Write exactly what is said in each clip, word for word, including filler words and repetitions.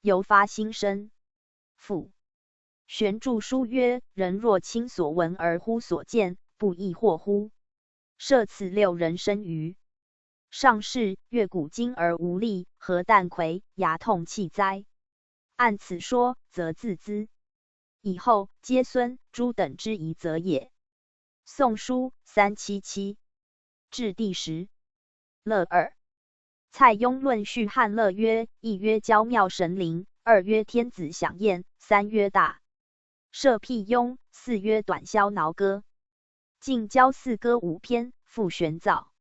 犹发新声。复。玄注疏曰：人若亲所闻而忽所见，不亦惑乎？设此六人生于上世，越古今而无例，何旦魁牙痛气哉？按此说，则自兹以后皆孙朱等之遗则也。《宋书》三七七。至第十。乐二。蔡邕论序汉乐曰：一曰娇妙神灵，二曰天子享宴，三曰大赦辟雍，四曰短箫铙歌。近交四歌五篇，复选藻。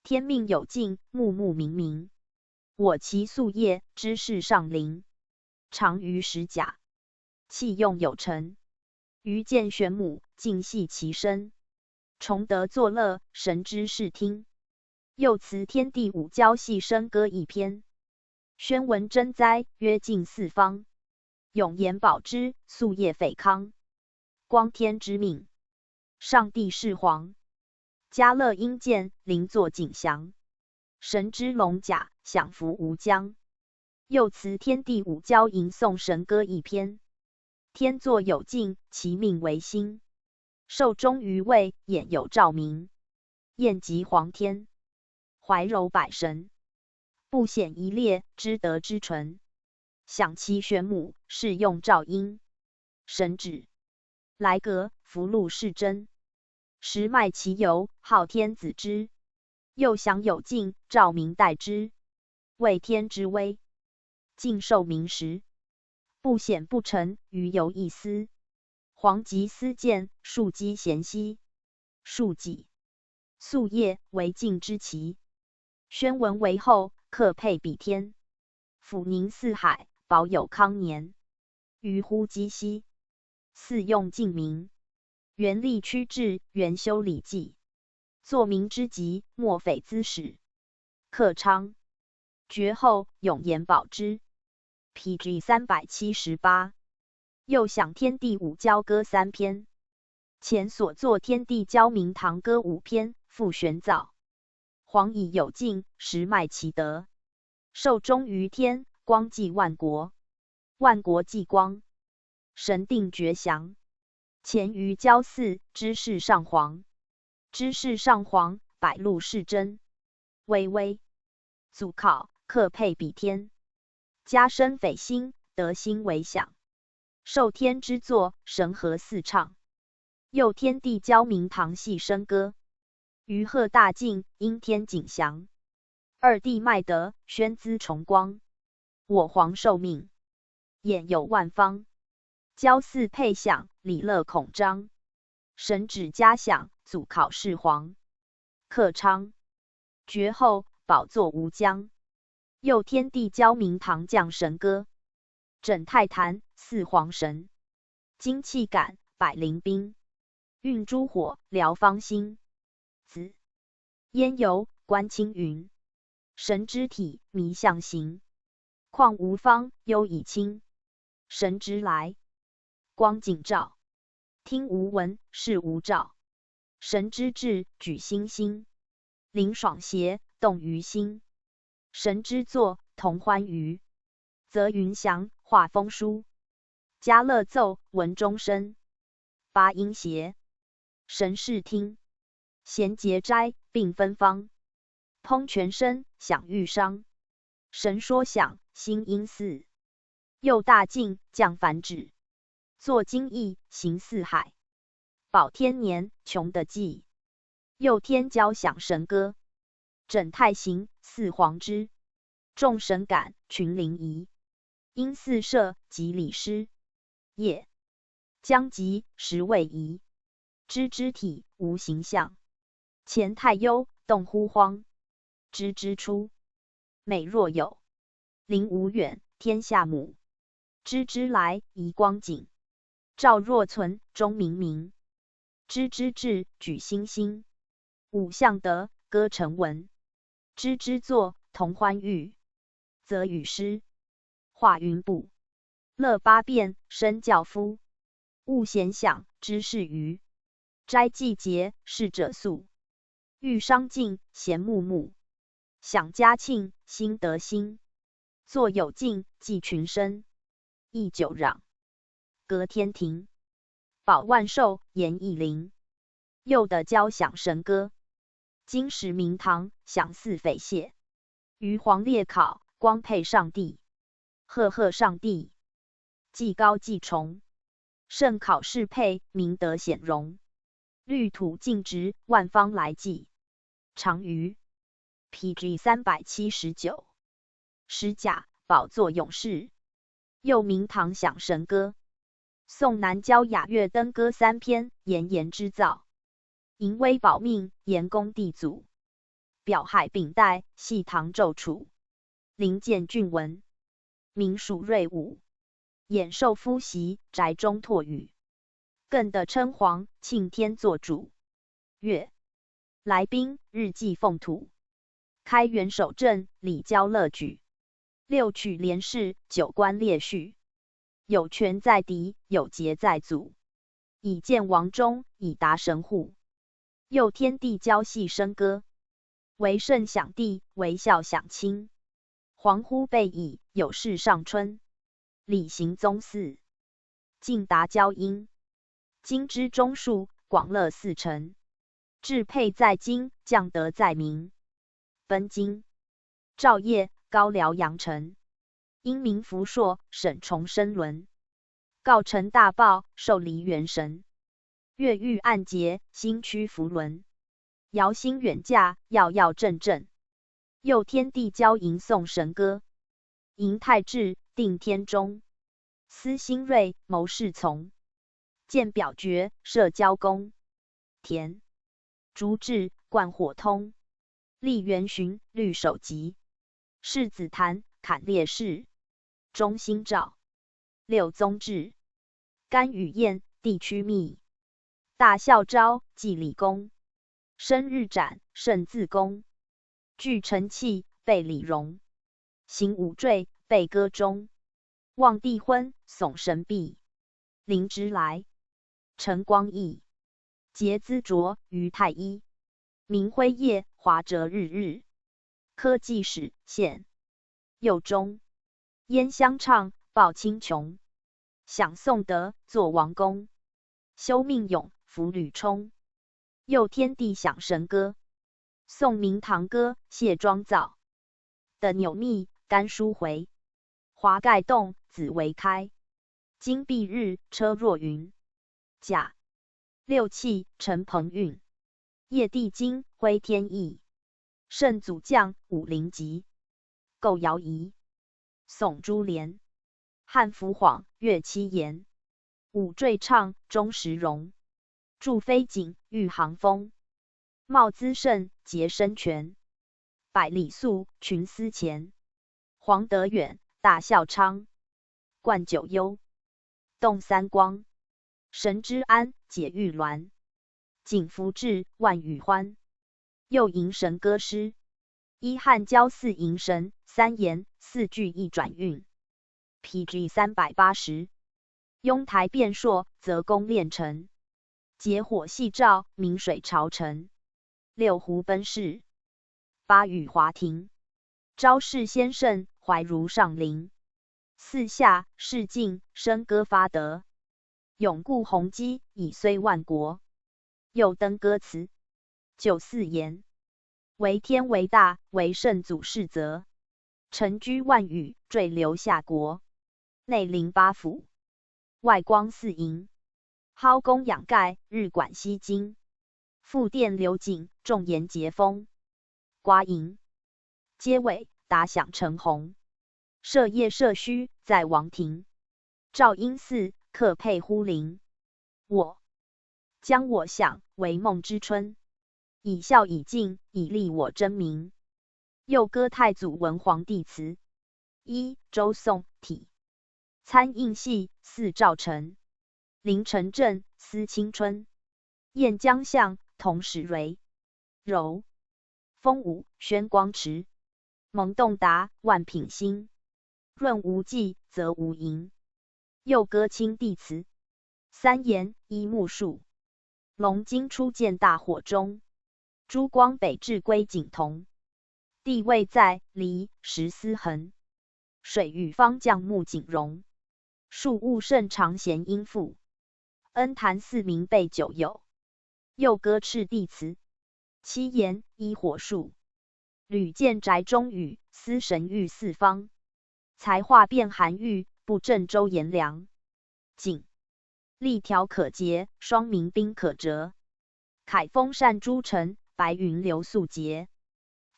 天命有尽，穆穆明明。我其夙夜，知世上灵，长于石甲，气用有成。余见玄母，尽系其身，崇德作乐，神之视听。又辞天地五交系笙歌一篇。宣文征哉曰：近四方，永言保之，夙夜匪康。光天之命，上帝释皇。嘉乐应见，灵作景祥。神之龙甲，享福无疆。又辞天地五交吟诵神歌一篇。天作有尽，其命维新。寿终于未，眼有照明，晏及皇天，怀柔百神，不显一列，知德之纯。享其玄母，适用照应。神旨。莱阁福禄是真，时迈其犹，号天子之。又享有尽，照明待之，畏天之威，尽受明时，不显不成，于犹一丝。皇极思见，庶几贤兮，庶几，夙夜为尽之期。宣文为后，客佩比天，抚凝四海，保有康年。余乎积兮，四用尽明，元力屈志，元修礼记，作明之极，莫匪资始。客昌。绝后，永言保之。P G三百七十八。又享天地五交歌三篇。前所作天地交鸣堂歌五篇，复选藻。皇以有尽，时迈其德，寿终于天，光济万国，万国济光，神定绝祥。乾于交祀，知世上皇，知世上皇，百禄是真，微微，祖考，客佩比天，嘉升匪兴，德兴为享。受天之作，神和四唱。又天地交鸣堂系笙歌，余贺大进，应天景祥。二帝迈德，宣资崇光。我皇受命，眼有万方，交祀佩享，礼乐孔张。神旨嘉享，祖考世皇。客昌。绝后，宝座无疆。又天地交鸣堂将神歌，枕泰坛，祀皇神。金气感，百灵兵，运诸火，燎方兴。子。焉由，观青云。神之体，迷象形。况无方，幽以清。神之来，光景照。听无闻，视无照。神之至，举星星。灵爽协，动于心。神之作，同欢娱。则云翔，画风舒。嘉乐奏，闻钟声。八音协，神视听。弦节斋，并分方。通泉声，响玉商。神说响，兴音寺。又大进，降凡止。作金翼，行四海。保天年，穷得济。又天交响神歌，枕泰行，祀皇之。众神感，群灵仪。因四射，及礼师。夜将及，时未移。知之体，无形象。前太幽，动乎荒。知之出，美若有。灵无远，天下母。知之来，移光景。照若存，钟冥冥。知之至，举星星。五象德，歌成文。知之作，同欢娱。则与诗。画云步。乐八变，声教夫。物显响，知是娱。斋祭节，逝者速。玉商进，弦穆穆。享嘉庆，兴德兴。作有敬祭群生，亦酒壤。隔天庭，宝万寿颜义灵。又得交响神歌，金石明堂响似匪谢。余黄列考光配上帝，赫赫上帝，既高既崇。圣考适配明德显荣，绿土尽植万方来祭。长于 P G 三百七十九。十甲宝座勇士，又名唐响神歌。宋南郊雅乐登歌三篇，炎炎之噪，迎威保命，炎恭帝祖。表海丙代，系唐奏楚，临鉴郡文，名属瑞武。演授夫袭，宅中拓宇，更得称皇，庆天作主。乐来宾，日祭奉土。开元守正，礼交乐举。六曲连释，九官列序。有权在嫡，有节在祖。以见王中，以达神户。又天地交系笙歌，为圣响帝，为孝响卿。皇乎备矣，有事上春。礼行宗祀，尽达交音。今之中庶，广乐四城。至沛在今，降德在明。奔京、赵业、高辽阳城。因名福朔，省崇生伦。告成大报，授梨园神。越狱案结，兴屈福伦。遥兴远驾，耀耀震震。又天地交吟诵神歌。迎太至，定天钟。思兴瑞，谋士从。见表绝，设交公。田、竹至，贯火通。立圆循，律首级。试子弹，砍烈士。中兴照。六宗至。甘雨雁，地区密。大孝昭，祭礼公。生日斩，圣自宫。具承器，备礼容。行五坠，备歌中。望帝婚，颂神毕。灵芝来，晨光熠。节资着，于太一。明辉夜，华折日日。科技始现，又中。烟香唱，报青琼。享颂德，作王功。修命勇，福履充。又天地响神歌。宋明堂歌，谢庄造。的纽密，甘书回。华盖洞，紫薇开。金碧日，车若云。甲、六气，乘蓬运。夜帝金，辉天翼。圣祖降，五灵吉。构瑶仪。颂珠帘。汉服晃，乐七言。五坠唱，钟石荣。祝飞锦，御航风。帽资胜，节生泉。百里粟，群丝钱。黄德远，大孝昌。冠九幽，动三光。神之安，解玉鸾。景福至，万语欢。又吟神歌诗。一汉交四吟神，三言四句一转韵。P G 三百八十。拥台变朔，则宫练成。结火夕照，明水朝晨。六湖奔逝，八雨华庭。昭示先圣，怀如上林。四下，试尽，笙歌发德。永固宏基，以虽万国。又登歌词。九四言。为天为大，为圣祖世泽。承居万语，坠流夏国。内临八府，外光四营。蒿公养盖，日管西京。复殿流景，众言节风。刮营。阶尾，达响成鸿。射夜射虚，在王庭。照应四，客佩忽临。我将我想，为梦之春。以孝以敬，以立我争名。又歌太祖文皇帝词。一、周颂体。参应系，似赵成。临城镇，思青春。雁将相，同时为。柔。风舞，宣光池。蒙洞达，万品兴。 润无际，则无垠。又歌清帝词。三言，一木树。龙经初见大火中。珠光北至归景同。帝位在离石思恒。水雨方将暮景荣。树物甚长闲应复。恩谈四民备酒友。右歌敕帝祠。七言一火树。旅见宅中雨，思神遇四方。才画变寒玉，不振周炎凉。景。立条可节，霜鸣冰可折。凯风扇朱尘，白云流宿节。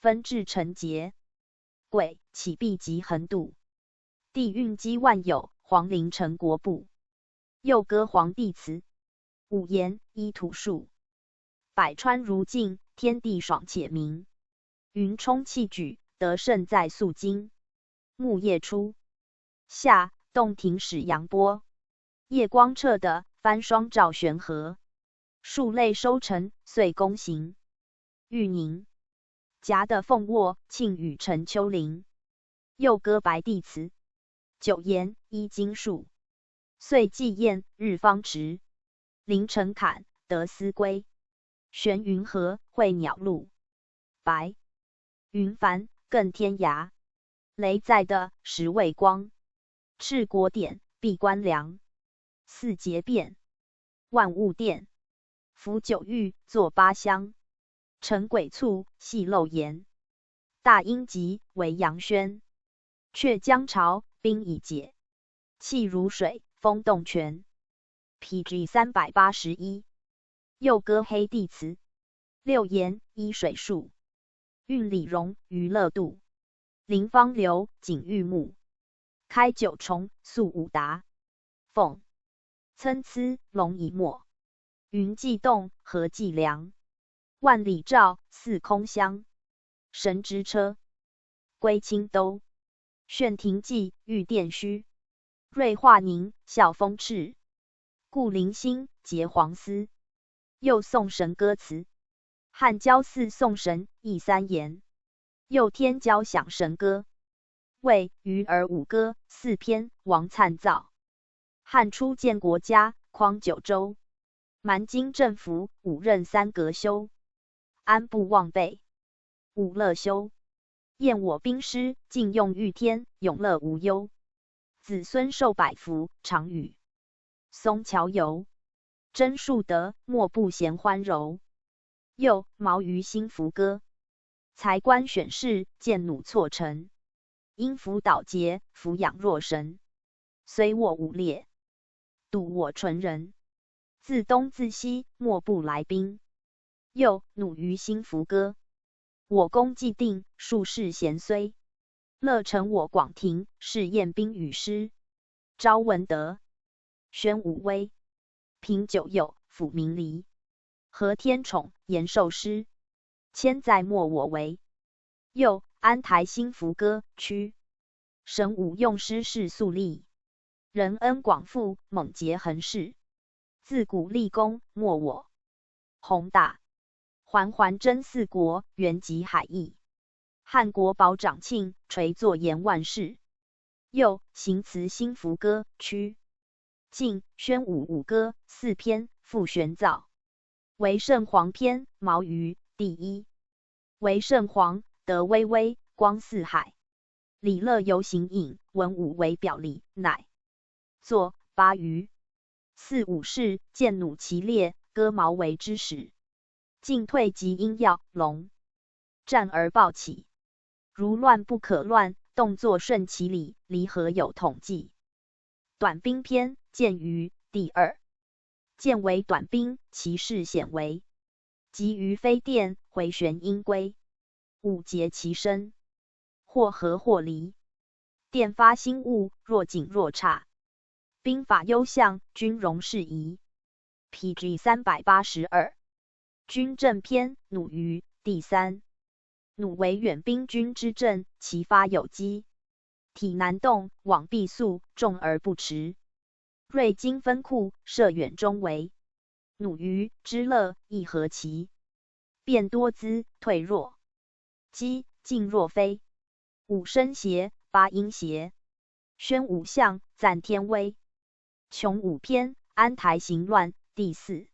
分至成节。鬼，岂必及横渡。帝运积万有，黄陵成国步。右歌黄帝祠。五言一土树。百川如镜，天地爽且明。云冲气举，得胜在宿京。木叶初。夏，洞庭始阳波。夜光彻得，翻霜照悬河。树泪收成，岁功行。玉凝。夹得凤卧，庆与陈丘陵。右歌白帝祠。九言一金树。岁既晏，日方迟。凌城槛，得思归。眩云何，会鸟路。白。云繁，亘天涯。雷在的，时未光。赤国典，闭关粮。四节变。万物电。抚九域，作八乡。陈轨促，系漏言。大音急，为阳宣。却江潮，兵已解。气如水，风动泉。P G三百八十一。右歌黑帝祠。六言一水树。运李荣，娱乐度。临芳流，景玉木。开九重，宿五达。凤。参差，龙已没。云既动，河既凉。万里照，四空香。神之车。归清都。炫庭际，玉殿虚。瑞化凝，啸风赤。故灵星，结黄丝。右宋神歌词。汉郊祀宋神，亦三言。右天交响神歌。魏、余而舞歌，四篇，王粲造。汉初建国家，匡九州。蛮金政府，五任三阁修。安部望备。舞乐休。燕我兵师，尽用御天，永乐无忧。子孙寿百福，常与松桥游。争树德，莫不咸欢柔。右，毛于兴福歌。才官选士，荐弩错臣。因福导节，抚养若神。随我舞猎，赌我纯人。自东自西，莫不来宾。右，弩于兴福歌。我功既定，数士咸虽。乐成我广庭，试验兵与师。昭文德。宣武威。平九友，抚民离。和天宠，延寿师。千载莫我为。右，安台兴福歌，屈。神武用师，势肃厉。仁恩广覆，猛捷恒世。自古立功，莫我宏大。环环争四国，原及海邑。汉国宝长庆，垂坐延万世。右，行词兴福歌，屈。晋，宣武五歌，四篇，傅玄造。为圣皇篇，毛于，第一。为圣皇，德巍巍，光四海。礼乐游行饮，文武为表里，乃作八余。四五士，荐弩其列，歌毛为之始。进退及因要，龙。战而暴起。如乱不可乱，动作顺其理，离合有统计。短兵篇，荐于，第二。荐为短兵，其势险为。急于飞电，回旋因归。舞节其声。或合或离。电发兴物，若紧若差。兵法优象，军容适宜。P G三百八十二。军阵篇，弩于，第三。弩为远兵军之阵，其发有机。体难动，网必速，重而不迟。锐金分库，射远终为。弩于，之乐，亦何其。变多姿，退若鸡，进若飞。五声协，八音协。宣武象，赞天威。穷武篇，安台行乱，第四。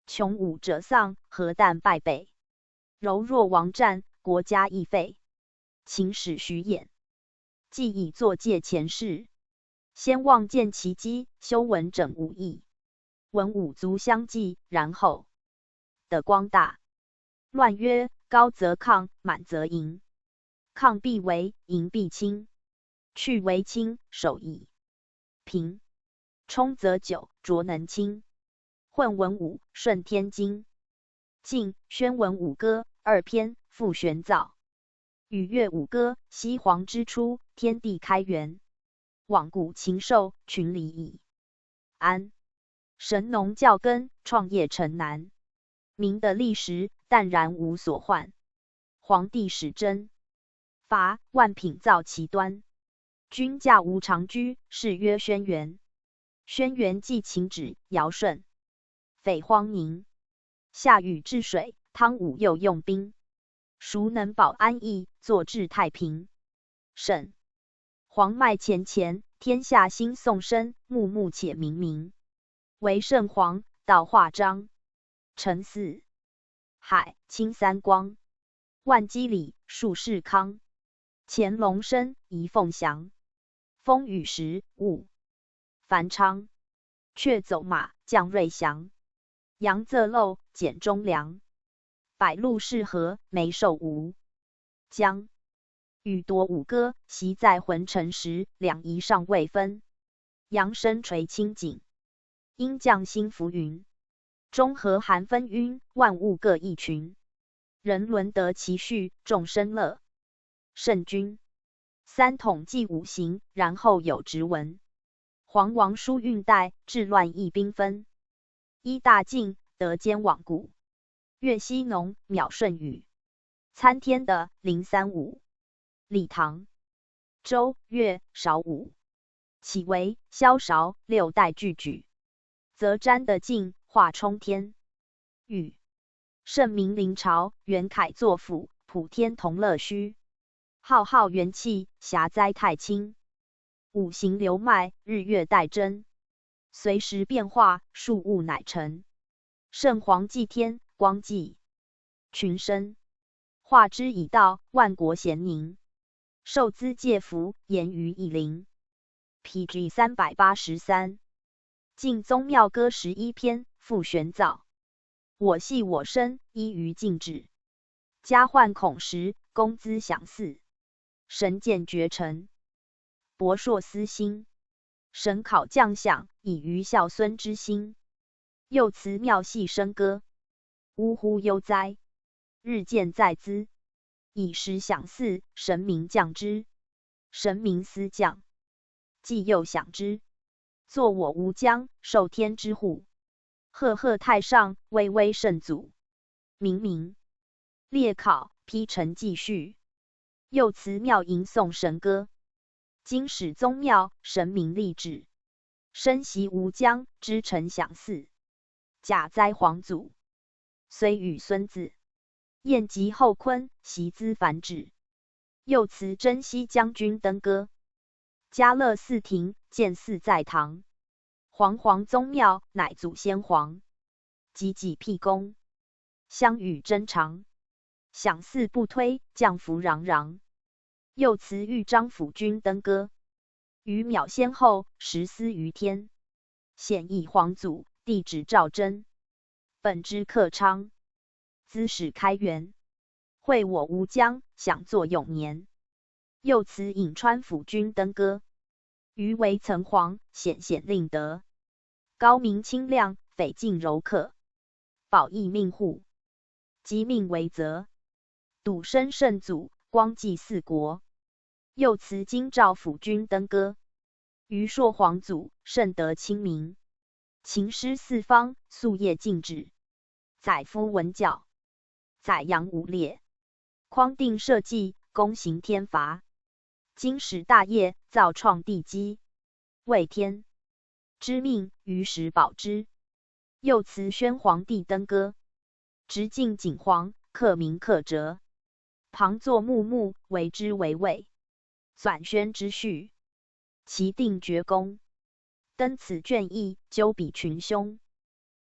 穷武者丧，何旦败北。柔弱王战，国家亦废。秦始许偃。既已作戒前事，先望见其机，休闻整武艺。文武足相济，然后的光大。乱曰：高则抗，满则盈。抗必为，盈必清。去为清，守矣。平。充则久，浊能清。混文武，顺天经。晋宣文武歌二篇，傅玄造。与乐舞歌，西黄之初，天地开元。罔古禽兽，群离矣。安。神农教耕，创业城南。明的历史，淡然无所患。黄帝始征，伐万品造其端。君驾无常车，谥曰轩辕。轩辕祭秦止、尧舜。匪荒宁。夏禹治水，汤武又用兵。孰能保安邑，坐治太平？沈。黄麦钱钱，天下兴。宋申，穆穆且冥冥。为圣皇，道化章。成四海，清三光。万机礼，数世康。潜龙生，仪凤翔。风雨时，物繁昌。雀走马，将瑞翔。羊仄漏，茧中粮。百鹿适河，梅兽无疆。予夺五歌，习在浑成时，两仪尚未分。阳生垂青井，阴降星浮云。中和寒分氲，万物各异群。人伦得其序，众生乐。圣君。三统纪五行，然后有职文。黄王书运带，治乱易兵分。一大进，得兼罔古。越西农，秒舜禹。参天的，临三五。李唐。周、越、韶五。起为萧韶，六代俱举。则詹的进，化冲天。禹。圣明临朝，元恺作辅，普天同乐虚。浩浩元气，遐哉太清。五行流脉，日月代争。随时变化，数物乃成。圣皇祭天，光祭群生。化之以道，万国咸宁。受资借福，言于以灵。P G三百八十三。晋宗庙歌十一篇，傅玄造。我系我身，依于禁制。家患恐时，公资享祀。神鉴绝尘，博硕思兴。神考将相，以愚孝孙之心。又辞庙系笙歌。呜呼悠哉，日见在资。以时享祀，神明降之。神明思将，既又享之。作我无疆，受天之护。赫赫太上，威威圣祖。冥冥。列考，批陈纪序。又辞庙吟诵神歌。今始宗庙，神明立制。身习无疆，知臣享祀。甲哉皇祖。虽与孙子。晏及后坤，习资繁殖。又辞征西将军登歌。嘉乐寺庭，建寺在堂。煌煌宗庙，乃祖先皇。及己辟宫，香与珍尝。享祀不推，降福攘攘。又辞豫章辅君登歌。于渺先后，时思于天。显以皇祖，帝旨诏真。本之克昌。资始开元。惠我无疆，享作永年。又辞颍川辅君登歌。于为曾皇，显显令德。高明清亮，匪尽柔克。保义命护，即命为责。笃生圣祖，光济四国。又辞京兆辅君登歌。于朔皇祖，圣德亲民。勤施四方，夙夜禁止。载夫闻教，载扬武略。匡定社稷，躬行天罚。今始大业，造创帝基。为天之命，于时保之。又辞宣皇帝登歌。执尽景皇，克明克哲。旁作穆穆，为之为卫。纂宣之序，其定厥功。登此卷亦，究彼群凶。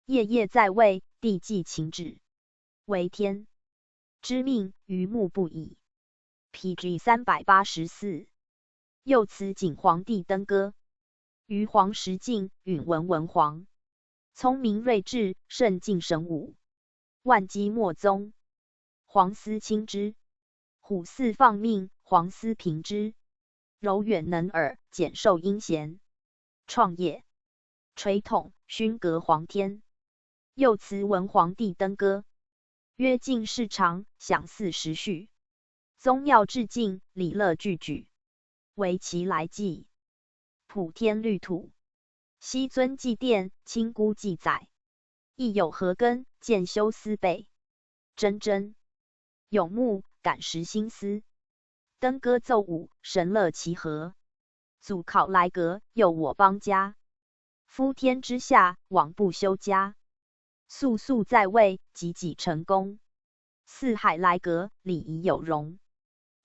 夜夜在位，帝既请止。为天之命，愚目不已。P G三百八十四。又词景皇帝登歌。余皇十进允文文皇，聪明睿智，圣敬神武，万机莫宗。皇思亲之，虎似放命，皇思平之，柔远能尔，简授殷贤。创业，垂统，勋阁皇天。又词文皇帝登歌，曰：进士长，享四时序。宗庙至敬，礼乐俱举，惟其来纪，普天律土。昔尊祭奠，亲姑祭载，亦有何根，建修思备。铮铮，永慕，感时心思。登歌奏舞，神乐其和。祖考来阁，佑我邦家。夫天之下，罔不修家。速速在位，济济成功。四海来阁，礼仪有容。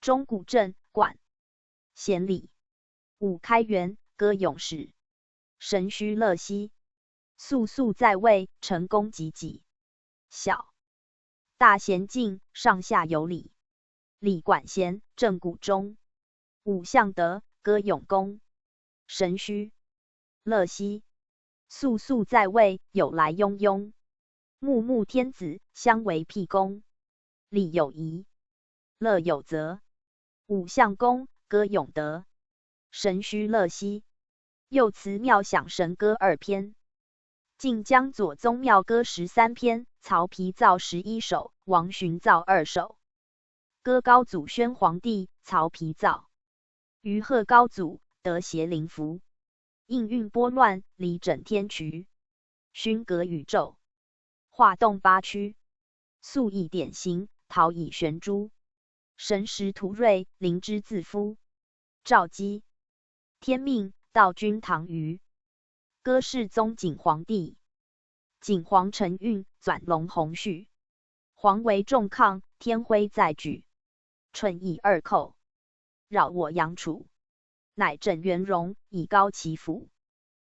钟鼓震，管弦礼。舞开元，歌咏始。神虚乐息。速速在位，成功济济。小大贤敬，上下有礼。礼管弦，震鼓钟。舞象德，歌咏功。神虚，乐息。速速在位，有来拥拥。穆穆天子，相为辟宫。礼有仪，乐有则。舞象功，歌咏德，神虚乐息。又词庙享神歌二篇。晋江左宗庙歌十三篇，曹丕造十一首，王洵造二首。歌高祖宣皇帝，曹丕造。余贺高祖，德协灵符。应运拨乱，礼整天衢。勋阁宇宙，化动八区。素以典型，陶以悬珠。神识图瑞，灵芝自夫。赵姬，天命，道君唐虞。歌世宗景皇帝。景皇承运，纂龙弘序。皇为重抗，天徽在举。鹧以二扣，扰我阳处。乃整元荣，以高其府。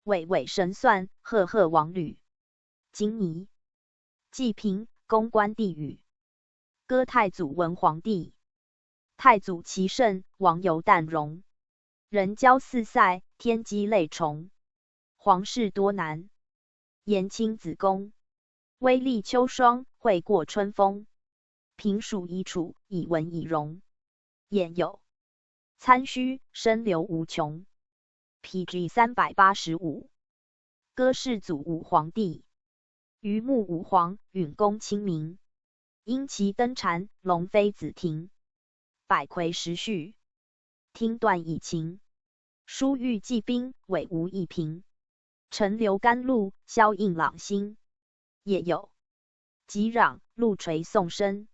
伟伟神算，赫赫王履。今尼，季平，公关帝语。歌太祖文皇帝。太祖其圣，王犹旦荣。人交四塞，天机累崇。皇室多难，延亲子宫。微立秋霜，会过春风。平暑已处，以文以荣。偃有参虚，深流无穷。P G三百八十五。歌世祖武皇帝。余穆武皇，允恭亲民。因其登婵，龙飞紫庭。百魁时序，听断以情。疏域既冰，委无一平。陈留甘露，萧映朗星。也有击壤，露垂送参。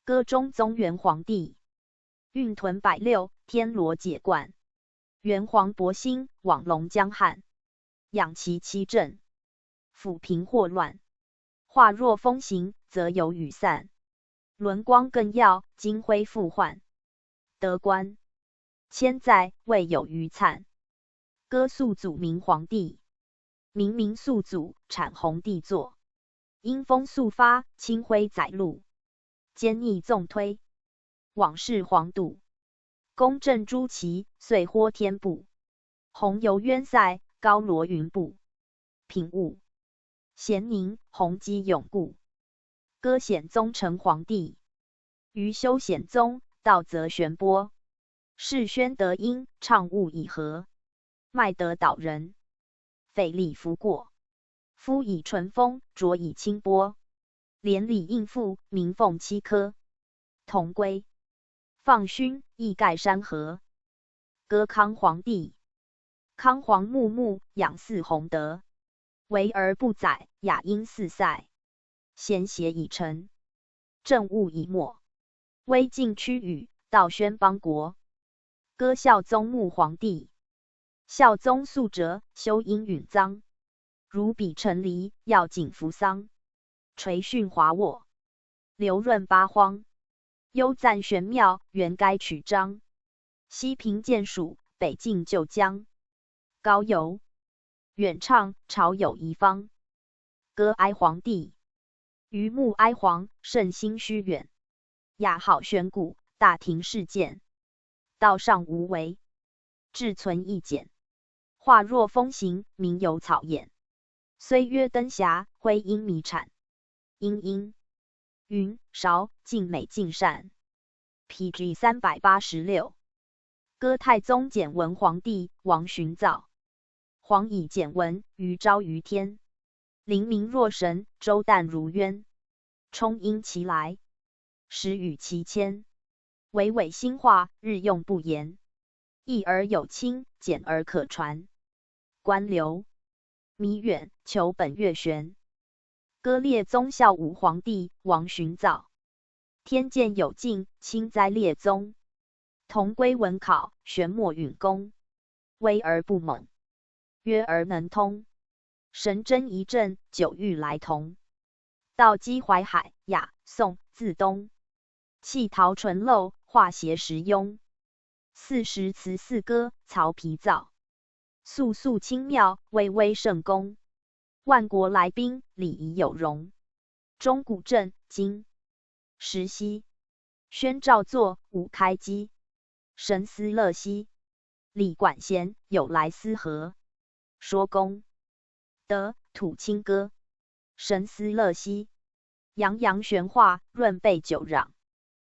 歌中宗元皇帝。运屯百六，天罗解冠。元皇博兴，网龙江汉。养其七镇，抚平祸乱。化若风行，则有雨散。轮光更耀，金辉复换。得观，千载未有余粲。歌肃祖明皇帝。明明肃祖，产洪帝作。因风肃发，清辉载露。兼逆纵推，往视黄土。公正朱旗，岁豁天布。洪游渊塞，高罗云布。品物，咸宁，洪基永固。歌显宗成皇帝。余修显宗，道则玄波。世宣德音，畅物以和。麦德岛人，匪礼弗过。夫以淳风，浊以清波。连理应赋，鸣凤七科。同归，放勋，亦盖山河。歌康皇帝。康皇穆穆，养嗣弘德。为而不宰，雅音四塞。贤协已成，政务已没。威敬屈与，道宣邦国。歌孝宗穆皇帝。孝宗肃哲，修音允臧。如彼陈离，耀景扶桑。垂训华沃，流润八荒。幽赞玄妙，原该取章。西平建蜀，北靖旧疆。高游，远唱，朝有遗方。歌哀皇帝。余穆哀皇，圣心虚远。雅好玄古，大庭世鉴。道上无为，至存一简。化若风行，名有草眼。虽曰灯霞，徽因迷产。殷殷云韶，尽美尽善。P G三百八十六。歌太宗简文皇帝王寻造。皇以简文于昭于天，灵明若神，周旦如渊。充因其来，时与其迁。 惟委心化，日用不言。意而有清，简而可传。观流迷远，求本越玄。歌列宗孝武皇帝王寻造。天鉴有敬，清哉列宗。同归文考，玄墨允公。微而不猛，约而能通。神真一阵，久欲来同。道积淮海，雅、宋、自东。气陶醇漏，化邪时庸。四时词四歌，曹丕造。素素清妙，微微圣功。万国来宾，礼仪有容。钟鼓震，金石兮。宣诏作，五开机。神思乐兮。礼管弦，有来思和。说功德，吐清歌。神思乐兮。洋洋玄化，润备久壤。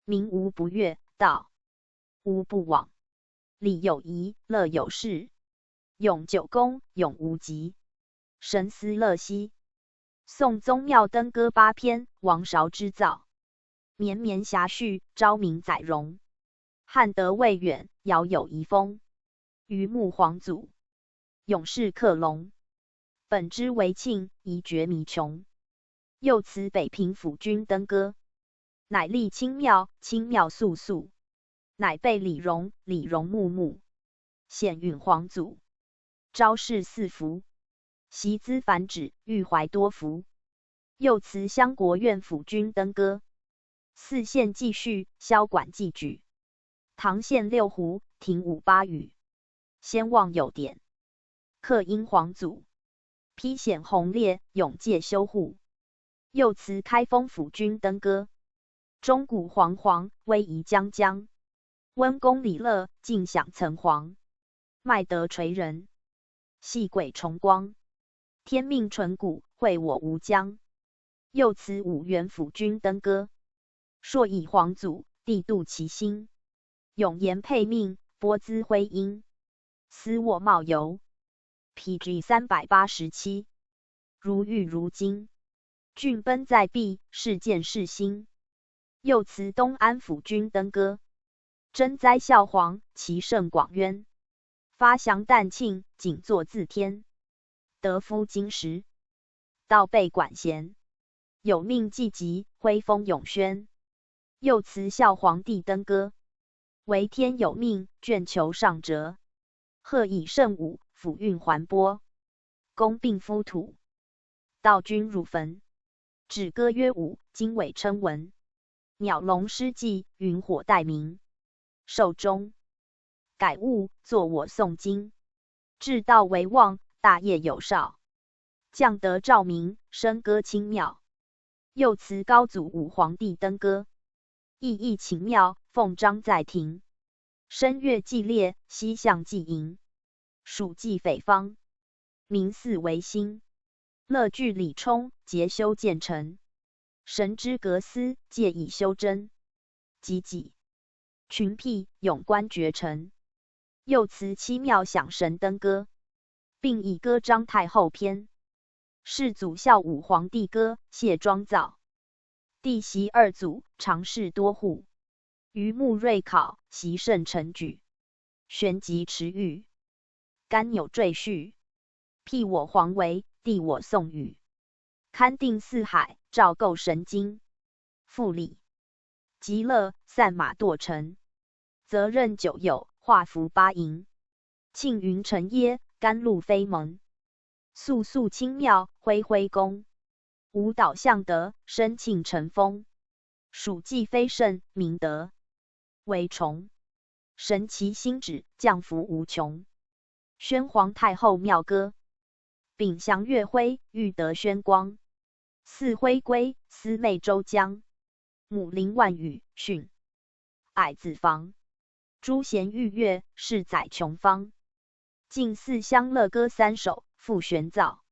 民无不悦，道无不往。礼有仪，乐有事。永久功，永无极。神思乐兮。宋宗庙登歌八篇，王韶之造。绵绵遐续，昭明载荣。汉德未远，遥有遗风。榆木皇祖，永世克隆。本之为庆，宜绝弥穷。又辞北平辅君登歌。乃立清庙，清庙肃肃。乃备礼容，礼容穆穆。显允皇祖，昭示四福。习资繁纸，玉怀多福。又辞襄国院辅君登歌。四献继续，萧管继举。唐献六壶，停舞八语。先望有典。刻因皇祖，披显宏烈，永戒修护。又辞开封辅君登歌。钟鼓煌煌，威仪将将。温公礼乐，尽享层皇。麦德垂人，细轨崇光。天命纯古，惠我无疆。又辞五原辅君登歌。朔以皇祖，帝度其兴。永延配命，播资徽音。思沃茂游。P G三百八十七。如玉如金。俊奔在壁，是见是兴。又辞东安辅君登歌。征哉孝皇，其圣广渊。发祥旦庆，景作自天。德夫金石，道备管弦。有命既及，徽封永宣。又辞孝皇帝登歌。为天有命，卷求上折。贺以圣武，抚运环波。功并夫土，道君如焚。止歌曰舞，经纬称文。鸟笼诗记，云火待鸣。寿终，改物作我诵经。至道为望，大业有少。降德昭明，笙歌清妙。又辞高祖武皇帝登歌。意义奇妙，奉章在庭。声乐既烈，西向既盈。暑气匪方，民似维新。乐具礼充，节修建成。神之阁司，借以修真。及己，群辟，勇观绝尘。又辞七庙享神登歌。并以歌章太后篇。世祖孝武皇帝歌，谢庄造。弟媳二祖，常侍多护。榆木瑞考，习圣成举。旋即持玉，干纽赘序。辟我皇围，帝我宋宇。勘定四海，昭构神经。复礼，极乐，散马堕尘。则任九友，画符八营。庆云成耶，甘露飞蒙。肃肃清妙，恢恢恭。舞蹈向德，声庆成风。暑气飞盛，明德为崇。神奇星指，降福无穷。宣皇太后妙歌。秉祥乐徽，玉德宣光。四徽归，思妹周疆。母临万语训，矮子房。朱弦御乐，世载琼芳。 静思乡乐歌三首，傅玄造。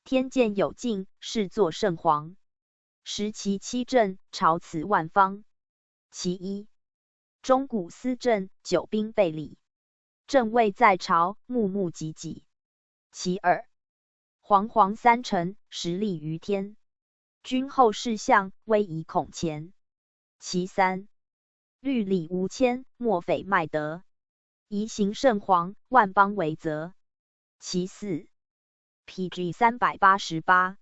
天监有静，始作圣皇。时其七震，朝辞万方。其一，钟鼓思振，九宾备礼。震未在朝，穆穆寂寂。其二，皇皇三臣，实立于天。君后视向，威仪恐前。其三，律礼无牵，莫匪迈德。 仪行圣皇，万邦为则。其四，P G三百八十八。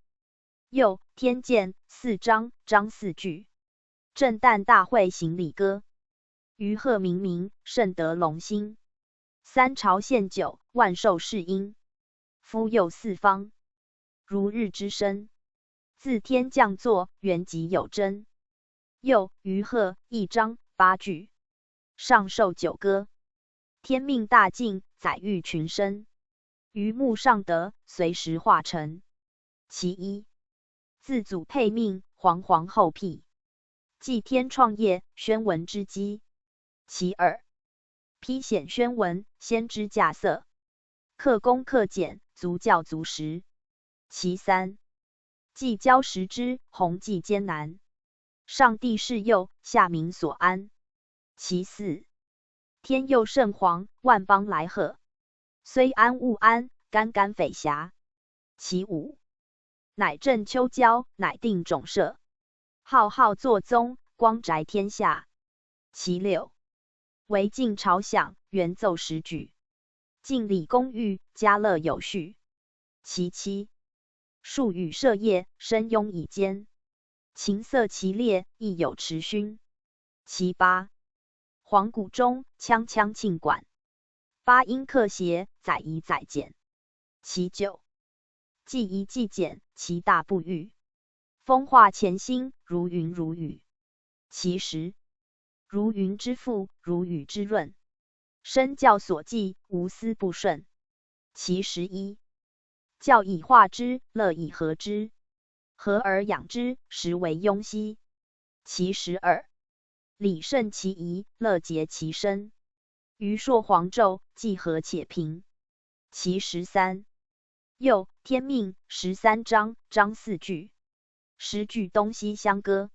又，天监，四章，章四句。震旦大会行礼歌。余贺冥冥，圣德隆兴。三朝献酒，万寿世英。夫佑四方，如日之升。自天降作，元吉有贞。又，余贺，一章，八句。 上寿酒歌。天命大尽，载誉群生。余穆尚德，随时化成。其一，自祖配命，皇皇后辟。祭天创业，宣文之基。其二，披显宣文，先知驾色。刻工刻简，足教足时。其三，既交时之，弘济艰难。 上帝示佑，下民所安。其四，天佑圣皇，万邦来贺。虽安勿安，干干匪遐。其五，乃正秋郊，乃定种社。浩浩作宗，光宅天下。其六，为晋朝享，元奏时举。 敬礼公御，嘉乐有序。其七，数语设业，深拥以坚。琴瑟齐列，亦有池熏。其八，黄鼓中，锵锵磬管。八音克协，载仪载简。其九，既仪既简，其大不欲。风化前心，如云如雨。其十，如云之覆，如雨之润。 身教所记，无丝不顺。其十一，教以化之，乐以和之。和而养之，实为雍熙。其十二，礼胜其仪，乐竭其身。余朔皇胄，既和且平。其十三，又，天命，十三章，章四句。 十句东西相歌。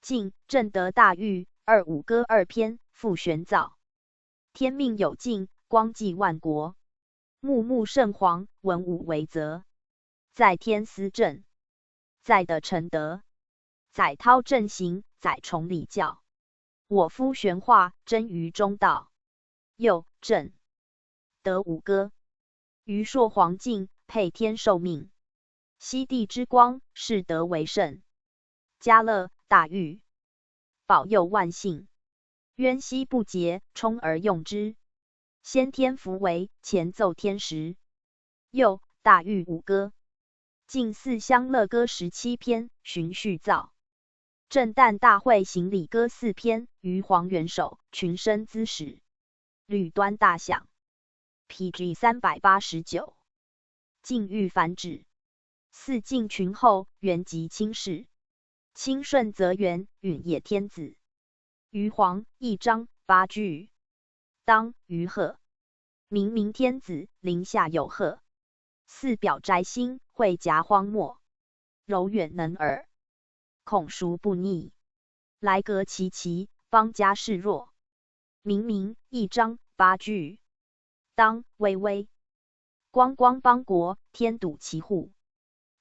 静，正德大狱，二五歌二篇，傅玄造。天命有静，光济万国。穆穆圣皇，文武为则。在天思政，在德成德。载韬正行，载崇礼教。我夫玄化，臻于中道。又，正，德五歌。 余朔皇敬，配天受命。熙帝之光，世德为圣。嘉乐，大狱，保佑万姓。渊兮不竭，充而用之。先天福为，前奏天时。又，大狱五歌。 静思乡乐歌十七篇，循序造。震旦大会行礼歌四篇，余皇元首，群生资始。吕端大享。P G三百八十九。静御凡止。四敬群后，元吉亲事。亲顺则元，允业天子。 余皇，一章，八句。当，余贺。冥冥天子，临下有贺。四表宅心，会夹荒漠。柔远能尔，恐孰不逆？来革其旗，邦家势弱。冥冥，一章，八句。当，危危。光光邦国，添堵其户。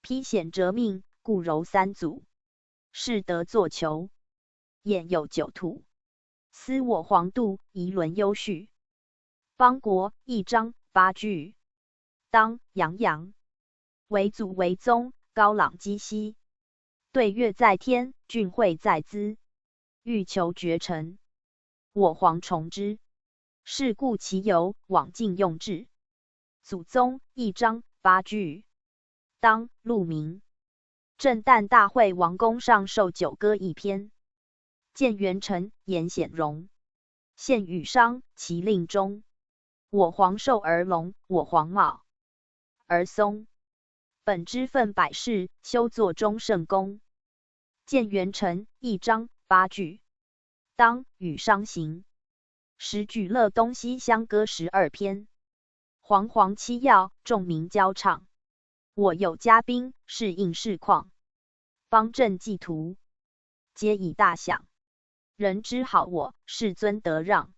披显折命，故柔三阻。适得作求。 偃有九土。思我皇度，仪伦优叙。邦国，一章，八句。当，洋洋。为祖为宗，高朗积息。对月在天，俊惠在资。欲求绝臣，我皇从之。是故其由，往尽用至。祖宗，一章，八句。 当，陆明。震旦大会王宫上寿酒歌一篇。建元臣颜显荣。献羽觞，其令终。我皇寿而隆，我皇茂而松。本之分百世，修作终圣功。建元臣，一章，八句。 当，羽觞行。时举乐东西相歌十二篇。煌煌七要，众民交唱。我有嘉宾，是应是况。方正纪图，皆以大响。人之好我，世尊德让。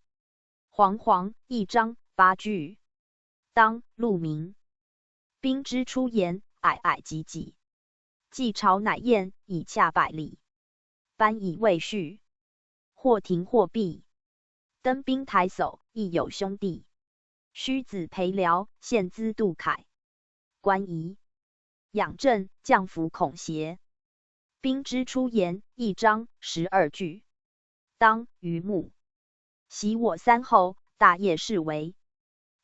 煌煌一章八句。当路鸣。宾之出言，矮矮挤挤。既朝乃雁，以恰百里。班以未续，或停或避。登宾台叟，亦有兄弟。须子陪聊，献资度凯。观仪。仰正，降服恐斜。宾之出言，一章十二句。当榆木。昔我三候，大业是为。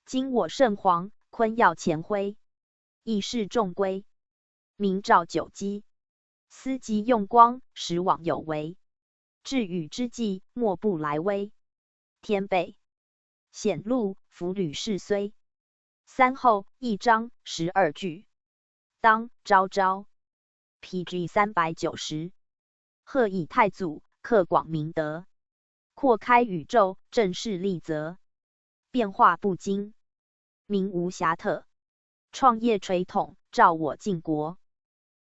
今我圣皇，昆要前徽。亦是众归。明照九机。司即用光，时往有为。至雨之际，莫不来微。天备。显露，福旅事虽。三候，一章十二句。当昭昭。P G三百九十。贺以太祖，克广明德。阔开宇宙，正视利泽。变化不惊，名无瑕特。创业垂统，照我靖国。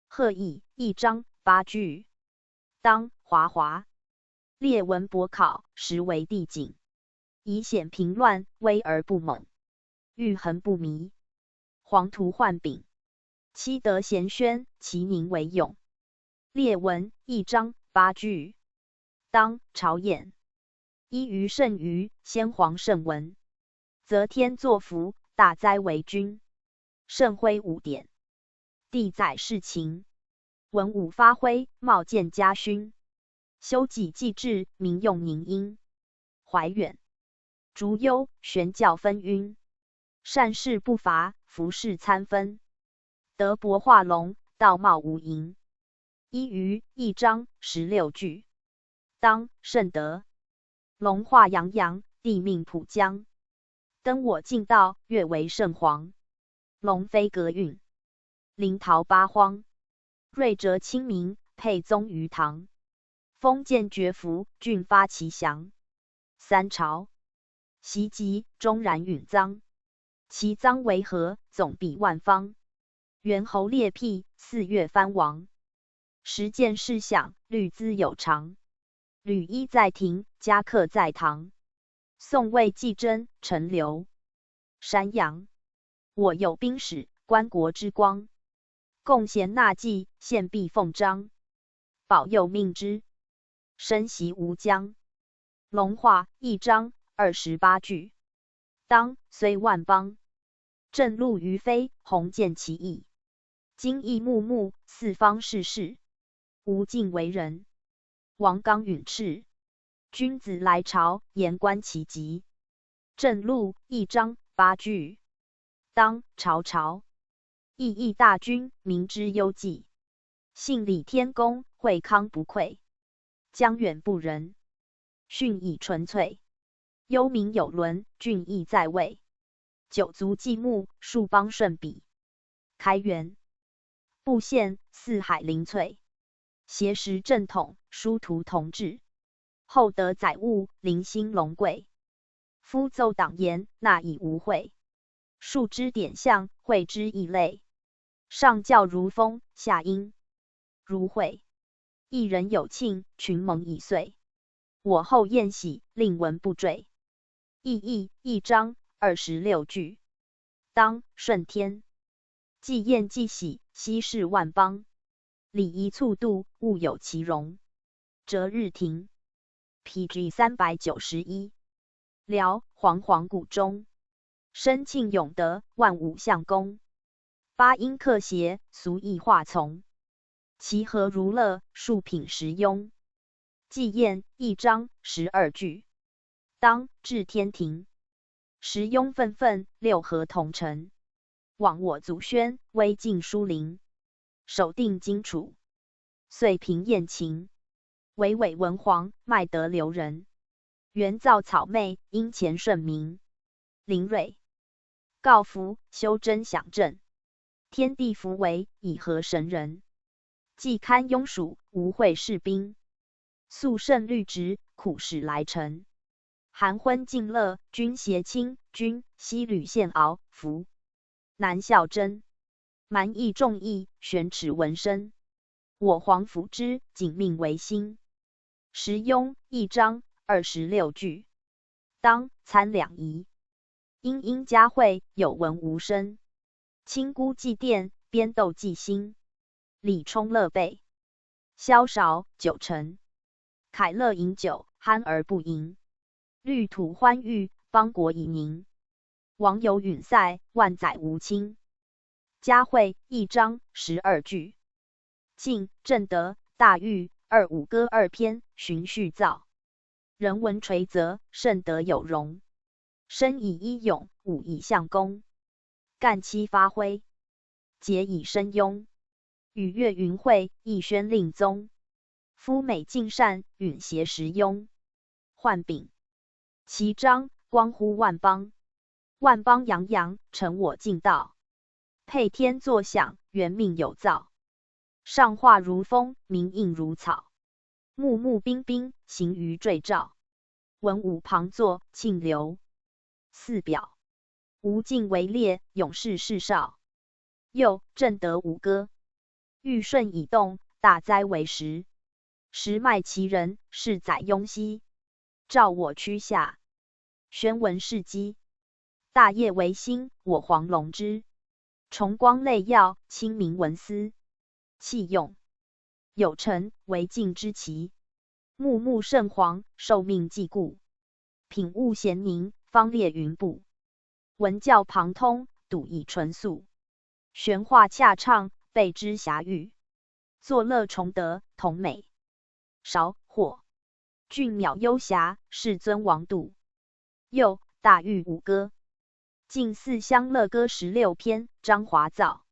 贺以一章八句。当华华。列文博考，实为帝景。以显平乱，威而不猛。欲衡不迷。黄图幻饼。期得咸宣，其宁为永。列文一章八句。当朝演。一余甚于先皇圣文。则天作福，大灾为君。圣徽五典。帝载世情。文武发挥，冒见嘉勋。修己济志，民用宁殷。怀远。竹幽，玄教纷纭。善事不乏，福事参纷。德薄化隆，道貌无垠。一余一章十六句。当圣德。隆化洋洋，帝命普将。登我晋道，越为圣皇。隆飞阁运。临洮八荒。瑞哲亲民，沛宗于唐。封建绝服，俊发其祥。三朝。习集，终然允臧。其臧为何，总比万方。猿猴裂辟，四岳藩王。时见世响，律资有常。吕一在庭，嘉克在堂。宋魏纪争，陈留。山阳。我有兵使，观国之光。共咸纳计，献必奉章。保佑命之，生习无疆。隆化一章二十八句。当虽万邦。振路于飞，鸿渐其义。今亦穆穆，四方士士。无尽为人。王纲允赤。君子来朝，言观其极。振路一章八句。当朝朝。亦亦大君，民之忧计。幸礼天公，惠康不愧。将远不仁。训以纯粹。幽冥有伦，俊逸在位。九族祭牧，数邦顺比。开元。布县，四海灵翠。协时正统，殊途同志。厚德载物，灵兴隆贵。夫奏党言，纳以无秽。树之典相，荟之异类。上教如风，下应如荟。一人有庆，群盟以岁。我后宴喜，令文不坠。亦亦一章二十六句。当顺天。祭宴祭喜，悉事万邦。礼仪促度，物有其容。择日庭。P G三百九十一。辽黄黄谷中。申庆永德，万武相公。八音克协，俗意化从。其和如乐，数品时庸。祭宴一章十二句。当至天庭。时庸愤愤，六合同陈。往我祖宣，威尽舒灵。守定荆楚。遂平宴情。唯委文皇，卖德留人。原造草昧，殷乾顺民。灵蕊。告服，修真享正。天地弗为，以何神人？既堪庸属，无会士兵。素圣律职，苦使来臣。含昏尽乐，君邪亲，君西吕献敖服。南孝贞，蛮夷众议，玄齿闻声。我皇服之，仅命为新。时雍一章二十六句，当参两仪。殷殷嘉惠，有闻无声。清孤祭奠，边斗祭新。礼充乐备，萧韶九成。凯乐饮酒，酣而不盈。绿土欢育，邦国已宁。王游允塞，万载无亲。嘉惠一章十二句。晋正德大御二五歌二篇循序造。人文垂泽，圣德有容。身以一勇，武以象功。干戚发挥，节以生拥。与乐云会，亦宣令宗。夫美尽善，允协时庸。涣丙。其章光乎万邦。万邦洋洋，成我尽道。配天作响，元命有造。上化如风，鸣应如草。木木冰冰，行于坠照。文武旁作，庆留。四表。无尽围猎，勇士士少。又，正德五歌。玉顺以动，大灾为时。时迈其人，是载雍熙。照我区下。宣文释机。大业为兴，我皇隆之。崇光累耀，亲民文思。器用。有成为敬之期。木木圣皇，受命既固。品物咸宁，方列云布。文教旁通，笃以纯素。玄化恰畅，备之遐域。作乐崇德，同美韶火。俊邈幽遐，世尊王度。又，大御五歌。近寺乡乐歌十六篇，张华造。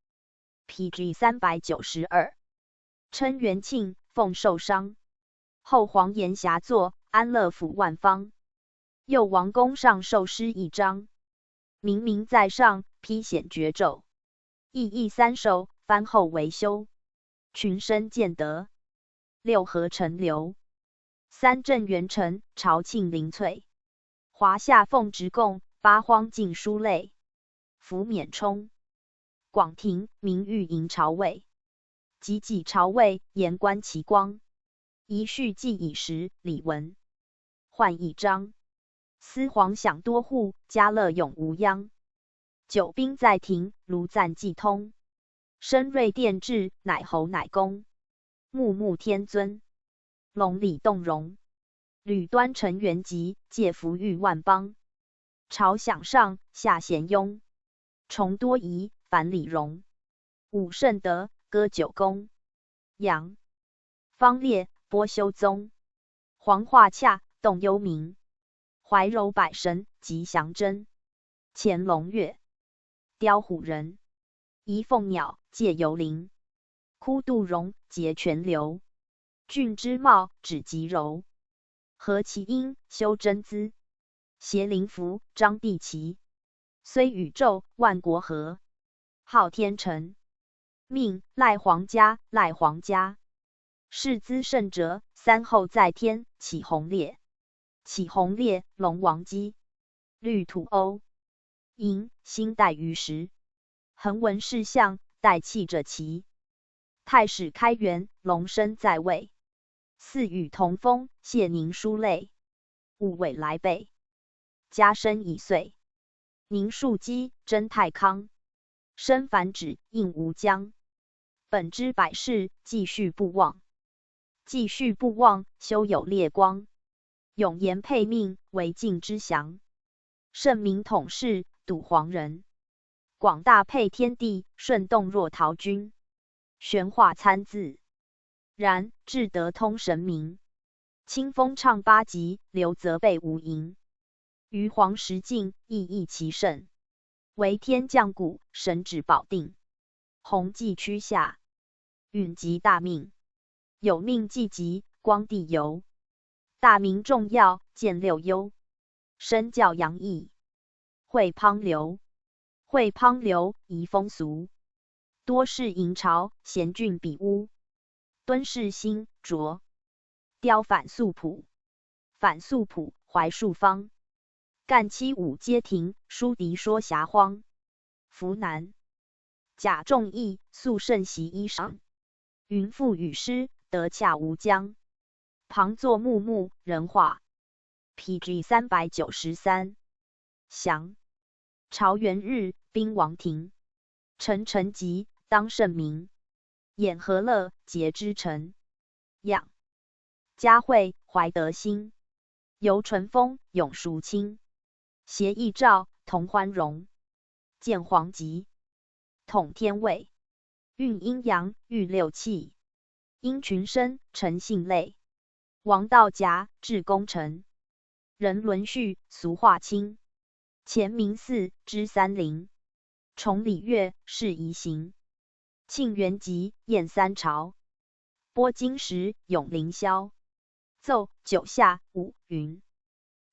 P G三百九十二。称元庆，奉寿商。后皇言遐作，安乐府万方。又王宫上寿诗一章。明明在上，披显绝奏。亦亦三首，翻后为修。群生见得。六合陈留。三镇元陈，朝庆临翠。华夏奉职贡，八荒尽书类。服冕充。广庭明御迎朝位。及己朝位，言观其光。仪序既已时，礼文。换一章。司皇享多户，嘉乐永无殃。九宾在庭，炉赞既通。深瑞殿至，乃侯乃公。穆穆天尊。隆礼动容。吕端臣元吉，介福育万邦。朝享上下咸拥。崇多仪，繁礼容。舞圣德，歌九宫。阳。方烈，播修宗。黄华恰，动幽冥。怀柔百神，吉祥真。乾隆乐。雕虎人。仪凤鸟，介游灵。枯杜荣，节泉流。俊之茂，指极柔。和其音，修真姿。协灵符，张帝旗。虽宇宙，万国和。号天辰。命，赖皇嘉，赖皇嘉。世资圣哲，三后在天，启弘烈。启弘烈，龙王基。绿土欧。寅，辛代于时。恒文氏象，代气者奇。太始开元，龙生在位。四与同风，谢宁书类。五尾来备。嘉生已岁。宁树基，贞太康。生繁殖，应无疆。本之百世，继续不忘。继续不忘，修有烈光。永延配命，为晋之祥。圣明统世，笃皇仁。广大配天地，顺动若陶君。玄化参字。然，至德通神明。清风唱八极，流则备无垠。余黄石尽，亦亦其盛。为天降谷，神指保定。弘济区下。允吉大命。有命既吉，光帝游。大明重要，见六幽。身教洋溢。会滂流。会滂流，遗风俗。多事迎朝，咸郡比屋。敦士兴，卓。雕反素朴。反素朴，槐树方。干戚舞阶庭，书笛说遐荒。 浮南。甲仲义宿圣席衣裳，云覆雨湿，得恰吴江。旁作木木人画。P G三百九十三。祥。朝元日，兵王庭。沉沉寂，当圣明。掩何乐，节之臣。养。嘉惠怀德兴。游淳风，永赎清。协议照，同欢荣。 见黄极。统天位。运阴阳，御六气。因群生，诚信类。王道甲，至功臣。人伦序，俗化亲。乾明四，支三陵。崇礼乐，适宜行。庆元吉，宴三朝。播金石，永凌霄。 奏九夏五云。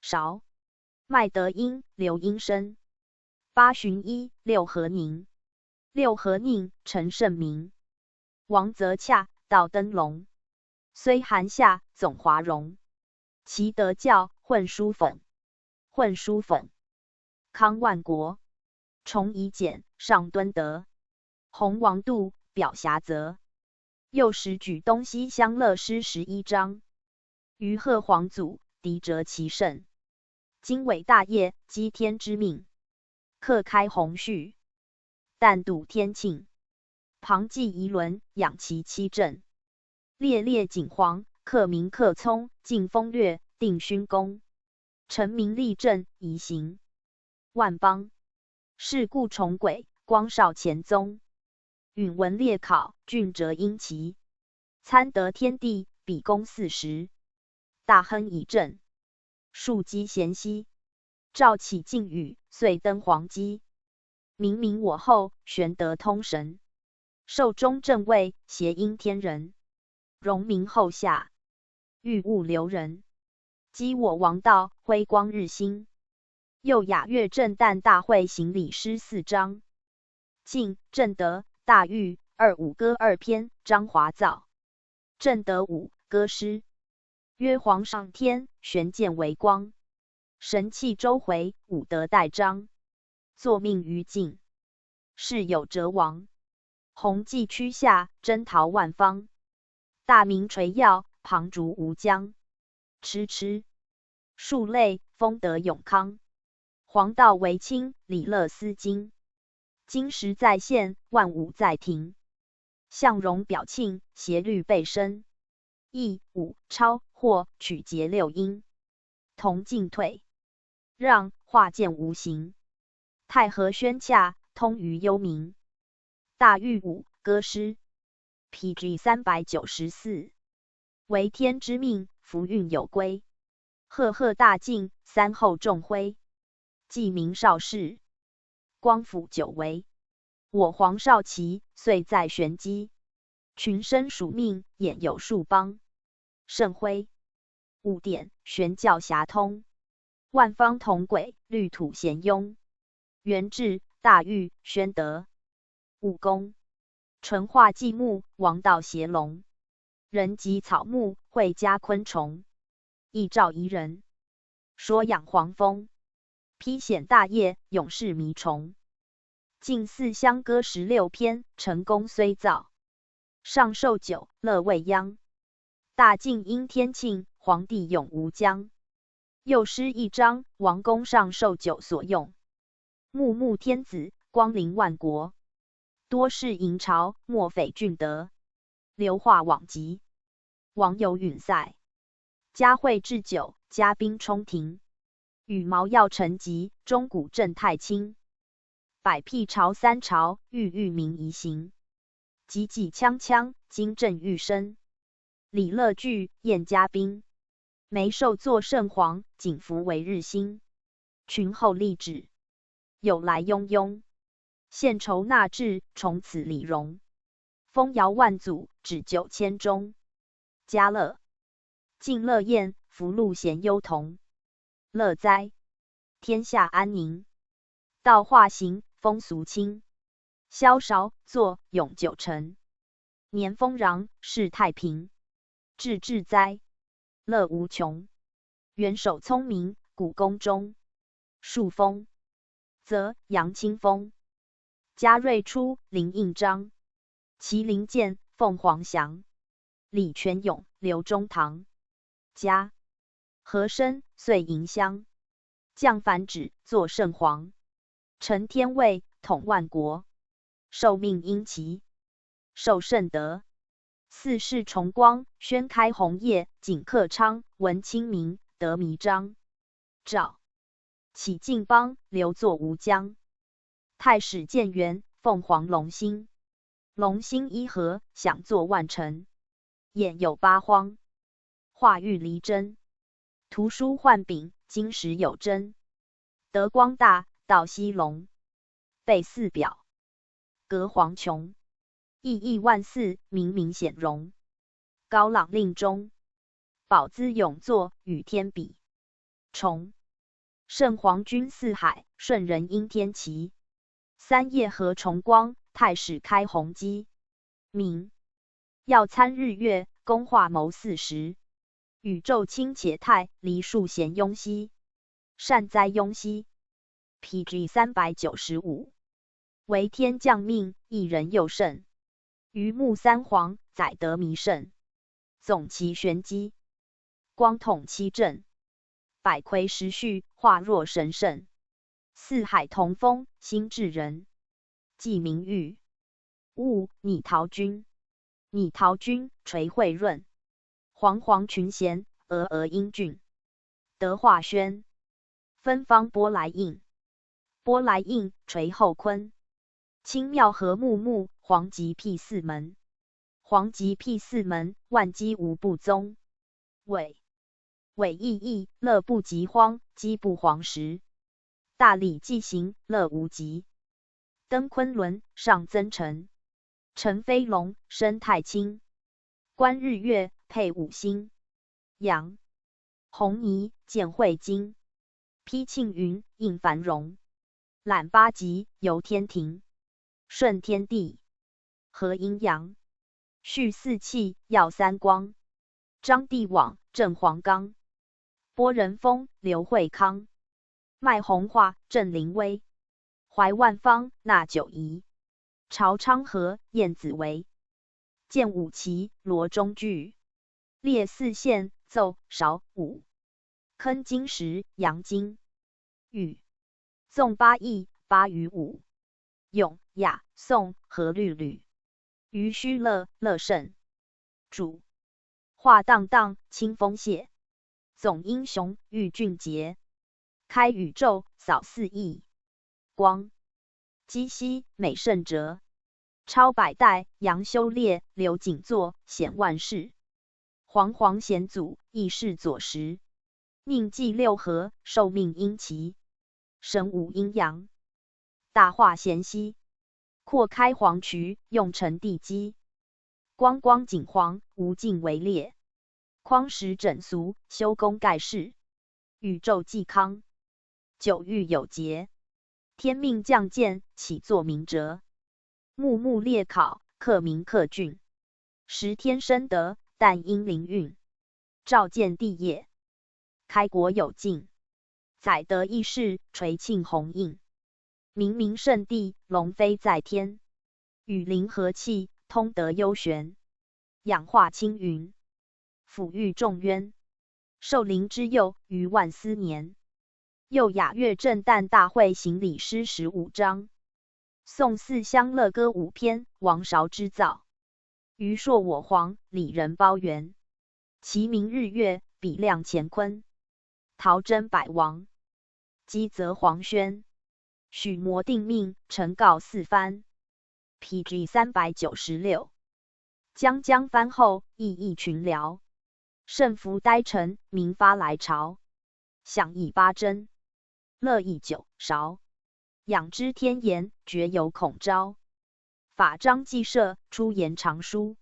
韶。麦德音，刘音声。八旬一，六合宁。六合宁，陈胜明。王则恰，道登龙。虽寒夏，总华荣。齐德教，混书粉。混书粉。 康万国。崇仪简，上敦德。弘王度，表遐泽。又始举东西乡乐诗十一章。余贺皇祖，嫡哲其圣。经纬大业，稽天之命。克开鸿序。旦度天庆。旁祭仪轮，养其七政。 列列景皇，克明克聪，尽风略，定勋功。臣民立正，宜行。万邦。是故崇轨，光绍乾宗。允文列考，俊哲英奇。参得天地，比公四时。大亨以正。 庶几咸兮。诏启靖宇，岁登黄基。明明我后，玄德通神。寿终正寝，协应天人。荣名后夏，欲物流人。积我王道，辉光日新。又雅乐正旦大会行礼诗四章。 晋、正德、大玉二五歌二篇，张华造。正德五，歌诗。曰皇上天，玄鉴为光。神器周回，五德代章。作命于晋。世有哲王。弘济区下，征陶万方。大明垂耀，旁逐吴江。 痴痴。数类，丰德永康。黄道为清，礼乐思今。金石在线，万物在庭。向荣表庆，协律备声。亦五超或取节六音。同进退。让化见无形。太和宣洽，通于幽冥。 大玉舞，歌诗。P G三百九十四。为天之命，福运有归。赫赫大进，三后众辉。既明少室，光辅久违。我皇少奇，岁在玄机。群生署命，俨有数邦。 圣辉。五典，玄教遐通。万方同轨，律土咸庸。元至，大玉，宣德。五功。淳化寂木，王道协龙。人及草木，会家昆虫。亦照宜人。 说养黄蜂。披显大业，永世迷虫。近四乡歌十六篇，成功虽造。上寿九，乐未央。大进因天庆，皇帝永无疆。又诗一章，王公上寿九所用。 穆穆天子，光临万国。多事迎朝，莫匪俊德。流化往极，王游允塞。嘉惠至九，嘉宾冲庭。羽毛耀承吉，钟鼓震太清。百辟朝三朝，玉玉鸣宜行。 急急锵锵，金震玉声。礼乐俱，宴嘉宾。梅寿作圣皇，景福为日新。群后立止，友来拥拥。献酬纳质，崇此礼荣。风摇万祖，指九千钟。嘉乐。 尽乐宴，福禄咸幽同。乐哉，天下安宁。道化行，风俗清。萧韶作，永九成。年丰穰，世太平。至至哉，乐无穷。元首聪明，古宫中。戍风，则杨清风。嘉瑞初，林应章。 麒麟剑，凤凰翔。李泉涌，刘中堂。嘉，和珅，岁迎香。降凡止，坐圣皇。承天位，统万国。受命因奇，受圣德。四世崇光，宣开弘业，景克昌，文亲民，德弥彰。 诏，启靖邦，刘作吴疆。太史建元，凤凰龙兴。龙兴一和，享作万城。偃有八荒，化育离真。图书幻饼，金石有真。德光大，道熙隆。备四表， 隔黄琼。熠熠万寺，明明显荣。高朗令中，宝资永作，与天比。崇，圣皇君四海，圣人应天齐。三叶何崇光，太史开弘基。明，耀参日月，功化谋四时。宇宙清且泰，黎庶咸雍熙。善哉雍熙。 P G 三百九十五。为天降命，一人佑圣。榆木三皇，载德弥盛。总其玄机，光统七正。百魁十序，化若神圣。四海同风，兴至仁。既明喻， 物，拟陶君。拟陶君，垂惠润。煌煌群贤，峨峨英俊。德化轩，芬芳波莱印。波莱印，垂后坤。清庙和穆穆，皇极辟四门。皇极辟四门，万机无不宗。伟，伟熠熠，乐不及荒，机不黄时。大礼既行，乐无极。 登昆仑，上曾城。乘飞龙，升太清。观日月，佩五星。阳，弘尼，建会津。披庆云，应繁荣。览八极，游天庭。顺天地，和阴阳。 续四气，耀三光。张帝网，镇黄冈。拨人风，刘惠康。卖红花，镇临危。怀万方，纳九夷。朝昌河，燕子围。建五旗，罗中聚。列四县，奏韶武。 坑金石，阳金。雨，纵八佾，八与五。咏，雅，颂，和律吕。鱼须乐，乐圣。主，画荡荡，清风谢。总英雄，御俊杰。开宇宙，扫四溢。 光。积息，美圣哲。超百代，扬修列，流景作，显万世。煌煌显祖，亦是左拾。命纪六合，受命因奇。神无阴阳，大化咸熙。阔开黄渠，用成帝基。 光光景黄，无尽围猎。匡时整俗，修功盖世。宇宙既康，九域有节。天命降鉴，岂作明哲？穆穆列考，克明克俊。时天生德，但因灵运。照见帝业， 开国有敬。载德议事，垂庆弘应。明明圣帝，龙飞在天。羽林和气，通德幽玄。养化青云，抚育众渊。寿临之佑，逾万斯年。又雅乐震旦大会行礼诗十五章。 宋四乡乐歌五篇，王韶之造。余朔我黄，李仁包圆。其明日月，比亮乾坤。陶真百王，积则黄轩。许摩定命，陈告四藩。P G 三百九十六。 将将藩后，亦亦群僚。胜服垓臣，名发来朝。享以八珍，乐以九韶。养之天言，绝犹恐昭。法章既设，出言常书。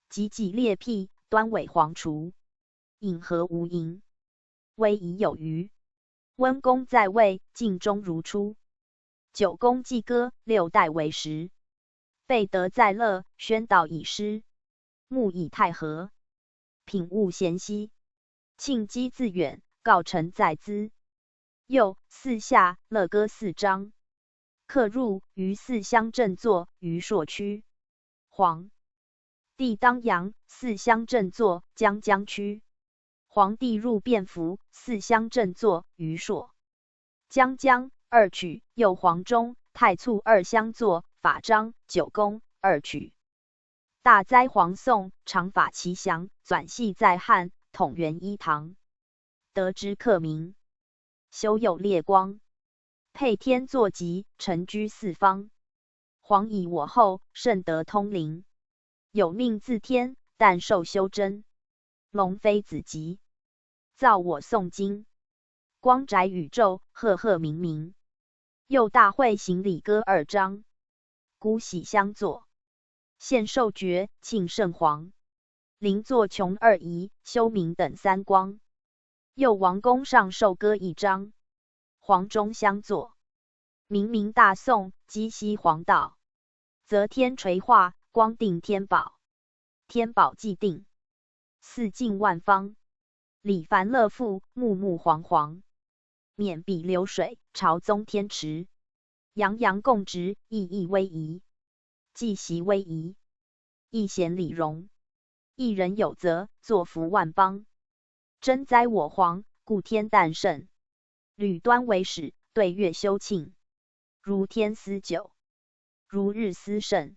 及己列辟，端委黄除。引何无垠，威仪有余。温公在位，尽忠如初。九公既歌，六代为时。备德在乐，宣道已施。牧以太和，品物咸稀。庆积自远，告成在资。右四下乐歌四张。客入于四乡镇作于朔区。黄帝当阳四乡镇作将将区。黄帝入便服四乡镇作于朔。将将二曲又黄忠太促二乡作法章九宫二曲。大哉黄宋常法其详，纂系在汉统元一唐。得之客名，修有列光。配天作吉，臣居四方。黄以我后，甚得通灵。有命自天，但受修真。龙飞子集，造我诵经。光宅宇宙，赫赫明明。又大会行礼歌二章。姑喜相作，献寿爵庆圣皇。灵作琼二仪，修明等三光。又王宫上寿歌一章。黄忠相作，明明大颂，积息黄道。则天垂化，光定天宝。天宝既定，四境万方。礼繁乐富，穆穆皇皇。免彼流水，朝宗天池。洋洋共执，亦亦威仪。既习威仪，亦显礼容。一人有则，作福万邦。真哉我皇，故天旦圣。吕端为始，对月修庆。如天司久，如日司盛。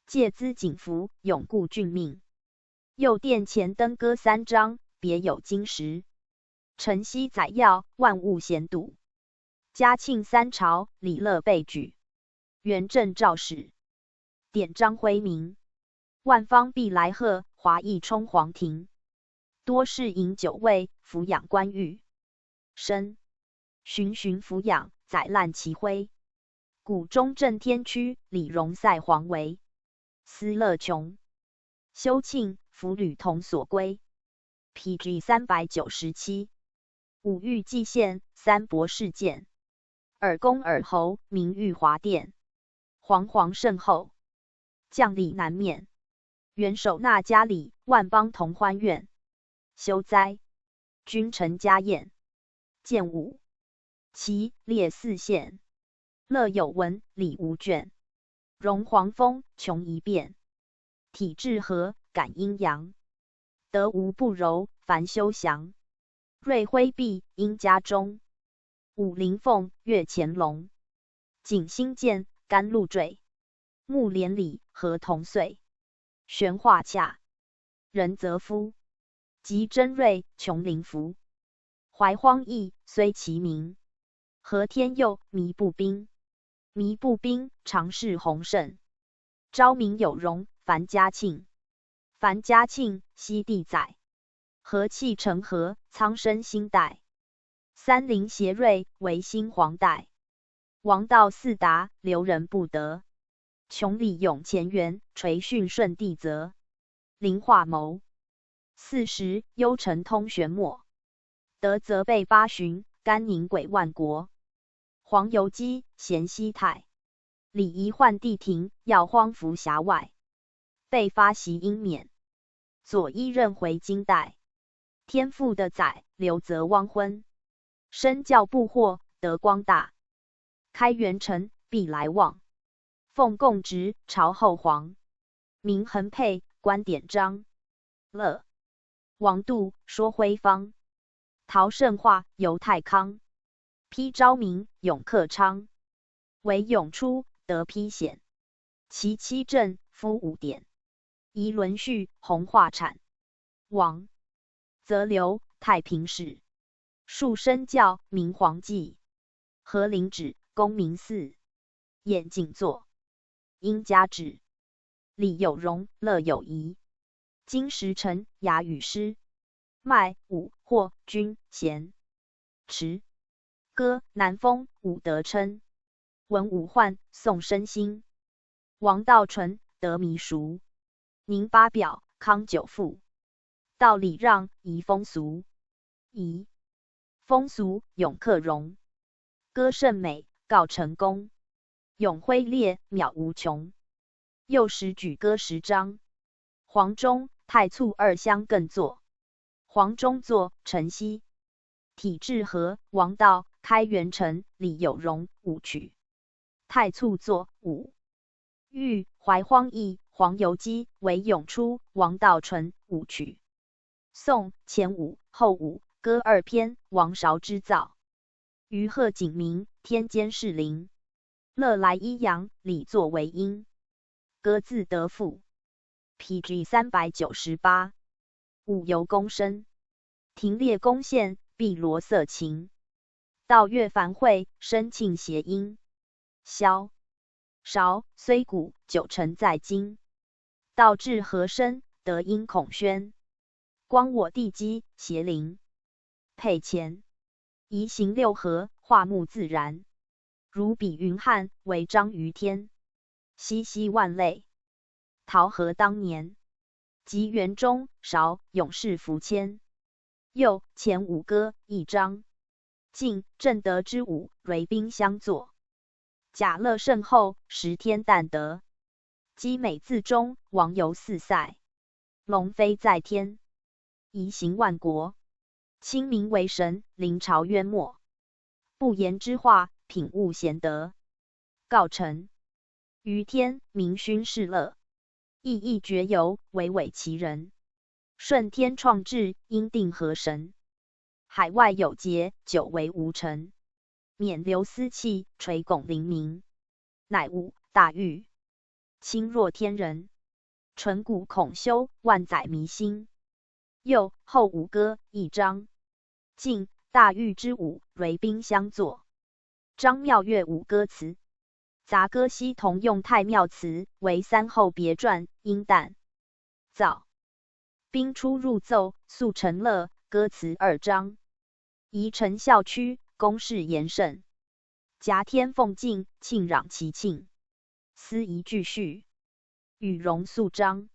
借资景服，永固俊命。又殿前登歌三章，别有经时。晨曦载耀，万物咸笃。嘉庆三朝，礼乐备举。元正诏始，典章辉明。万方必来贺，华裔充皇庭。多侍饮酒味，抚养官御。深循循抚养，载烂其辉。鼓中震天区，礼容赛皇维。思乐琼，修庆，抚吕同所归。P G三百九十七。五御祭献，三博士见。尔公尔侯，名誉华殿。皇皇圣后，将礼难免。元首纳嘉礼，万邦同欢愿。休哉，君臣家宴。建武，其列四县。乐有文，礼无倦。荣皇封，穷仪变。体至和，感阴阳。德无不柔，烦休详。瑞辉毕，应家中。武临凤，越乾隆。景兴建，甘露坠。木莲礼，合同岁。玄化洽，仁则夫。及珍瑞，琼林福。怀荒邑，虽其名。和天佑，弥不宾。弥不宾，常侍洪胜。昭明有荣，樊嘉庆。樊嘉庆，西帝载。和气成和，苍生兴代。三灵协瑞，维新皇代。王道四达，留人不得。穷礼永乾元，垂训顺帝则。灵化谋。四时，幽陈通玄墨。德则备八旬，甘宁轨万国。黄油积，咸西泰。礼仪换地庭，要荒服峡外。被发袭英冕。左一任回京代。天父的载，留则汪昏。身教不惑，德光大。开元辰，必来望。奉供职，朝后皇。明恒佩，观典章。乐。王度，说徽方。陶圣化，游太康。批昭明，永克昌。为永初，德批显。其七正，夫五典。仪轮序，弘化产。王。则留，太平始。树身教，明皇纪。和灵止，公明祀。演景作，应家止。礼有荣，乐有仪。经时辰，雅与诗。迈舞，或君贤。池。歌，南风，舞德琛。文武换，颂身兴。王道纯，德弥熟。宁八表，康九赋。道礼让，仪风俗。仪。风俗，永克荣。歌甚美，告成功。咏挥烈，渺无穷。又始举歌十章。黄忠、太促二相更作。黄忠作，陈希。体至和，王道，开元城，李有荣，舞曲。太促作，舞。欲怀荒意，黄由基，为咏初，王道纯，舞曲。宋，前五、后五，歌二篇，王韶之造。鱼鹤景明，天间士林。乐来一阳，礼作为音。歌自得赋。P G三百九十八。舞由宫深。庭列宫献，碧螺瑟琴。道乐繁会，声磬谐音。萧韶虽古，九成在今。道至和声，德音孔宣。光我帝姬，协灵。佩乾。移行六合，画目自然。如比云汉，为章于天。熙熙万类。陶何当年。及元中，韶咏士服千。又，前五歌，一章。晋，正德之舞，蕤宾相作。甲乐圣后，时天旦得。鸡美自中，王游四塞。龙飞在天，移行万国。清明为神，临朝渊没。不言之化，品物贤德。告臣。于天，明勋士乐。意意绝游，唯委其人。顺天创制，应定河神。海外有节，久违无成。免流思气，垂拱灵明。乃舞大玉。卿若天人，纯古孔修，万载弥新。又，后五歌，一章。晋，大玉之舞，蕤宾相作。张妙乐舞歌词。杂歌悉同用太庙词，为三后别传，因旦。造。宾出入奏，速成乐，歌词二章。移陈校区，宫室延盛。夹天凤镜，庆朗其庆。司仪俱序。与荣肃章。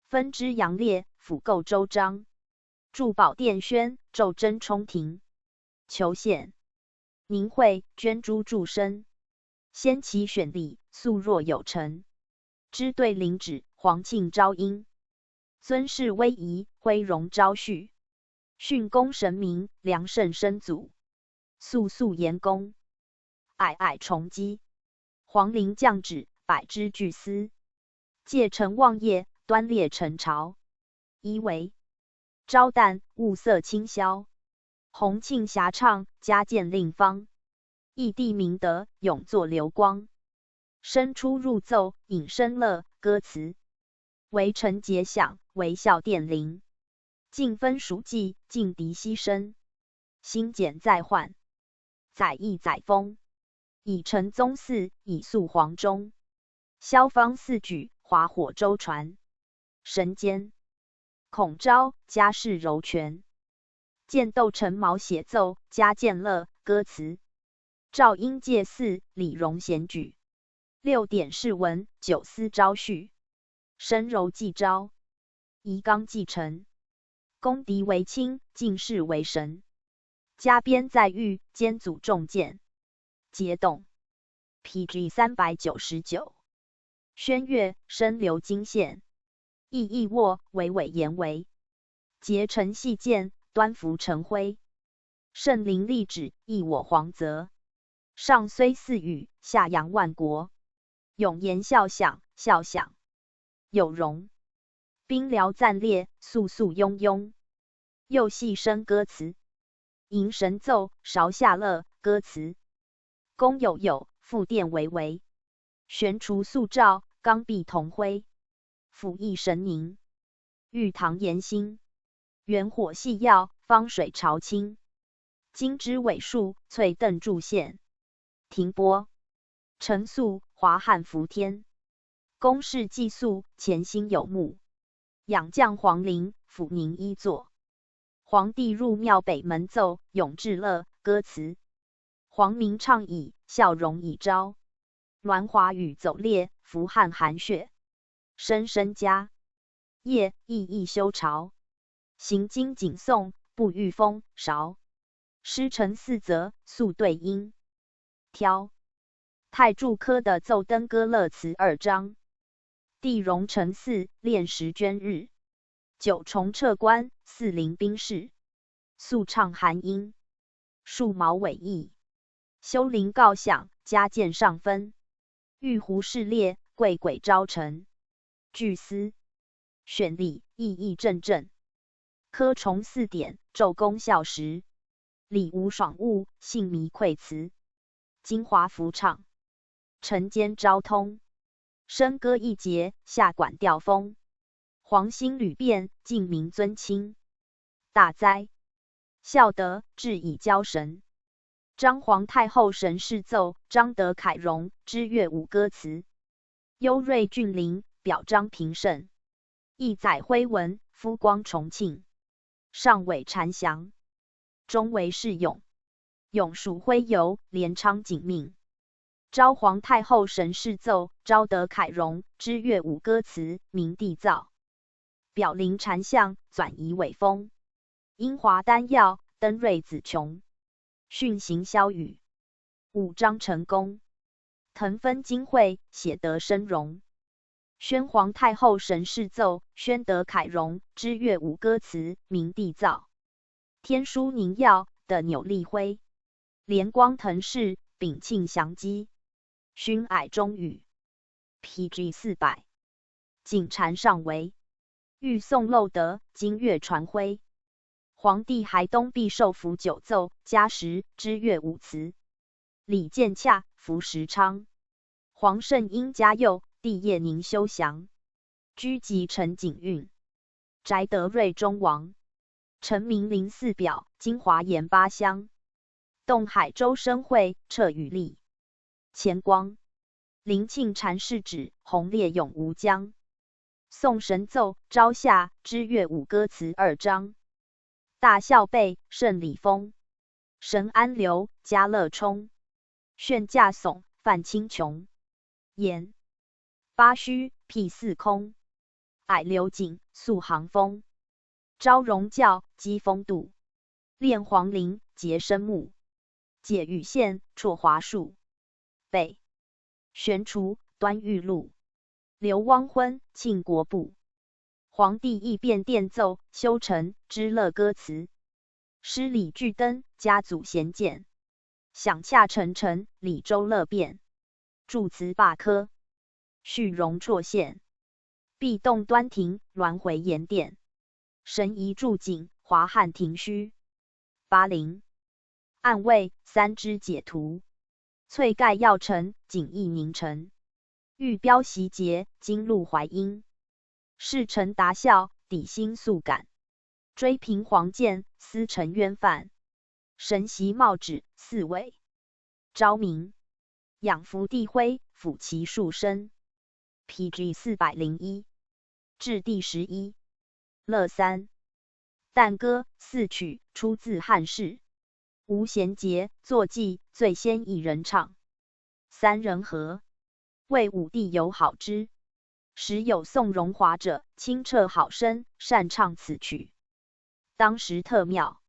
分之杨烈，辅构周章。助宝殿宣，奏真冲庭。求献。凝会捐诸柱身。先齐选礼，素若有成。支队领旨，皇庆昭音。尊室威仪，徽荣昭序。训功神明，良圣生祖。肃肃严恭。矮矮崇基。皇陵降旨，百枝俱司。戒成望业，端列陈朝。仪为昭旦，物色清宵。洪庆遐唱，嘉鉴令方。义帝明德，永作流光。声出入奏，引声乐，歌词。为臣节享，为孝殿临。尽分属祭，尽敌牺牲。兴简再换。载义载风。以承宗嗣，以肃皇终。萧方四举，华火周传。神间。孔昭，嘉世柔泉。建斗臣毛写奏，嘉鉴乐，歌词。赵英戒祀，李荣贤举。六典释文，九司昭序。深柔祭昭。仪纲祭陈。公嫡为卿，敬事为神。嘉边再遇，兼祖重建。节动。P G三百九十九。宣乐，声流金献。意意沃，委委言为。节成细见，端服成徽。圣灵立旨，亦我皇泽。上虽四语，下扬万国。永言笑响，笑响。有荣。兵辽暂列，肃肃拥拥。又细声歌词。迎神奏，韶下乐，歌词。公有有，复殿为为。悬厨肃照，刚愎铜徽。辅翼神凝。玉堂岩心。远火细耀，方水潮清。金枝伟树，翠灯柱献。停播。陈肃，华汉服天。宫室祭肃，潜心有目。仰将皇陵，辅凝一座。皇帝入庙北门奏，咏至乐，歌词。皇民唱已，笑容已昭。鸾华羽走猎，伏汉寒雪。声声嘉。夜亦亦修朝。行经景颂，不遇风韶。诗陈四则，肃对应。挑。太柱科的奏登歌乐词二章。帝荣承嗣，炼时捐日。九重撤关，四邻兵士。肃唱寒音。树毛委翼。丘陵高翔，嘉鉴上分。玉壶试裂，桂鬼朝晨。巨丝，旋律，意意阵阵。科虫似点，昼公啸时。礼无爽物，兴弥喟辞。京华浮唱， 晨间昭通。笙歌一节，下管调风。黄兴旅变，尽民尊亲。大哉！孝德，至以交神。张皇太后沈氏奏张德凯融之乐舞歌词。幽瑞峻陵，表彰平圣。 一载徽文，夫光崇庆。上为禅祥，中为士勇。永属徽游，连昌景命。昭皇太后沈氏奏昭德凯融之乐舞歌词，明帝造。表临禅相，纂仪伟风。英华丹耀，登瑞紫琼。训行萧雨，舞张成功。腾分金会，写得生荣。 宣皇太后沈氏奏宣德凯融之乐舞歌词，明帝造。天书凝耀，得扭力徽。连光腾势，屏庆祥机。熏矮终语。P G四百。景禅上为。欲送漏德，金乐传徽。皇帝孩东毕寿辅酒奏嘉时之乐舞词。 李建洽，服时昌。皇圣因嘉佑，帝业宁修祥。居集陈景运，宅德瑞中王。陈明林寺表，金华岩巴香。洞海舟声会，彻雨丽。乾光。灵庆禅世旨，洪烈永无疆。 宋神奏昭夏之乐舞歌词二章。大孝备，圣礼峰。神安流，嘉乐冲。炫驾颂，泛青琼。岩。巴虚，辟四空。矮流景，肃行风。昭融教，激风度。炼黄林，洁生木。 解羽线，绰华树。北。悬厨，端玉露。流汪昏，庆国步。皇帝亦变殿奏修陈之乐歌词。诗礼俱登，嘉祖咸鉴。响洽沉沉，礼周乐变。祝词罢科。 续融绰献。壁洞端庭，銮回岩殿。神仪柱景，华汉庭虚。巴陵。暗卫，三支解图。翠盖耀陈，锦翼凝成。玉标习节，金露怀英。侍臣达孝，抵心肃感。 追平黄鉴，司沉渊范。神习帽指，四围。昭明。仰伏帝徽，抚其束深。P G四百零一。至第十一。乐三。旦歌，四曲，出自汉释。无衔节，作记，最先一人唱。 三人和。谓武帝友好之。时有宋荣华者，清澈好声，擅唱此曲。当时特妙。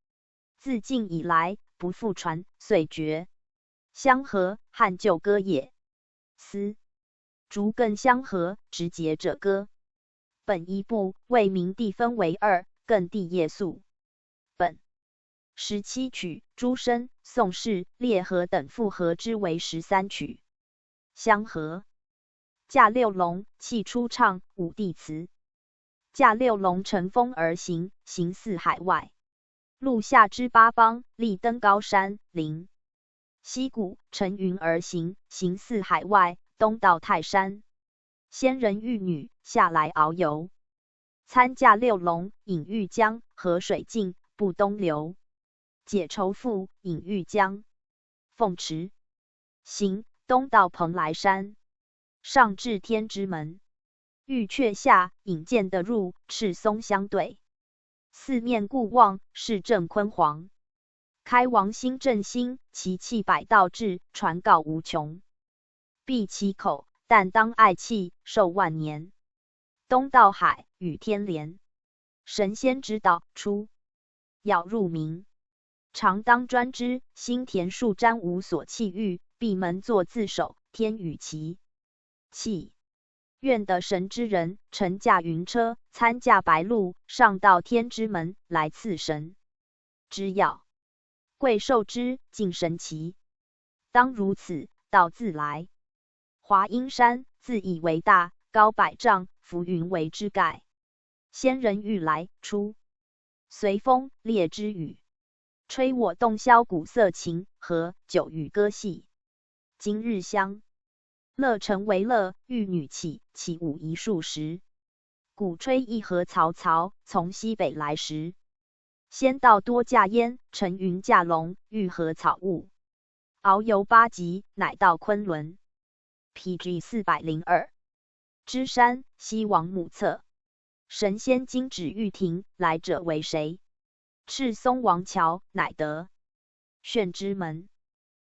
自晋以来，不复传，遂绝。相和，汉旧歌也。思。竹亘相和，直节者歌。本一部，为明帝分为二，亘帝夜宿。本。 十七曲，诸声、宋氏、列和等复合之为十三曲。相和。驾六龙，气初畅，武帝辞。驾六龙乘风而行，形似海外。陆下之八邦，立登高山、陵。溪谷，乘云而行，形似海外，东到泰山。 仙人玉女下来遨游。参驾六龙，引御江，河水静，不东流。解愁赋，引御江。凤池。行，东到蓬莱山，上至天之门。玉阙下，引见得入，赤松相对。 四面顾望，势震坤煌。开王兴震兴，其气百道至，传告无穷。闭其口，但当爱气，寿万年。东到海，与天连。神仙之道，出。杳入明。常当专之，兴田树詹无所弃域，闭门作自守，天与其 气。愿得神之人，乘驾云车，参驾白鹭，上到天之门，来赐神之耀。贵受之，敬神奇。当如此，道自来。华阴山自以为大，高百丈，浮云为之盖。仙人欲来，出。随风，列之语。吹我洞箫鼓瑟琴，和酒与歌戏。今日香。乐成为乐，玉女起，起舞一数时。鼓吹一和曹操从西北来时。仙道多驾烟，乘云驾龙，御河草雾。遨游八极，乃到昆仑。P G四百零二。支山，西王母侧。神仙金指玉庭，来者为谁？赤松王乔乃得。眩之门。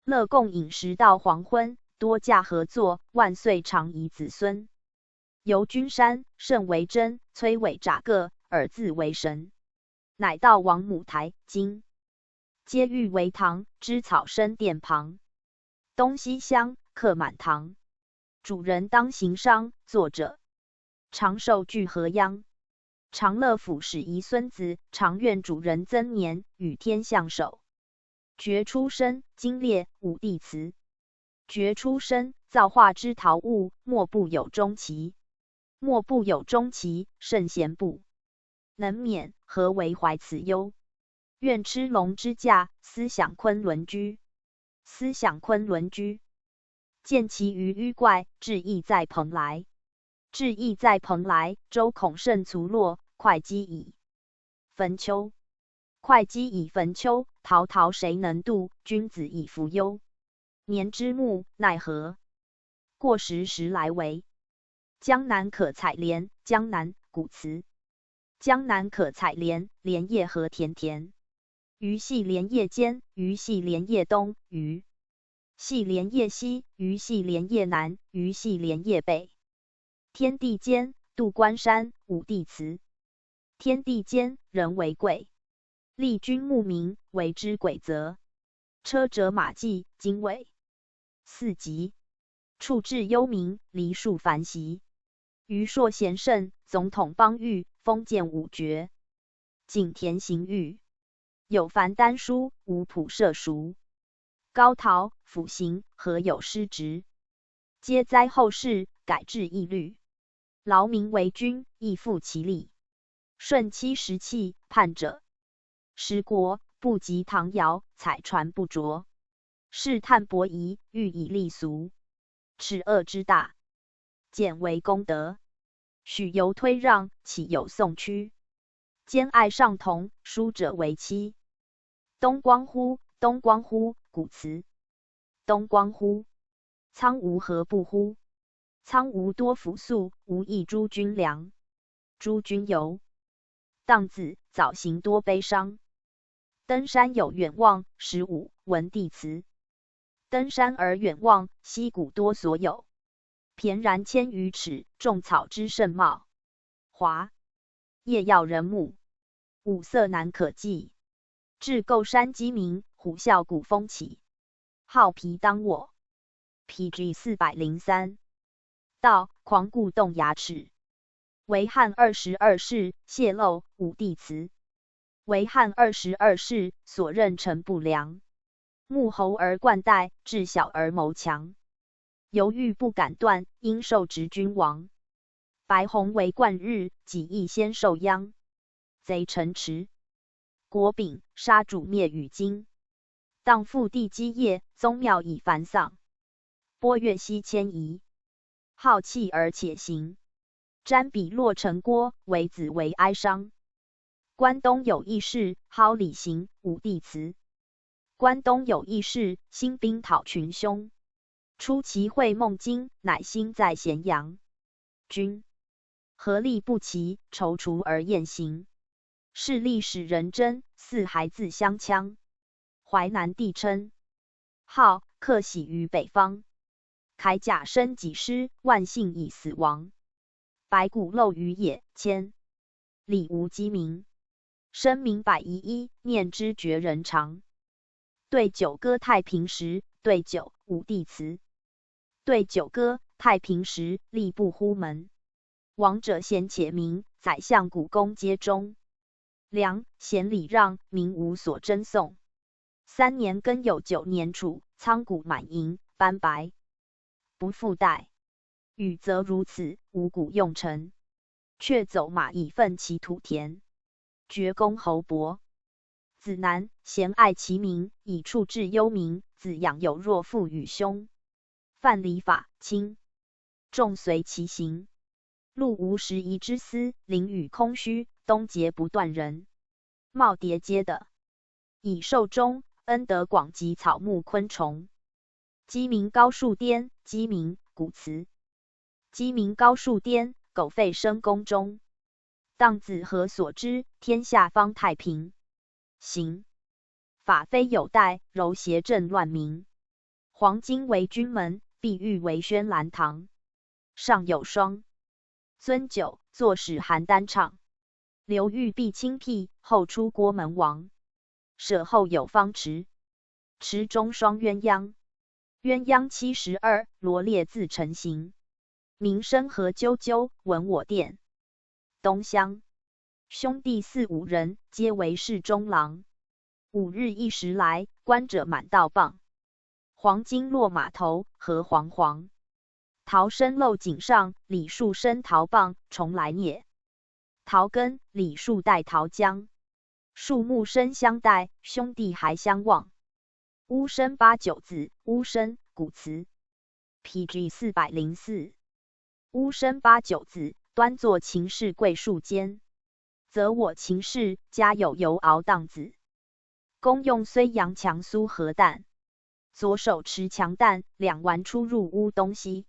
乐共饮食到黄昏，多驾合作，万岁常以子孙。游君山，甚为真，崔叡眨个，尔自为神。乃到王母台，今皆誉为堂，芝草生殿旁。东西厢，客满堂。主人当行商。作者：长寿俱何央。长乐府始遗孙子，长愿主人曾年，与天相守。决出身，今列五帝祠。决出身，造化之陶物，莫不有终期。莫不有终期，圣贤不能免，何为怀此忧？愿吃龙之驾，思想昆仑居。思想昆仑居。见其鱼鱼怪，志意在蓬莱。志意在蓬莱，周孔圣卒落，会稽矣。坟丘。会稽矣坟丘，陶陶谁能度？君子以弗忧。年之暮，奈何？过时时来为。江南可采莲，江南，古词。江南可采莲，莲叶何田田。鱼戏莲叶间，鱼戏莲叶东，鱼。戏莲叶西，鱼戏莲叶南，鱼戏莲叶北。天地间，杜关山，五帝祠。天地间，人为贵。立君牧民，为之鬼则。车者马骑，经纬。四极。处置幽冥，黎庶繁习。余数贤圣，总统邦域，封建武绝。井田刑狱。有凡丹书，无普社熟。高陶辅刑，何有失职？皆哉后世，改制易律。劳民为君，亦复其力。顺期时气，叛者。时国不及唐尧，采船不着。试探伯夷，欲以利俗。尺恶之大，简为功德。许由推让，岂有宋屈？兼爱尚同，疏者为妻。东光乎，东光乎，古词。东光乎。苍梧何不乎？苍梧多浮粟，无益诸君粮。诸君游。荡子早行多悲伤。登山有远望，十五，文帝祠。登山而远望，溪谷多所有。 蹁然千余尺，众草之盛茂。华。夜耀人目，五色难可计。至构山鸡鸣，虎啸谷风起。好皮当我。P G四百零三。道，狂固动牙齿。为汉二十二世，泄露，五帝祠。为汉二十二世，所任臣不良。 沐猴而冠带，智小而谋强。犹豫不敢断，应受执君王。白虹为冠日，己亦先受殃。贼臣迟。国柄，杀主灭与今。荡覆地基业，宗庙已繁丧。波月西迁移。好气而且行。 瞻彼落城郭，为子为哀伤。关东有义士，号李行，五帝祠。关东有义士，兴兵讨群凶。初齐会孟津，乃兴在咸阳。君。何力不齐，踌躇而雁行。势利使人争，四孩自相戕。淮南帝称。号，克喜于北方。 铠甲生己尸，万姓已死亡。白骨露于野，千里无鸡鸣。声名百余一，念之绝人肠。对酒歌太平时，对酒，五帝祠。对酒歌太平时，吏部呼门。亡者咸且鸣，宰相古公皆终。 梁，咸礼让，民无所争颂。三年庚酉九年处，仓谷满盈，斑白，不复带。雨则如此，无谷用成。却走马以粪其土田，绝公侯伯。子南，咸爱其民，以处置幽民，子养友若父与兄。范蠡法，亲，众随其行。路无拾遗之司，林雨空虚，冬节不断人。耄耋皆得。以寿终，恩德广及草木昆虫。鸡鸣高树颠，鸡鸣，古词。鸡鸣高树颠，狗吠深宫中。荡子何所知，天下方太平。刑，法非有带，柔邪正乱民。黄巾为君门，碧玉为轩兰堂。上有双，尊酒，坐使邯郸唱。刘裕避卿辟，后出郭门王。舍后有方池，池中双鸳鸯。鸳鸯七十二，罗列自成形。鸣声何啾啾，闻我殿。东乡，兄弟四五人，皆为侍中郎。五日一时来，观者满道傍。黄巾落马头，何惶惶。陶参漏井上，李树生陶傍，重来蹑。陶根，李树带陶江。树木深相带，兄弟还相望。巫参八九子，巫参，古词。P G四百零四。巫参八九子，端坐秦氏桂树间。则我秦氏，家有由敖荡子。功用虽扬强苏核弹，左手持强弹，两丸出入屋东西。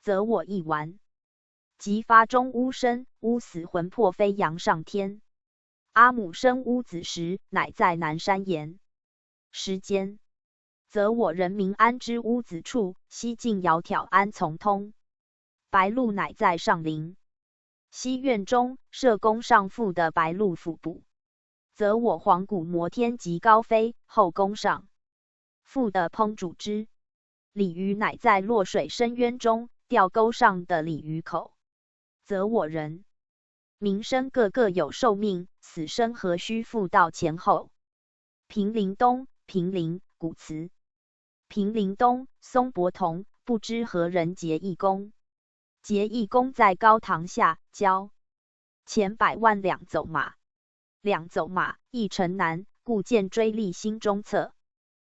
则我一丸。即发中巫参，巫死魂魄飞扬上天。阿母生巫子时，乃在南山岩。时间，则我人民安之巫子处，西径窈窕安从通。白露乃在上林。西苑中，社公上父的白露腹部。则我黄骨摩天即高飞，后宫上父的烹煮之。鲤鱼乃在洛水深渊中，钓钩上的鲤鱼口。则我人民生个个有寿命，死生何须复道前后。平陵东，平陵，古词。平陵东，松柏桐，不知何人结义功。结义功在高堂下，交。前百万两走马，两走马，亦城难，故见追历新中策。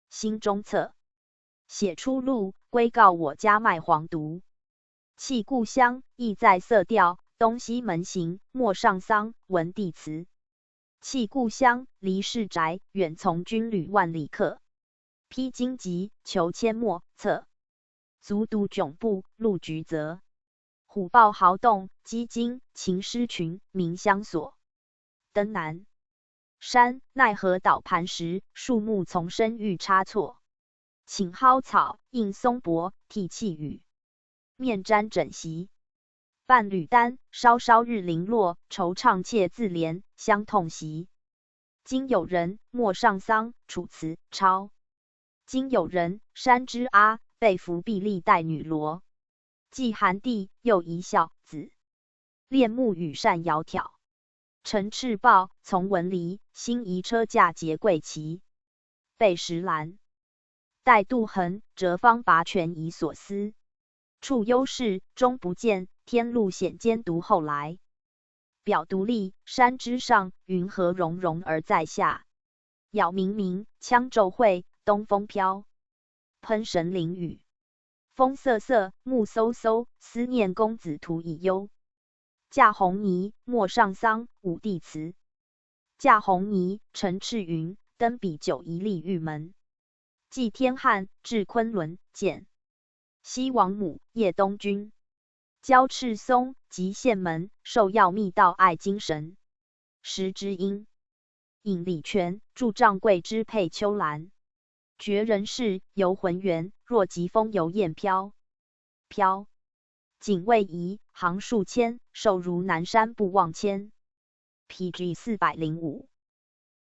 新中策，写出路，归告我家卖黄犊。弃故乡，意在色调，东西门行，陌上桑，闻帝辞。弃故乡，离市宅，远从军旅万里客。披荆棘，求阡陌，策。卒独迥步，路橘泽。虎豹豪动，鸡惊，秦师群，鸣相索。登南山，奈何倒盘石，树木丛生遇差错。请薅草，映松柏，替气雨。面沾枕席，半履单，稍稍日零落，惆怅且自怜，相痛惜。今有人，陌上桑，楚辞，超。今有人，山之阿，被服壁立带女罗。既寒地，又宜孝子。恋慕羽扇窈窕，乘赤豹，从文离，兴仪车驾节贵骑。被石兰，带杜衡，折方拔泉以所思。处幽室，终不见，天路险艰独后来。表独立，山之上，云何融融而在下。杳冥冥，羌骤晦，东风飘。喷神淋雨，风瑟瑟，暮嗖嗖，思念公子徒以忧。驾鸿泥，陌上桑，武帝辞。驾鸿泥，乘赤云，登彼九夷利御门。祭天汉，至昆仑，见西王母，夜东君。交赤松，及县门，授要密道爱精神。时之音。饮礼泉，助杖桂枝佩秋兰。绝人世，游魂圆，若疾风游雁飘。飘。景未移，行数千，瘦如南山不忘迁。P G四百零五。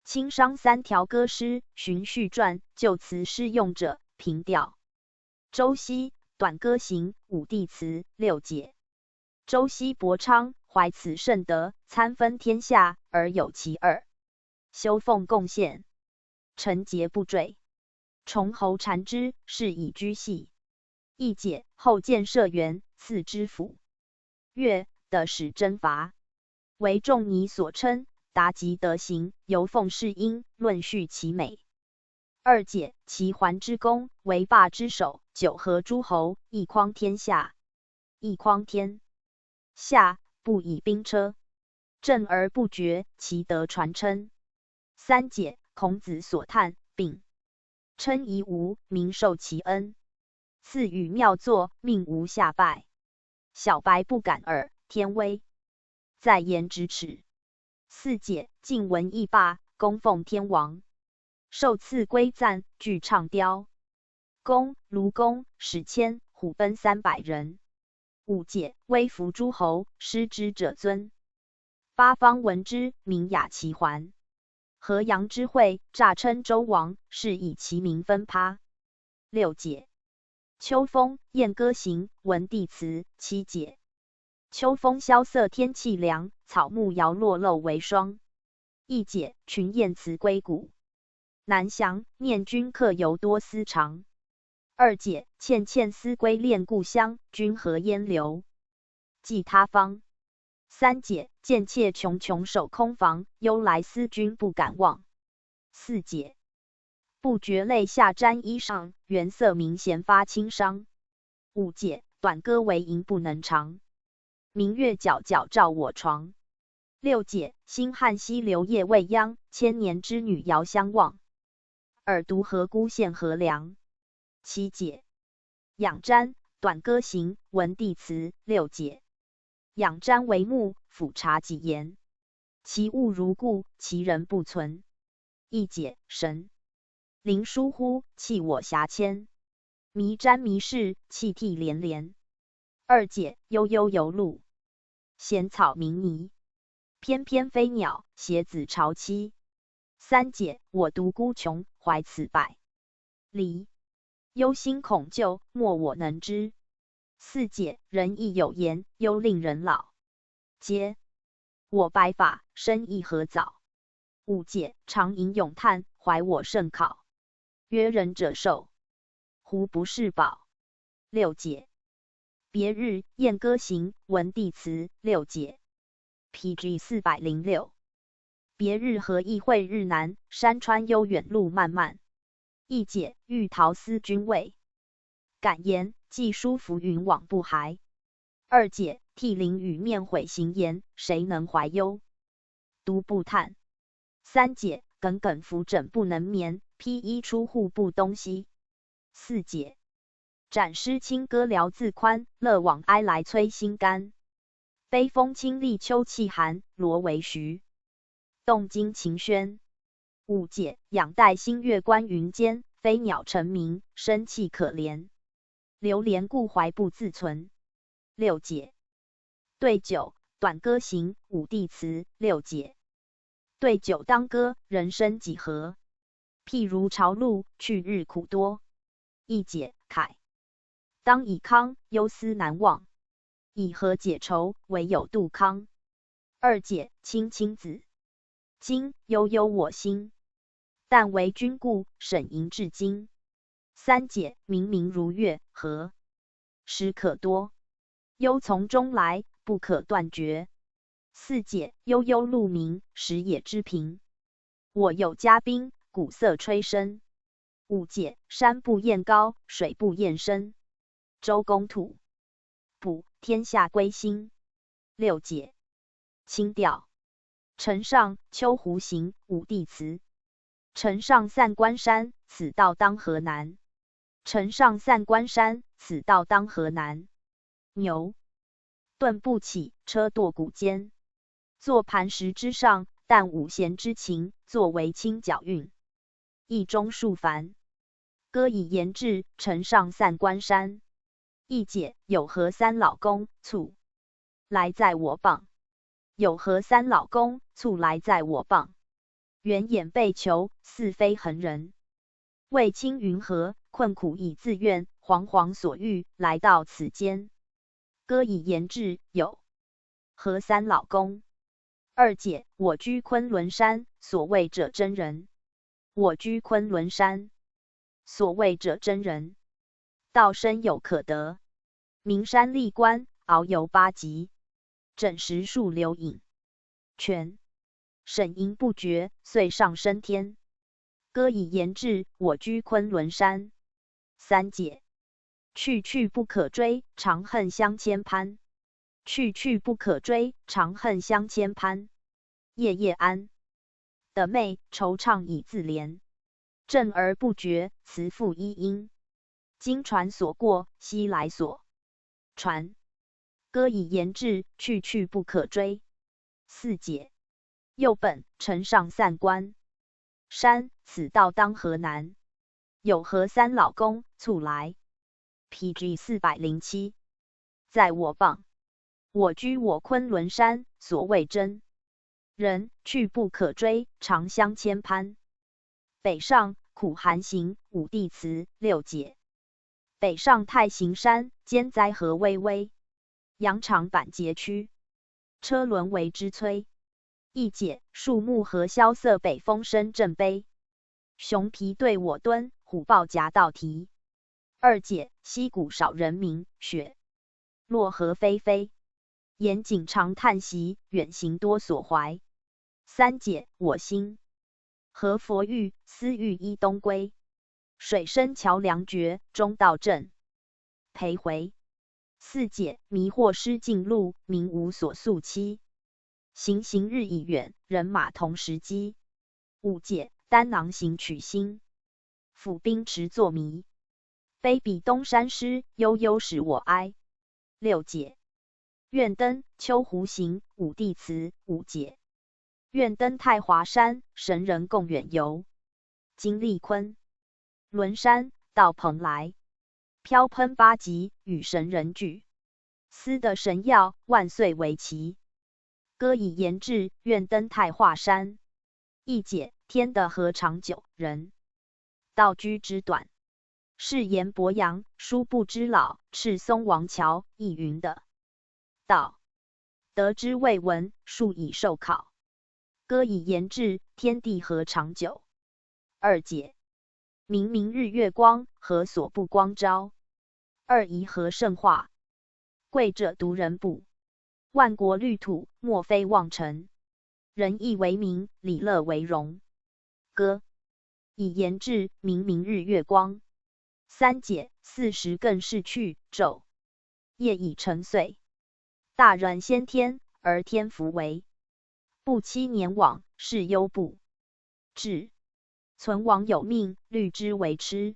《青商三条歌诗》寻序传，旧词诗用者，平调。周希，《短歌行》，武帝词，六解。周希伯昌，怀此圣德，参分天下而有其二。修奉贡献，成节不赘。重侯缠之，是以居系。亦解后见射援，赐之辅。乐，得使征伐。为仲尼所称，达即得行，由奉士殷论叙其美。二解齐桓之功，为霸之首，九合诸侯，一匡天下。一匡天下，不以兵车，战而不决，其德传称。三解孔子所叹，病称遗无，民受其恩。赐予妙作，命无下拜。小白不敢耳，天威，在言咫尺。四解晋文义霸，功奉天王，受赐归赞，具唱雕。公、卢公、史迁、虎贲三百人。五解威服诸侯，失之者尊。八方闻之，名雅齐桓。河阳之会，诈称周王，是以其名分葩。六解秋风，燕歌行，闻帝辞。七解秋风萧瑟天气凉，草木摇落漏为霜。一解群雁辞归谷。南翔，念君客游多思长。二解倩倩思归恋故乡，君何烟流，寄他方。三解贱妾穷穷守空房，忧来思君不敢忘。四解不觉泪下沾衣裳，缘色明弦发清伤。五解短歌唯吟不能长，明月皎皎照我床。六解星汉溪流夜未央，千年织女遥相望，尔独何辜献河梁。七解仰瞻，短歌行，闻帝辞。六解仰瞻为目，俯察其言，其物如故，其人不存。一解神灵疏忽，弃我遐迁，迷瞻迷视，泣涕连连。二解悠悠游路，闲草鸣泥，翩翩飞鸟，携子朝栖。三解我独孤穷，怀此百里，忧心恐旧，莫我能支。四解仁义有言，忧令人老。嗟，我白发，生亦何早。五解长吟咏叹，怀我甚考，曰仁者寿，胡不适饱。六解别日，燕歌行，闻帝辞。六解P G四百零六。别日，何意会日难，山川悠远路漫漫。一解欲逃思君未敢言，寄书浮云往不还。二解涕零雨面悔行言，谁能怀忧，独不叹。三解耿耿浮枕不能眠，披衣出户不东西。四解展诗清歌聊自宽，勒往哀来催心肝。悲风清厉秋气寒，罗为徐，动经琴喧。五解仰带星月观云间，飞鸟成鸣，生气可怜，流连故怀不自存。六解对酒，短歌行，舞帝辞。六解对酒当歌，人生几何？譬如朝露，去日苦多。一解慨，当以慷，忧思难忘，以何解愁，唯有杜康。二解卿卿子，今悠悠我心，但为君故，沈吟至今。三解明明如月，何时可掇？忧从中来，不可断绝。四解悠悠鹿鸣，食野之苹，我有嘉宾，鼓瑟吹笙。五解山不厌高，水不厌深，周公吐哺，天下归心。六解清调。城上秋胡行，舞帝辞。城上散关山，此道当河南。城上散关山，此道当河南。牛顿不起，车堕谷间。坐磐石之上，但舞弦之情，作为轻脚韵。意中述繁。歌以言志，城上散关山。一解有何三老公促来在我傍。有何三老公促来在我傍。远眼背求，似非恒人。未清云何，困苦以自愿，惶惶所欲，来到此间。歌以言志，有何三老公。二解我居昆仑山，所谓者真人。我居昆仑山，所谓者真人，道深有可得。名山历关，遨游八极，枕石数流影。泉，沈吟不绝，遂上升天。歌以言志，我居昆仑山。三姐，去去不可追，长恨相牵攀。去去不可追，长恨相牵攀。夜夜安。的妹惆怅以自怜。振而不绝，辞赋一音。今船所过，昔来所船。歌以言志，去去不可追。四姐，又本乘上散关山，此道当河南。有何三老公促来？P G四百零七。在我傍，我居我昆仑山，所谓真人，去不可追，长相牵攀。北上，苦寒行，五帝辞。六姐，北上太行山，兼灾河微微，羊肠板节曲，车轮为之催。一姐，树木何萧瑟，北风声振悲，熊罴对我蹲，虎豹夹道啼。二姐，溪谷少人名，雪落何霏霏，岩井长叹息，远行多所怀。三姐，我心何佛域，思欲依东归。水深桥梁绝，中道正。陪回。四姐，迷惑失径路，名无所宿栖。行行日已远，人马同时饥。五姐，单囊行取心，抚冰池作谜。卑鄙东山师，悠悠使我哀。六姐，愿登秋湖行，五帝辞。五姐，愿登太华山，神人共远游。经历昆仑山，到蓬莱，飘喷八极，与神人聚。思得神耀，万岁为期。歌以言志，愿登太华山。一姐，天得何长久，人道居之短。誓言博洋，殊不知老，赤松王乔亦云得道，得之未闻，数以授考。歌以言志，天地何长久。二姐，明明日月光，何所不光昭？二仪何盛化，贵者独人不。万国绿土，莫非望尘。仁义为名，礼乐为荣。歌以言志，明明日月光。三姐，四时更逝去，昼夜已成岁。大人先天，而天弗为。不期年往，事忧不至。存亡有命，虑之为痴。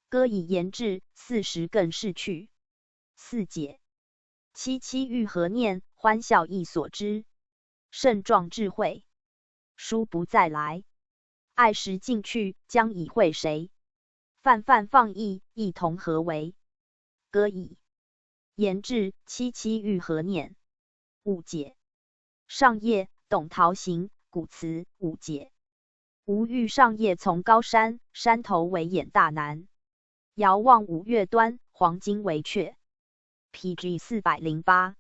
歌以言志，四时更逝去。四姐，戚戚欲何念，欢笑亦所知。盛壮智慧，殊不再来。爱时尽去，将以会谁？泛泛放逸，亦同何为？歌以言志，戚戚欲何念。五姐，上夜董陶行，古词。五姐，吾欲上夜从高山，山头为眼大南，遥望五岳端，黄金为阙。P G四百零八。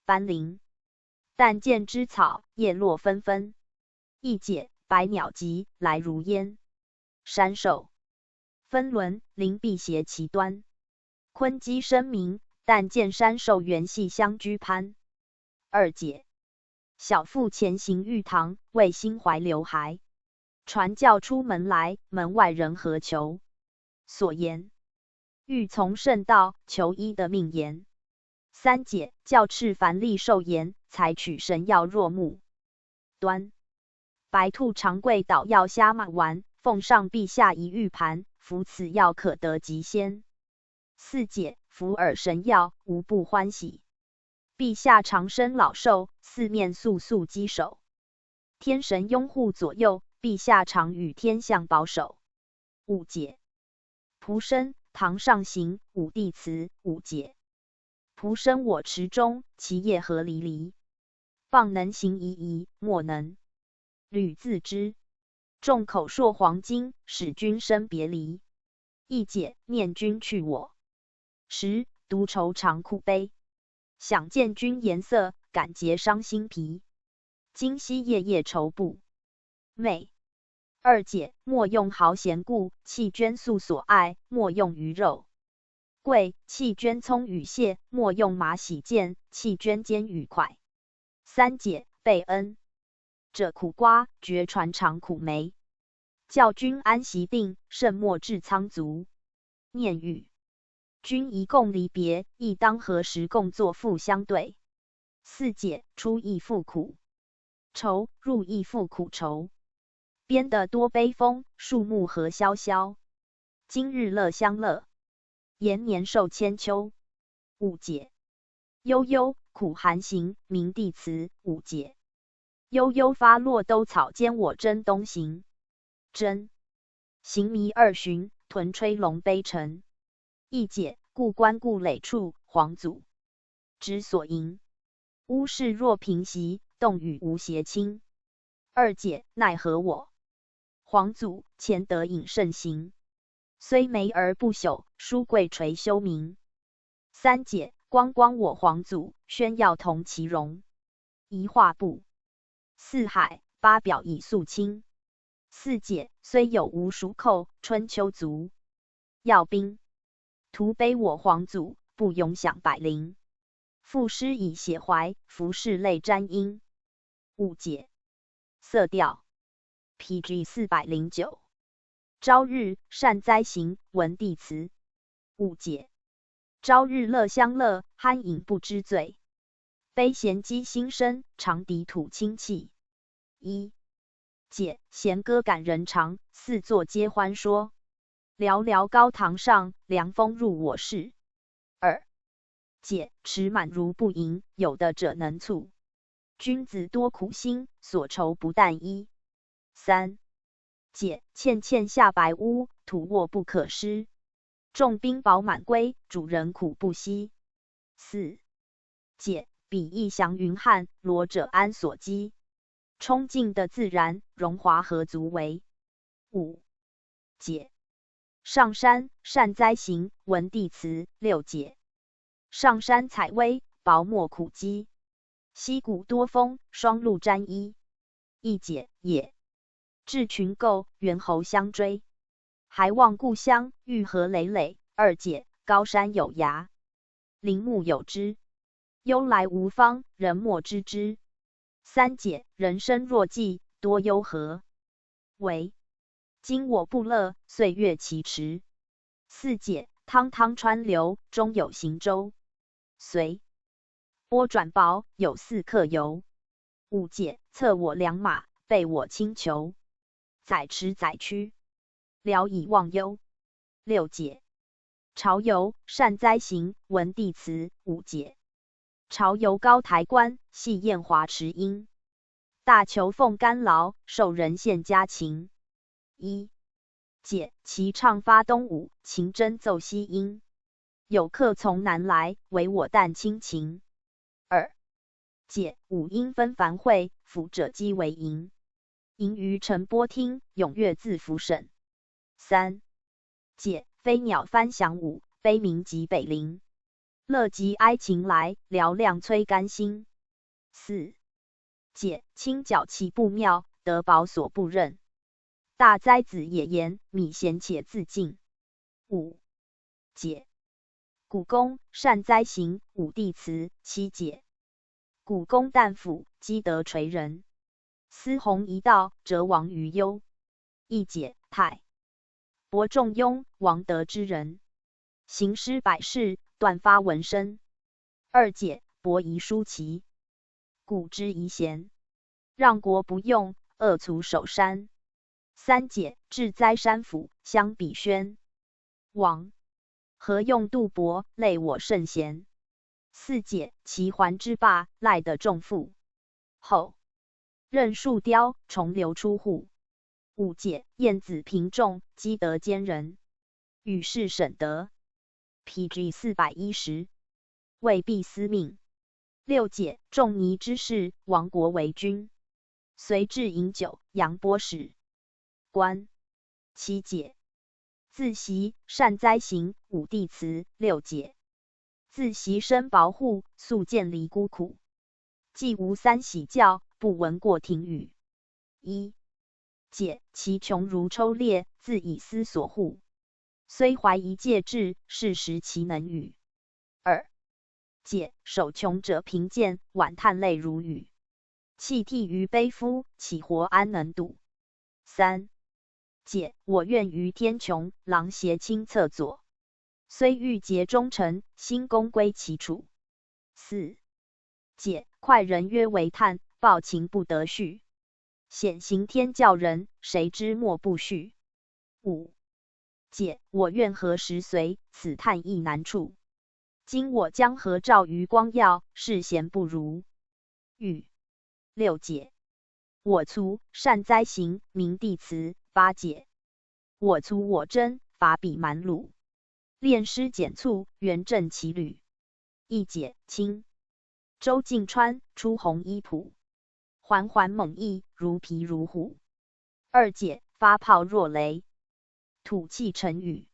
斑林，但见枝草叶落纷纷。一姐，百鸟集，来如烟。山兽，分轮，林碧斜其端。鲲鸡声鸣，但见山兽猿系相居攀。二姐，小妇前行欲塘，为心怀刘海。船叫出门来，门外人何求所言？欲从圣道求医得命言。三姐，教敕凡历寿延，采取神药若木端。白兔长跪捣药虾满丸，奉上陛下一玉盘，服此药可得吉仙。四姐，服尔神药，无不欢喜。陛下长生老寿，四面速速稽首。天神拥护左右，陛下常与天象保守。五姐，仆身堂上行，五帝辞。五姐，仆身我池中，其叶何离离。傍能行宜宜，莫能履自知。众口铄黄金，使君生别离。一姐，念君去我时，独愁长裤悲。想见君颜色，感结伤心脾。今夕夜夜愁不寐，二节，莫用毫咸固，弃捐粟所爱，莫用鱼肉桂，弃捐葱与蟹，莫用马喜箭，弃捐坚与蒯。三节，备恩。者苦瓜，绝传尝苦梅。教君安席定，慎莫置仓卒。念语：君宜共离别，亦当何时共作复相对。四节，出亦复苦愁，入亦复苦愁。边地多悲风，树木何萧萧。今日乐乡乐，延年寿千秋。五节，悠悠，苦寒行，鸣帝辞。五节，悠悠发落兜草，兼我征东行。征，行迷二旬，屯吹龙悲陈。一节，故关故垒处，黄祖。直所营。乌市若凭席，冻雨无鞋轻。二节，奈何我。黄祖，乾德隐慎行。虽霉而不朽，书贵垂休名。三节，光光我黄祖，宣耀同其荣。移画布。四海，八表以肃清。四节，虽有吴属寇，春秋足。要兵。徒悲我黄祖，不永享百灵。赋诗以写怀，浮世泪沾英。五节，色调。P G四百零九。朝日，善哉行，闻帝辞。五节，朝日乐乡乐，酣饮不知醉。悲弦击新声，长笛吐清气。一节，弦歌感人长，四座皆欢说。聊聊高堂上，凉风入我室。二节，池满如不盈，有德者能促。君子多苦心，所愁不但一。三节，涧涧下白屋，土沃不可施。重兵饱满归，主人苦不息。四节，比翼祥云汉，骡者安所栖。冲劲的自然，荣华何足为。五节，上山，善哉行，闻帝辞。六节，上山采薇，薄暮苦饥。溪谷多风，霜露沾衣。一节，也。雉群构，猿猴相追。还望故乡，榆荷累累。二节，高山有涯，林木有枝。忧来无方，人莫知之。三节，人生若寄，多忧何为。今我不乐，岁月其迟。四节，汤汤川流，终有行舟随。波转薄，有似客游。五节，策我良马，备我轻裘。载池载驱，聊以忘忧。六节，朝游，善哉行，闻帝辞。五节，朝游高台观，细雁华池音。大裘奉甘劳，受人献佳琴。一节，齐唱发东吴，琴征奏西瀛。有客从南来，为我弹清琴。二节，五音纷繁会，抚者积为吟。吟于城波听，踊跃自抚沈。三节，飞鸟翻翔舞，悲鸣及北林。乐极哀琴来，嘹亮催甘心。四节，清剿岂不妙，德薄所不任。大哉子野言，米咸且自尽。五节，古公，善哉行，闻帝辞。七节，古公旦甫，积德垂仁。司鸿一道，哲亡于幽。一节，泰伯仲雍，王德之人。行诗百世，断发文身。二节，伯夷叔齐，古之遗贤。让国不用，恶卒守山。三节，至哉山府，相比宣。王，何用度薄，累我圣贤。四节，齐桓之霸，赖得仲父。后，任树雕，重流出户。五节，晏子平仲，积德坚仁。与世审德。P G四百一十。未必司命。六节，仲尼之士，亡国为君。随至饮酒，扬波始。观。七节，自习，善哉行，闻帝辞。六节，自习身薄户，宿见离孤苦。既无三喜教，不闻过庭语。一解，其穷如抽裂，自以思所护。虽怀一介志，是时岂能语？二解，守穷者贫贱，晚叹泪如雨。 气涕于悲夫，岂活安能度？三解，我愿于天穷，狼藉清侧佐。虽欲竭忠臣，心功归其处。四解，快人曰为叹，暴秦不得序。险行天教人，谁知莫不恤。五解，我愿何时随，此叹亦难触。今我将何兆于光耀，是贤不如。语。六解，我卒，善哉行，明帝辞。八解，我卒我贞，伐彼蛮虏。练师简促，圆正其旅。一解，清。周进川，出弘衣浦。环环猛翳，如皮如虎。二解，发炮若雷，吐气成雨。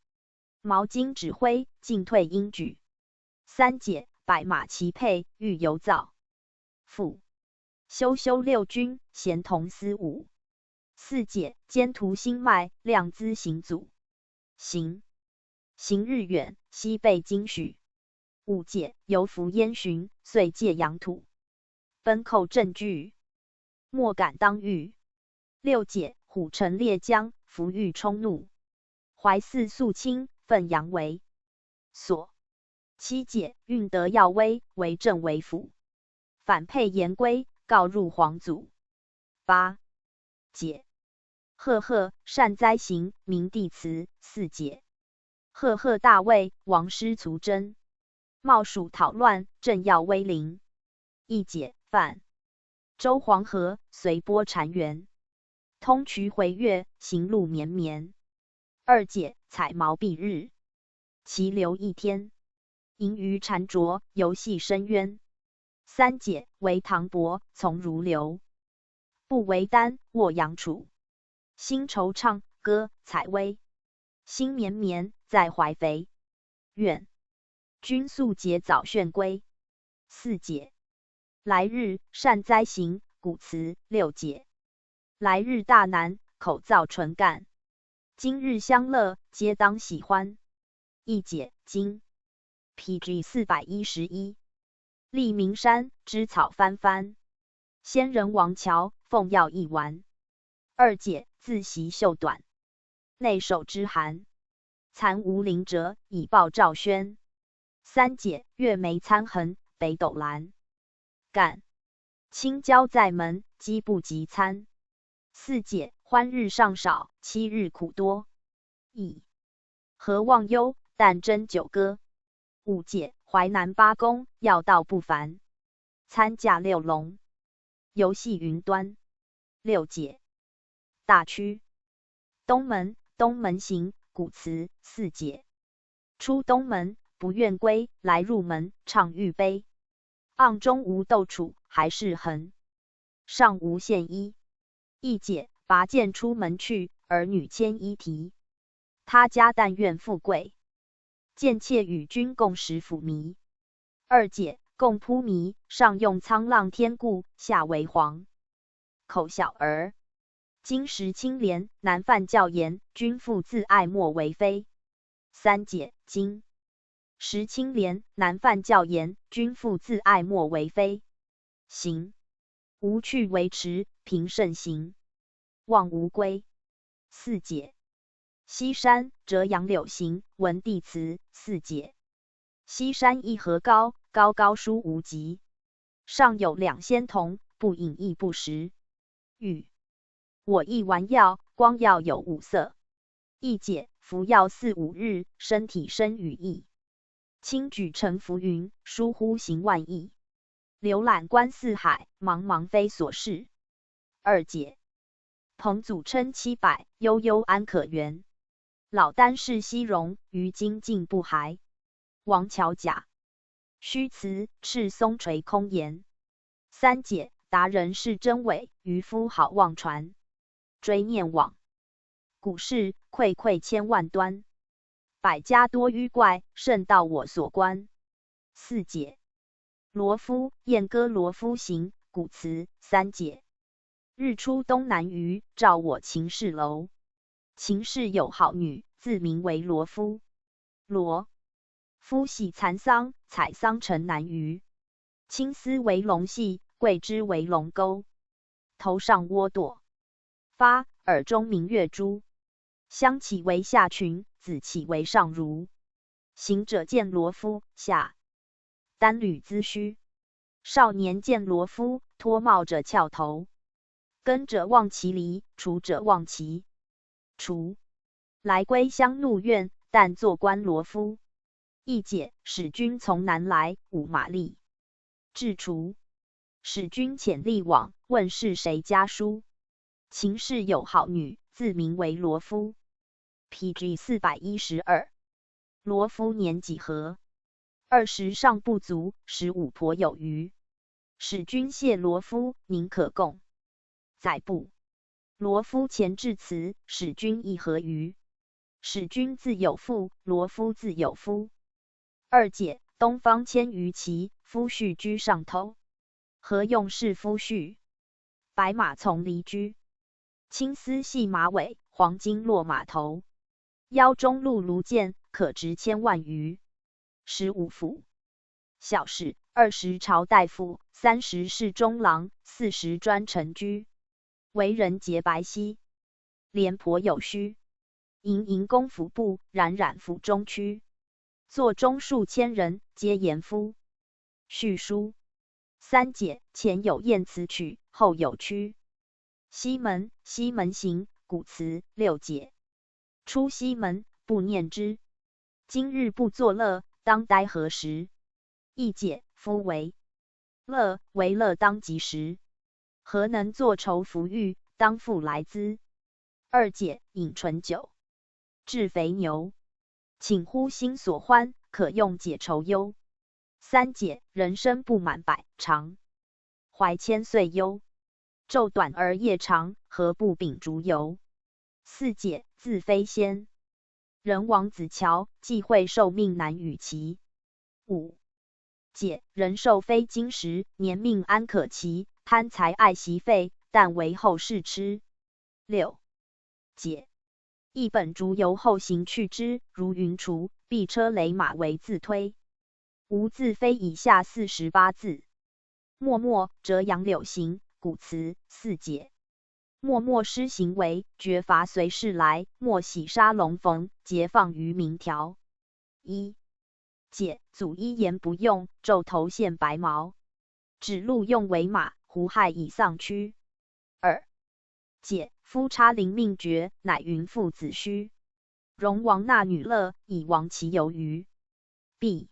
毛巾指挥，进退应举。三解，百马齐配，御犹燥。复。修修六军，咸同思武。四解，兼图兴迈，量资行阻。行。行日远，悉备金许。五解，犹服燕巡，遂借阳土。奔寇阵拒，莫敢当御。六解，虎乘列将，弗欲冲怒。怀四素轻，奋扬为所。七解，运得耀威，为政为辅。反配言归，告入皇祖。八解，赫赫，善哉行，明帝辞。四解，赫赫大卫，王师卒争。冒蜀讨乱，振耀威灵。一解，泛。周黄河，随波潺湲，通衢回越，行路绵绵。二解，采茅蔽日，其流一天。盈余残酌，犹系深渊。三解，为唐伯，从如流。不为丹，沃阳楚。心惆怅，歌采薇。心绵绵，在怀肥。愿君速捷，早旋归。四解，来日，善哉行，古辞。六解，来日大难，口燥唇干。今日相乐，皆当喜欢。一解，今。P G四百一十一。立名山，枝草翻翻。仙人王乔，凤药一丸。二解，自习绣短，内手之寒。残无邻者，以报赵宣。三解，月眉参痕，北斗蓝。干。青椒在门，饥不及餐。四解，欢日尚少，七日苦多。已。何忘忧，但斟酒歌。五解，淮南八公，药道不凡。参驾六龙，游戏云端。六解，大曲。东门，东门行，古辞。四解，出东门，不愿归，来入门，唱欲悲。盎中无斗楚，还是横。上无献衣。一解，拔剑出门去，儿女牵衣啼。他家但愿富贵，贱妾与君共食腐糜。二解，共铺糜，上用沧浪天固，下为黄。口小儿。今时清廉，难犯教严，君父自爱莫为非。三解，今。时清廉，难犯教严，君父自爱莫为非。行。无去为迟，平慎行。望无归。四解，西山折杨柳行，闻帝辞。四解，西山一何高，高高殊无极。上有两仙童，不饮亦不食。语。我亦丸药，光耀有五色。一解，服药四五日，身体生羽翼。轻举乘浮云，疏忽行万亿。浏览观四海，茫茫非所是。二解，彭祖称七百，悠悠安可圆。老聃是西戎，于今竟不还。王乔甲。虚辞，赤松垂空言。三解，达人是真伪，渔夫好忘船。追念往，古事，愧愧千万端。百家多愚怪，甚到我所观。四解，罗敷，燕歌罗敷行，古辞。三解，日出东南隅，照我秦氏楼。秦氏有好女，自名为罗敷。罗，夫系蚕桑，采桑城南隅。青丝为龙系，桂枝为龙钩。头上窝朵发，耳中明月珠。香气为下裙，紫气为上襦。行者见罗敷，下 单履髭须。少年见罗敷，脱帽者翘头。耕者忘其犁，锄者忘其锄。来归乡怒怨，但坐观罗敷。亦解使君从南来，五马力。至厨，使君遣吏往，问是谁家书。秦氏有好女，自名为罗敷。P G四百一十二。罗敷年几何？二十尚不足，十五颇有余。使君谢罗敷，宁可共。载步。罗敷前至此，使君亦何余？使君自有妇，罗敷自有夫。二解，东方千余骑，夫婿居上头。何用是夫婿？白马从离居。青丝系马尾，黄金落马头。腰中辂轳箭，可值千万余。十五府。小史，二十朝大夫，三十侍中郎，四十专臣居。为人洁白皙，廉颇有须。盈盈公府部，冉冉府中区。座中数千人，皆言夫。续书。三解，前有燕辞曲，后有屈。西门，西门行，古辞。六解，出西门，不念之。今日不作乐，当待何时？亦解，夫为乐，为乐当及时。何能坐愁浮欲，当复来资。二解，饮醇酒，置肥牛。请呼心所欢，可用解愁忧。三解，人生不满百，常怀千岁忧。昼短而夜长，何不秉烛游？四解，自非仙，人王子乔，既会受命难与齐。五解，人寿非金石，年命安可期。贪财爱惜费，但为后世痴。六解，亦本烛游后行去之，如云厨，必车雷马为自推。无自非以下四十八字。默默，折杨柳行，古辞。四解，默默施行为，绝伐随事来。默喜沙龙逢，节放于鸣条。一解，祖衣言不用，昼头现白毛。指鹿用为马，胡亥以丧躯。二解，夫差临命决，乃云父子须。荣王纳女乐，以亡其游鱼。必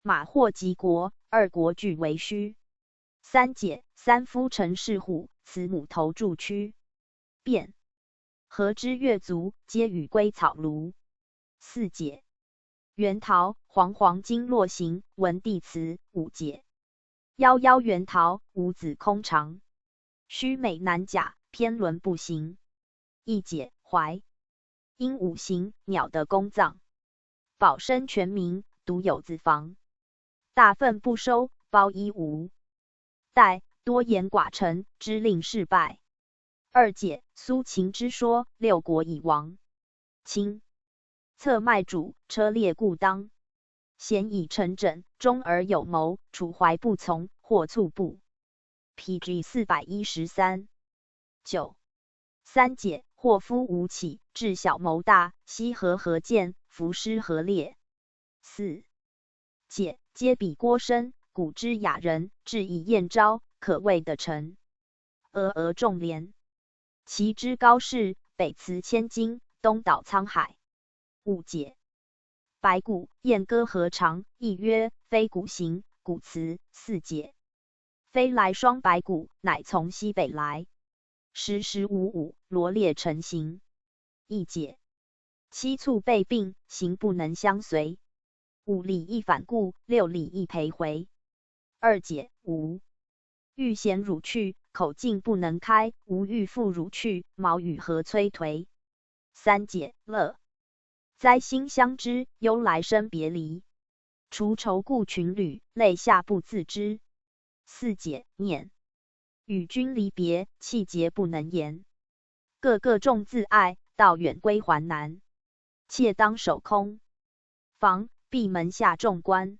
马获及国，二国俱为虚。三解，三夫乘赤虎，慈母投柱区。卞，河之月足，皆与归草庐。四解，缘陶，煌煌经络行，闻帝辞。五解，夭夭缘陶，无子空长。须美男甲，偏轮不行。亦解，怀，鹦鹉形，鸟的公脏。保身全民，独有子房。大粪不收，包衣无袋，多言寡陈，支令事败。二解，苏秦之说，六国已亡。青，策麦渚，车裂故当。贤以臣枕，忠而有谋，除怀不从，或促步。P G四百一十三。九。三解，祸夫无起，智小谋大，惜合何见，弗施何裂。四解，皆彼郭深，古之雅人，志以燕昭，可谓得臣。俄俄仲连，其之高士，北辞千金，东倒沧海。五解，白骨，燕歌何尝？亦曰非古行，古辞。四解，飞来双白骨，乃从西北来。时时五五，罗列成行。亦解，七促被并，行不能相随。五里亦返顾，六里亦陪回。二解，无，欲贤汝去，口径不能开，无欲复汝去，矛与何摧颓。三解，乐，灾星相知，忧来生别离。除愁顾群旅，泪下不自知。四解，念，与君离别，气结不能言。个个重自爱，道远归还难。妾当守空房，闭门下众官。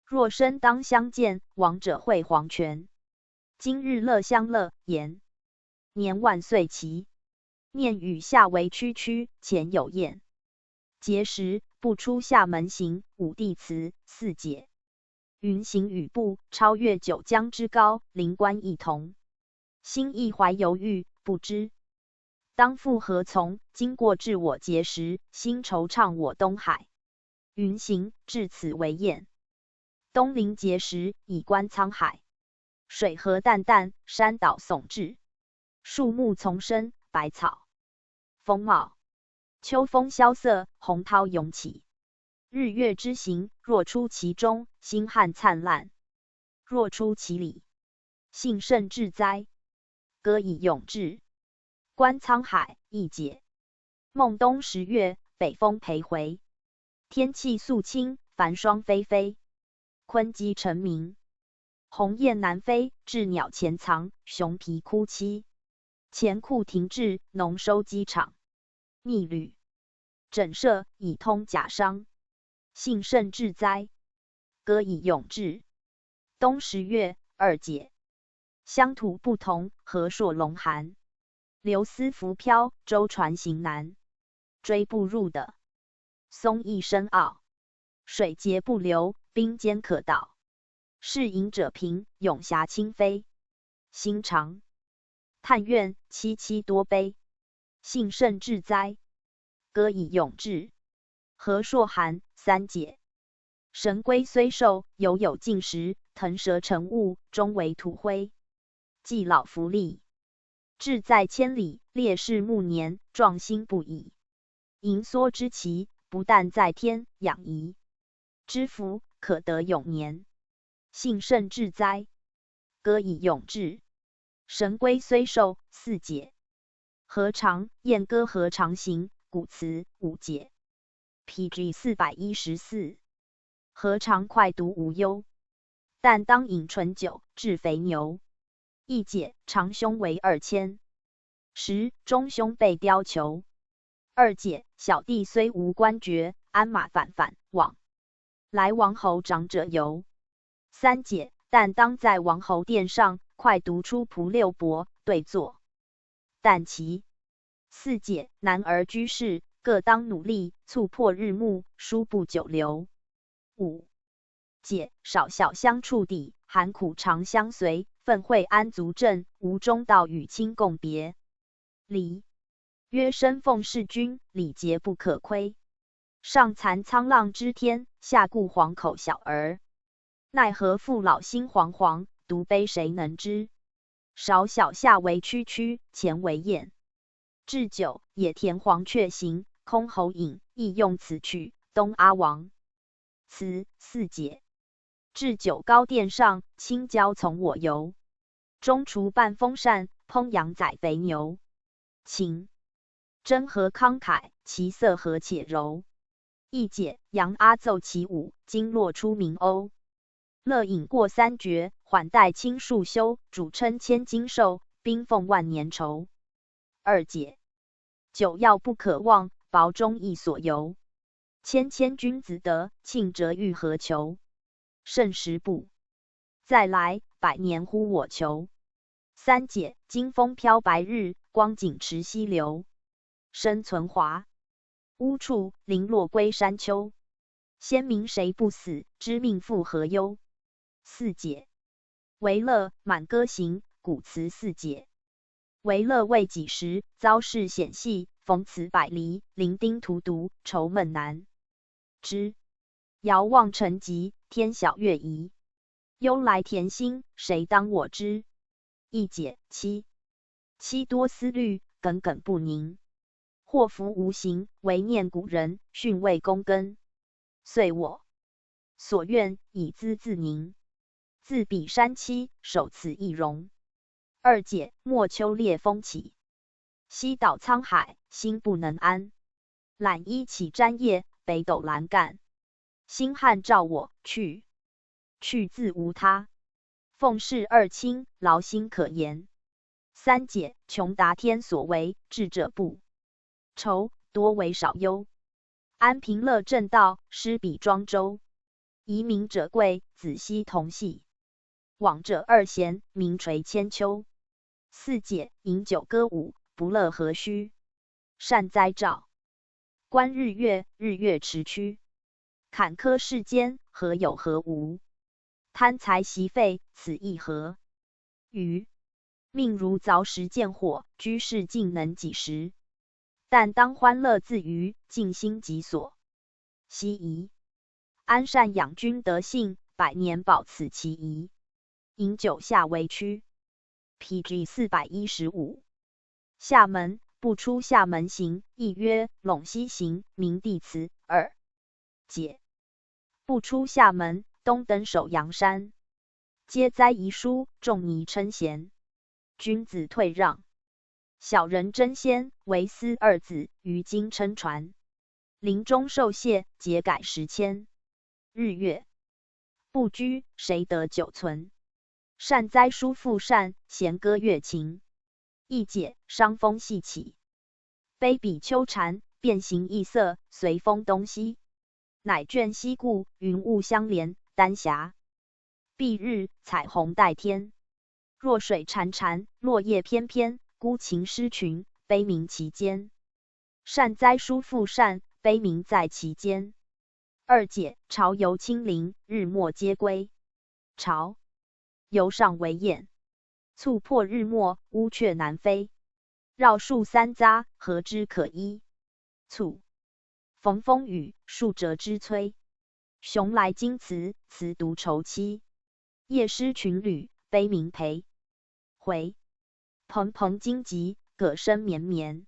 若生当相见，亡者会黄泉。今日乐相乐言，年万岁期。念与夏为区区，前有雁。碣石，不出夏门行，五帝祠。四姐，云行雨步，超越九江之高，临关一同。心亦怀犹豫，不知当复何从。今过至我碣石，心惆怅我东海。云行，至此为雁。东临碣石，以观沧海。水何澹澹，山岛竦峙。树木丛生，百草丰茂。秋风萧瑟，洪涛涌起。日月之行，若出其中，星汉灿烂；若出其里，幸甚至哉。歌以咏志，观沧海。一姐，孟冬十月，北风陪回。天气肃清，繁霜霏霏。鲲鸡成鸣，鸿雁南飞，鸷鸟潜藏，熊罴哭栖。钱库停置，农收机场。逆旅，整设，以通甲商。幸甚至哉。歌以咏志，冬十月。二姐，乡土不同，河朔隆寒。流丝浮漂，舟船行难。追不入的，松亦深奥。水节不流，冰坚可倒。适饮者平，泳霞轻飞。心长，叹怨，戚戚多悲。幸甚至哉。歌以咏志，河朔寒。三姐，神龟虽寿，犹有尽时。腾蛇乘雾，终为土灰。寄老扶笠，志在千里。烈士暮年，壮心不已。盈缩之期，不但在天，养怡之福，可得永年。幸甚至哉。歌以咏志，神龟虽寿。四姐，河长，雁歌河长行。古词。五姐，P G四百一十四。河长快独无忧，但当饮醇酒，置肥牛。一姐，长兄为二千，时中兄被貂裘。二姐，小弟虽无官爵，鞍马反反往，来王侯长者游。三姐，但当在王侯殿上，快独出仆六伯，对坐旦棋。四姐，男儿居士，各当努力，促迫日暮，殊不久留。五姐，少小相触底，寒苦长相随，奋会安足阵，无终道与卿共别离。曰生奉事君，礼节不可亏。上惭沧浪之天，下顾黄口小儿。奈何父老心惶惶，独悲谁能知？少小夏为区区，前为雁。置酒，野田黄雀行，空侯饮，亦用此曲，东阿王。词。四姐，置酒高殿上，清郊从我游。中厨半风扇，烹羊宰肥牛。琴，真何慷慨，其色何且柔。一姐，杨阿奏其舞，经络出名瓯。乐饮过三绝，缓带青树修，主称千金寿，宾奉万年酬。二姐，酒要不可忘，薄中亦所由。谦谦君子德，庆折欲何求？盛时不再来，百年呼我求。三姐，金风飘白日，光景迟溪流。生存华屋处，零落归山丘。先民谁不死，知命复何忧？四姐，为乐，满歌行。古词。四姐，为乐未几时，遭世险戏，逢此百离，零丁荼毒，愁闷难支。遥望城极，天晓月移。忧来填心，谁当我知？一姐。七，妻多思虑，耿耿不宁。祸福无形，唯念古人，训慰躬耕。遂我所愿，以资自宁。自彼山栖，守此易容。二姐，末秋烈风起，西倒沧海，心不能安。懒衣起毡叶，北斗阑干。星汉照我去，去自无他。奉侍二卿，劳心可言。三解，穷达天所为，智者不愁，多为少忧。安平乐正道，师比庄周。遗民者贵，子息同系。往者二贤，名垂千秋。四解，饮酒歌舞，不乐何须？善哉照观日月，日月池曲。坎坷世间，何有何无？贪财习废，此亦何？余命如凿石见火，居士竟能几时？但当欢乐自娱，静心即所。希夷。安善养君德性，百年保此其仪。饮酒下为曲。P G四百一十五。夏门，不出夏门行，亦曰陇西行，名弟辞。二解，不出夏门，东登首阳山。皆哉遗书，仲尼称贤。君子退让，小人争先，惟思二子于今撑船。临终受谢，节改时迁。日月不居，谁得久存？善哉叔父善，弦歌乐琴。亦解伤风细起。悲彼秋蝉，变形异色，随风东西。乃卷西顾，云雾相连，丹霞。蔽日，彩虹带天。弱水潺潺，落叶翩翩，孤琴失群，悲鸣其间。善哉叔父善，悲鸣在其间。二解，潮游青林，日没皆归。潮，游上为雁。促破日没，乌鹊南飞。绕树三匝，何枝可依？促，逢风雨，树折枝摧。雄来惊辞，辞独愁凄。夜失群旅，悲鸣陪回。蓬蓬荆棘，蛤声绵绵。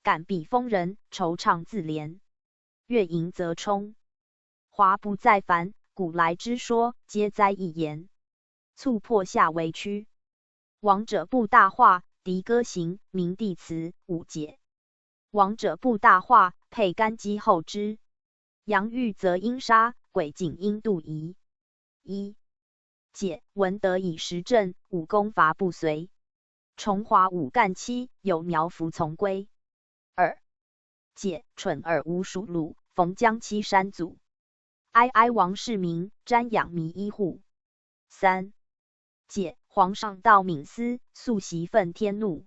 感彼风人，惆怅自怜。月盈则冲，华不再繁，古来之说，皆哉一言。促破下为曲。亡者不大化，笛歌行，鸣弟辞。五解，亡者不大化，佩干击后枝。阳欲则阴杀，鬼景应度移。一解，闻得以时振，武功伐不随。重华武干期，有苗服从归。二解，蠢尔无鼠鲁，逢将欺山阻。哀哀王世民，瞻仰弥依护。三解，皇上道闵司，素习愤天怒，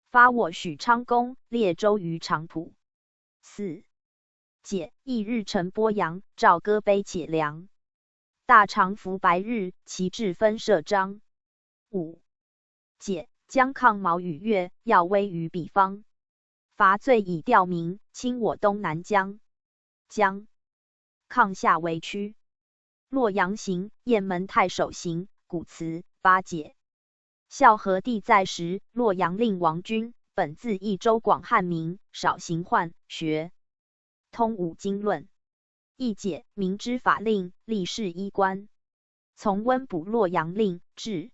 发我许昌公，列周于长浦。四解，一日乘波扬，棹歌悲且凉。大长服白日，旗帜分射张。五解，将抗毛与越，耀威于彼方。伐罪以吊民，侵我东南疆。疆，抗夏为曲。洛阳行，雁门太守行，古辞。八解，孝和帝在时，洛阳令王君，本自益州广汉民，少行患学，通五经论。一解，明知法令，立誓衣冠。从温补洛阳令，至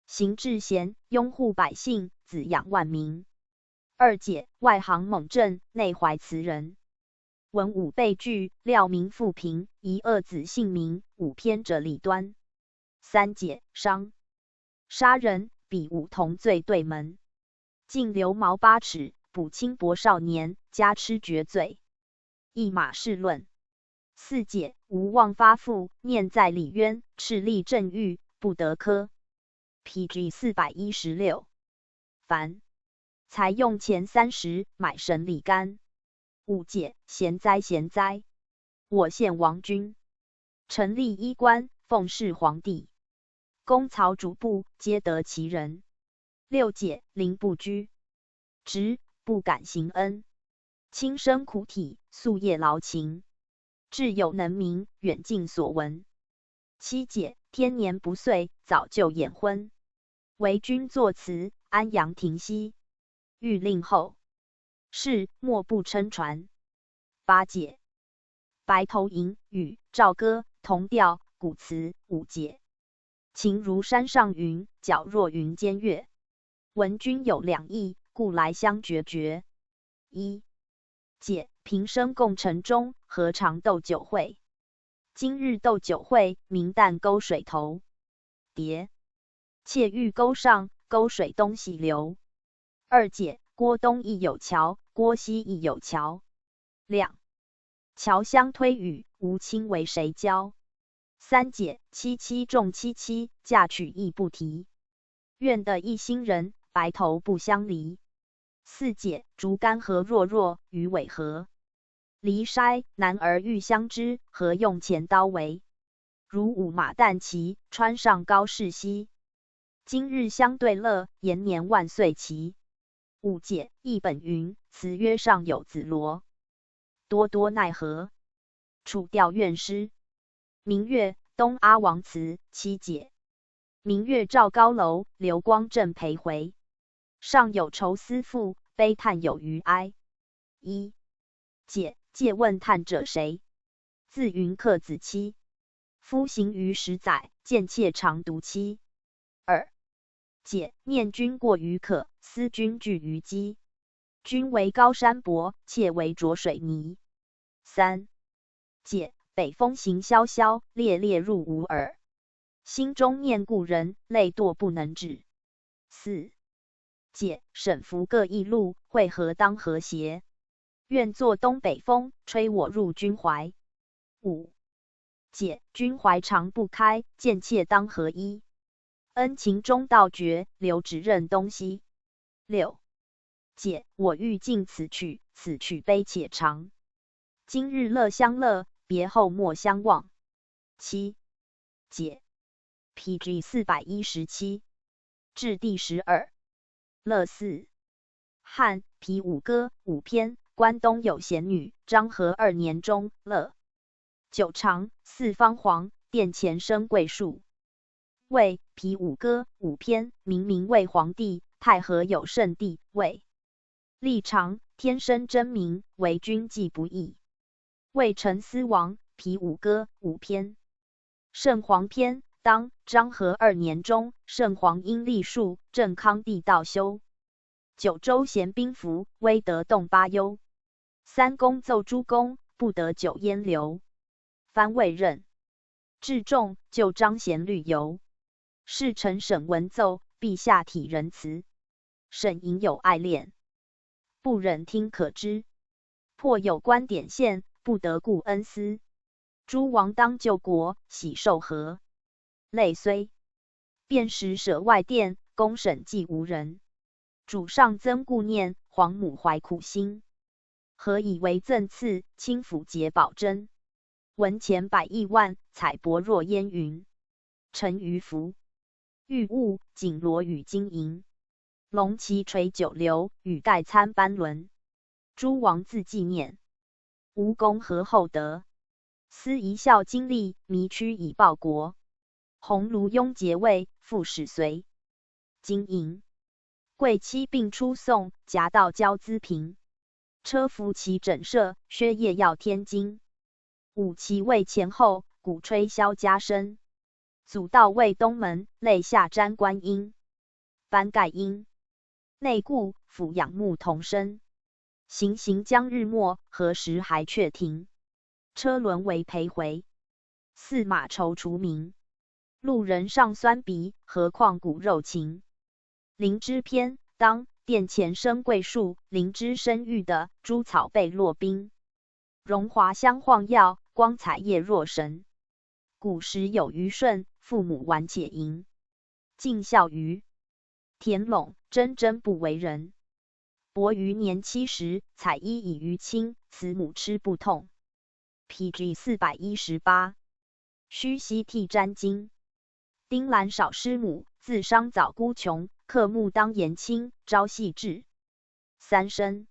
行至贤，拥护百姓，子养万民。二解，外行猛政，内怀词人。文武被拒，料民富贫，遗二子姓名，五篇哲理端。三解，商杀人，彼五同罪对门。竟流毛八尺，捕轻薄少年，加痴绝罪。一马试论。四解，无妄发腹，念在理渊，赤力正欲，不得科。P G四百一十六。凡才用钱三十，买神李干。五解，贤哉贤哉，我献王君。臣立衣冠，奉侍皇帝。公曹主簿，皆得其人。六解，临不居，职不敢行恩。亲身苦体，夙夜劳勤，志有能明，远近所闻。七解，天年不岁，早就眼昏。为君作词，安阳停息。谕令后，事莫不撑船。八解，白头吟，与棹歌同调，古辞。五解，情如山上云，皎若云间月。闻君有两意，故来相决绝。一解，平生共乘中，何尝斗酒会？今日斗酒会，名旦沟水头。叠。 且欲沟上，沟水东西流。二解，郭东亦有桥，郭西亦有桥。两，桥相推语，无亲为谁交。三解，戚戚重戚戚，嫁娶亦不提。愿得一心人，白头不相离。四解，竹竿何若若，鱼尾何？离筛，男儿欲相知，何用钱刀为？ 如舞马旦旗，穿上高士稀。今日相对乐，延年万岁奇。五解，译本云：辞曰上有紫罗，多多奈何，楚调怨诗。明月东阿王辞。七解，明月照高楼，流光正陪回。上有愁思妇，悲叹有余哀。一解，借问叹者谁？ 自云客子妻。夫行于十载，贱妾常独栖。二解，念君过于渴，思君聚于饥。君为高山薄，妾为浊水泥。三解，北风行萧萧，猎猎入吾耳。心中念故人，泪堕不能止。四解，沈浮各异路，会何当和谐？愿作东北风，吹我入君怀。五解，君怀常不开，贱妾当何依？恩情终道绝，留只认东西。六解，我欲尽此曲，此曲悲且长。今日乐相乐，别后莫相忘。七解，P G四百一十七，至第十二。乐四。汉皮五歌五篇，关东有贤女，章和二年中，乐。九常，四方黄，殿前生桂树。魏皮五歌五篇，明明魏皇帝，太和有圣帝，魏。历常，天生真名，为君既不易。魏陈思王皮五歌五篇。圣皇篇，当，章和二年中，圣皇因历树，正康帝道修。九州咸兵服，威德动巴忧。三公奏诸公，不得久焉留。 藩未任。至仲，旧章咸律由。侍臣沈文奏，陛下体仁慈，沈佯有爱恋，不忍听可知。破有官典献，不得顾恩思。诸王当救国，喜受和。泪虽 便始舍外殿，公审既无人。主上增顾念，皇母怀苦心。何以为赠赐，轻抚节宝珍。文钱百亿万，采帛若烟云。陈于服，玉物锦罗与金银。龙旗垂九流，与盖参班轮。 诸王自纪念，无功何厚德。思一笑今力，迷屈以报国。鸿胪拥节位，复始随。金银贵戚并出送，夹道交资平。车服齐整设，靴业耀天津。舞旗为前后，鼓吹萧家声。祖道卫东门，泪下沾官缨。 班盖缨。内固俯仰牧童声。行行将日没，何时还却停？车轮为陪回，驷马踌躇鸣。路人尚酸鼻，何况骨肉情？灵芝篇，当，殿前生桂树，灵芝生玉的，珠草贝落冰。 荣华相晃耀，光彩熠若神。古时有虞舜，父母晚解吟。尽孝于田垄，铮铮不为人。伯于年七十，采衣以娱亲，慈母吃不痛。P G四百一十八。 须息涕沾巾。丁兰少师母，自伤早孤穷，刻木当言亲，朝夕至。三生。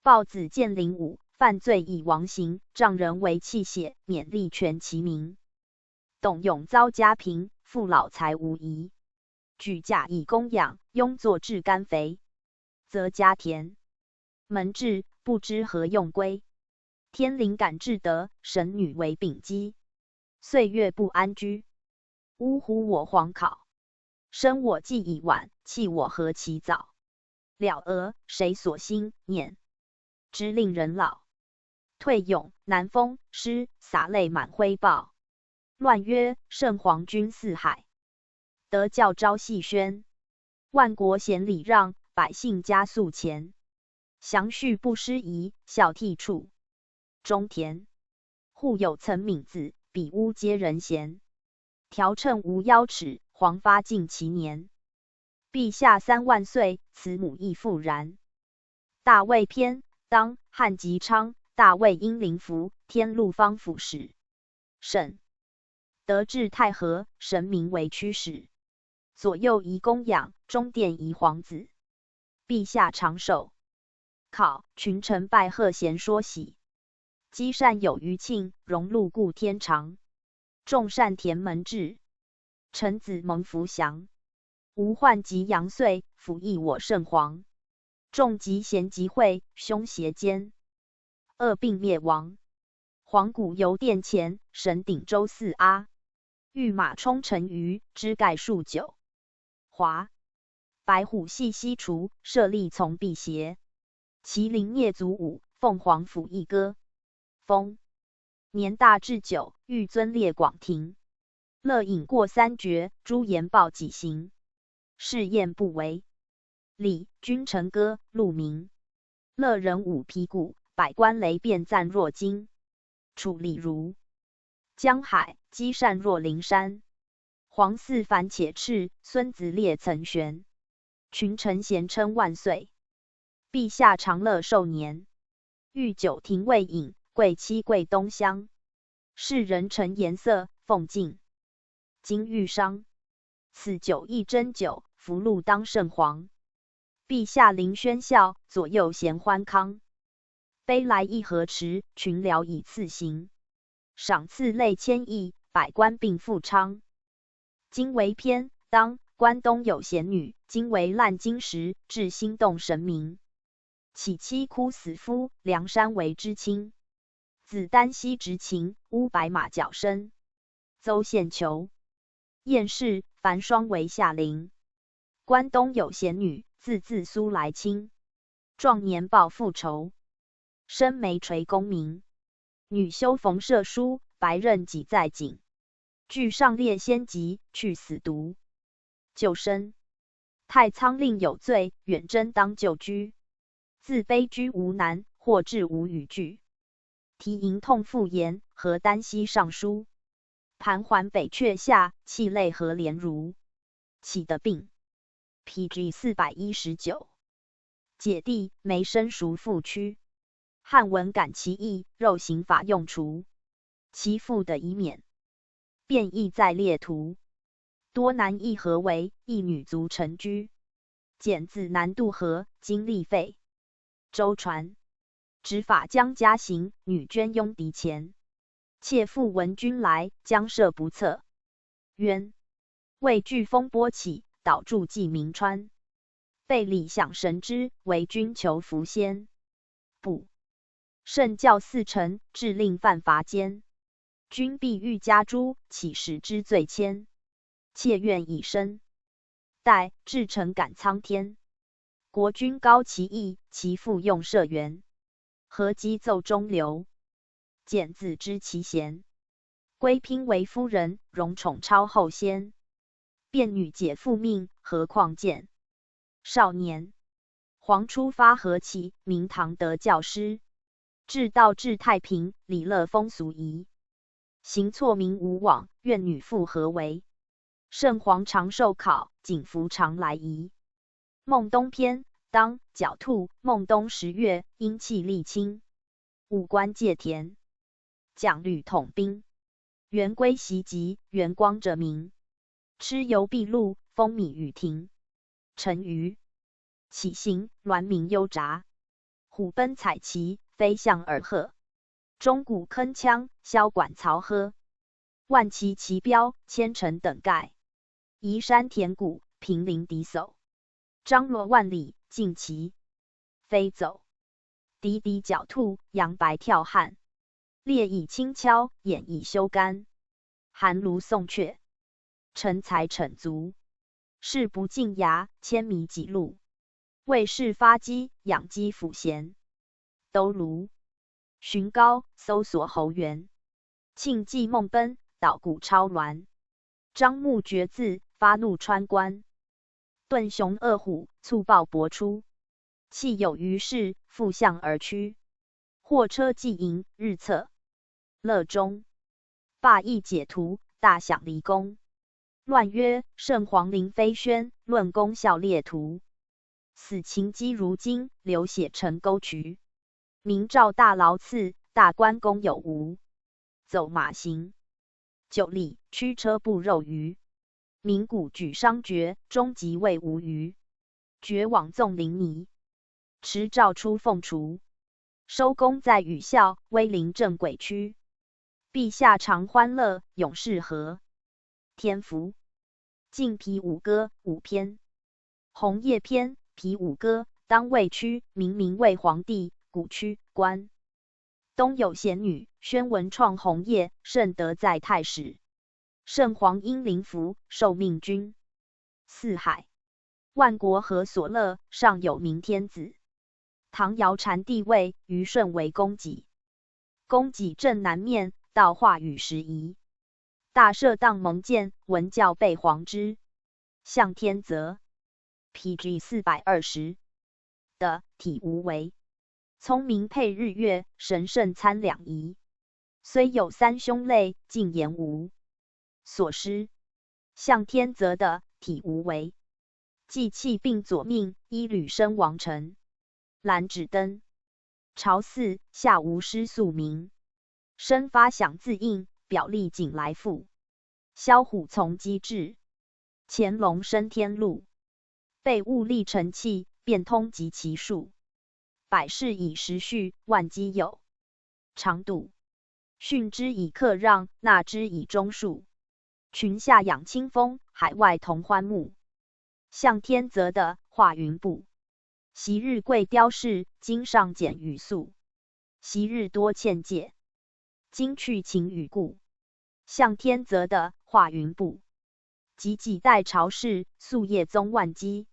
豹子见林舞，犯罪以王刑，杖人为器械，勉励全其民。董永遭家贫，父老财无遗，举甲以供养，庸作至甘肥，则家田。门至，不知何用归。 天灵感至德，神女为丙基。岁月不安居。呜呼我皇考，生我既已晚，弃我何其早。了额，谁所心念？直令人老。退勇，南风，诗，洒泪满挥报。乱曰：圣皇君四海，德教昭戏宣。万国贤礼让，百姓加粟钱。祥序不失仪，孝悌处。中田。户有岑闵子，比屋皆人贤。条称无腰尺，黄发尽其年。陛下三万岁，慈母亦复然。大卫篇。当汉及昌，大卫因灵符，添陆方府使。沈。德至太和，神明为驱使。左右宜供养，中殿宜皇子。陛下长寿。考。群臣拜贺咸说喜。积善有余庆，荣禄故添长。众善填门至，臣子蒙福祥。吾患疾阳岁，辅益我圣皇。众疾咸疾会，凶邪兼。恶病灭亡。黄骨游殿前，神顶周四阿。御马冲陈余，枝盖数九。华。白虎戏西厨，射笠从辟邪。麒麟啮足舞，凤凰辅翼歌。风。年大至九，御尊列广庭。乐饮过三绝，诸言报己行。试宴不为。礼。君臣歌，鹿鸣。乐人舞皮鼓，百官雷变赞若惊。楚礼如江海，积善若灵山。皇嗣凡且赤，孙子列层悬。群臣咸称万岁。陛下长乐寿年。御酒庭未饮，贵戚贵东乡。世人陈颜色，奉敬。金玉商。此酒亦真酒，福禄当圣皇。陛下临轩笑，左右咸欢康。杯来一和池，群僚以次行。赏赐累千亿，百官并富昌。经纬篇。当关东有贤女，经纬烂金石，至心动神明。岂栖枯死夫，梁山为之倾。子丹溪执勤，乌白马角声。邹献求。晏氏、樊双为下邻。关东有贤女，字字苏莱卿。壮年报父仇。 生眉垂功名。女修冯射书，白刃几在颈。具上列仙籍，去死独。救生。太仓令有罪，远征当旧居。自卑居无难，或至无语句。题吟痛复言，何丹溪上书。盘桓北阙下，泣泪何怜如。起的病。P G四百一十九。 姐弟梅生孰父屈。汉文感其意，肉刑法用除。其父的遗免。便亦在列图。多男亦合围，亦女足陈居。简子南渡河，经历废。周传。执法将家刑，女捐拥敌前。妾复闻君来，将赦不测。 渊。畏惧风波起，倒柱祭鸣川。被李想神之，为君求伏仙。不。圣教四臣，至令犯伐间。君必欲加诸，岂使知罪愆。妾愿以身。待至诚感苍天。国君高其义，其父用社笈。何积奏中流。 简子知其贤。归姦为夫人，荣宠超后先。卞女解父命，何况见。少年。皇初发和气，明堂德教师。至道至太平，礼乐风俗仪。行错名无往，怨女复何为。圣皇长寿考，景福常来仪。孟冬篇。当，狡兔。孟冬十月，阴气厉侵。 五官介田。蒋吕统兵。元归袭击，元光者明。蚩尤毕露，风靡雨庭。陈馀。起行，鸾鸣幽杂。虎奔采旗，飞象耳喝。钟鼓铿锵，箫管曹喝。万骑齐骠，千乘等盖。移山填谷，平陵敌叟。张罗万里，尽其飞走。 抵抵狡兔，扬白跳汉。列以轻敲，掩以休干。寒炉送却，陈财骿足。士不尽涯，千米几路。未事发机，养鸡抚弦。兜炉。寻皋，搜索侯园。庆忌梦奔，捣鼓超鸾。张目决眦，八路川关。顿熊恶虎，速报薄出。弃有余势，复向而趋。货车既盈，日策。乐中。罢役解徒，大享离宫。乱曰：圣皇灵飞轩，论功效列图。死秦姬如今，流血成沟渠。明诏大劳赐，大观功有无？走马行。九里，驱车步肉鱼。鸣鼓举商角，终极未无余。绝网纵凌泥，持诏出凤厨。收功在羽啸，威灵震鬼区。陛下常欢乐，永适和。天福。晋皮武歌五篇。鸿业篇。皮武歌，当卫区，明明为皇帝，鼓区官。东有贤女，宣文创鸿业，甚得在太史。圣皇因灵服，受命君。四海。万国何所乐，上有明天子。唐尧禅帝位，虞舜为公己。公己镇南面，道化与时宜。大赦当蒙鉴，文教被皇知。向天则。P G四百二十。的，体无为。聪明配日月，神圣参两仪。虽有三凶类，尽言无所失。向天则的，体无为。祭器并佐命，衣履身亡臣。兰指灯。朝祀，下无失宿名。生发响自应，表里景来复。枭虎从机至，潜龙升天路。被物力成器，变通及其数。百世以时序，万机有长度。训之以克让，纳之以忠恕。群下养清风，海外同欢沐。向天则的，化云布。昔日贵雕饰，今上简语素。昔日多欠借，今去勤与故。向天则的，化云布。及几代朝氏，夙夜宗万机。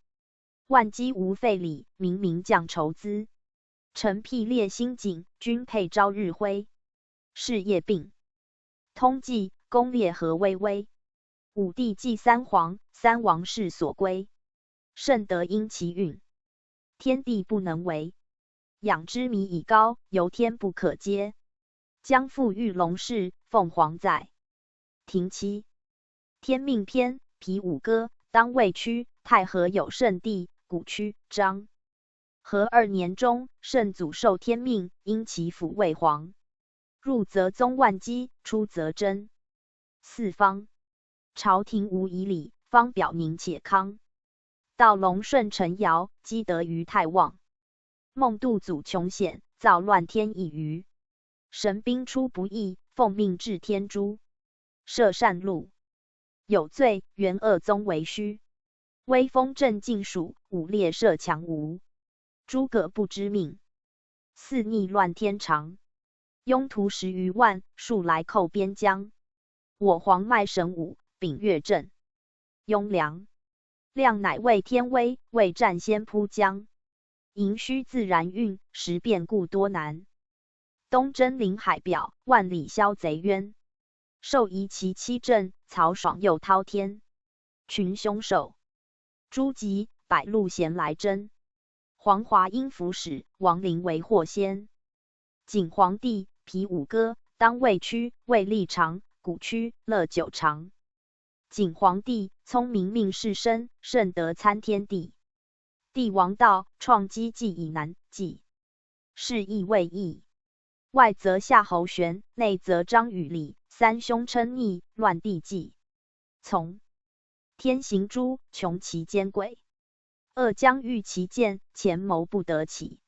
万机无废礼，明明降酬资。臣辟列新景，君配朝日晖。事业并。通计，功列何微微。武帝祭三皇，三王世所归。圣德因其运，天地不能违。养之弥以高，由天不可接。将复遇龙氏，凤凰在庭期。天命篇。皮武歌，当卫区，太和有圣帝，鼓区张。和二年中，圣祖受天命，因其父为皇。入则宗万机，出则真。四方。朝廷无仪礼，方表宁且康。道隆舜臣尧，积德于太望。孟度祖穷显，造乱天以余。神兵出不意，奉命至天诛。设善路。有罪，元恶宗为虚。威风震晋蜀，武烈设强吴。诸葛不知命。四逆乱天长。拥徒十余万，数来寇边疆。我皇迈神武，秉岳镇雍凉。亮乃畏天威，未战先扑疆。盈虚自然运，时变故多难。东征临海表，万里消贼冤。授仪其七镇，曹爽又滔天。群凶兽。诸暨，百路咸来争。黄华因服始，王陵为祸先。景皇帝，皮武歌，当卫区，卫历长，鼓区，乐九长。景皇帝，聪明命士深，甚得参天地。帝王道，创积济以南，济。是亦未易。外则夏侯玄，内则张与李，三凶称逆，乱帝纪。从。天行诸，穷其奸轨。恶将欲其见，前谋不得起。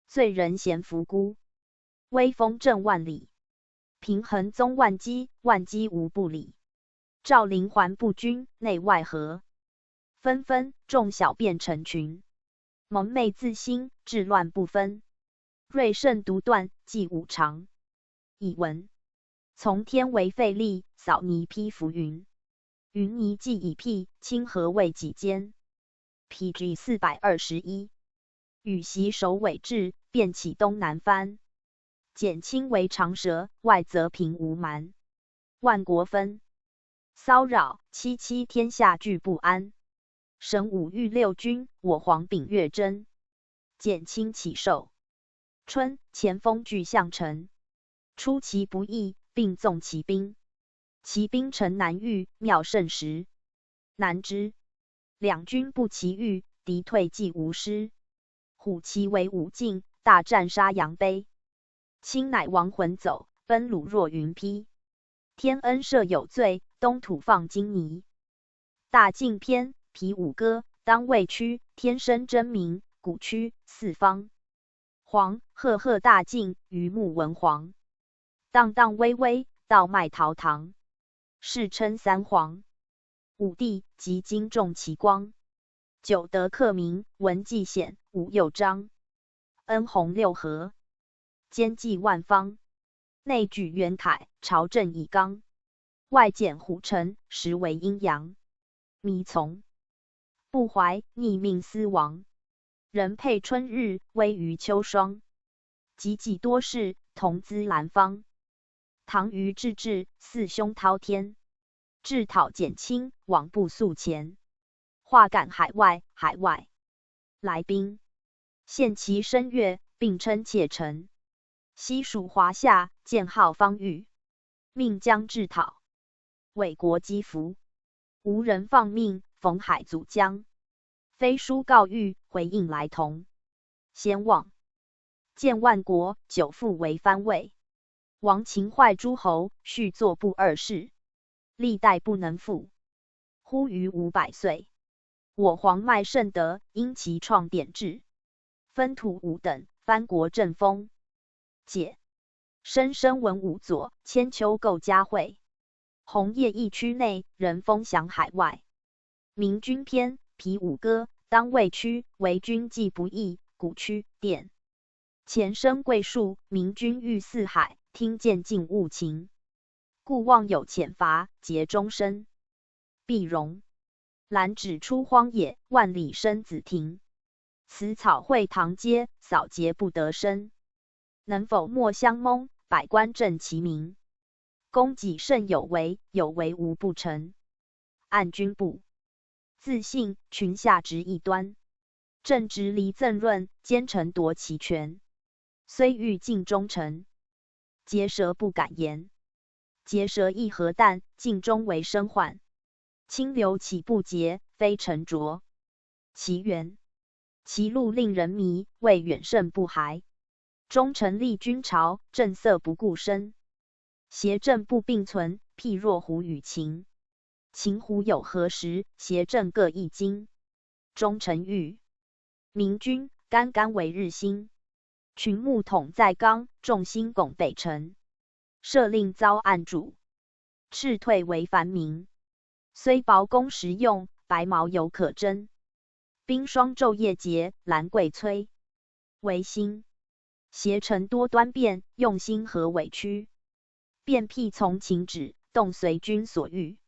罪人咸服孤。威风震万里。平衡宗万机，万机无不礼。赵灵环不均，内外合。纷纷，众小变成群。蒙昧自兴，治乱不分。瑞圣独断，纪五常。乙文。从天为废立，扫泥披浮云。云泥既已辟，清河未及间。P G四百二十一。羽檄首尾至，便起东南藩。简清为长蛇，外则平无蛮。万国分。骚扰，戚戚天下俱不安。神武御六军，我皇秉乐征。 减轻其受。春，前锋拒项城。出其不意，并纵其兵。其兵城难御，庙胜石。难之。两军不齐御，敌退计无师。虎骑为伍进，大战沙阳陂。卿乃亡魂走，奔虏若云披。天恩赦有罪，东土放金泥。 大进篇，皮舞歌，当未屈，天生争鸣，鼓屈四方。黄，赫赫大进，鱼目文黄。荡荡微微，道迈陶唐。世称三黄。武帝即今重其光。久得克明，文纪显，武又彰。恩弘六合。兼济万方。内举圆铠，朝政以纲。 外减虎臣，实为阴阳。迷从。不怀，逆命思亡。人佩春日，危于秋霜。及己多事，同资兰芳。唐虞至治，四凶滔天。制讨减轻，罔步宿前。 化赶海外，海外来宾。献其声乐，并称妾臣。西蜀华夏，建号方域。命将制讨，委国积福。无人放命，逢海阻将。飞书告谕，回应来同。先望。 见万国久复为藩位。亡秦坏诸侯，续作不二世。历代不能复。忽逾五百岁。我皇迈圣德，因其创典制。分土五等，藩国政风。解。申申文武佐，千秋构嘉惠。 鸿业一区内，人风翔海外。明君篇，皮舞歌，当未屈，为君计不易，鼓屈殿。前生贵树，明君遇四海，听见尽物情。故望有浅伐，节终身。毕荣。兰芷出荒野，万里生紫亭。 此草会堂阶，扫节不得生。能否莫相蒙，百官正其名。供给甚有为，有为无不成。按军部。自信，群下执异端。正直离赠润，奸臣夺其权。虽遇尽忠臣， 结舌不敢言。结舌亦何啖，尽终为生患。清流岂不竭，非沉浊。其源。其路令人迷，未远胜不涯。忠臣立君朝，正色不顾身。邪正不并存，譬若虎与禽。 秦胡有何时，邪正各异经。忠臣御。明君，干干为日星。群木统在纲，众星拱北辰。赦令遭暗主，赤退为凡民。虽薄功实用，白毛犹可争。 冰霜昼夜节，兰桂催。为心。邪臣多端变，用心何委屈。变辟从秦旨，动随君所欲。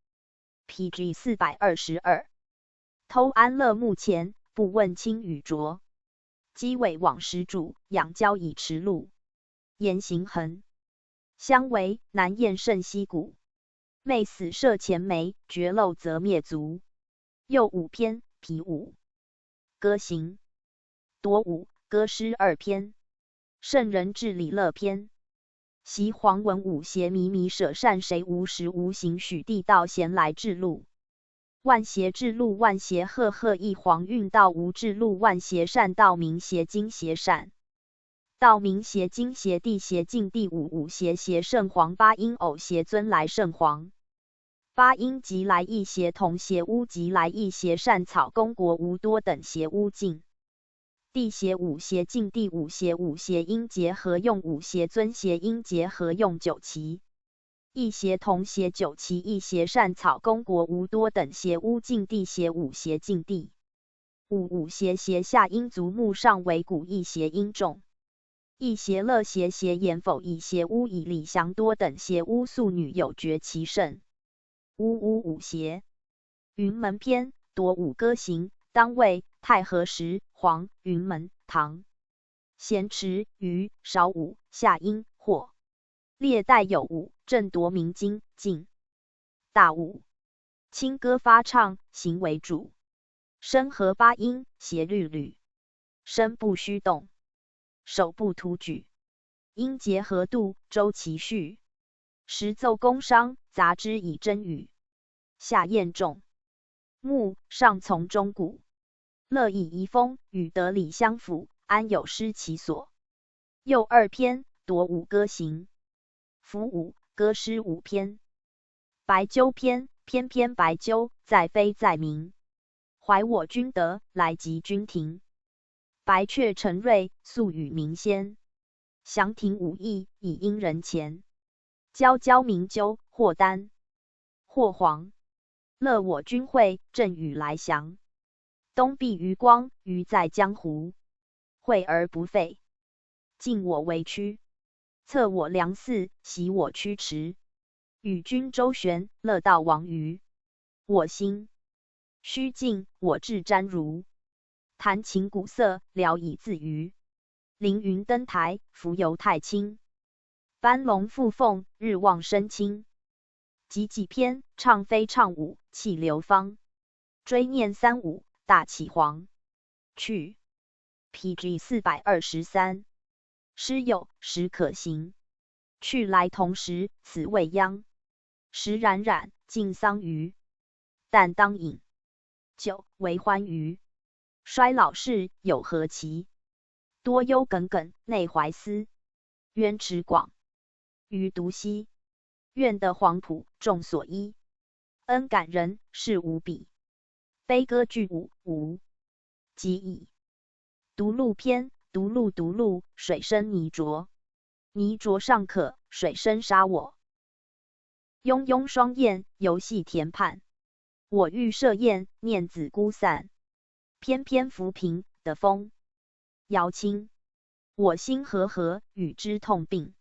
P G四百二十二。偷安乐幕前，不问轻与浊。积委往时主，养骄以迟路。言行恒。相违，难厌胜昔古。 昧死射前眉，绝漏则灭足。又五篇，皮舞。歌行。夺舞，歌诗二篇。圣人至礼乐篇。习黄文武邪迷迷舍善谁无时无行许帝道闲来至路。万邪至路万邪赫赫一黄运道无至路万邪善道明邪经邪善。 道明邪经邪帝邪晋帝武武邪邪圣皇八音偶邪尊来圣皇。八音即来一邪同邪巫即来一邪善草公国无多等邪巫尽。帝邪武邪晋帝武邪武邪音节合用武邪尊邪音节合用九齐。 一邪同邪九齐一邪善草公国无多等邪巫尽帝邪武邪尽帝。五五邪邪下音足木上为古一邪音重。一邪乐邪邪言否以邪巫以礼祥多等邪巫素女有绝其胜。五五五邪。云门篇，夺舞歌行，当位，太和时，黄，云门，唐。咸池，鱼，少舞，下音，或。 列带有舞，正夺明经，进。大舞。清歌发唱，行为主。声和八音，协律吕。声不虚动，手不徒举。音节合度，周其序。时奏宫商，杂之以真语。夏宴仲木，上从钟鼓。乐以遗风，与德礼相辅，安有失其所。又二篇，夺五歌行。 伏五，歌诗五篇。白鸠篇，翩翩白鸠，在飞在鸣。怀我君德，来及君庭。白雀乘瑞，宿与鸣仙。翔庭舞意，以应人前。交交鸣鸠，或单，或黄。乐我君会，振羽来翔。东壁余光，余在江湖。惠而不费， 进我为屈，策我梁泗，习我曲池。与君周旋，乐道王于我心。须尽，我志沾如。弹琴鼓瑟，聊以自娱。凌云登台，浮游太清。翻龙覆凤，日望升清。及几篇，唱飞唱舞，气流芳。追念三五，大起黄。去。P G四百二十三。诗有，时可行。去来同时，此未央。时冉冉，静桑榆。旦当饮，酒为欢娱。衰老事，有何期？多忧耿耿，内怀思。渊池广，鱼独溪。愿得黄浦，众所依。恩感人，事无比。悲歌俱舞，无及矣。独鹿篇，独鹿，独鹿，水深泥浊。泥浊尚可，水深杀我。慵慵双燕，游戏田畔。我欲设宴，念子孤散。翩翩浮萍，得风摇清。我心何何，与之痛并。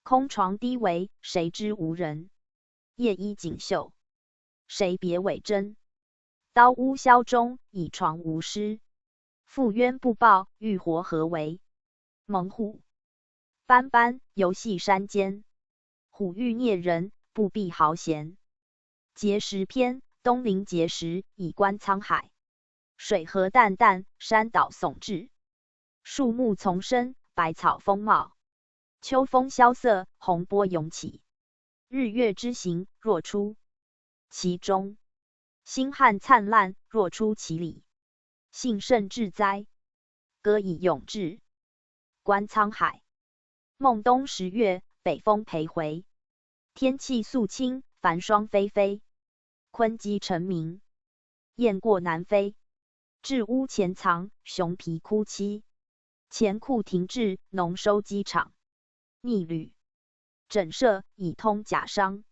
空床低为，谁知无人。夜衣锦绣，谁别委砧。刀乌箫中，倚床无诗。复冤不报，欲活何为？猛虎斑斑，游戏山间。虎欲啮人，不避豪险。碣石篇，东临碣石，以观沧海。水何澹澹，山岛竦峙。树木丛生，百草丰茂。秋风萧瑟，洪波涌起。日月之行，若出其中。星汉灿烂，若出其里。兴盛至哉，歌以咏志，观沧海。孟冬十月，北风陪回。天气肃清，繁霜霏霏。鲲鸡成鸣，雁过南飞。雉乌潜藏，熊脾哭栖。钱库停置，农收机场。逆旅，整设，以通甲商。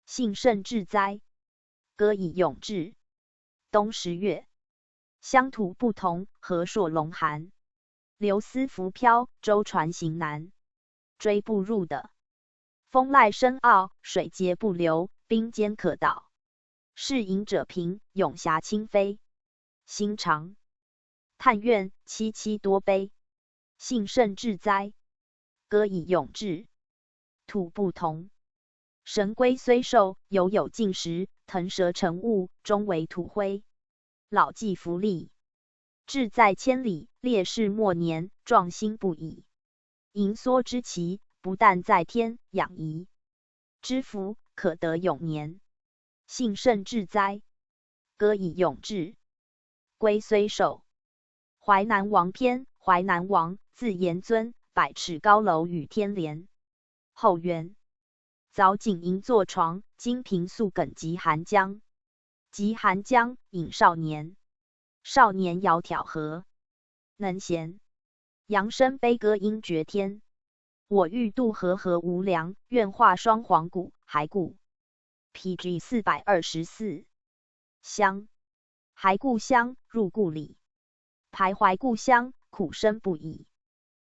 兴盛至哉，歌以咏志，冬十月。乡土不同，河朔隆寒。流思浮漂，舟船行难。追不入的，风籁深奥，水节不流，冰坚可倒。逝隐者平，涌霞轻飞。心长，叹怨，戚戚多悲。兴盛至哉，歌以咏志，土不同。神龟虽寿，犹有尽时，腾蛇乘雾，终为土灰。老骥伏枥，志在千里，烈士暮年，壮心不已。盈缩之期，不但在天，养怡之福，可得永年。兴盛至哉，歌以咏志，龟虽寿。淮南王篇，淮南王，字延尊，百尺高楼与天连。后元。藻井银座床，金瓶素鲠极寒江。极寒江，饮少年。少年窈窕何能闲？扬声悲歌应绝天。我欲渡河河无粮，愿化双黄骨。骸故。P G四百二十四。乡。骸故乡，入故里。徘徊故乡，苦深不已。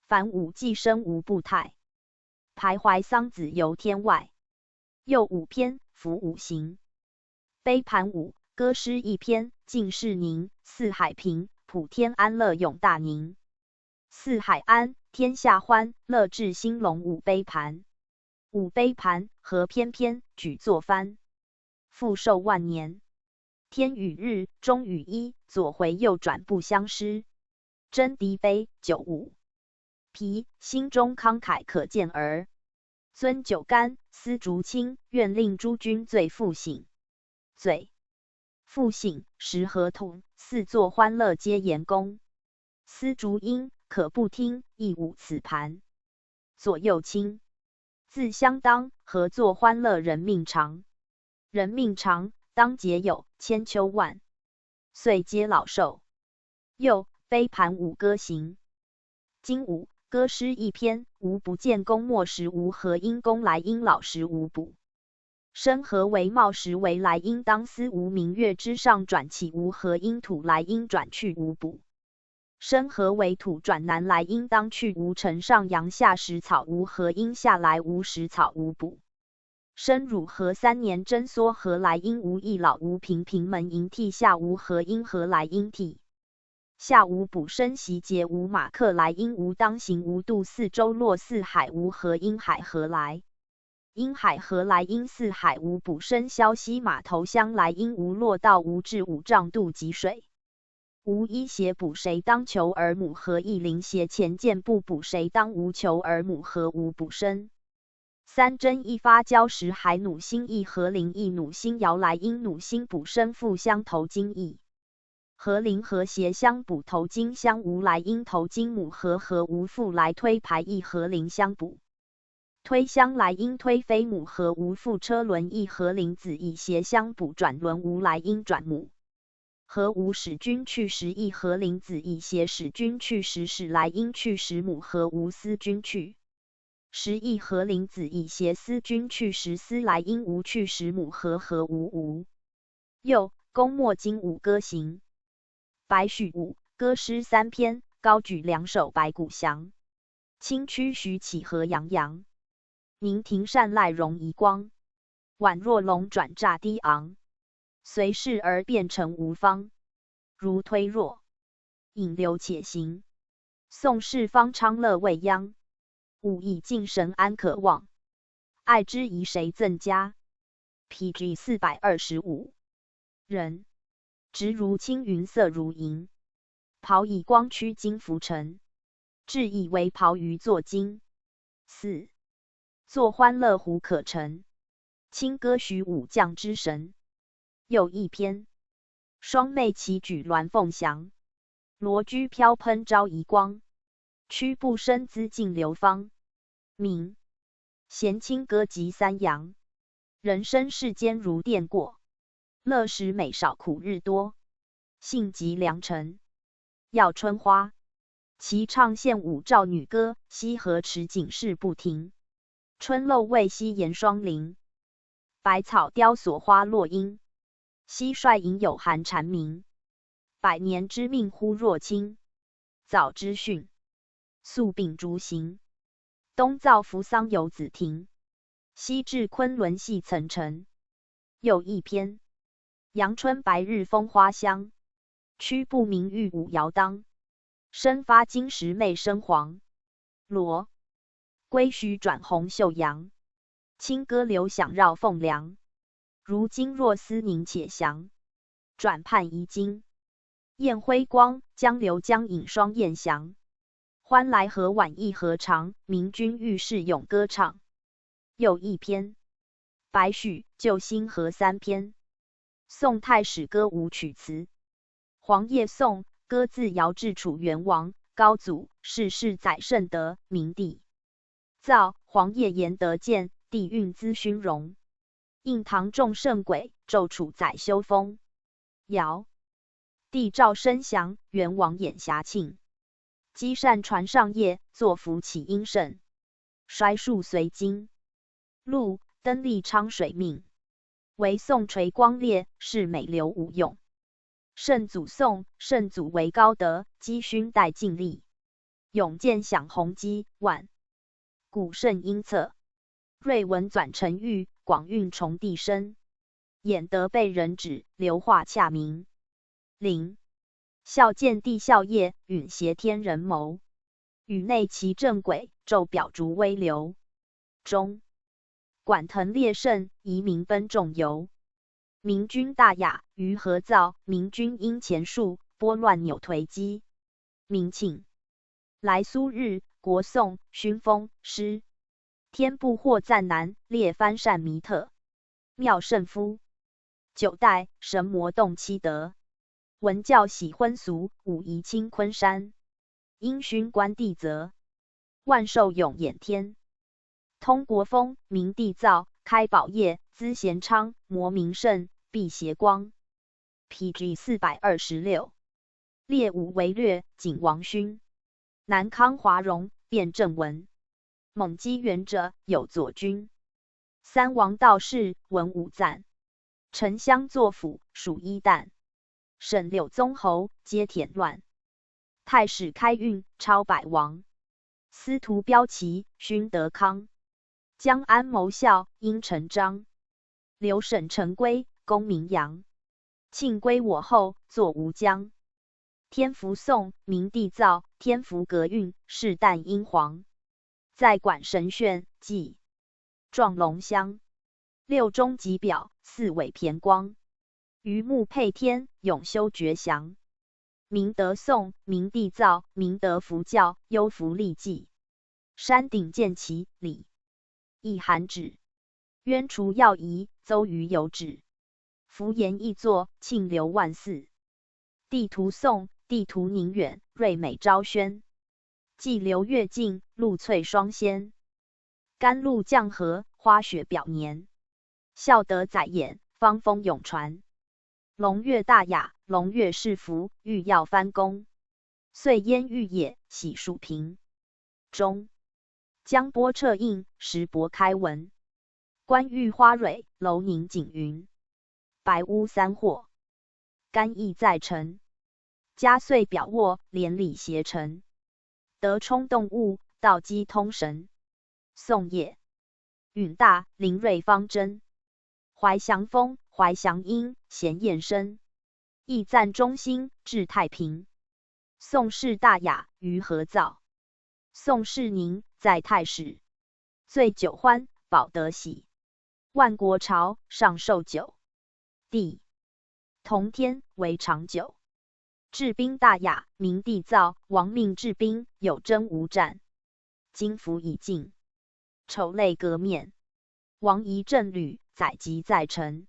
凡五寄生无步态。徘徊桑梓游天外。又五篇，伏五行。悲盘舞，歌诗一篇，尽是凝。四海平，普天安乐永大宁。四海安，天下欢，乐至兴隆舞悲盘。舞悲盘，何翩翩，举作翻。富寿万年。天与日，终与一，左回右转不相失。真题碑九五。皮，心中慷慨可见耳。遵酒干，丝竹清，愿令诸君醉复醒。醉，复醒，食合同，四座欢乐皆言功。丝竹音，可不听，亦舞此盘。左右清，自相当，合作欢乐人命长。人命长，当结友，千秋万岁皆老寿。又，杯盘舞歌行。今舞，歌诗一篇，无不见功末时无合音功来应老时无补。申合为茂时为来应当思无明月之上转起无合音土来应转去无补。申合为土转南来应当去无城上阳下时草无合音下来无时草无补。申汝合三年征缩合来应无意老无平平门迎替下无合音合来应替。下无补申袭节无马克来应无当行无度四周落四海无合音海合来。因海河来因四海无补生消息码头乡来因无落道无至五丈度及水。无一斜补谁当求而母河一灵斜前见不补谁当无求而母河无补生。三针一发礁石海努星一河灵一努星摇来因努星补生复相投金一。河灵河斜相补投金相无来因投金母河河无复来推排一河灵相补。 推箱来因推飞母河无复车轮一河灵子一斜相补转轮无来因转母。河无使君去时一河灵子一斜使君去时使来因去时母河无思君去。时一河灵子一斜思君去时思来因无去时母河河无无。又，公莫金五歌行。白许五，歌诗三篇，高举两首白骨降。 清曲徐起河洋洋。明庭善籁容遗光。宛若龙转炸低昂。随势而变成无方。如推弱。引流且行。宋氏方昌乐未央。武艺精神安可望。爱之以谁赠家？P G四百二十五。人。直如青云色如银。袍以光驱金浮尘。 质以为袍于作经。四。作欢乐胡可成。清歌许武将之神。又一篇。双袂齐举鸾凤翔。罗居飘喷朝遗光。屈步生姿尽流芳。明。闲清歌及三阳。人生世间如电过。 乐时每少苦日多。兴极良辰。耀春花。齐唱献舞赵女歌，西河池景事不停。春漏未息言霜林。百草凋索花落英。蟋蟀隐有寒蝉鸣。百年之命忽若轻。早知训。 宿病竹行。冬造扶桑游子庭。西至昆仑系层沉。又一篇。阳春白日风花香。屈步明玉舞摇当。生发金石媚生黄。罗。归徐转红袖扬。清歌流响绕凤梁。如今若思凝且详。 转盼遗今。雁辉光，江流江影双雁翔。欢来和晚意何长，明君遇事咏歌唱。又一篇。白许，旧新合三篇。宋太始歌舞曲词。黄叶颂，歌自尧至楚元王，高祖，世世载圣德，明帝。 造，黄叶言德建，帝运资勋荣。应唐仲圣轨，奏楚载修风。尧。帝诏申降，元王演遐庆。积善传上业，作福祈殷圣。衰树随经。陆，登历昌水命。 为宋垂光烈，世美流无用。圣祖宋，圣祖为高德，积勋待尽力。勇健享宏基，万古圣英策。瑞文转成玉，广运崇帝深。演德被人指，流化洽明。 灵。孝见帝孝业，允协天人谋。宇内齐正轨，奏表烛微流。终。管腾烈圣，遗民奔仲由。明君大雅于何造？明君因钱粟，拨乱扭颓机。明庆，莱苏日，国颂，勋封，诗。天不惑暂难，列藩善弥特。妙胜夫。九代，神魔动七德。文教洗昏俗，武夷清昆山。因勋观帝则，万寿永掩天。通国封，明帝造，开宝业，资贤昌，魔明圣，辟邪光。P G四百二十六。列武围略，景王勋。南康华容，卞正文。猛击元者，有左军。三王道士，文武赞。沉香作辅，属衣旦。沈柳宗侯，皆田乱。太史开运，超百王。司徒骠骑，勋德康。江安谋效，因陈章。刘沈陈归，功名扬。庆归我后，坐吴疆。天福颂，明帝造，天福格运，世旦英皇。在管神炫，祭。撞龙香。六中极表，四尾偏光。榆木配天，永修绝祥。明德颂，明帝造，明德福教，忧福历纪。山顶见旗，礼。一寒指。渊除要仪，邹瑜有旨。福言易作，庆留万祀。地图颂，地图宁远，瑞美昭宣。寄流月镜，露翠双仙。甘露降禾，花雪表年。孝德载眼，方风永传。龙跃大雅，龙跃世福，玉耀藩功。岁烟玉野，喜树屏。中。江波掣映，石帛开文。关玉花蕊，楼凝锦云。白屋三获，干邑在陈。嘉岁表握，连理斜陈。德充动物，道基通神。宋也。允大，临瑞方贞。怀祥峰，怀祥阴，咸晏深。义赞中兴，至太平。宋氏大雅，于何造？宋氏宁，在太始。醉酒欢，饱得喜。万国朝，上寿酒。帝。同天，为长久。制兵大雅，明帝造，王命制兵，有征无战。金服已尽，丑类革面。王仪振旅，载籍在陈。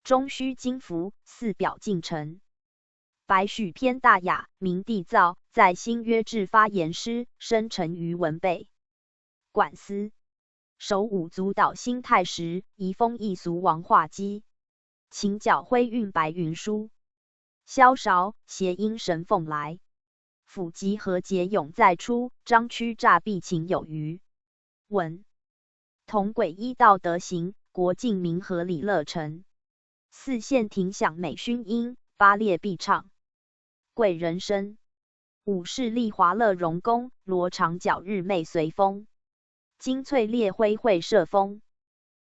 终须金服，四表尽陈。白许篇大雅，明帝造，在新约制发言诗，深沉于文备。管司。首五卒倒兴太时，遗风易俗王化机。秦角辉运白云书。萧韶，谐音神凤来。府籍和节永在出，张屈诈避情有余。文。同轨一道德行，国尽民和礼乐成。四县亭响美熏音，八列必唱。贵人生。武士立华乐荣弓，罗长皎日寐随风。金翠列辉会射风。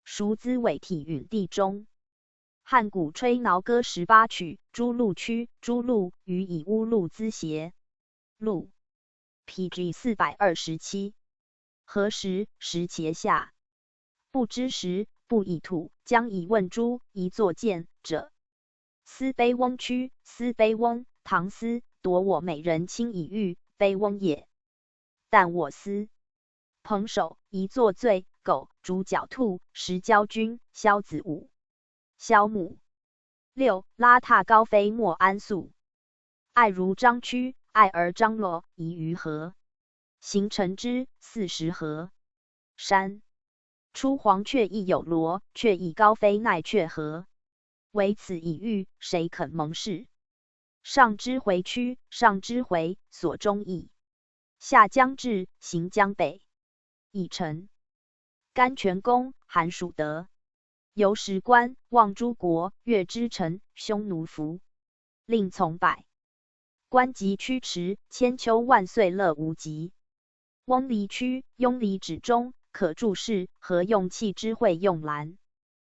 熟姿伟体允地中。汉鼓吹挠歌十八曲，朱露屈，朱露，予以乌露滋邪。露。P G四百二十七。何时，时茄夏。不知时，不以土，将以问诸，以作见者。思悲翁屈，思悲翁，唐思，夺我美人卿以御，悲翁也。但我思。彭首，一作醉狗，逐狡兔，食焦君，萧子武。萧母。六，拉踏高飞莫安粟。爱如张屈，爱而张罗，宜于河。行程之，四时河。山。出黄雀亦有罗，雀亦高飞奈雀河。唯此已遇，谁肯盟誓？上之回屈，上之回，所终矣。夏将至，行将北。已成。甘泉宫，寒暑德。游时观，望诸国，月之辰，匈奴服。令从百。观及屈池，千秋万岁乐无极。翁离屈，拥离止中，可注释，何用气之会用兰。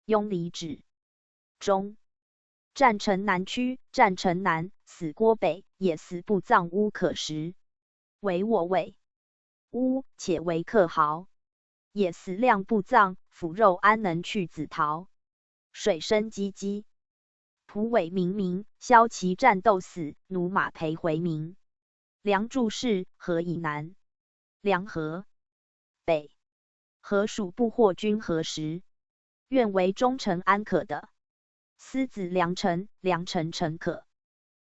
拥离止。中。战城南屈，战城南，死郭北，也死不葬屋可食。为我畏。屋，且为客豪。也死亮不葬，腐肉安能去子陶？水深积积。不为民民，骁骑战斗死，驽马陪回民。梁祝是河以南，梁河北。河属不惑军河时，愿为忠臣安可的。思子良臣，良臣臣可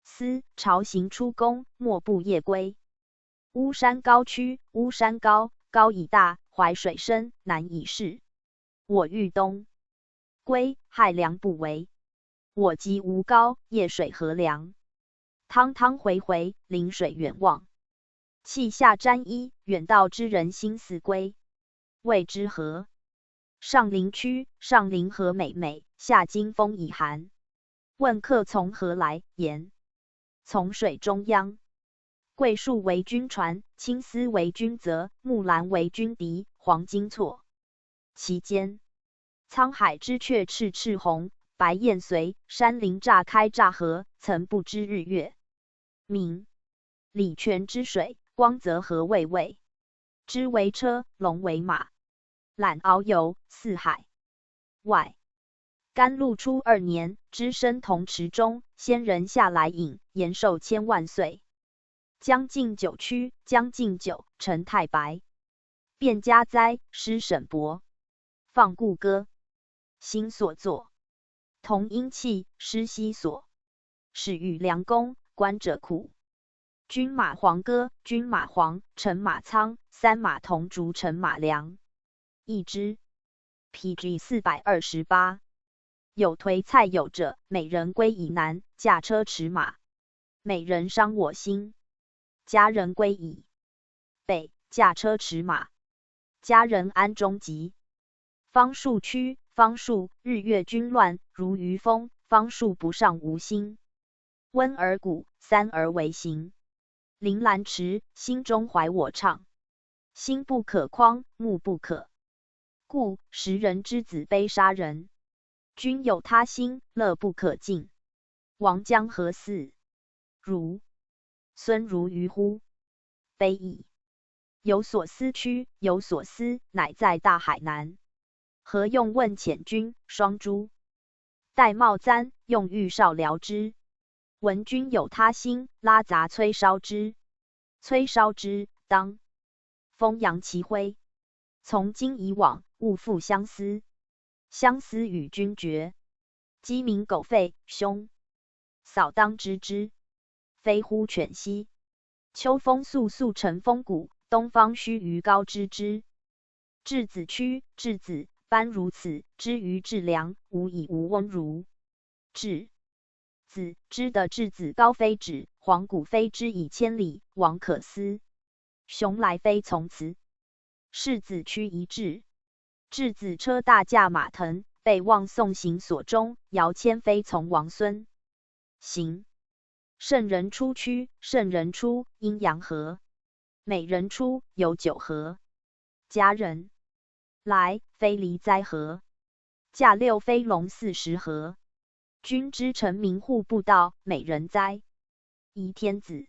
思朝行出宫，莫不夜归。巫山高区，巫山高，高以大，淮水深，难以逝。我欲东归，害梁不围。我即无高，夜水何凉。汤汤回回，临水远望。气下沾衣，远道之人心似归。谓之河。上临曲，上临河美美，夏经风已寒。问客从何来，言从水中央。桂树为君传，青丝为君泽，木兰为君敌，黄巾错其间。沧海之却赤赤红，白雁随山林炸开炸合，曾不知日月明。礼泉之水，光泽何未未。雉为车，龙为马，懒遨游四海外。甘露初二年，雉生桐池中，仙人下来饮，延寿千万岁。将进酒曲，将进酒，陈太白。卞家哉，诗沈伯。放故歌，新所作。同音气，诗西所。始与梁公，观者苦。君马黄歌，君马黄，乘马苍，三马同足乘马良。一之。P G四百二十八。有腿蔡友者，美人归以南，驾车持马，美人伤我心。佳人归以北，驾车持马，佳人安中极。方树区，方树，日月君乱，如鱼风，方树不上无心。温而鼓，三而为行。临兰池，心中怀我怅。心不可匡，目不可顾，时人之子悲杀人。君有他心，乐不可尽。王将何似汝孙如鱼乎？悲矣。有所思区，有所思，乃在大海南。何用问遣君？双珠玳瑁簪，用玉少聊之。闻君有他心，拉杂崔烧之。崔烧之，当风扬其灰。从今以往，勿复相思。相思与君绝，鸡鸣狗吠，兄嫂当知之。飞乎犬兮。秋风簌簌乘风鼓，东方须臾高知之。稚子区，稚子，般如此，雉于稚梁，无以无翁如。稚子，雉的稚子高非止，黄谷非雉以千里，王可思。熊来非从辞。稚子区宜稚。稚子车大驾马腾，备望送行所终，遥迁非从王孙。行。圣人初区，圣人初，阴阳和。美人初，有九和。佳人来，非离哉何？驾六非龙四十和。君之臣民户不道，美人哉。宜天子。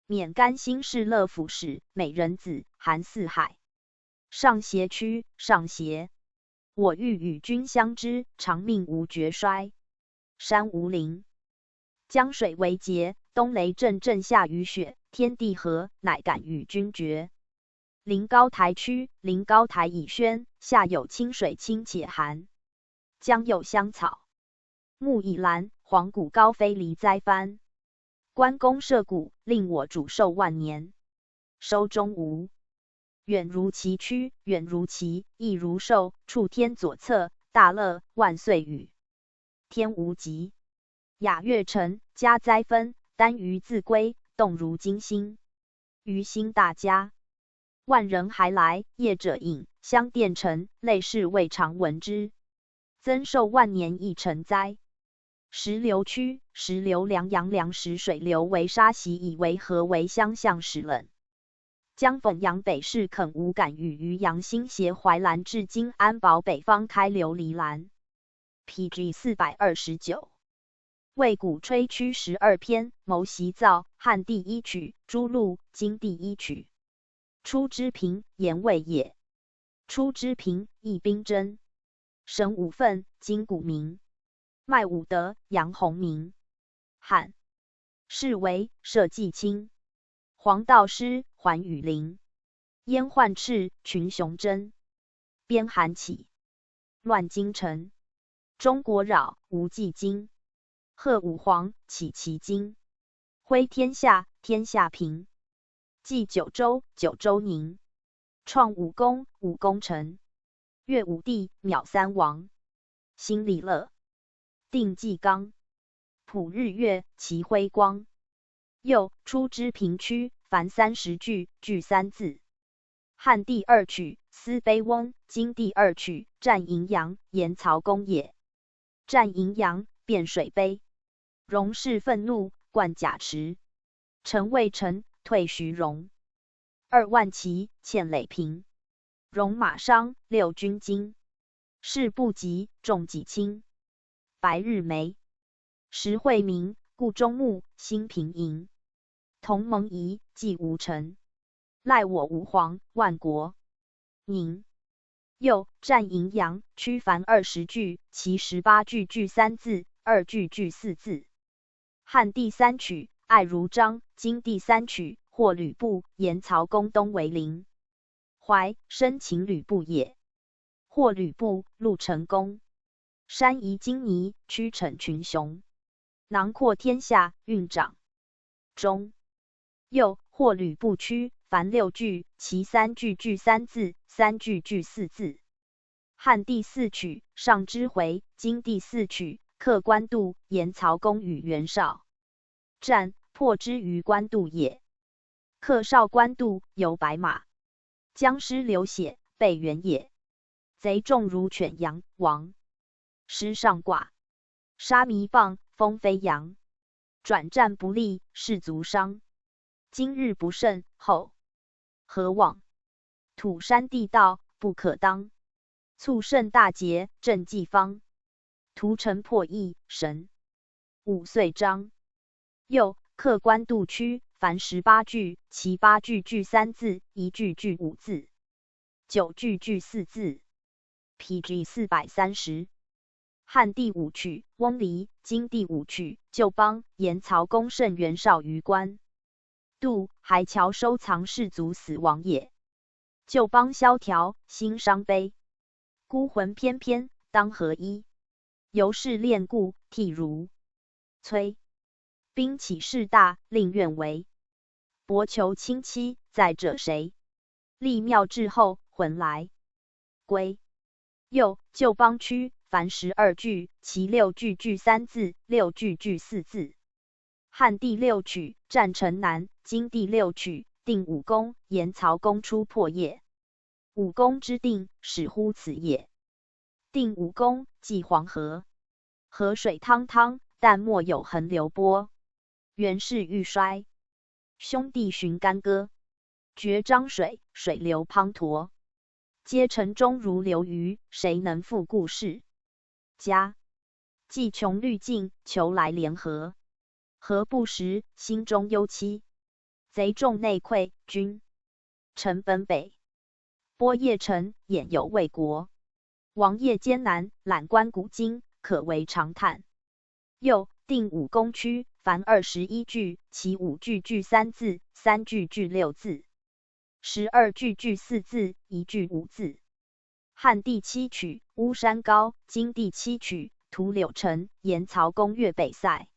免干心事乐府始，美人子，寒四海。上邪区，上邪。我欲与君相知，长命无绝衰。山无陵。江水为竭，冬雷阵阵下雨雪，天地合，乃敢与君绝。临高台区，临高台以轩，下有清水清且寒。江有香草。木已兰，黄谷高非离哉翻。关公射鼓，令我主寿万年。收终无。远如其躯，远如其，亦如寿，触天左侧，大乐，万岁语。天无极。雅乐成，家哉分，耽于自归，动如惊心。于心大家。万人还来，夜者饮，香殿沉，泪是未尝闻之。曾寿万年亦成哉。石流区，石流梁阳梁石水流为沙洗以为河为乡向始冷。江汾阳北势肯无敢雨于阳心携淮南至今安保北方开流离兰。P G四百二十九。魏鼓吹区十二篇，谋习造汉第一曲，朱陆金第一曲。初之平，言魏也。初之平，亦兵争。神武奋，今鼓鸣。卖武德杨洪明。汉。世为社稷卿，黄道师环宇林，燕患赤群雄争，边韩起，乱京臣，中国扰无忌京，贺武黄起其京， 徽天下，天下平，祭九州，九州宁，创武功，武功成，越武帝，秒三王，兴礼乐，定纪纲，普日月，其辉光。又出知平区，凡三十句，句三字。汉第二曲，思悲翁，今第二曲，战荥阳，言曹公也。 战荥阳，汴水陂，荣氏愤怒，灌甲池，陈未成，退徐荣。二万骑，欠累平，荣马伤，六军惊，士不及，众己轻。白日梅，时会鸣，故终暮，兴平营。同盟仪，既无成，赖我吴黄，万国宁。 又，战荥阳，区凡二十句，其十八句句三字，二句句四字。汉第三曲，爱如章，今第三曲，获吕布，言曹公东为邻，淮，申请吕布也。获吕布，陆成功，山移荆棘，驱骋群雄，囊括天下，运掌 中。又，获吕布，区凡六句，其三句句三字，三句句四字。汉第四曲，上之回，今第四曲，客官渡，言曹公与袁绍，战，破之于官渡也。客绍官渡，有白马，将师流血，被袁也。贼众如犬羊，王 师上寡，杀弥棒，风飞扬，转战不利，士卒伤。今日不胜，后何往？土山地道，不可当，促胜大捷，振济方。屠城破邑，神武遂彰。 又，客官渡，区凡十八句，其八句句三字，一句句五字，九句句四字。P G四百三十。汉第五曲，翁离，今第五曲，旧邦，言曹公胜袁绍于官渡，还桥收藏士卒死亡也。旧邦萧条，心伤悲，孤魂翩翩，当何依？ 犹是恋故，涕如催。兵起势大，令愿违，薄裘轻栖，载者谁？立庙至后，魂来归。又，旧邦，区凡十二句，其六句句三字，六句句四字。汉第六曲，战城南，今第六曲，定武功，言曹公出破邺。武功之定，始乎此也。 定武功，济黄河，河水汤汤，但没有横流波。袁氏欲衰，兄弟寻干戈，决漳水，水流滂沱，皆城中如流鱼，谁能复顾氏家？既穷虑尽，求来联合，何不时，心中忧戚。贼众内溃，君臣奔北， 波邺城，偃有魏国。王邇艰难，览观古今，可为长叹。又，定武功，区凡二十一句，其五句句三字，三句句六字，十二句句四字，一句五字。汉第七曲，巫山高，今第七曲，屠柳城，言曹公越北塞，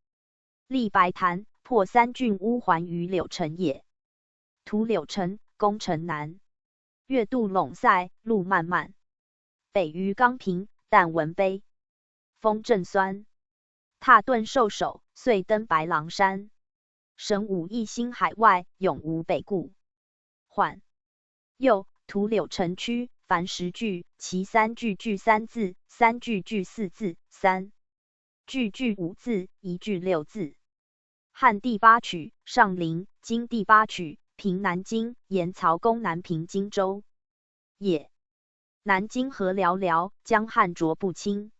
历白潭，破三郡，乌桓于柳城也。 屠柳城，攻城南，越渡陇塞，路漫漫，北逾岡平，但闻悲风阵酸。踏顿兽首，遂登白狼山，神武一心海外，永无北顾。换。又，屠柳城，区凡十句，其三句句三字，三句句四字，三 句句五字，一句六字。汉第八曲，上林，今第八曲，平南京，言曹公南平荆州也。南京河寥寥，江汉浊不清。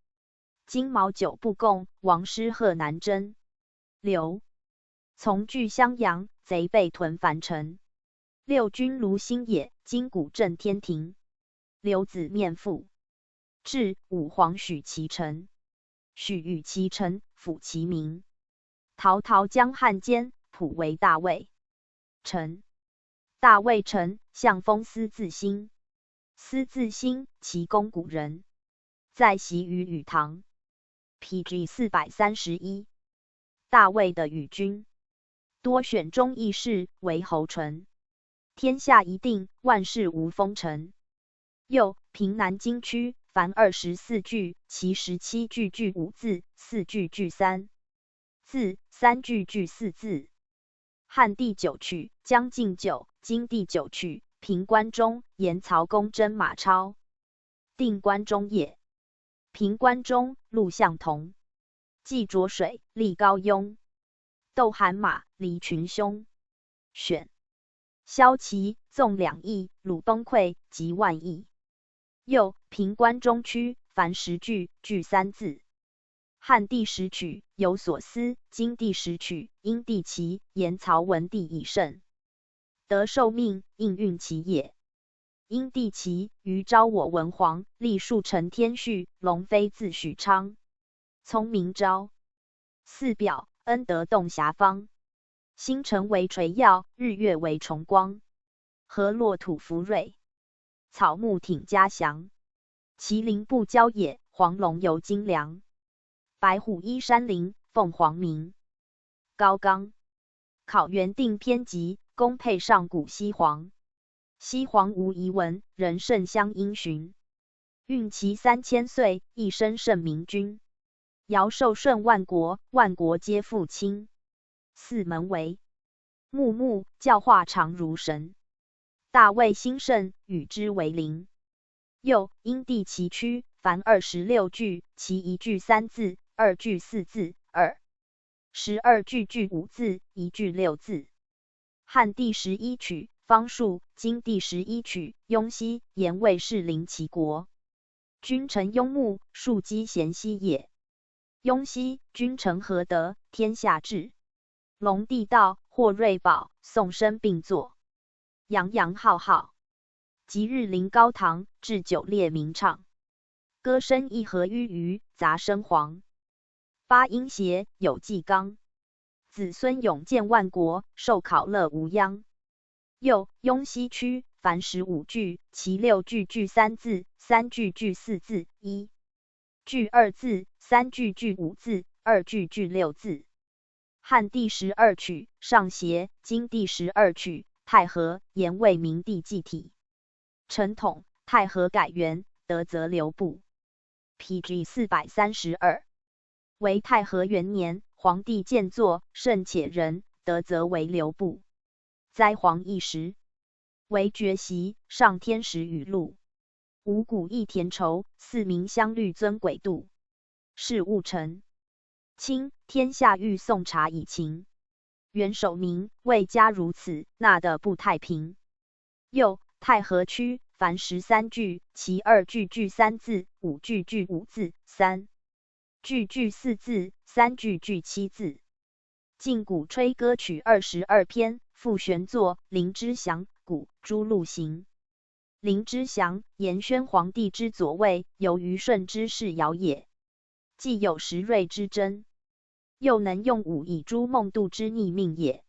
金毛久不供，王师贺南征。刘从据襄阳，贼备屯樊城。六军如星野，金鼓震天庭。刘子面父至，武皇许其城。许与其臣辅其名。陶陶江汉间，普为大卫。陈，大卫陈，相封司字兴。司字兴，齐公谷人，在习于与唐。P G四百三十一。大卫的与君，多选忠义士为侯臣，天下已定，万事无风尘。又，平南京区凡二十四句，其十七句句五字，四句句三字，三句句四字。汉地九曲，将进酒，今地九曲，平关中，言曹公征马超。定关中也。平关中，陆相同。既涿水，立高拥。斗寒马，离群凶。选，萧齐纵两翼，鲁崩溃及万翼。又，平关中区，凡十句，句三字。汉地十曲，有所思，今地十曲，因地齐，言曹文帝已盛。得受命，应运其也。因地齐，余昭我文皇，立树承天序，龙飞自许昌。聪明昭。四表，恩德洞遐方。星辰为垂耀，日月为崇光。河洛土福瑞，草木挺嘉祥。麒麟不交也，黄龙游金梁。白虎依山林，凤凰鸣。高冈。考原定篇集，公配上古西黄。西黄无遗文，人甚相因循。运齐三千岁，一生胜明君。尧受舜万国，万国皆复清。四门围。木木，教化常如神。大卫兴盛，与之为邻。又，因地齐区，凡二十六句，其一句三字，二句四字，二。十二句句五字，一句六字。汉地十一曲，方术，今地十一曲，雍熙，言魏氏临齐国。君臣拥睦，庶几咸兮也。雍熙，君臣合德，天下治。隆帝道，获瑞宝，宋申并作。洋洋浩浩。即日临高堂，置酒列鸣唱。歌声一和于余，杂声黄。八音协，有纪纲。子孙永建万国，受考乐无殃。又，雍熙区，凡十五句，其六句句三字，三句句四字，一句二字，三句句五字，二句句六字。汉地十二曲，上协，今地十二曲，太和，言魏明帝继体。陈统，太和改元，德则刘部。P G四百三十二。为太和元年，皇帝建作，圣且仁，德则为刘部。灾皇一时，为绝习，上天时雨露。五谷一田畴，四民乡律遵轨度。事务陈。清，天下欲送茶以勤。元首明，魏家如此，纳得不太平。又，太和区，凡十三句，其二句句三字，五句句五字，三句句四字，三句句七字。晋鼓吹歌曲二十二篇，傅玄作《灵芝祥》，鼓朱陆行。灵芝祥，延宣皇帝之左卫，由于顺之是尧也。既有时瑞之争，又能用武以诛孟度之逆命也。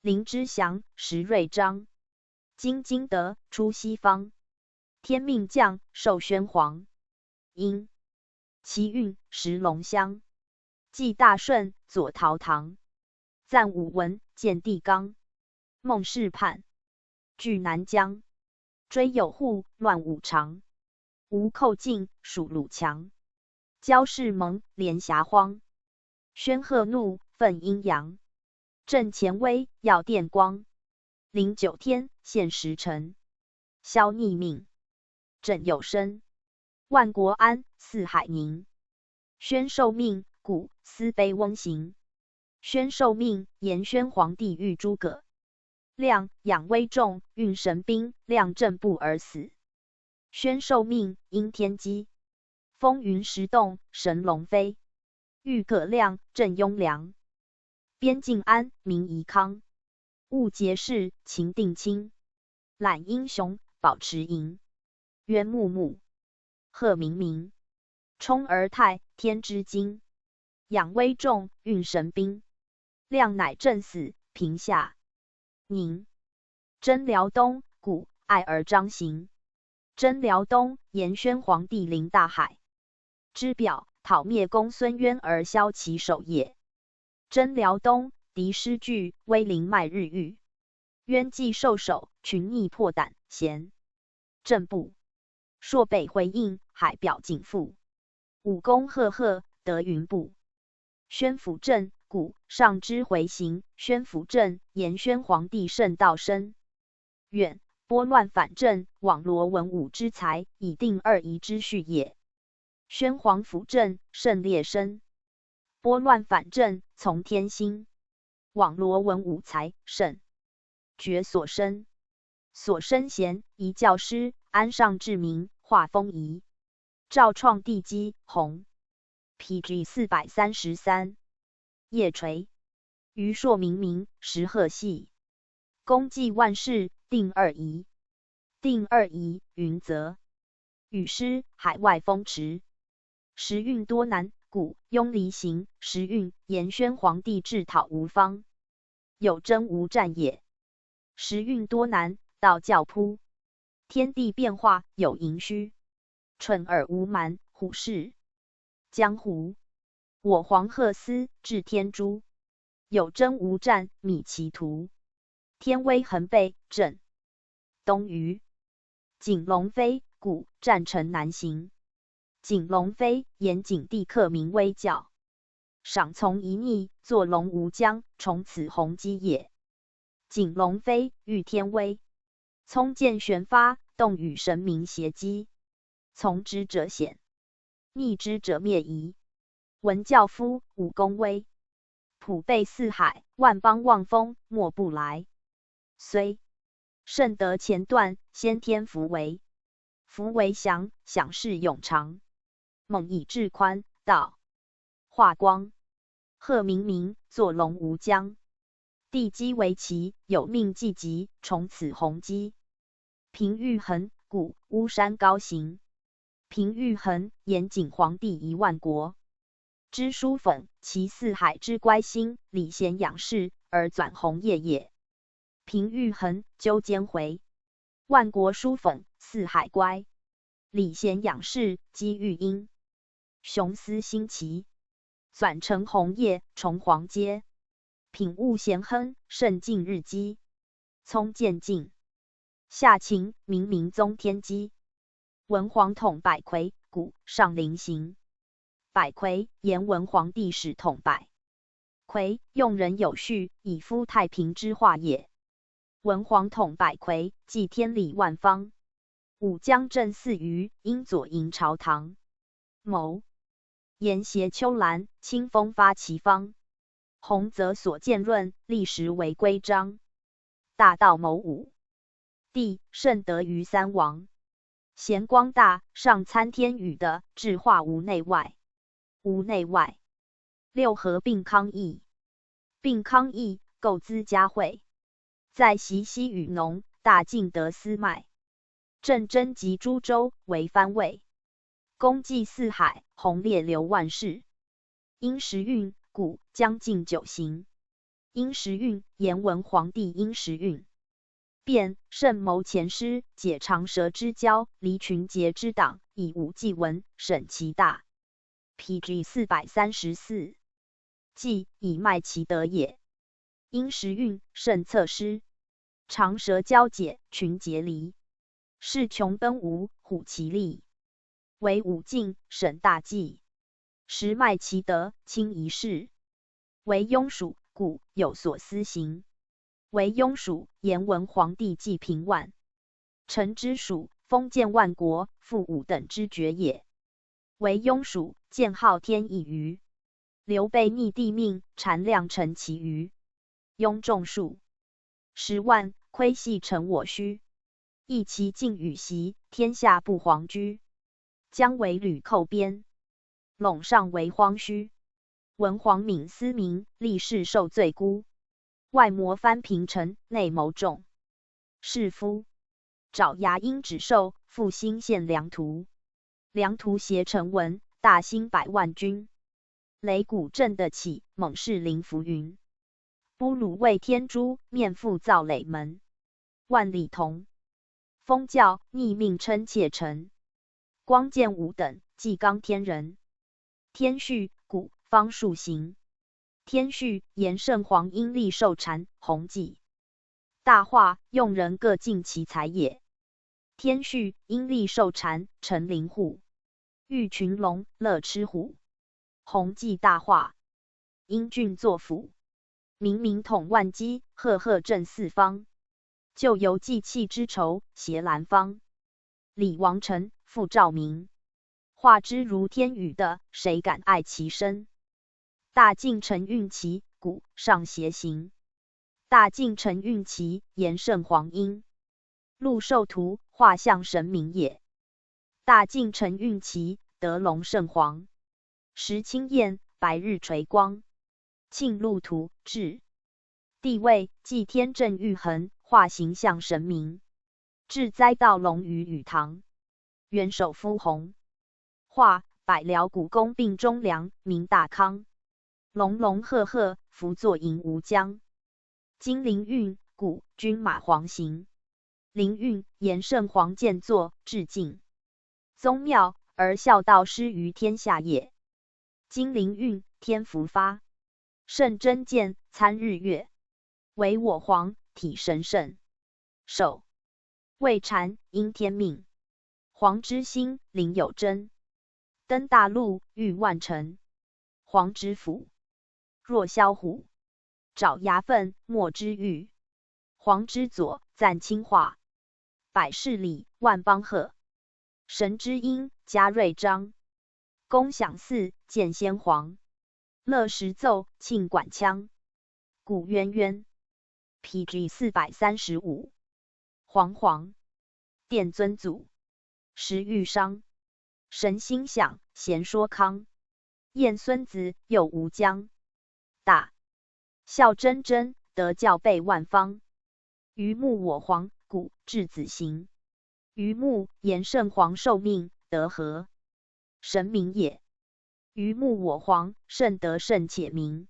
灵芝祥，时瑞章。今今得出西方，天命将，授宣皇。因。其运，时龙骧。既大顺，左陶唐。赞武文，建帝纲。孟氏叛，据南疆。追有户，乱五常。吴寇进，属鲁强。交氏盟，连霞荒。宣赫怒，奋阴阳。正乾微，耀电光。临九天，现时辰。萧逆命，枕有申。万国安，四海宁。宣受命，鼓思卑翁行。宣受命，延宣皇帝遇诸葛亮，养危众，运神兵，亮阵步而死。宣受命，应天机，风云时动，神龙飞。遇葛亮，镇雍凉。边境安，民宜康。务节事，勤定亲。览英雄，保持营。元穆穆，贺明明。冲而泰，天之精。养危重，运神兵。亮乃震死，平夏宁。征辽东，故爱而张行。征辽东，颜宣皇帝临大海，之表，讨灭公孙渊而削其首也。征辽东，敌师惧，威临麦日峪。渊既受首，群逆破胆，咸。震怖。朔北回应，海表景复。武功赫赫，德云部。宣抚镇，故上之回形。宣抚镇，颜宣皇帝圣道深远，拨乱反正，网罗文武之才，以定二仪之序也。宣皇抚镇，胜列深。拨乱反正，从天心。网罗文武才，胜决所生。所生贤，仪教师，安上治民，化风仪。赵创帝基，弘。P G四百三十三。夜垂。余朔冥冥，时鹤细。公祭万世，定二仪。定二仪，云则。雨师，海外风迟。时运多难，故拥离行。时运，颜宣皇帝制讨吴方。有征无战也。时运多难，道教铺。天地变化，有盈虚。蠢而无蛮，虎视江湖。我皇赫思，至天诛。有征无战，米其图。天威恒备，震东隅。景龙飞，故战城难行。景龙飞，颜景帝刻名威教。赏从仪逆，作龙无疆，崇此弘基也。景龙飞，遇天威。聪见玄发，洞与神明协机。从之者显，逆之者灭矣。闻教夫，武功威。普被四海，万邦望风，莫不来。虽圣德前断，先天弗为。弗为享，享是永长。猛以志宽，道化光。鹤鸣鸣，作龙无疆。帝基为旗，有命既及，崇此弘基。平御衡，故巫山高行。平御衡，颜景皇帝遗万国。知书讽其四海之乖兴，礼贤养士，而纂弘业也。平御衡，究兼回。万国书讽四海乖。礼贤养士，积育英。雄思兴其。纂成弘业，崇皇阶。品物咸亨，胜尽日积。聪见进。夏秦，明明宗天基。文皇统百魁，故上临行。百魁，颜文皇帝始统百魁，用人有序，以夫太平之化也。文皇统百魁，祭天理万方。武将震四余，因左营朝堂。谋。颜斜秋岚，清风发其芳。弘则所见论，历时为规章。大道谋武，帝圣德于三王。咸光大，上参天宇的，至化无内外。无内外。六合并康义。并康义，构资嘉惠。在习西与农，大尽德司脉。镇征及诸州，为藩尉。公祭四海，弘列流万世。因时运，故将进九行。因时运，颜文皇帝因时运。变，胜谋前师，解长蛇之交，离群结之党，以武济文，审其大。P G四百三十四。祭，以卖其德也。因时运，胜策师。长蛇交解，群结离。士穷奔无，虎其力。为武进，审大计。时卖其德，轻一事。为庸属，故有所思行。为庸属，颜文皇帝祭平万。臣之属，封建万国，复武等之绝也。为庸属，见浩天一余。刘备逆帝命，禅让臣其余。庸众数十万，亏系臣我虚。亦其尽与习，天下不黄居。将为吕寇边，陇上为荒虚。文皇闵思明，立誓受罪孤。外谋藩平陈，内谋众士夫。爪牙鹰指兽，复兴献良图。良图协臣文，大兴百万军。擂鼓震得起，猛士临浮云。 哺乳未添珠，面覆燥垒门。万里同。风教逆命称妾臣。光见吾等，纪纲天人。天绪，鼓，方数行。天绪，炎圣皇因利受谗，弘济。大化，用人各尽其才也。天绪，因利受谗，陈灵户。遇群龙，乐吃虎。弘济大化。 因郡作辅。明明统万机，赫赫震四方。旧犹计气之仇，胁兰芳。李王臣，复赵明。化之如天与地，谁敢爱其身？大进臣运其鼓，上邪行。大进臣运其炎圣皇音。 陆授徒，画像神明也。大进臣运其，得龙圣皇。时清晏，白日垂光。庆陆土至。帝位，祭天震玉衡，画形象神明。至灾盗龙于雨堂。元首夫弘。画，百僚古宫并忠良，名大康。 隆隆赫赫，福作银无疆。金陵运，鼓，军马黄行。灵运，炎圣皇建作，至敬。宗庙，而孝道施于天下也。金陵运，天福发。圣贞见，参日月。唯我皇，体神圣。首。未禅，应天命。皇之心，灵有真。登大陆，御万乘。皇之辅，若枭虎。爪牙奋，没之欲。皇之佐，赞清华。百世礼，万邦贺。神之音，嘉瑞章。公享祀，见先皇。 乐时奏，庆管腔。鼓渊渊。P G四百三十五。煌煌。殿尊祖。时遇商。神心想，咸说康。燕孙子，又无疆。大。孝贞贞，德教备万方。 于穆我皇，鼓，质子行。于穆，炎圣皇受命，德和。神明也。于穆我皇，圣德圣且明。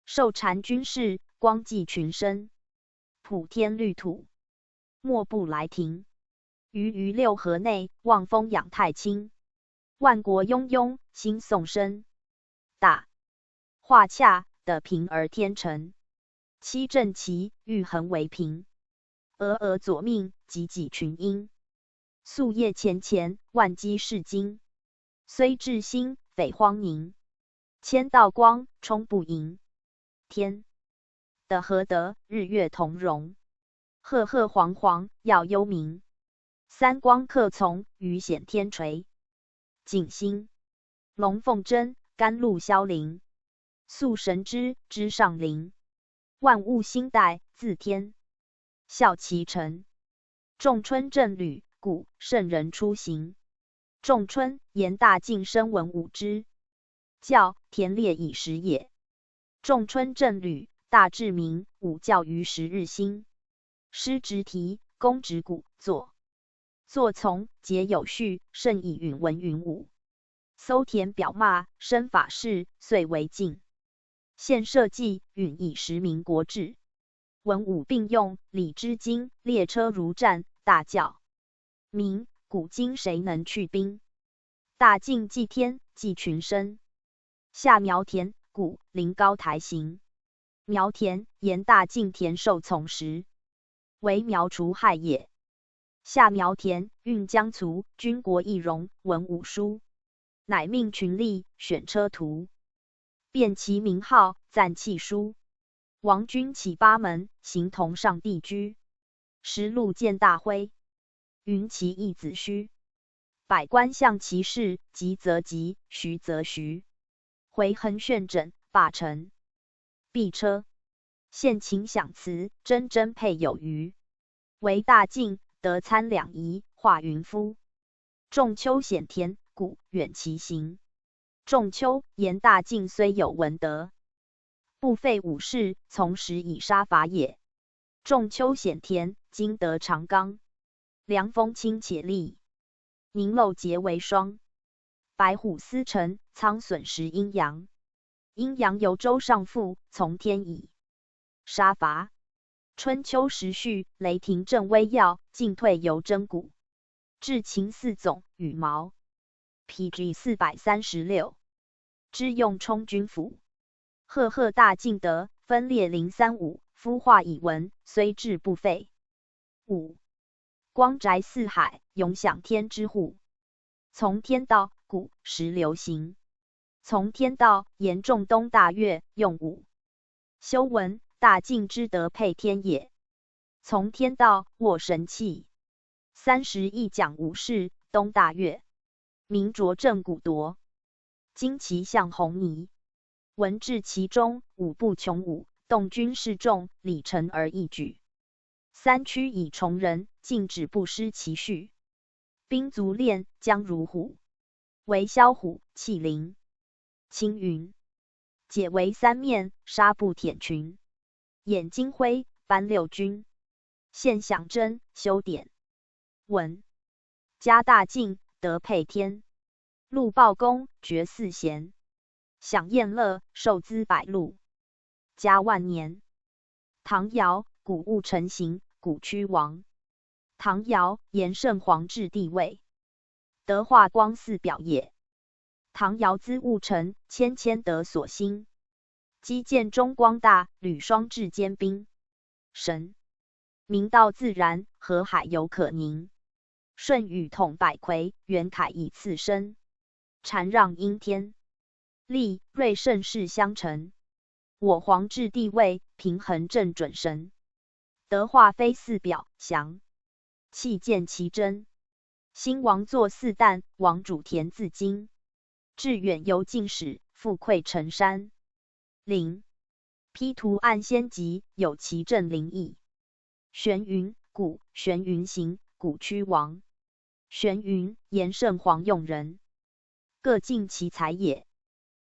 受禅军事，光济群生。普天绿土，莫不来庭。于于六合内，望风养太清。万国拥拥，兴颂声。 大。画恰，得平而天成。七正其，玉衡为平。俄俄左命，济济群英。夙夜前前，万机是经。虽至兴，匪荒宁。千道光，充不盈。天。 得和得，日月同融。赫赫煌煌，耀幽冥。三光克从，于显天垂。景星。龙凤争，甘露霄灵。宿神之，之上灵。万物兴代，自天。孝其成。仲春正旅，鼓，圣人出行。 仲春，炎大进生文武之教，田猎以时也。仲春正旅，大至明，武教于十日兴。师执题，弓执鼓，作。作从，节有序，甚以允文允武。搜田表骂，生法事，遂为禁。 献社稷，允以实民国制。文武并用，礼之经，列车如战，大教。明，古今谁能去兵？大进祭天，祭群生。夏苗田，古，临高台行。苗田，炎大进田兽从时。为苗除害也。 夏苗田，运将卒，军国义荣，文武殊。乃命群吏，选车图。辨其名号，赞契书。王君起八门，行同上帝居。时路见大辉。云其义子虚。百官向其事，急则急，徐则徐。回恒旋枕，罢臣。 毕车。献秦享辞，铮铮佩有余。为大进，得参两仪，化云夫。仲丘显田，古，远其行。仲丘，言大进虽有文德，不废武士从时以杀伐也。仲丘显田，今得长冈。 凉风清且利。凝漏结为霜。白虎司辰，仓损食阴阳。阴阳由周上父，从天已。杀伐。春秋时序，雷霆震危要，进退由征鼓。至秦四总，羽毛。P G 四百三十六。之用充军服。赫赫大进德，分列零三五，孵化以文，虽至不废。五。光宅四海，永享天之户。从天道，鼓，时流行。从天道，言仲冬大乐，用五。修文，大进之德配天也。从天道，握神器。三十一讲武士，冬大乐。名卓正鼓夺。今其象红泥。文至其中，舞不穷舞，动军势众，礼成而易举。三驱以从人，进止不失其序。兵卒练，将如虎。为枭虎，气凌。青云。解围三面，杀不舔群。掩金辉，班六军。现象征，修典。文。加大进，德配天。禄报功，爵似贤。享宴乐，受资百禄。嘉万年。唐尧，鼓物成形，鼓驱王。唐尧，炎圣皇至帝位。德化光四表也。唐尧资物成，谦谦德所兴。积建中光大，履霜至坚冰。神。明道自然，河海犹可宁。舜禹统百魁，元恺以次生。禅让应天。立，瑞圣世相承。我皇至帝位，平衡正准绳。德化非四表，祥。气见其真。兴王作四旦，王主田自京。致远游进使，富贵成山。陵。批图案先集，有其正灵异。玄云，鼓，玄云行，鼓驱王。玄云，炎圣皇用人。各尽其才也。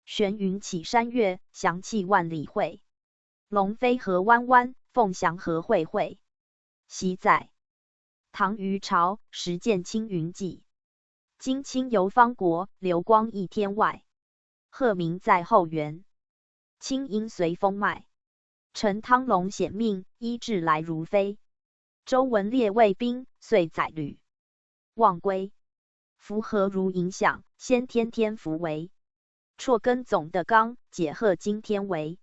玄云起山岳，翔气万里会。龙飞何弯弯，凤翔何会会。习在。唐余朝，时建青云记。今青游方国，流光溢天外。鹤鸣在后园。青云随风迈。陈汤龙显命，一至来如飞。周文列卫兵，遂载旅。望归。符合如影响，先天天符为。辍耕总的刚，解鹤惊天为。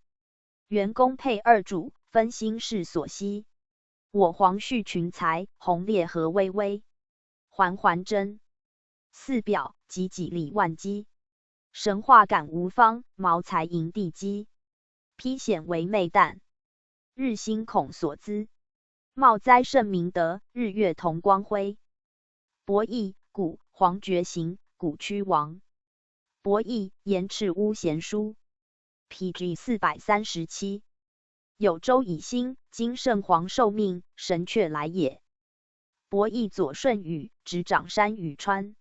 元功配二主，分心事所息。我皇续群才，宏列何巍巍。环环争。四表，几几里万机。神话感无方，茅台营地基。披显为昧旦。日星恐所资。冒哉圣明德，日月同光辉。博弈，鼓，皇爵行，鼓驱王。博弈，言赤乌贤书。P G 四百三十七。有周以兴，今圣皇受命，神却来也。博弈左舜禹，执掌山与川。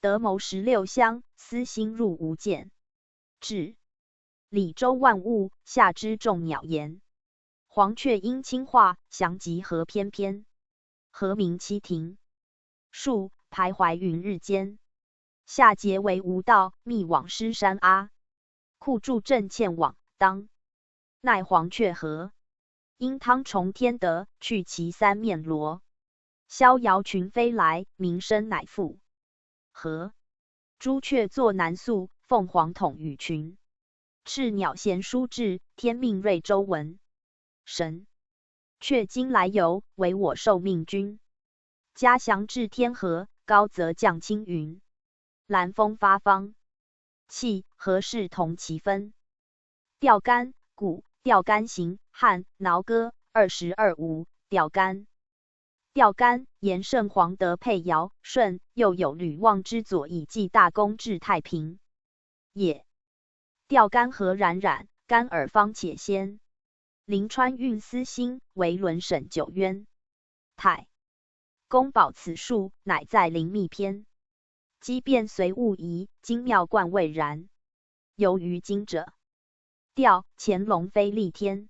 德谋十六乡，思兴入无间。至。礼周万物，下知众鸟言。黄雀应清化，翔集何翩翩。何鸣七庭树，徘徊云日间。夏桀为无道，密往失山阿。库柱正欠往当。奈黄雀何？因汤崇天德，去其三面罗。逍遥群飞来，鸣声乃复。何？朱雀作南宿，凤凰统羽群。赤鸟衔书至，天命瑞周文。神。却今来游，为我受命君。嘉祥至天河，高则降青云。兰峰发芳。气，何事同其分？钓竿，鼓，钓竿行，汉，挠歌，二十二五，钓竿。钓竿，炎圣皇德配尧舜，又有吕望之左以记大功至太平也。钓竿何冉冉，竿而方且鲜。临川运思兴，为轮沈九渊。太。公保此树，乃在灵秘篇。机变随物移，精妙贯未然。游于今者。调，潜龙飞厉天。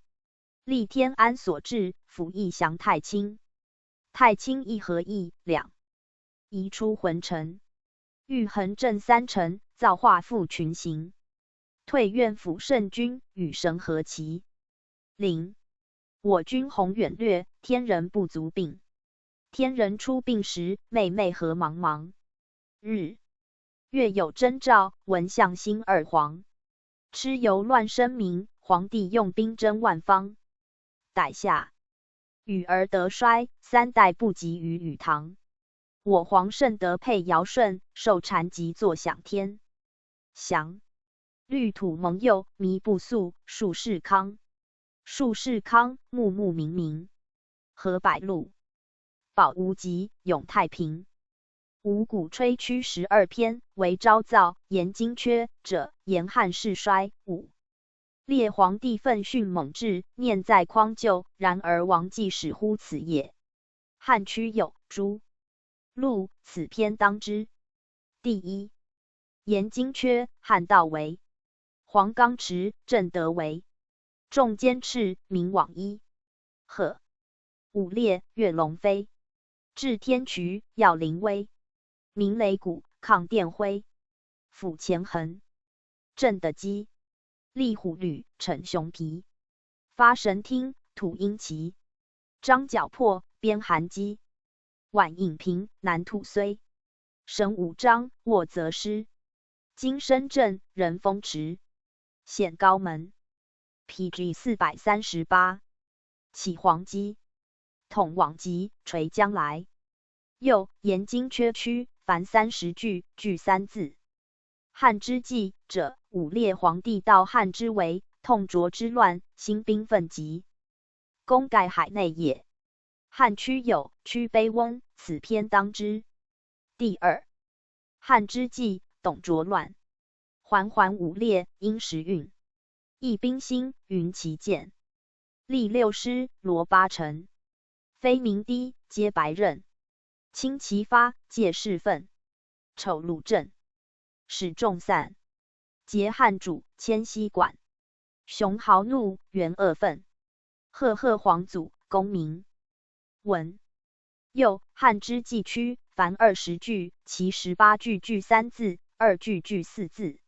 厉天安所至，辅翼降太清。太清亦何意，两。移出浑成。欲横镇三城，造化复群行。退院抚圣君，与神和齐。灵。我军宏远略，天人不足病。天人出病时，妹妹何茫茫。日。月有征兆，闻象星二黄。蚩尤乱声鸣，皇帝用兵征万方。 代夏。羽而德衰，三代不及于羽唐。我皇圣德配尧舜，受禅即坐享天。祥。绿土蒙佑，弥不肃，树世康。树世康，木木冥冥。禾百碌。宝无极，永太平。 五谷吹区十二篇，为昭造。言今缺者，言汉室衰。五。列皇帝愤训猛志，念在匡救，然而王既始乎此也。汉区有诸。陆，此篇当之。第一。言今缺，汉道为。黄冈池，震德为。众坚赤，民往一。 鹤。舞列，跃龙飞。至天衢，耀灵微。鸣雷鼓，抗电灰。抚乾衡。震的鸡。厉虎履，骋熊皮。发神听，吐鹰旗。张角破，鞭韩鸡。晚饮平，南土虽。神武张，沃泽师。金声震，人风驰。显高门。 P G四百三十八。起黄鸡。统往即，垂将来。又，言今缺区，凡三十句，句三字。汉之际者，武烈皇帝道汉之为，痛卓之乱，兴兵奋急。功盖海内也。汉区有，区卑翁，此篇当之。第二。汉之际，董卓乱。 环环武烈，因时运。议兵兴，云其见。立六师，罗八城。飞鸣低，皆白刃。轻其发，借势奋。丑鲁阵。始众散。结汉主，迁西管。雄豪怒，元恶愤。赫赫皇祖，功名。 文。又，汉之际区，凡二十句，其十八句句三字，二句句四字。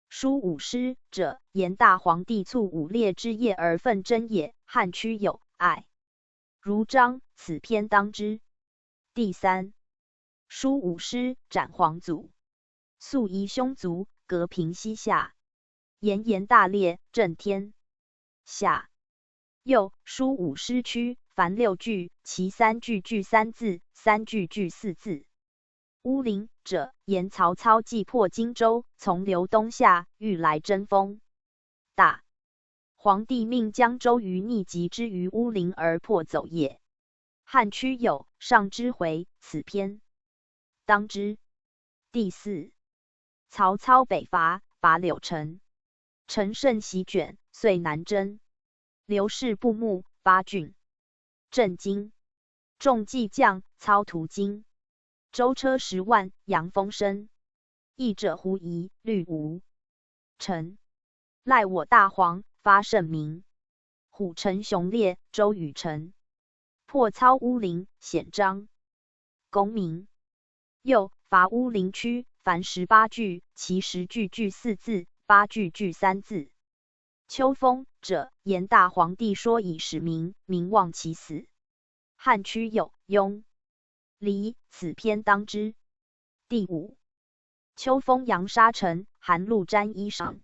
书五师者，言大皇帝促武烈之夜而奋征也。汉区有，艾。如章，此篇当之。第三。书五师斩皇祖。 素夷兄族，革平西夏。炎炎大烈，震天下。又，书五师区，凡六句，其三句句三字，三句句四字。乌林者，言曹操既破荆州，从刘东下，欲来征封。 大。皇帝命将周瑜逆疾之于乌林而破走也。汉区有，上之回，此篇当之。第四。曹操北伐，伐柳城。陈胜席卷，遂南征。刘氏不睦，八郡。 震惊。众计将，操图惊。舟车十万，扬风声。役者胡疑，虑无成。赖我大黄，发圣明。虎乘熊烈，周瑜乘。破操乌林，显张。功名。 又，伐乌林区，凡十八句，其十句句四字，八句句三字。秋风者，言大皇帝说已始明，民望其死。汉区有，雍。离，此篇当之。第五。秋风扬沙尘，寒露沾衣裳。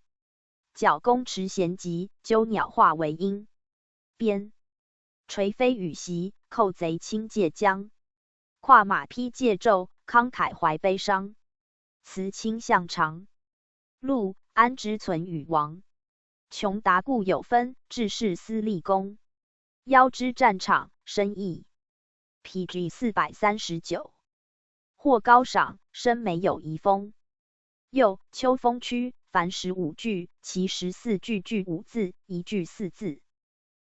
角弓持弦急，纠鸟化为鹰。边。垂飞羽袭，寇贼轻借将。跨马披借胄，慷慨怀悲伤。辞卿向长。陆，安之存与王。穷达固有分，志士思立功。邀之战场，深意。P G四百三十九。 或高赏，深没有遗风。又，秋风区，凡十五句，其十四句句五字，一句四字。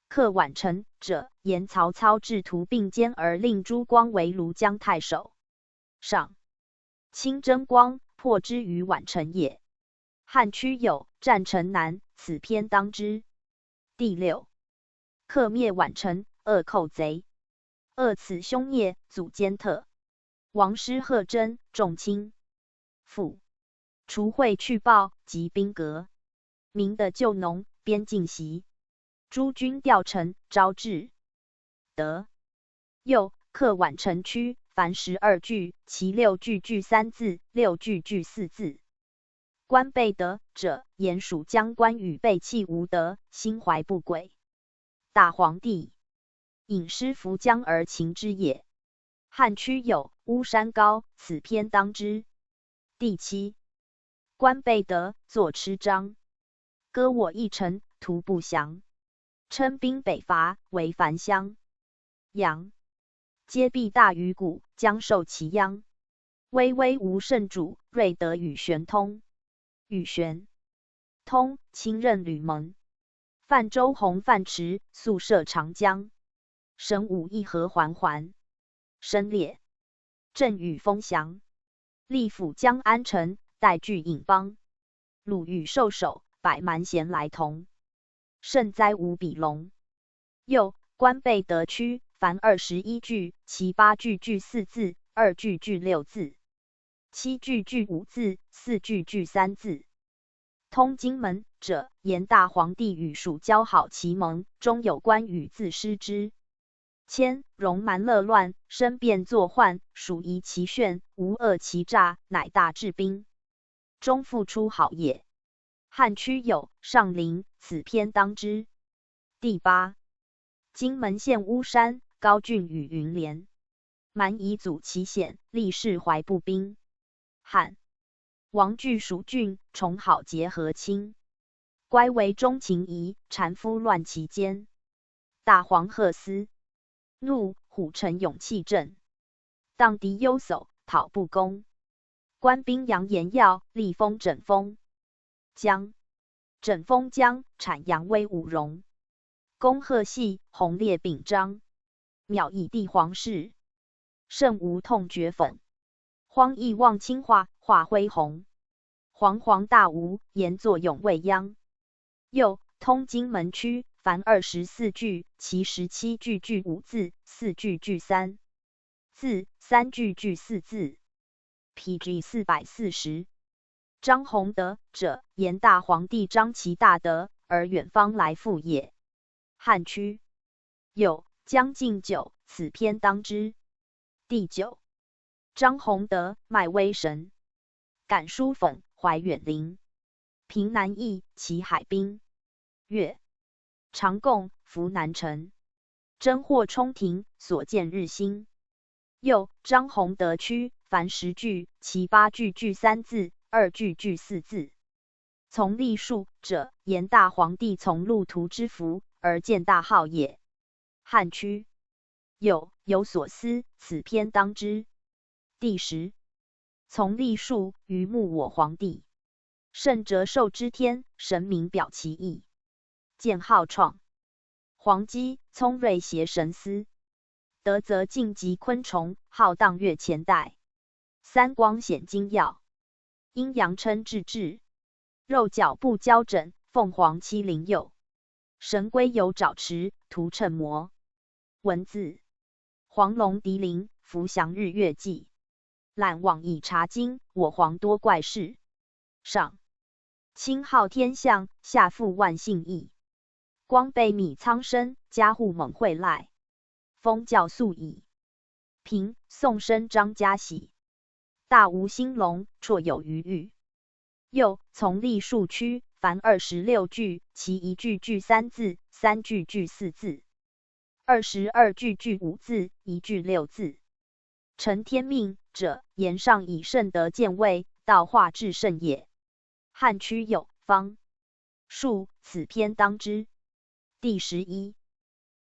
客宛城者，言曹操志图并肩而令朱光为庐江太守。上。卿争光，破之于宛城也。汉区有，战城南，此篇当之。第六。 客灭宛城，遏寇贼。遏此凶孽，阻奸特。王师贺征，众卿。府，除秽去暴及兵革，民德救农，边境习，诸军调陈招至。德，右，客宛城区，凡十二句，其六句句三字，六句句四字。 官被德者，言属将官与被弃无德，心怀不轨。大黄帝，引师扶将而情之也。汉曲有《巫山高》，此篇当之。第七，官被德作痴章，割我一城徒不降，称兵北伐为樊襄、阳，皆必大于鼓，将受其殃。 威威无胜主，瑞德与玄通。与玄通亲任吕蒙。范周弘范迟，速设长江。神武议和环环，申列，镇与封降。立辅将安城，代拒引邦。鲁豫受首，百蛮贤来同。 胜哉无比隆。又，官被德区，凡二十一句，其八句句四字，二句句六字，七句句五字，四句句三字。通荆门者，言大黄帝与蜀交好其盟，终有关羽自失之。迁戎蛮乐乱，申变作患，蜀夷其炫，吴遏其诈，乃大治兵，终复出好也。汉曲有《上林》，此篇当之。第八，荆门陷巫山，高郡与云连，蛮夷阻其险，力士怀步兵。汉，王据蜀郡，崇好节和亲，乖为中秦夷，单夫乱其间。大黄贺思，怒，虎乘勇气振，荡敌忧叟，讨不公。官兵扬言要，立封枕封。将，枕封将，产扬威武容。恭贺系，宏列柄章，秒以帝皇势，圣无痛绝讽。荒亦望青化，化恢宏。煌煌大吴，言作勇未央。又，通荆门区，凡二十四句，其十七句句五字，四句句三字，三句句四字。P G 四百四十。张宏德者，言大黄帝张其大德，而远方来复也。汉曲，有《将进酒》，此篇当之。第九，张宏德卖威神，感书讽怀远陵，平南易其海滨。岳，长共服南陈，征获冲庭，所见日新。又，张宏德区，凡十句，其八句句三字，二句句四字。从立树者，言大黄帝从路途之福而建大号也。汉曲，有《有所思》，此篇当之。第十，从立树于牧我黄帝，圣哲授之天，神明表其意，建号创。黄鸡聪瑞协神思，德则尽及昆虫，浩荡越前代。三光显精要，阴阳称至至，肉脚不交枕，凤凰栖灵佑。神龟游爪池，图称魔。文字，黄龙敌灵，伏翔日月纪。览网以察今，我黄多怪事。上，青浩天象，下覆万姓义。光被米苍生，加护猛惠赖。风教素矣。平，宋生张家喜。大吴兴隆，绰有余裕。又，从立树区，凡二十六句，其一句句三字，三句句四字，二十二句句五字，一句六字。承天命者，言上以圣德建魏，道化至圣也。汉曲有《方树》，此篇当之。第十一，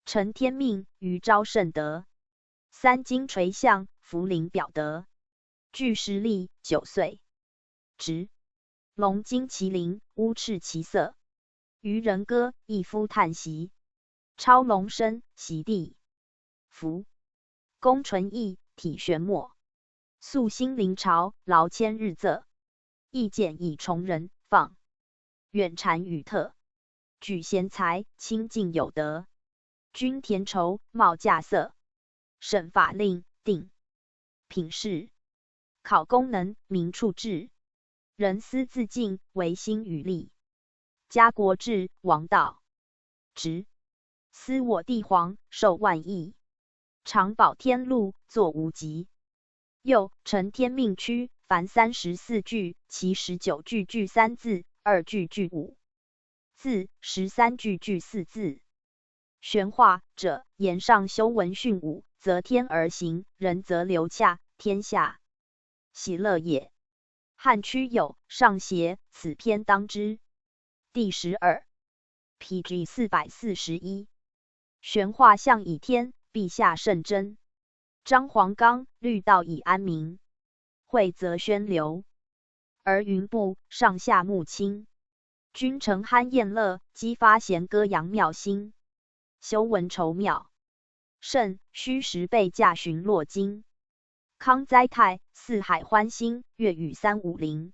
承天命，余昭圣德。三经垂象，福临表德。具实例，九岁。直，龙惊其灵，乌赤其色。渔人歌，一夫叹息。超龙生，席地。福，公纯义，体玄墨。素兴灵朝，劳千日仄。意简以崇仁，放远单于特。举贤才，亲近有德。均田畴，茂稼穑。审法令，定。品事，考功能，明处志，人思自尽，维新与利。家国志，王道直，思我帝皇，受万一，常保天路，作无极。又，承天命区，凡三十四句，其十九句句三字，二句句五字，十三句句四字。玄化者，言上修文训武，则天而行，仁则流洽，天下喜乐也。汉区有上邪，此篇当之。第十二，P G四百四十一。玄化象以天，陛下圣真。张皇刚，律道以安民。惠则宣流，而云部，上下睦亲。君臣酣宴乐，激发弦歌扬妙心。修文酬妙，圣虚实备驾巡洛京。康灾泰，四海欢欣，乐语三五零。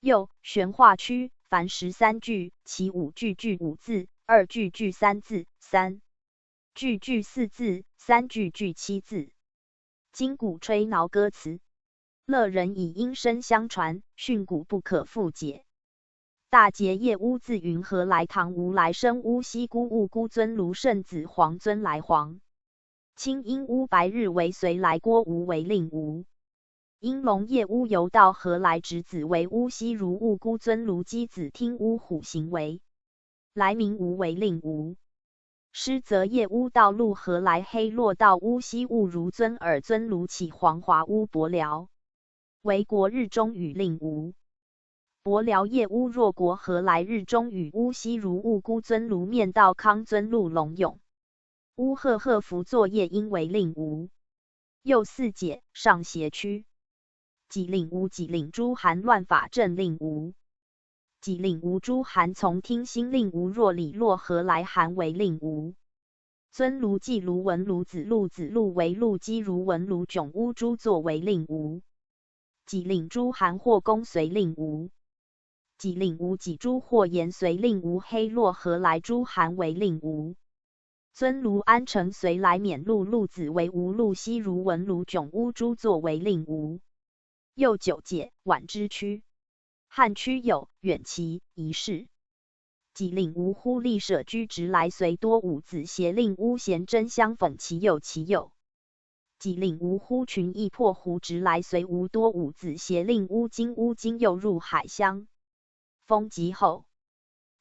又，玄化区，凡十三句，其五句句五字，二句句三字，三句句四字，三句句七字。金鼓吹铙歌词，乐人以音声相传，训诂不可复解。大节夜巫自云何来，唐吴来生巫西姑兀姑尊卢圣子皇尊来皇。清阴巫白日为隋来郭吴为令吴。阴龙夜巫游道何来执子为巫西如兀姑尊卢箕子听巫虎行为来名吴为令吴。师则夜巫道路何来黑洛道巫西兀如尊尔尊卢起黄华巫伯辽为国日中与令吴。伯辽夜巫若国何来日中与巫西如兀姑尊卢面道康尊陆龙勇。巫赫赫服作夜莺为令吴。又四解，上邪区。己令吴己令诸韩乱法镇令吴。己令吴诸韩从听兴令吴若李洛何来韩为令吴。尊卢季卢文卢子路子路为陆基如文卢窘巫诸作为令吴。己令诸韩霍公随令吴。己令吴己诸霍延随令吴黑洛何来诸韩为令吴。尊卢安成随来免陆陆子为吴陆西如文卢窘巫诸作为令吴。又九解，宛之区。汉区有远齐一市。己令吴忽立舍居直来随多五子协令巫咸争相讽其右其右。己令吴忽群议破胡直来随吴多五子协令巫金巫金右入海乡。封及后。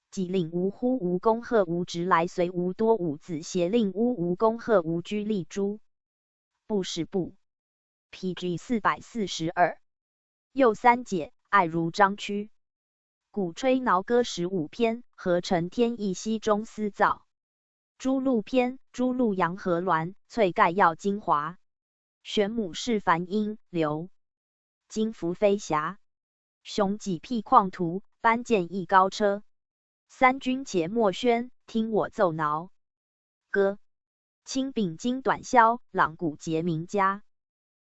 己令吴忽吴公贺吴直来随吴多五子协令巫吴公贺吴居立诸。不是不。P G四百四十二。又三解，爱如章区。鼓吹铙歌十五篇，合成天意溪中思造。诸路篇，诸路阳河峦，翠盖耀精华。玄母是梵音流，金凫飞霞。雄脊披旷途，班建一高车。三军且莫喧，听我奏铙歌。清柄经短箫，朗鼓节鸣家。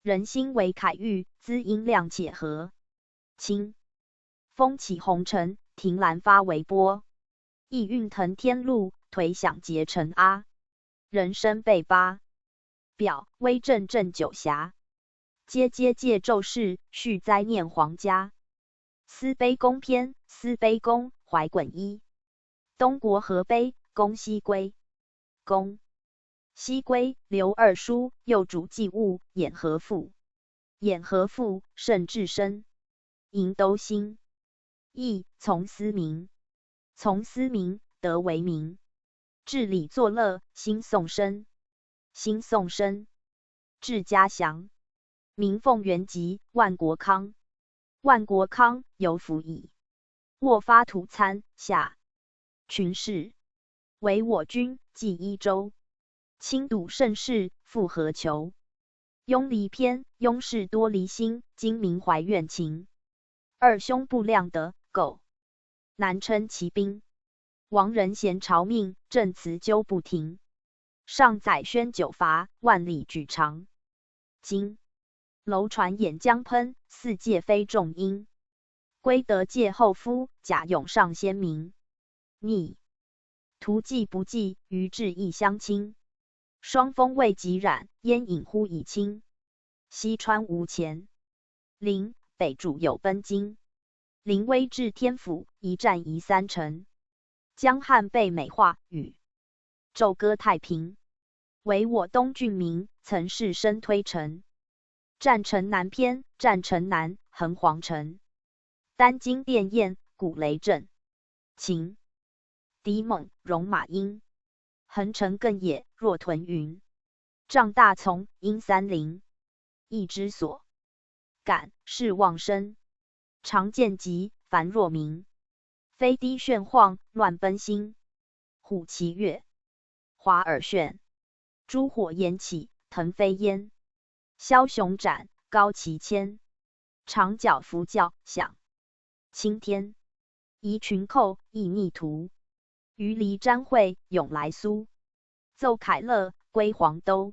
人心为凯域，滋阴亮且和。清。风起红尘，庭兰发为波。意韵腾天路，腿响结尘埃。人生被巴表，微阵阵酒霞。阶阶借咒誓，续灾念皇家。思卑宫篇，思卑宫，怀艮衣。东国河卑，宫西归。宫。西归，刘二叔，又主祭物，演和赋。演和赋，圣至深。 迎都兴。意，从思明。从思明，得为明。至礼作乐，兴颂声。兴颂声。至嘉祥。民奉元吉，万国康。万国康，有福矣。沃发土参，夏。群士。为我君，冀伊周。亲睹盛世，复何求？ 庸离篇，庸士多离心，今民怀怨情。二凶不量得，狗。难称其兵。亡人咸朝命，朕辞纠不停。上宰宣九伐，万里举长。今。楼船掩江喷，四界飞众缨。归德介后夫，甲勇上先民。逆。图计不计，余志亦相倾。霜风未及染，烟影忽已清。西川无前。临，北主有奔京。临危置天府，一战疑三城。江汉被美化，与纣割太平。唯我东郡民，曾是身推陈。战城南篇，战城南，横黄城。丹津电雁，鼓雷震。秦 敌猛，戎马殷。横城更野，若屯云。障大从，因三邻。易之所感，是望生。常见疾，烦若鸣。飞低旋晃，乱奔心。虎骑跃，华而旋。诸火炎起，腾飞烟。枭雄斩，高其千。长角伏叫，响 青天。宜群寇，亦逆徒。余离詹会，勇来苏。奏凯乐，归黄兜。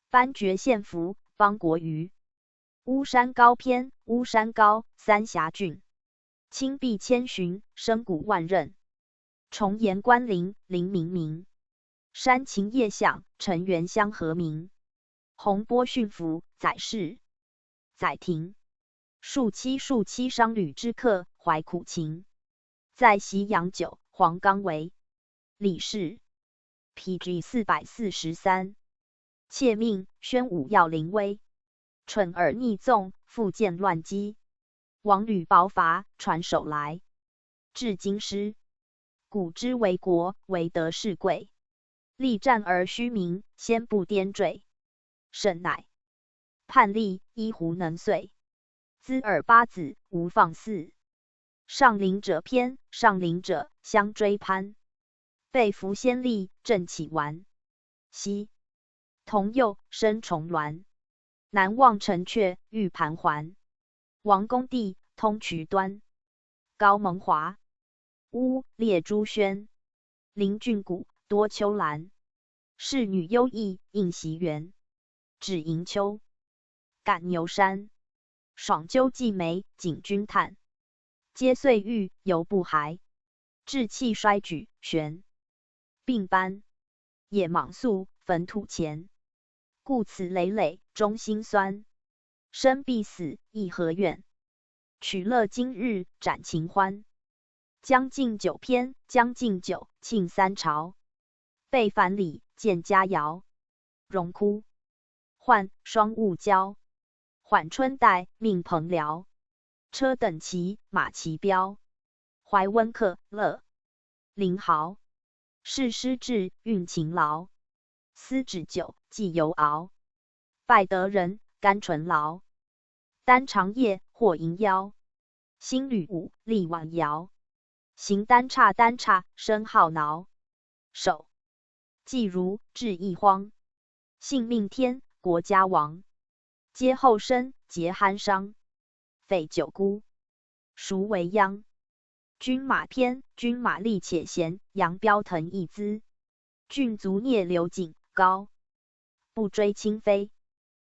班决献俘，邦国瑜。巫山高篇，巫山高，三峡郡。青壁千寻，深谷万仞。重岩关林，林冥冥。山秦夜响，尘缘相和鸣。洪波讯服，载士，载亭。戍期，戍期商旅之客，怀苦情。在夕阳酒，黄冈围。李氏。P G四百四十三。窃命，宣武耀临危。蠢尔逆纵，复见乱机。王履薄发，传首来。至京师。古之为国，唯德是贵。力战而虚名，先不颠坠。沈乃。叛逆，依胡能岁。资尔八子，无放肆。上林者偏，上林者相追攀。被服先例，振起丸。昔。童幼，生重峦。南望城阙，欲盘环。王宫地，通衢端。高门华。屋，列朱轩。临郡谷，多丘栏。侍女优异，应习园。止盈丘。赶牛山。爽究寂梅，景君叹。皆岁遇，犹不孩。志气衰举，旋。并班。野莽粟，坟土钱。故此累累，终心酸。生必死，亦何怨？取乐今日，斩秦欢。将进酒篇，将进酒，庆三朝。备凡礼，见佳肴。荣枯。涣霜勿交。缓春带，命蓬辽。车等骑，马齐骠。怀温客，乐。临濠。士师至，运勤劳。司止酒，祭游敖。拜得人，甘醇劳。单长夜，或迎邀。兴旅舞，立晚摇。行单差，单差，声号恼。首。季如，至一荒。信命天，国家亡。皆后生，结酣觞。匪九姑。孰为鞅？军马偏，军马力且闲，扬骠腾翼姿。俊足孽流颈高。不追青飞。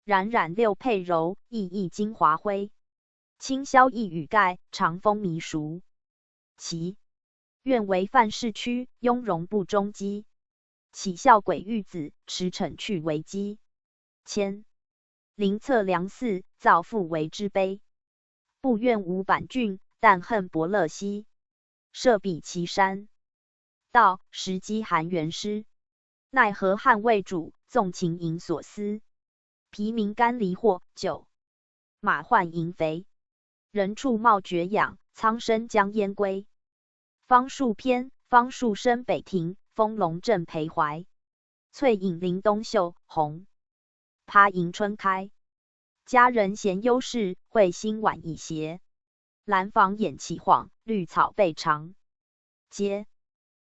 冉冉六佩柔，熠熠金华辉。清宵一语盖，长风迷熟。其。愿为范式屈，雍容不中机。岂效鬼喻子，驰骋去为机。千。临策粮寺，造父为之碑。不愿无板郡，但恨伯乐西。设彼其山。道，时饥寒原诗。奈何汉未主，纵情饮所思。疲民甘离获，酒。马患盈肥。人畜貌绝养，苍生将焉归？方树篇，方树深北庭，丰隆镇陪怀。翠影临东秀，红。葩迎春开。佳人闲幽适，会新晚已斜。兰房掩起晃，绿草被长。嗟。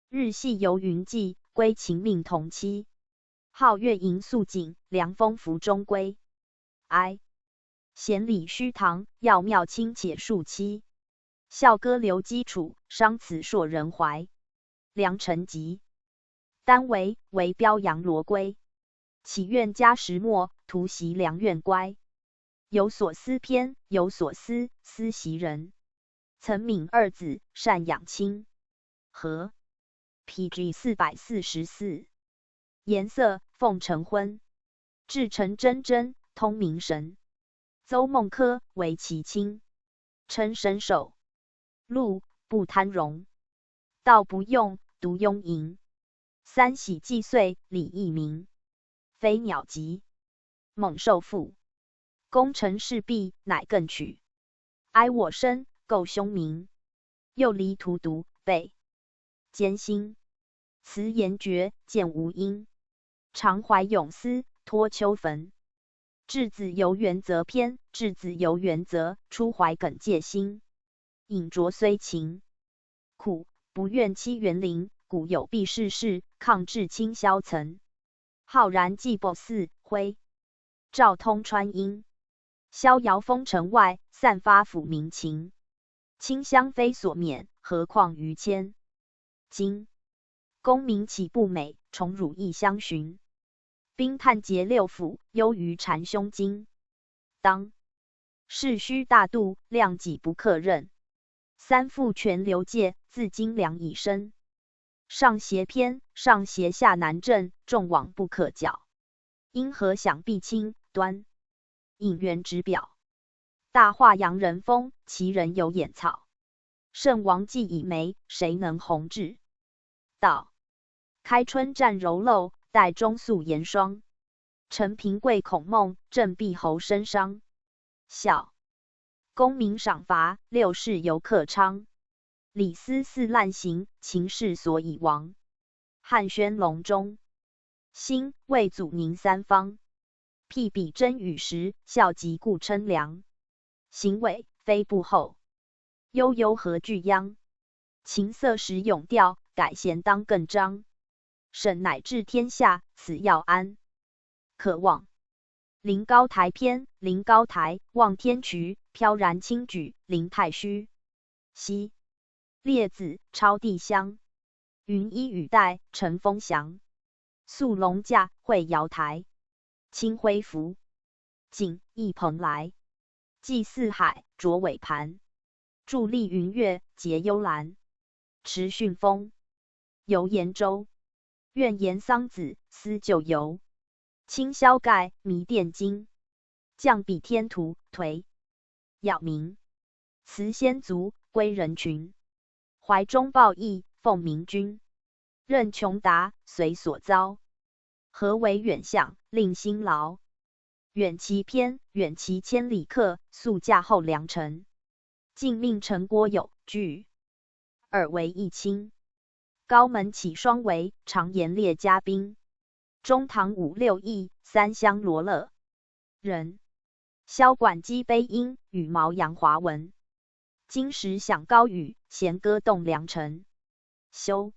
日夕游云际，归秦命同期。皓月迎宿景，凉风拂钟归。哀。闲理虚堂，要妙清且数期。笑歌流机楚，伤此硕人怀。良辰吉。丹为，为骠扬罗归。岂愿加时没，徒袭梁苑乖。有所思篇，有所思，思袭人。曾泯二子，赡养卿。和。P G四百四十四。颜色，凤晨昏。至诚铮铮，通明神。邹孟轲为其卿，称深授。路不贪荣，道不用独拥营。三喜既遂礼亦明，飞鸟集，猛兽复。功成事毕乃更取，哀我身构凶名。又离途独备艰辛，辞颜绝见无因。常怀勇思托丘坟。稚子游园则偏，稚子游园则出怀耿介心。饮酌虽勤，苦不愿栖园林。古有毕氏氏抗至清宵曾，浩然寂寞四徽。照通川阴，逍遥风尘外，散发抚民情。清香非所免，何况于千金。功名岂不美，宠辱亦相寻。冰炭结六腑，忧于禅胸襟。当世虚大度，量己不可任。三复泉流界，自今凉已深。上邪偏，上邪下难正，众网不可绞。因何想必清端，引圆直表。大化阳人风，其人有眼草。圣王既已没，谁能弘志？道。开春战柔漏，待中肃严霜。陈平贵恐梦，振臂喉声伤。笑。功名赏罚，六世犹克昌。李斯似烂行，秦氏所以亡。汉宣隆中，兴魏祖宁三方。辟彼真与实，孝及故称良。行伟非不厚，忧忧何惧殃。琴瑟时永调，改弦当更张。沈乃治天下，此要安。可望。临高台篇。临高台，望天渠，飘然清举，临太虚。西。列子，超地香。云衣雨带，乘风翔。宿龙驾，会瑶台。清辉服，锦翼蓬莱。祭四海，卓尾盘。矗立云岳，结幽兰。持巽风，游兖州。怨言桑梓，思旧游。清宵盖，迷殿惊。降笔天图，颓。杳冥。辞先族，归人群。怀中抱义，奉明君。任穷达，随所遭。何为远向，令辛劳。远其偏，远其千里客，宿驾后良辰。竟命陈郭友聚，尔为一卿。高门起双围，长筵列嘉宾。中堂五六议，三相罗勒。人。萧管击悲音，羽毛扬华文。金石响高语，弦歌动良辰。修。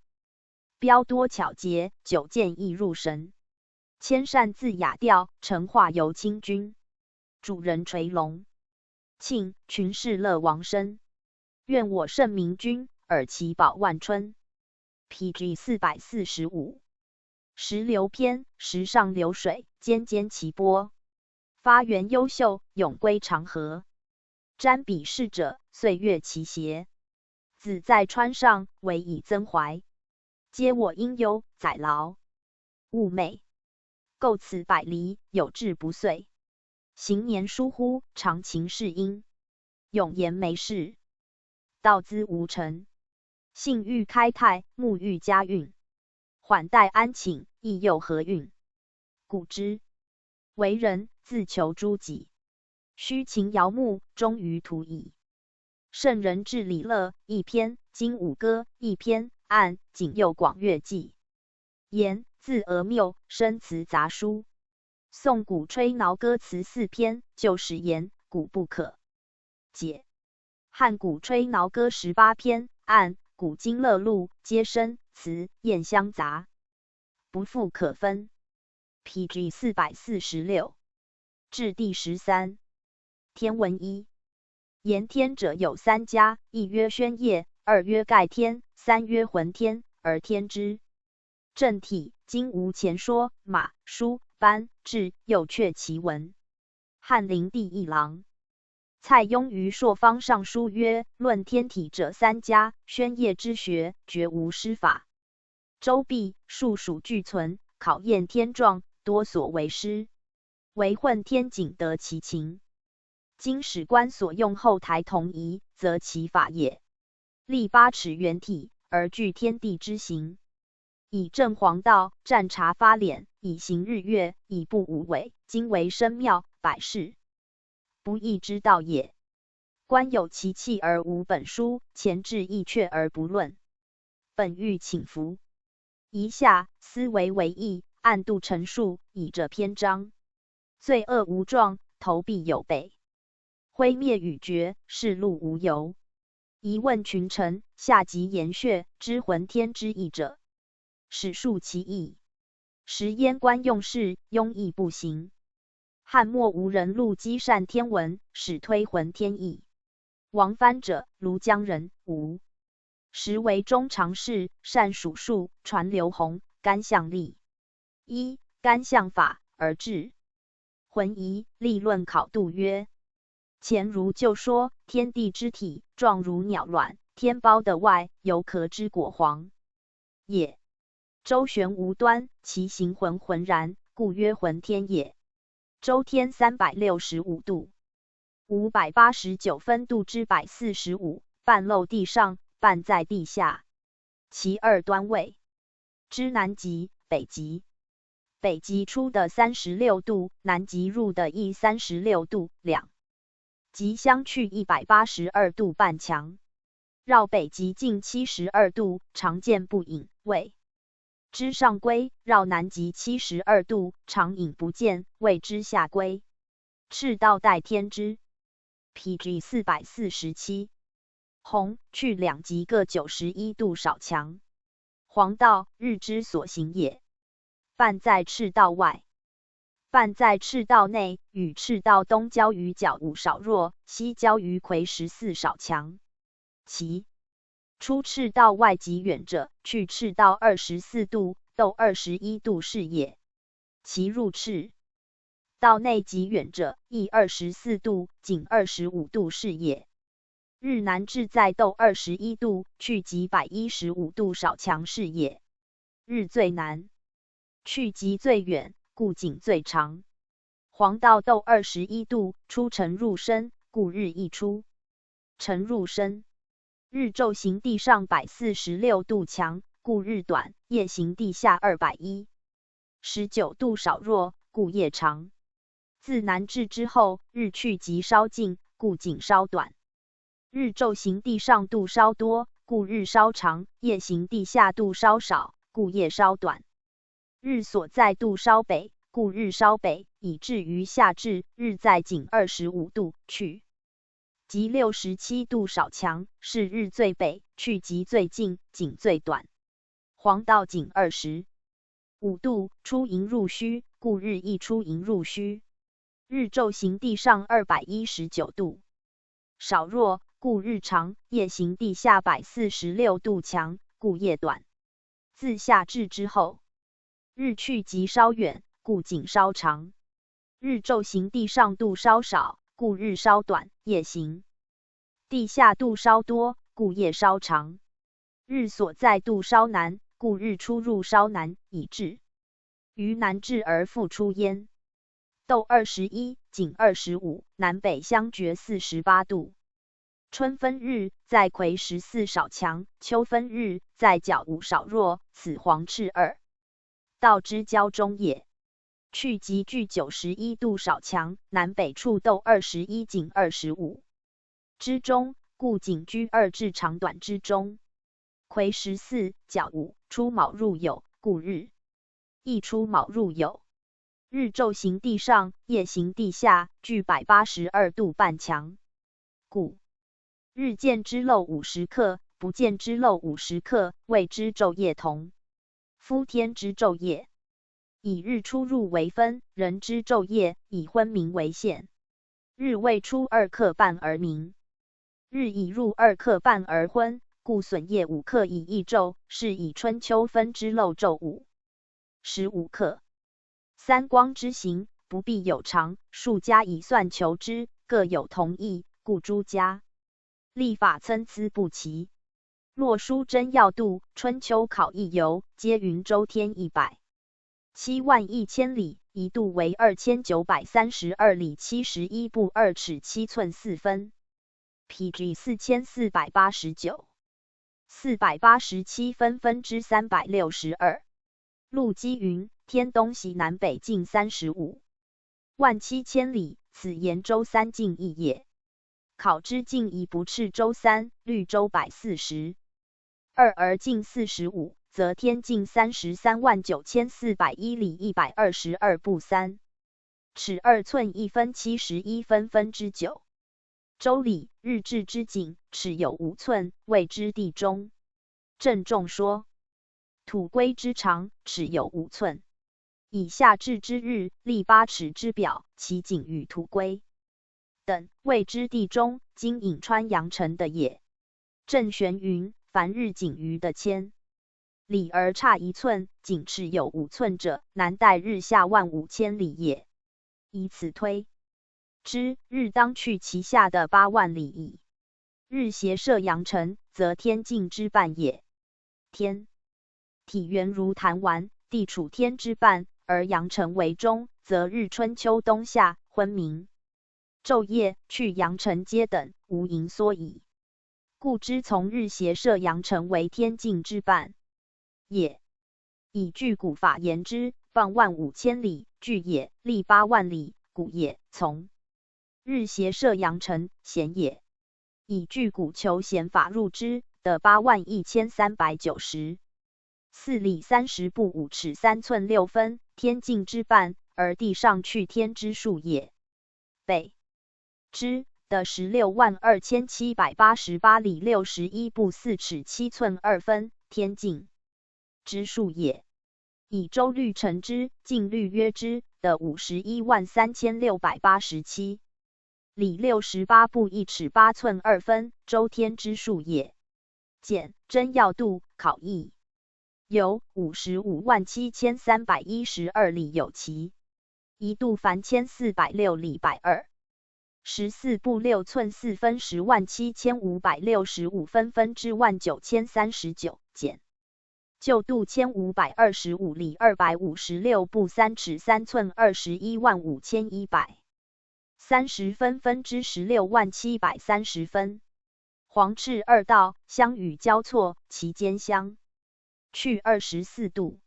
标多巧捷，久见亦入神。千善自雅调，成画游卿君。主人垂龙，庆群士乐王声。愿我圣明君，尔其宝万春。P G四百四十五。石流篇。石上流水，潼潼其波。发源幽秀，永归长河。沾彼逝者，岁月其斜。子在川上，唯以曾怀。嗟我因忧，载劳。物寐。构此百里，有志不遂。行年疏忽，常情事因。永言梅氏，道资无成。幸遇开泰，沐浴佳运。缓待安寝，亦又何运？古之为人，自求诸己。虚情摇目，终于徒矣。圣人至礼乐，一篇；经五歌，一篇；按景又广乐记。言，字鹅谬，生词杂书。宋鼓吹挠歌词四篇，旧时言，古不可解。汉鼓吹挠歌十八篇，按古今乐录，皆生词，砚香杂，不复可分。P G四百四十六。至第十三。天文一。言天者有三家，一曰宣业，二曰盖天，三曰浑天，而天之。正体，今无前说，马、叔、班、至，又却其文。翰林第一郎蔡邕于朔方上书曰：论天体者三家，宣业之学，绝无师法。周髀、数数俱存，考验天状，多所为师。唯混天景得其情。今史官所用后台同仪，则其法也。历八尺圆体，而据天地之行。以正黄道，占察发脸，以行日月，以布五维，今为深庙，百世不易之道也。 官有其器而无本书，前置亦却而不论。本欲请服。遗下，思惟为义，暗度陈述，以这篇章。罪恶无状，投必有北。灰灭语绝，世路无由。疑问群臣，下及岩穴，知浑天之意者，始述其意。时燕官用事，庸亦不行。 汉末无人录积善天文，始推浑天意。王藩者，庐江人，吴。时为中常侍，善数数，传刘弘、干象历。依干象法而治。浑仪立论考度曰：乾如旧说，天地之体，状如鸟卵，天胞的外，犹可知果黄 也。周旋无端，其行浑浑然，故曰浑天也。周天三百六十五度，五百八十九分度之百四十五，半露地上，半在地下。其二端位，知南极、北极。北极出的三十六度，南极入的亦三十六度，两 极相去一百八十二度半强。绕北极径七十二度，常见不隐，谓之上归；绕南极七十二度，常隐不见，谓之下归。赤道带天之。P G四百四十七。 红，去两极各九十一度少强。黄道，日之所行也。半在赤道外，半在赤道内，与赤道东交于角五少弱，西交于魁十四少强。其出赤道外极远者，去赤道二十四度，斗二十一度是也。其入赤道内极远者，亦二十四度，仅二十五度是也。 日南至在斗二十一度，去极百一十五度少强是也。日最南，去极最远，故仅最长。黄道斗二十一度，出辰入申，故日亦出辰入申。日昼行地上百四十六度强，故日短，夜行地下二百一十九度少弱，故夜长。自南至之后，日去极稍近，故仅稍短。 日昼行地上度稍多，故日稍长，夜行地下度稍少，故夜稍短。日所在度稍北，故日稍北，以至于夏至，日在仅二十五度，去极六十七度少强，是日最北，去极最近，仅最短。黄道仅二十 五度，出寅入戌，故日亦出寅入戌。日昼行地上二百一十九度少弱，故日长，夜行地下百四十六度强，故夜短。自夏至之后，日去极稍远，故仅稍长。日昼行地上度稍少，故日稍短，夜行地下度稍多，故夜稍长。日所在度稍南，故日出入稍南，以至于南至而复出焉。斗二十一，井二十五，南北相绝四十八度。春分日，在癸十四少强，秋分日，在角五少弱，此黄赤二道之交中也。去极距九十一度少强，南北处斗二十一，井二十五之中，故仅居二至长短之中。 癸十四，角五，出卯入酉，故日亦出卯入酉。日昼行地上，夜行地下，距百八十二度半强。故日见之漏五十刻，不见之漏五十刻，谓之昼夜同。夫天之昼夜，以日出入为分，人之昼夜，以昏明为限。日未出二刻半而明，日已入二刻半而昏，故损夜五刻以益昼，是以春秋分之漏昼午。十五刻，三光之行，不必有常，数家以算求之，各有同义，故诸家历法参差不齐。洛书真要度、春秋考异游，皆云周天一百 七万一千里，一度为二千九百三十二里七十一步二尺七寸四分，P G四千四百八十九，四百八十七分分之三百六十二。陆机云：天东西南北径三十五万七千里，此言周三径亦也。考之径亦不赤周三，虑周百四十二而径四十五，则天径三十三万九千四百一里一百二十二步三尺二寸一分七十一分分之九。周礼：日至之径，尺有五寸，谓之地中。郑仲说：土龟之长，尺有五寸，以夏至之日，历八尺之表，其径与土龟等，谓之地中，今颍川阳城的也。郑玄云：凡日径与的千里而差一寸，径尺有五寸者，南代日下万五千里也。以此推之，日当去其下的八万里矣。日斜射阳城，则天径之半也。天体圆如弹丸，地处天之半，而阳城为中，则日春秋冬夏昏明昼夜，去阳城皆等，无盈缩矣。故知从日斜射阳城为天径之半也。以距谷法言之，傍万五千里，距也，历八万里，谷也，从日斜射阳城，弦也。以距谷求弦法入之，得八万一千三百九十四里三十步五尺三寸六分，天径之半，而地上去天之数也。北之的十六万二千七百八十八里六十一步四尺七寸二分，天径之数也。以周律乘之，径律约之，得五十一万三千六百八十七里六十八步一尺八寸二分，周天之数也。简真要度考异。有五十五万七千三百一十二里有奇，一度凡千四百六里百二十四步六寸四分十万七千五百六十五分分之万九千三十九。简旧度千五百二十五里二百五十六步三尺三寸二十一万五千一百三十分分之十六万七百三十分。黄赤二道相与交错，其间相去二十四度。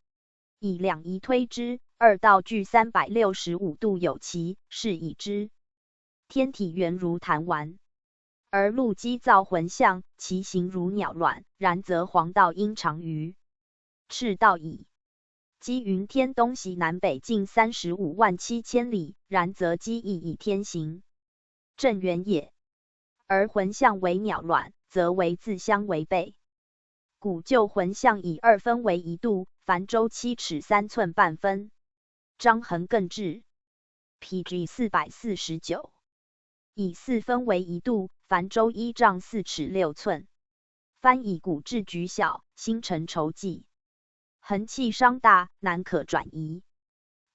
以两仪推之，二道距三百六十五度有奇，是已知天体圆如弹丸。而陆机造浑象，其形如鸟卵，然则黄道应长于赤道矣。机云天东西南北径三十五万七千里，然则机亦以天行正圆也。而浑象为鸟卵，则为自相违背。古旧浑象以二分为一度，凡周七尺三寸半分。张衡艮志，P G四百四十九。以四分为一度，凡周一丈四尺六寸。番以古志举小，星辰筹计。衡气商大，难可转移。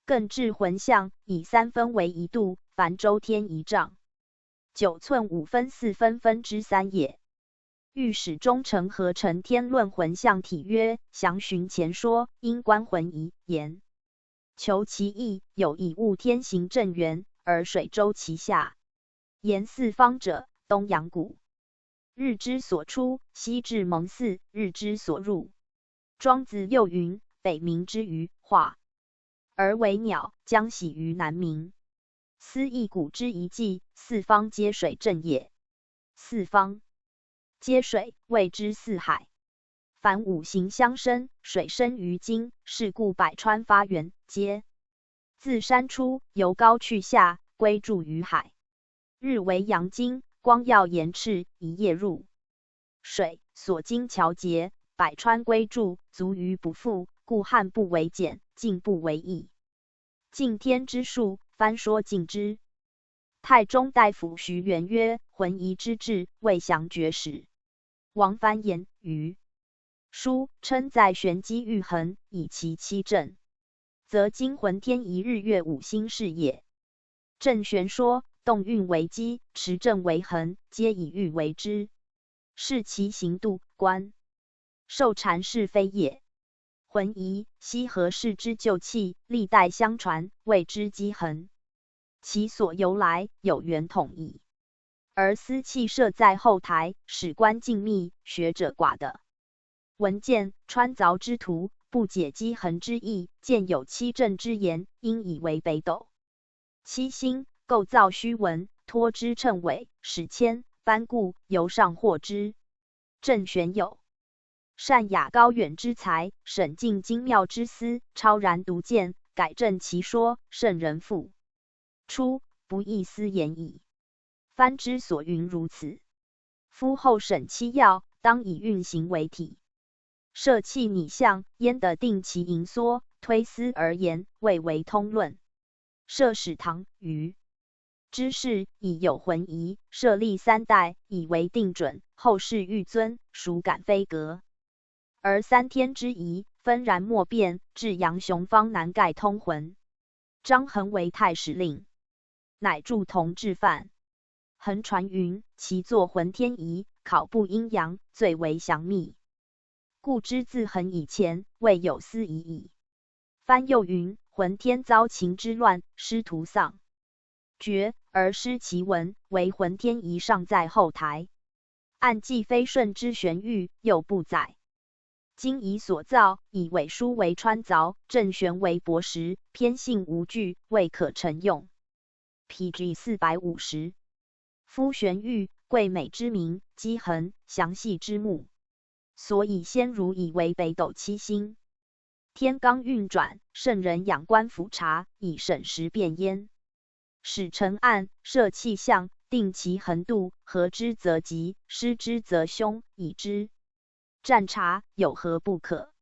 艮志浑象以三分为一度，凡周天一丈九寸五分四分分之三也。御史中丞合成天论浑象体曰：详循前说，因观浑仪，言求其意，有以物天行正圆，而水周其下。言四方者，东阳谷。日之所出，西至濛泗，日之所入。庄子又云：北冥之鱼，化而为鸟，将徙于南冥。斯亦古之一纪，四方皆水正也。四方皆水，谓之四海。凡五行相生，水生于金，是故百川发源，皆自山出，由高去下，归注于海。日为阳经，光耀炎赤，一夜入水，所经桥节，百川归注，足于不复，故汉不为简，晋不为易。径天之数，番说径之。太中大夫徐元曰：浑仪之至，未详绝始。王番言于书，称在玄机域衡，以其七正，则经浑天仪日月五星是也。郑玄说：动运为基，持正为衡，皆以域为之，是其行度观，授禅是非也。浑仪，西河氏之旧器，历代相传，谓之积痕。其所由来，有源统矣。而司器设在后台，史官尽覕，学者寡得。闻见川凿之徒，不解积痕之意，见有七镇之言，因以为北斗。七星，构造虚文，托之称伪，史迁、班固、游尚获之。 郑玄友。善雅高远之才，审尽精妙之思，超然独见，改正其说，圣人复出，不亦思远矣。藩之所云如此，夫后审其要，当以运行为体。设器拟象，焉得定其盈缩，推思而言，谓为通论。设始唐、虞 之事，已有浑仪，设历三代，以为定准，后世欲遵，孰敢非革？而三天之仪，纷然莫辨，至杨雄方难盖通浑。张衡为太史令，乃著同治范。衡传云，其作浑天仪，考布阴阳，最为详密。 故知自衡以前，未有司仪矣。翻又云，浑天遭秦之乱，师徒丧绝，而失其文，唯浑天仪尚在后台。按纪飞顺之玄谕，又不载。今仪所造，以伪书为穿凿，正玄为博识，偏信无据，未可成用。 P G四百五十。夫玄谕贵美之名，积痕详细之目，所以先儒以为北斗七星。天罡运转，圣人仰观俯察，以审时辨焉。始成案，设气象，定其横度，合之则吉，失之则凶，以知 占察有何不可？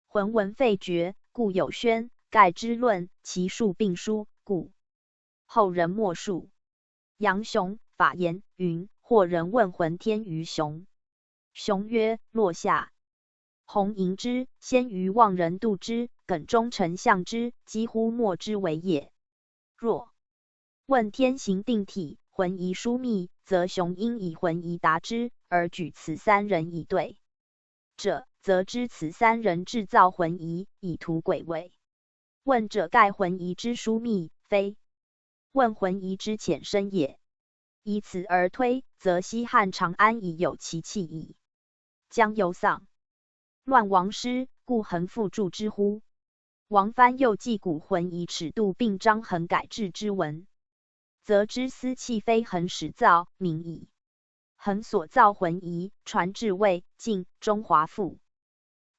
浑文废绝，故有宣盖之论，其数并疏，故后人莫述。杨雄法言云，或人问浑天于熊，熊曰：落下。鸿迎之，先于望人度之，耿忠臣相之，几乎莫之为也。若 问天行定体，浑仪疏密，则熊应以浑仪答之，而举此三人以对者，则知此三人制造浑仪，以图鬼位。问者盖浑仪之疏密，非问浑仪之浅深也。以此而推，则西汉长安已有其器矣。 将由丧。乱王师，故恒复著之乎？王藩又纪古浑仪尺度并张衡改制之文，则知司器非衡始造名矣。衡所造浑仪，传至魏、晋、中华覆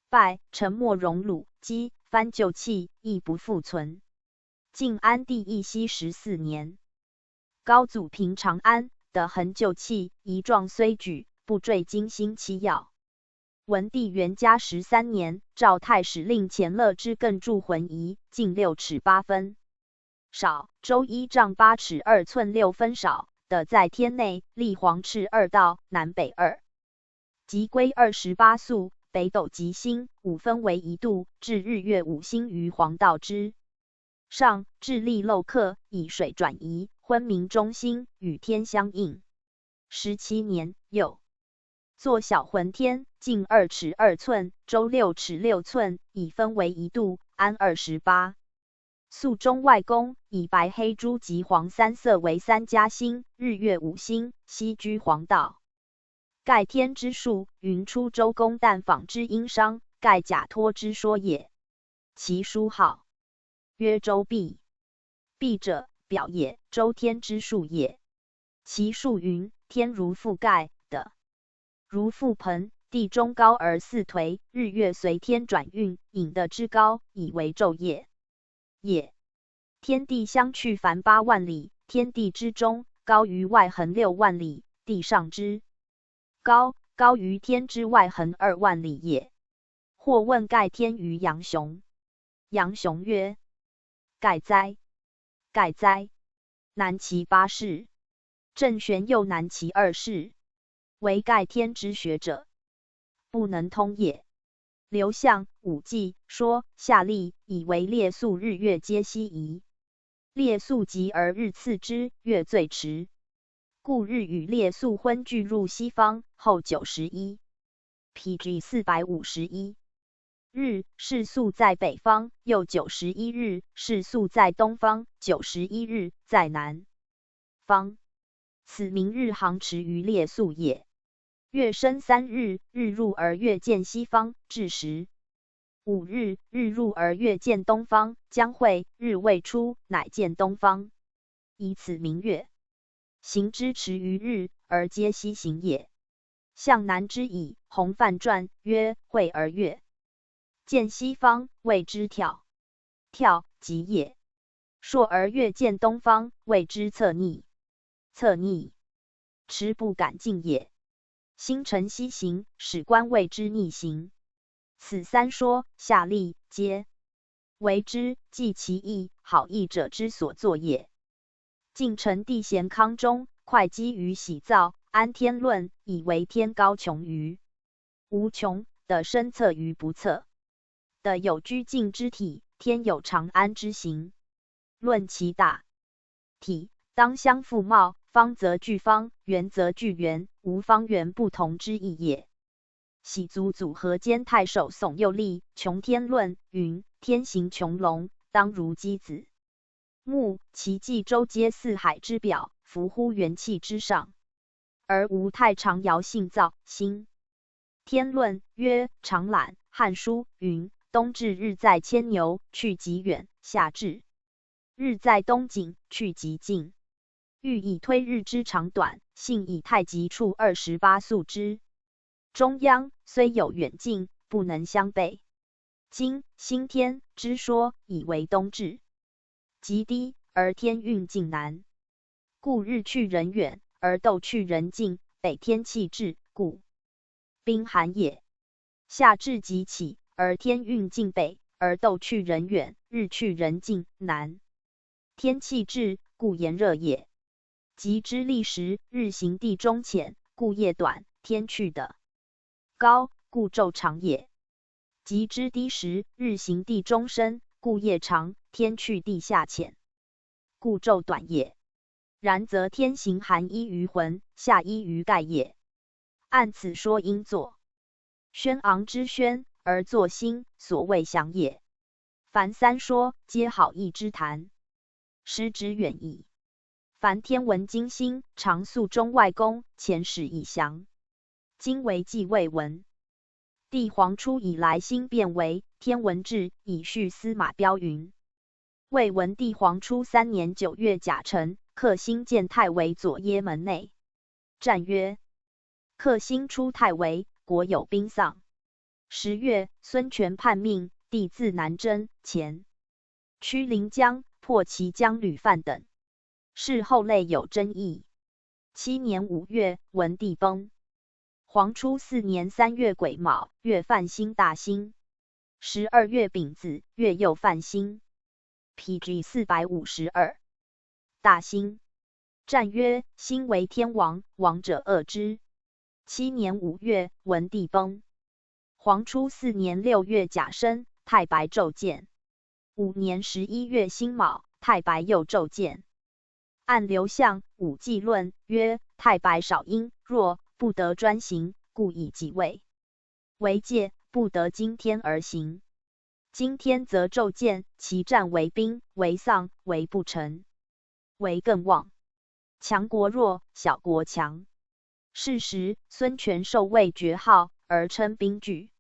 败，沉没荣辱，积藩旧器，亦不复存。 晋安帝义熙十四年，高祖平长安，得恒旧器，仪状虽举，不坠经辛七要。文帝元嘉十三年，诏太史令钱乐之艮著浑仪，径六尺八分。少，周一丈八尺二寸六分少，得在天内，历黄赤二道，南北二 即归二十八宿，北斗及辛午分为一度，至日月五星于黄道之上，至历漏刻，以水转移，昏明中心，与天相应。十七年，又作小浑天，径二尺二寸，周六尺六寸，以分为一度，安二十八 宿中外宫，以白黑朱及黄三色为三家星，日月五星，悉居黄道。盖天之数，云出周公旦访之殷商，盖假托之说也。其书号曰周毕。毕者，表也，周天之数也。 其数云：天如覆盖，的如覆盆，地中高而四颓，日月随天转运，引得之高，以为昼夜也。天地相去凡八万里，天地之中高于外横六万里，地上之高高于天之外横二万里也。或问盖天于杨雄，杨雄曰：盖哉，盖哉，难其八世。 郑玄又难其二世，唯盖天之学者，不能通也。刘向《五纪》说：夏历以为列宿日月皆悉移，列宿吉而日次之，月最迟，故日与列宿昏俱入西方，后九十一。P G四百五十一。日，是宿在北方，又九十一日，是宿在东方，九十一日在南方。此名日航迟于列宿也。月生三日，日入而月见西方，至时。五日，日入而月见东方，将会，日未出，乃见东方，以此名月。行之迟于日，而皆西行也。向南之矣。洪范传曰：会而月见西方，谓之跳，跳极也。朔而月见东方，谓之侧逆，侧逆迟不敢进也。星辰西行，史官谓之逆行。此三说，下例皆为之，即其意，好义者之所作也。晋成帝咸康中，会稽于喜臊，安天论，以为天高穷于无穷，的深侧于不测，的有拘境之体，天有长安之形。论其大体，当相覆貌，方则俱方，圆则俱圆，无方圆不同之意也。喜祖祖和兼太守宋又立穷天论云：天行穷龙，当如箕子目，其际周皆四海之表，浮乎元气之上，而无太常摇兴燥兴。天论曰：长览汉书云：冬至日在牵牛，去极远，夏至日在东井，去极近。欲以推日之长短，兴以太极处二十八宿之中央，虽有远近，不能相悖。今兴天之说，以为冬至极低而天运近南，故日去人远而斗去人近，北天气至，故冰寒也。夏至极起而天运近北而斗去人远，日去人近南，天气至，故炎热也。极之历时，日行地中浅，故夜短，天去的高，故昼长也。极之低时，日行地中深，故夜长，天去地下浅，故昼短也。然则天行寒衣于浑，夏衣于盖也。按此说应作宣昂之宣，而作兴，所谓详也。凡三说，皆好义之谈，时指远矣。凡天文经星，常宿中外宫，前始以详，今为纪魏文帝黄初以来，星变为天文志，以续司马彪云：魏文帝黄初三年九月甲辰，客星见太围左掖门内。战曰：客星出太围，国有兵丧。十月，孙权叛命，帝自南征，前屈临江，破其将吕范等。事后类有争议。七年五月，文帝崩。黄初四年三月癸卯，月犯星大星。十二月丙子，月又犯星。P G四百五十二。大星。战曰：星为天王，王者恶之。七年五月，文帝崩。黄初四年六月甲申，太白昼见。五年十一月辛卯，太白又昼见。按刘向《武纪论》曰：太白少阴，若不得专行，故以己未为界，不得经天而行。经天则昼见，其战为宾，为丧，为不臣，为更旺。强国弱，小国强。是时孙权受魏爵号，而称兵拒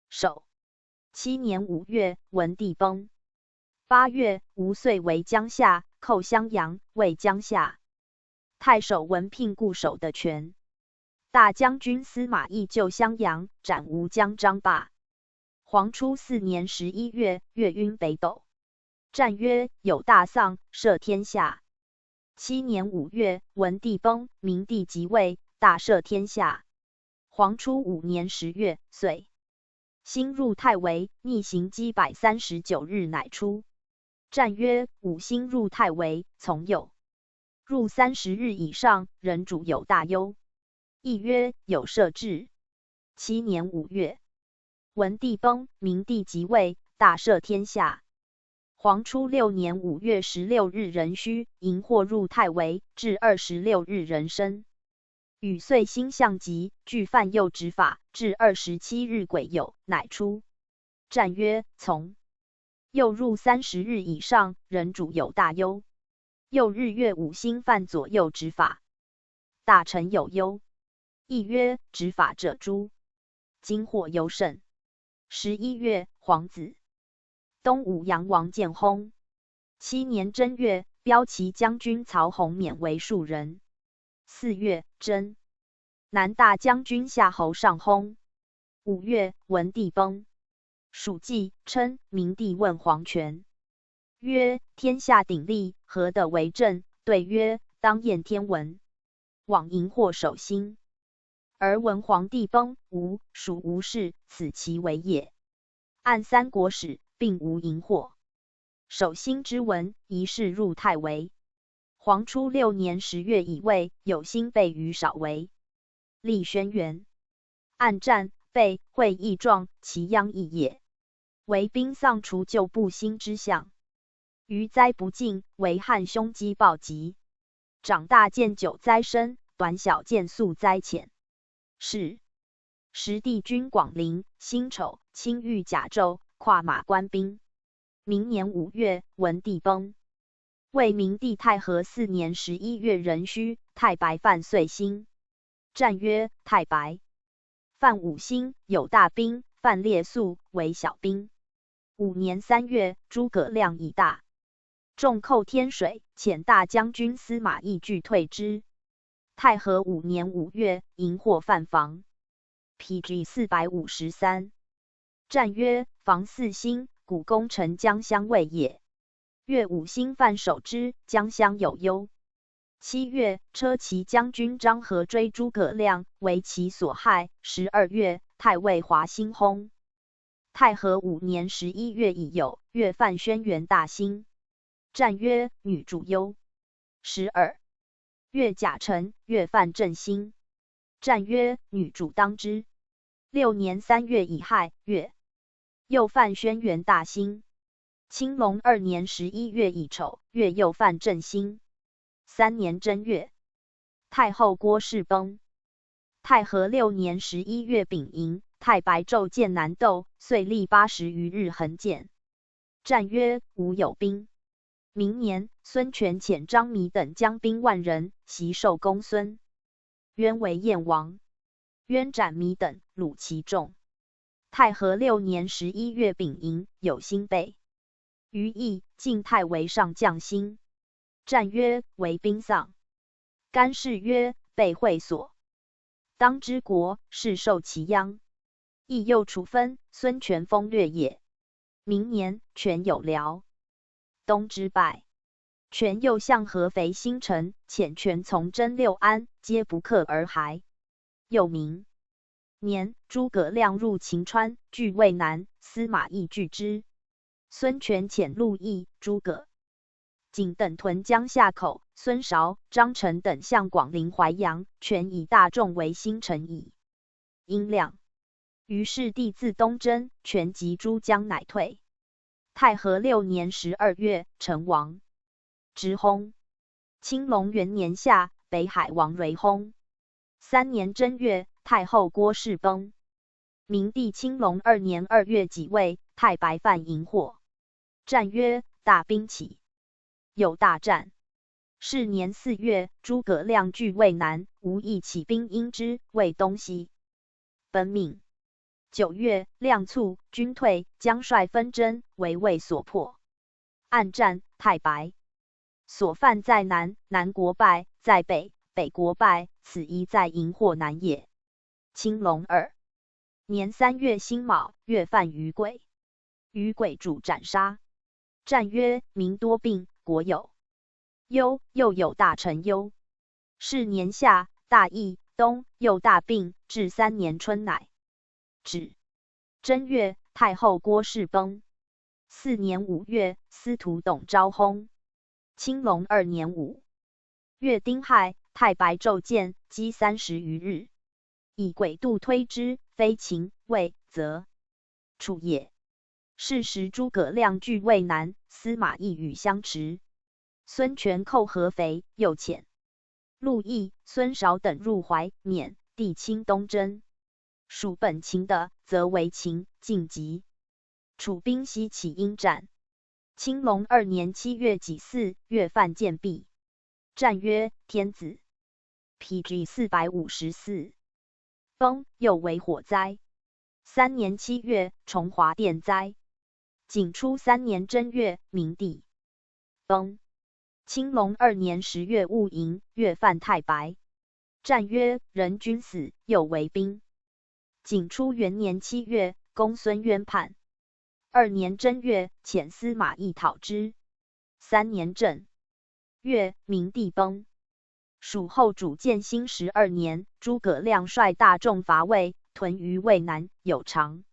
守。七年五月，文帝崩。八月，吴遂围江夏，寇襄阳，为江夏。太守文聘固守的泉。大将军司马懿救襄阳，斩吴将张霸。黄初四年十一月，岳晕北斗。战曰：有大丧，赦天下。七年五月，文帝崩，明帝即位，大赦天下。黄初五年十月，岁。星入太围，逆行积百三十九日乃出。战曰：五星入太围，从右入三十日以上，人主有大忧。亦曰：有赦至。七年五月，文帝崩，明帝即位，大赦天下。黄初六年五月十六日壬戌，荧惑入太围，至二十六日壬申。与岁星象吉，俱犯右直法，至二十七日癸酉，乃出。战曰从。又入三十日以上，人主有大忧。又日月五星犯左右执法，大臣有忧。亦曰执法者诛，今祸尤甚。十一月，黄子。东吴阳王建薨。七年正月，骠骑将军曹洪免为庶人。四月，征。南大将军夏侯尚薨。五月，文帝崩。属纪，称明帝问黄权，曰：天下鼎立，何得为政？对曰：当厌天文，罔荧惑守心。而闻黄帝崩，吴、属吴氏，此其为也。按三国史，并无荧惑。守心之文，疑是入太微。黄初六年十月乙未，有新备于少为，立轩辕。按战备会议状，其殃亦也。为兵丧除旧布新之象。余灾不尽，为汉凶饥暴疾。长大见久灾深，短小见速灾浅。是时帝军广陵、辛丑、青玉甲胄，跨马关兵。明年五月，文帝崩。魏明帝太和四年十一月壬戌，太白犯岁星。战曰：太白犯五星，有大兵，犯列宿，为小兵。五年三月，诸葛亮以大众寇天水，遣大将军司马懿拒退之。太和五年五月，荧惑犯房。P G四百五十三。战曰：房四星，古攻城将相卫也。越五星犯守之，将相有忧。七月，车骑将军张合追诸葛亮，为其所害。十二月，太尉华兴薨。太和五年十一月乙酉，越犯轩辕大星。战曰：女主忧。十二月甲辰，越犯震星。战曰：女主当之。六年三月乙亥，越又犯轩辕大星。青龙二年十一月乙丑，越又犯震星。三年正月，太后郭氏崩。太和六年十一月丙寅，太白昼见南斗，遂立八十余日横见。战曰：吾有兵。明年，孙权遣张弥等将兵万人，袭寿公孙渊为燕王。渊斩弥等，虏其众。太和六年十一月丙寅，有新备于益，进太为上将兴。战曰：为兵丧。干氏曰：被会所，当之国，是受其殃。益又处分，孙权封略也。明年，权有辽东之败。权又向合肥新城，遣权从征六安，皆不克而还。又明年，诸葛亮入秦川，据渭南，司马懿拒之。孙权遣陆毅、诸葛景等屯江夏口，孙韶、张成等向广陵淮阳，权以大众围新城矣。殷亮。于是帝自东征，权及诸将乃退。太和六年十二月，成王。执薨。青龙元年夏，北海王雷薨。三年正月，太后郭氏崩。明帝青龙二年二月己未，太白犯荧惑。战曰：大兵起，有大战。是年四月，诸葛亮据渭南，吴亦起兵应之，魏东西奔命。九月，亮促军退，将帅纷争，为魏所破。按战，太白所犯在南，南国败；在北，北国败，此一在荧惑难也。青龙二年三月辛卯，越犯于轨，于轨主斩杀。战曰：民多病，国有忧，又有大臣忧。是年夏，大疫，冬又大病，至三年春乃止。正月，太后郭氏崩。四年五月，司徒董昭薨。青龙二年五月丁亥，太白昼见，饥三十余日，以轨度推之，非秦、魏则楚也。是时诸葛亮据渭南，司马懿与相持。孙权寇合肥，又遣陆毅、孙韶等入淮、沔，帝青东征。属本秦的，则围秦、晋即楚兵西起应战。青龙二年七月己巳，越犯建壁。战曰：天子。P G四百五十四。崩，又为火灾。三年七月，崇华电灾。景初三年正月，明帝崩。青龙二年十月，戊寅，越犯太白。战曰：人君死，又为兵。景初元年七月，公孙渊叛。二年正月，遣司马懿讨之。三年正月，明帝崩。蜀后主建兴十二年，诸葛亮率大众伐魏，屯于渭南、有常。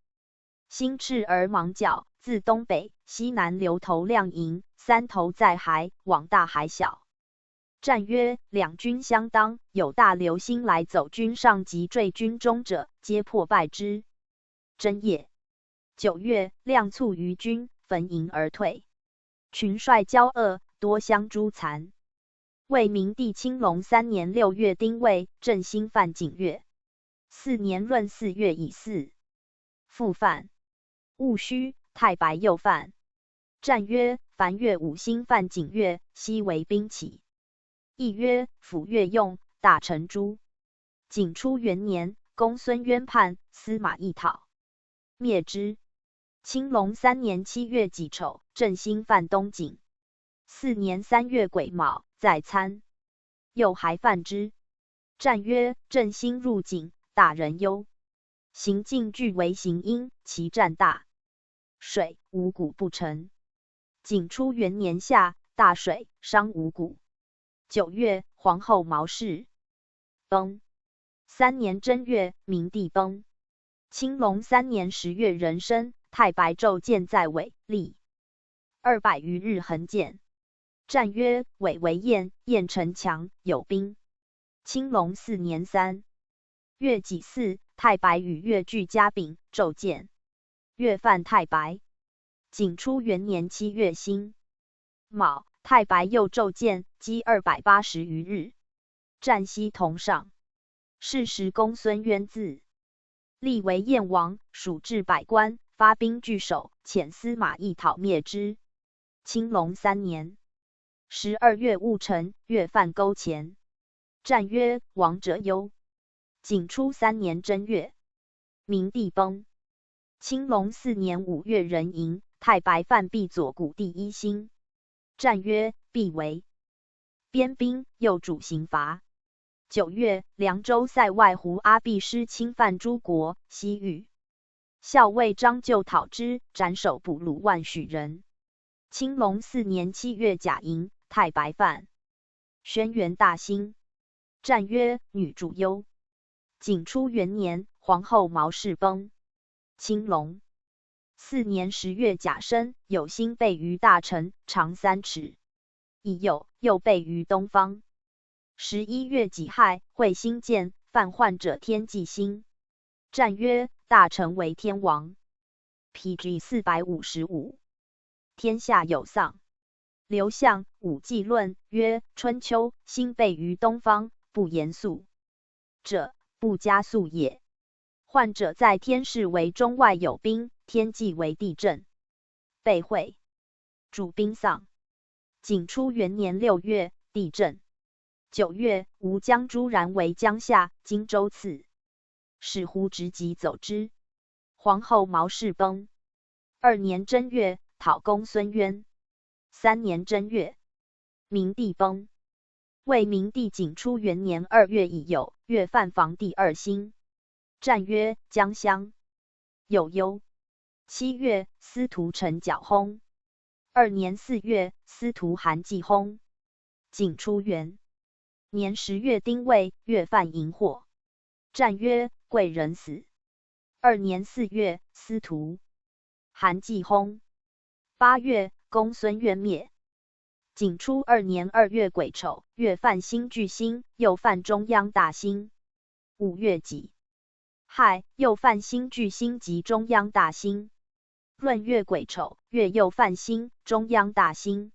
兴赤而芒筱，自东北、西南流投亮瀛，三投在海，网大海小。战曰：两军相当，有大流兴来走军上及坠军中者，皆破败之。正月。九月，亮卒于军，焚营而退。群帅骄恶，多相诛残。魏明帝青龙三年六月丁未，正兴犯景岳。四年闰四月乙巳，复犯。戊戌，太白又犯。战曰：凡月五星犯景岳，悉为兵起。亦曰：辅月用，大臣诛。景初元年，公孙渊叛，司马懿讨，灭之。青龙三年七月己丑，正兴犯东景。四年三月癸卯，在参。又还犯之。战曰：正兴入景，大人忧。行进俱为行阴，其战大。水，五谷不成。景初元年夏，大水，伤五谷。九月，皇后毛氏崩。三年正月，明帝崩。青龙三年十月壬申，太白骤建在尾立。二百余日恒建。战曰：尾为堰，堰城墙，有兵。青龙四年三月己巳，太白与越俱加丙，骤建。越犯太白。景初元年七月辛卯，太白又骤建，积二百八十余日。战西同上。是时公孙渊自立为燕王，蜀至百官，发兵拒守，遣司马懿讨灭之。青龙三年十二月戊辰，越犯勾践。战曰：王者忧。景初三年正月，明帝崩。青龙四年五月壬寅，太白犯毕左谷第一兴。战曰：必围。边兵，又主刑伐。九月，凉州塞外胡阿毕师侵犯诸国，西域。校尉张绣讨之，斩首捕虏万许人。青龙四年七月甲寅，太白犯。轩辕大兴。战曰：女主忧。景初元年，皇后毛氏崩。青龙四年十月甲申，有星背于大城，长三尺。乙酉，又背于东方。十一月己亥，彗星见，犯患者天际星。战曰：大臣为天王。P G四百五十五。天下有丧。刘向《五纪论》曰：春秋，星背于东方，不言宿者，不加宿也。患者在天，是为中外有兵，天际为地震。被会，主兵丧。景初元年六月，地震。九月，吴将朱髯为江夏、荆州刺，使胡直击走之。皇后毛氏崩。二年正月，讨公孙渊。三年正月，明帝崩。魏明帝景初元年二月乙酉，越犯房第二兴。战曰：将相，有忧。七月，司徒陈缴薨。二年四月，司徒韩继薨。景初元年十月丁未，越犯荧惑。战曰：贵人死。二年四月，司徒韩继薨。八月，公孙渊灭。景初二年二月癸丑，越犯新巨星，又犯中央大星。五月己亥，又犯新巨星及中央大星。闰月癸丑，越又犯新、中央大星。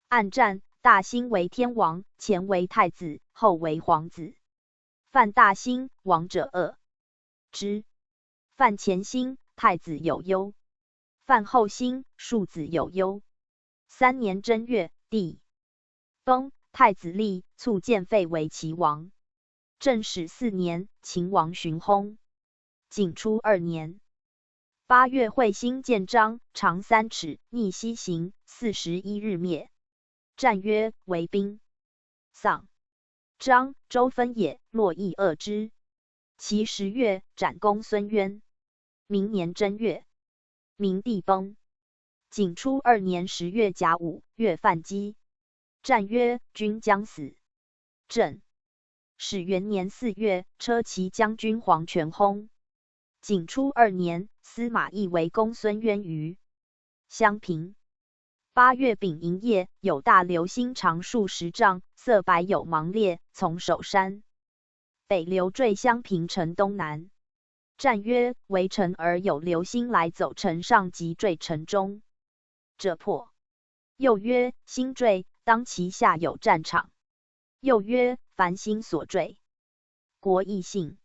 按战，大星为天王，乾为太子，后为皇子。犯大星，王者恶之。犯乾星，太子有忧。范后兴，庶子有忧。三年正月，帝崩，太子立促建废为齐王。正始四年，秦王寻薨。景初二年八月，彗星见张，长三尺，逆西行，四十一日灭。 战曰为兵。丧。张，周分也，络绎恶之。其十月斩公孙渊。明年正月，明帝崩。景初二年十月甲午，乐范击。战曰：君将死。正 始元年四月，车骑将军黄权薨。景初二年，司马懿围公孙渊于襄平。八月丙寅夜，有大流星长数十丈，色白有芒裂，从首山北流坠襄平城东南。战曰：为城而有流星来走城上及坠城中者破。又曰：星坠，当其下有战场。又曰：凡星所坠，国亦兴。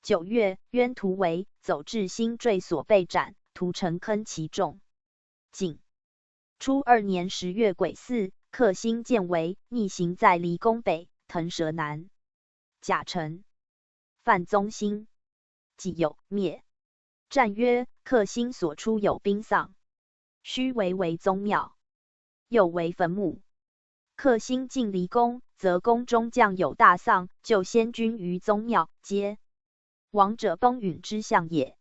九月，渊图围，走至星坠所被斩，屠城坑其众。景初二年十月癸巳，克星建围，逆行在离宫北，腾蛇南。甲辰，范宗兴。己酉，灭。战曰：克星所出有兵丧，须围为宗庙，又为坟墓。克星进离宫，则宫中将有大丧，救先君于宗庙，皆亡者崩允之象也。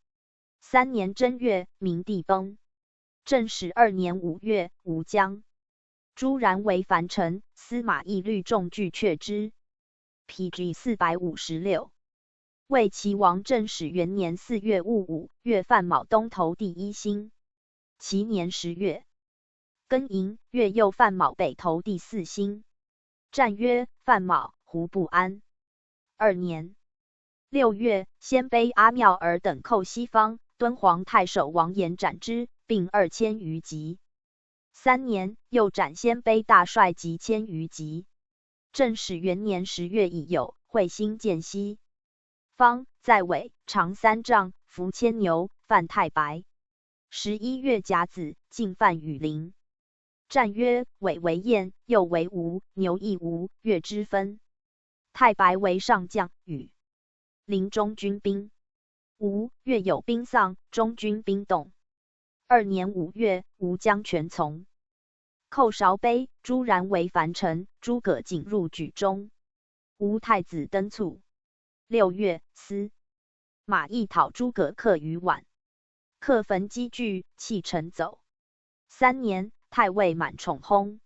三年正月，明帝崩。正始二年五月，吴将朱然围樊城，司马懿率众拒却之。P G四百五十六。魏齐王正始元年四月戊午，月犯卯，东头第一星。其年十月，庚寅，月又犯卯，北头第四星。战曰：犯卯，胡不安？二年六月，鲜卑阿廖尔等寇西方，敦煌太守王延斩之，并二千余级。三年，又斩鲜卑大帅及千余级。正始元年十月乙酉，彗星见西方，在尾，长三丈，伏牵牛，犯太白。十一月甲子，进犯羽林。战曰：尾为雁，又为吴，牛亦无，月之分。太白为上将，羽林中军兵。吴，月有兵丧，中军兵动。二年五月，吴将全从。寇韶碑，朱然围樊城，诸葛瑾入举中。吴太子登促。六月，司马懿讨诸葛恪于宛，恪焚积聚，弃城走。三年，太尉满宠薨。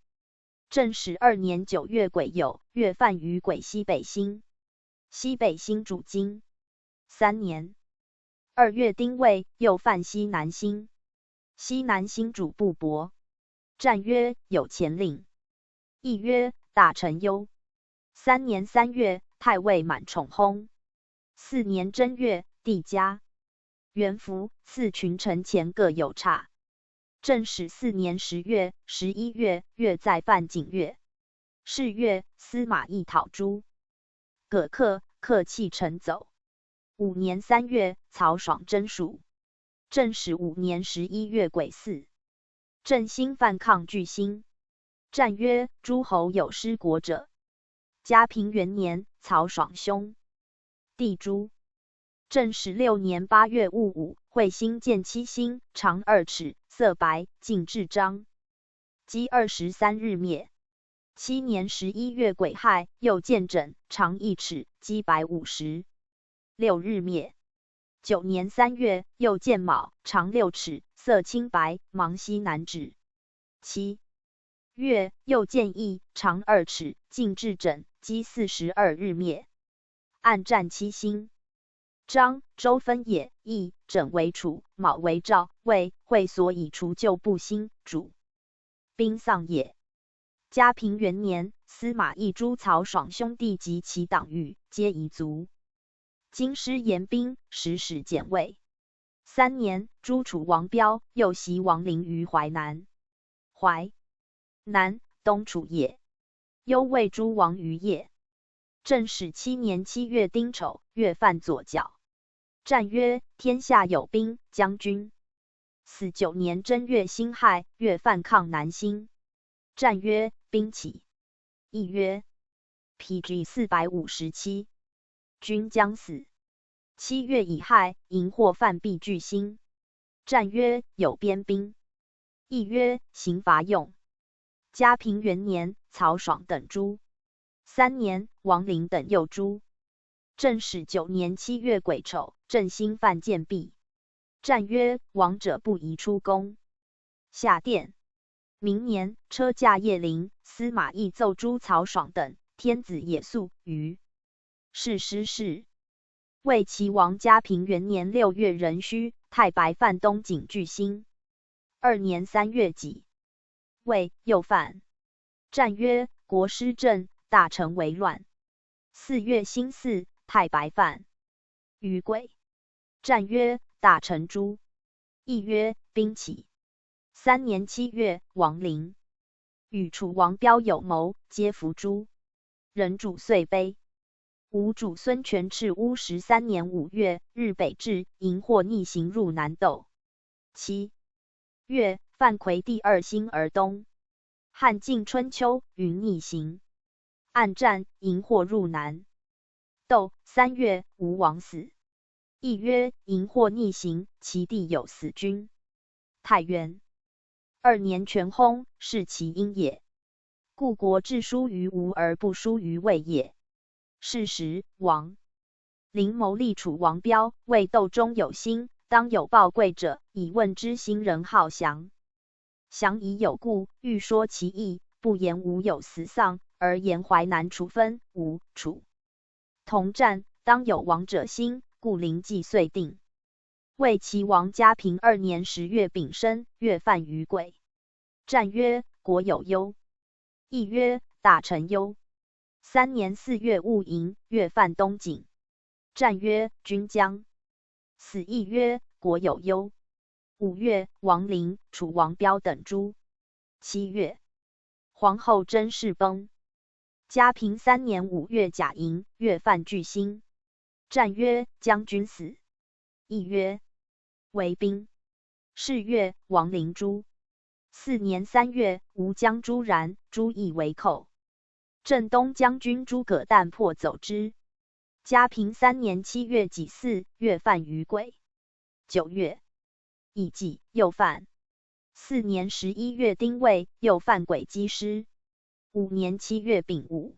正始二年九月癸酉，月犯于癸，西北兴。西北兴主荆。三年二月丁未，又犯西南兴。西南兴主布帛。战曰：有钱令。亦曰：大臣忧。三年三月，太尉满宠薨。四年正月，帝加元服，赐群臣钱各有差。正始四年十月、十一月，月在犯景月。是月，司马懿讨诸葛恪，恪弃城走。五年三月，曹爽征蜀。正始五年十一月癸巳，郑兴犯抗拒兴。战曰：诸侯有失国者。嘉平元年，曹爽兄弟诸。正始六年八月戊午，彗星见七星，长二尺，色白，进至张，积二十三日灭。七年十一月癸亥，又见枕，长一尺，积百五十六日灭。九年三月，又见卯，长六尺，色青白，芒西南止。七月，又见乙，长二尺，进至枕，积四十二日灭。暗占七星。张、周分也，乙、枕为楚，卯为赵，魏、会所以除旧布新，主兵丧也。嘉平元年，司马懿诸曹爽兄弟及其党羽，皆夷卒。京师严兵，始始简魏。三年，诸楚王彪，右袭王陵于淮南。淮南，东楚也。幽卫诸王于邺。正始七年七月丁丑，月犯左校。战曰：天下有兵，将军四九年正月辛亥，越犯抗南兴。战曰：兵起。意曰：P G四百五十七，君将死。七月乙亥，营获犯毕拒兴。战曰：有边兵。意曰：刑罚用。嘉平元年，曹爽等诛。三年，王陵等又诛。正始九年七月癸丑，郑兴犯建毕。战曰：亡者不宜出宫。下殿。明年，车驾谒陵，司马懿奏诛曹爽等，天子也肃于。是师事。魏齐王嘉平元年六月壬戌，太白犯东景拒兴。二年三月己未，又犯。战曰：国失政，大臣为乱。四月辛巳，太白犯。于癸。战曰：大臣诛。意曰：兵起。三年七月，王陵。与楚王骠有谋，皆伏诛。人主遂悲。吴主孙权赤乌十三年五月，日北至，营获逆行入南斗。七月，犯夔第二兴而东。汉晋春秋，云逆行。按战，营获入南。斗。三月，吴王死。意曰：营获逆行，其地有死君。太元。二年权薨，是其因也。故国志疏于吴而不疏于魏也。是时，王陵谋立楚王骠，谓斗中有兴，当有报贵者，以问之。兴仁好降。降已有故，欲说其意，不言吴有死丧，而言淮南楚分，吴、楚同战，当有亡者兴，故陵计遂定。魏齐王嘉平二年十月丙申，越犯于癸。战曰：国有忧。意曰：大臣忧。三年四月戊寅，越犯东景。战曰：君将死。意曰：国有忧。五月，王陵、楚王骠等诛。七月，皇后甄氏崩。嘉平三年五月甲寅，越犯拒兴。战曰：将军死。意曰：为兵。是月，王陵诛。四年三月，吴将朱然、朱异为寇。镇东将军诸葛诞破走之。嘉平三年七月己巳，越犯于癸。九月，乙己，又犯。四年十一月丁未，又犯癸击师。五年七月丙午，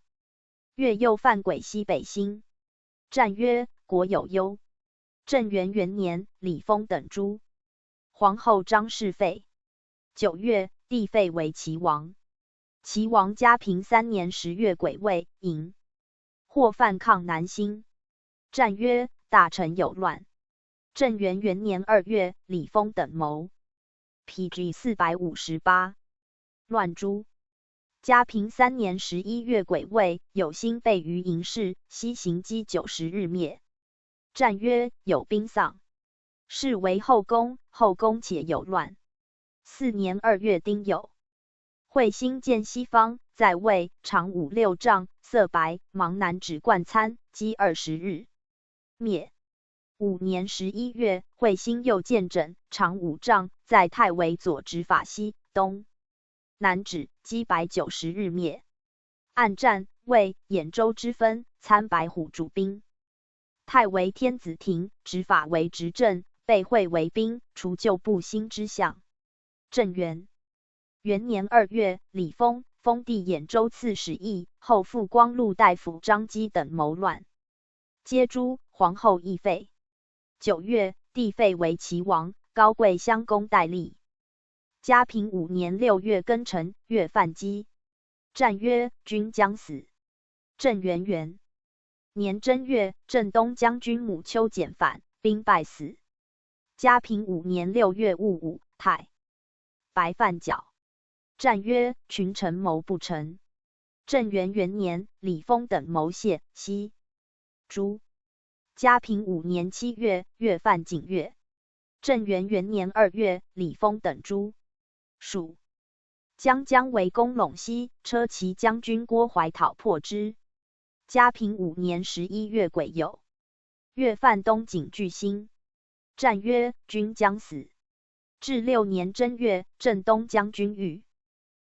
越又犯癸西北兴。战曰：国有忧。镇元元年，李丰等诛。皇后张氏废。九月，帝废为齐王。齐王嘉平三年十月癸未，寅，获犯抗南兴。战曰：大臣有乱。镇元元年二月，李丰等谋。P G四百五十八，乱诛。嘉平三年十一月癸未，有兴备于鄞氏，悉行击九十日灭。战曰：有兵丧。是为后攻，后攻且有乱。四年二月丁酉，会兴见西方，在魏长五六丈，色白，芒南指冠参，击二十日，灭。五年十一月，会兴又见枕长五丈，在太围左指法西东南指，击百九十日灭。按战，魏、兖州之分，参白虎主兵。太围天子亭，指法为执政，被会围兵除旧布兴之象。镇元元年二月，李丰封地兖州刺史义，后复光禄大夫张基等谋乱，皆诛。皇后亦废。九月，帝废为齐王，高贵襄公代立。嘉平五年六月庚辰，越犯击。战曰：君将死。镇元元年正月，镇东将军母丘简反，兵败死。嘉平五年六月戊午，太白犯剿。战曰：群臣谋不成。镇元元年，李丰等谋谢西。诸。嘉平五年七月，越犯景岳。镇元元年二月，李丰等诛。属。将姜围攻陇西，车骑将军郭淮讨破之。嘉平五年十一月癸酉，越犯东景拒兴。战曰：君将死。至六年正月，镇东将军御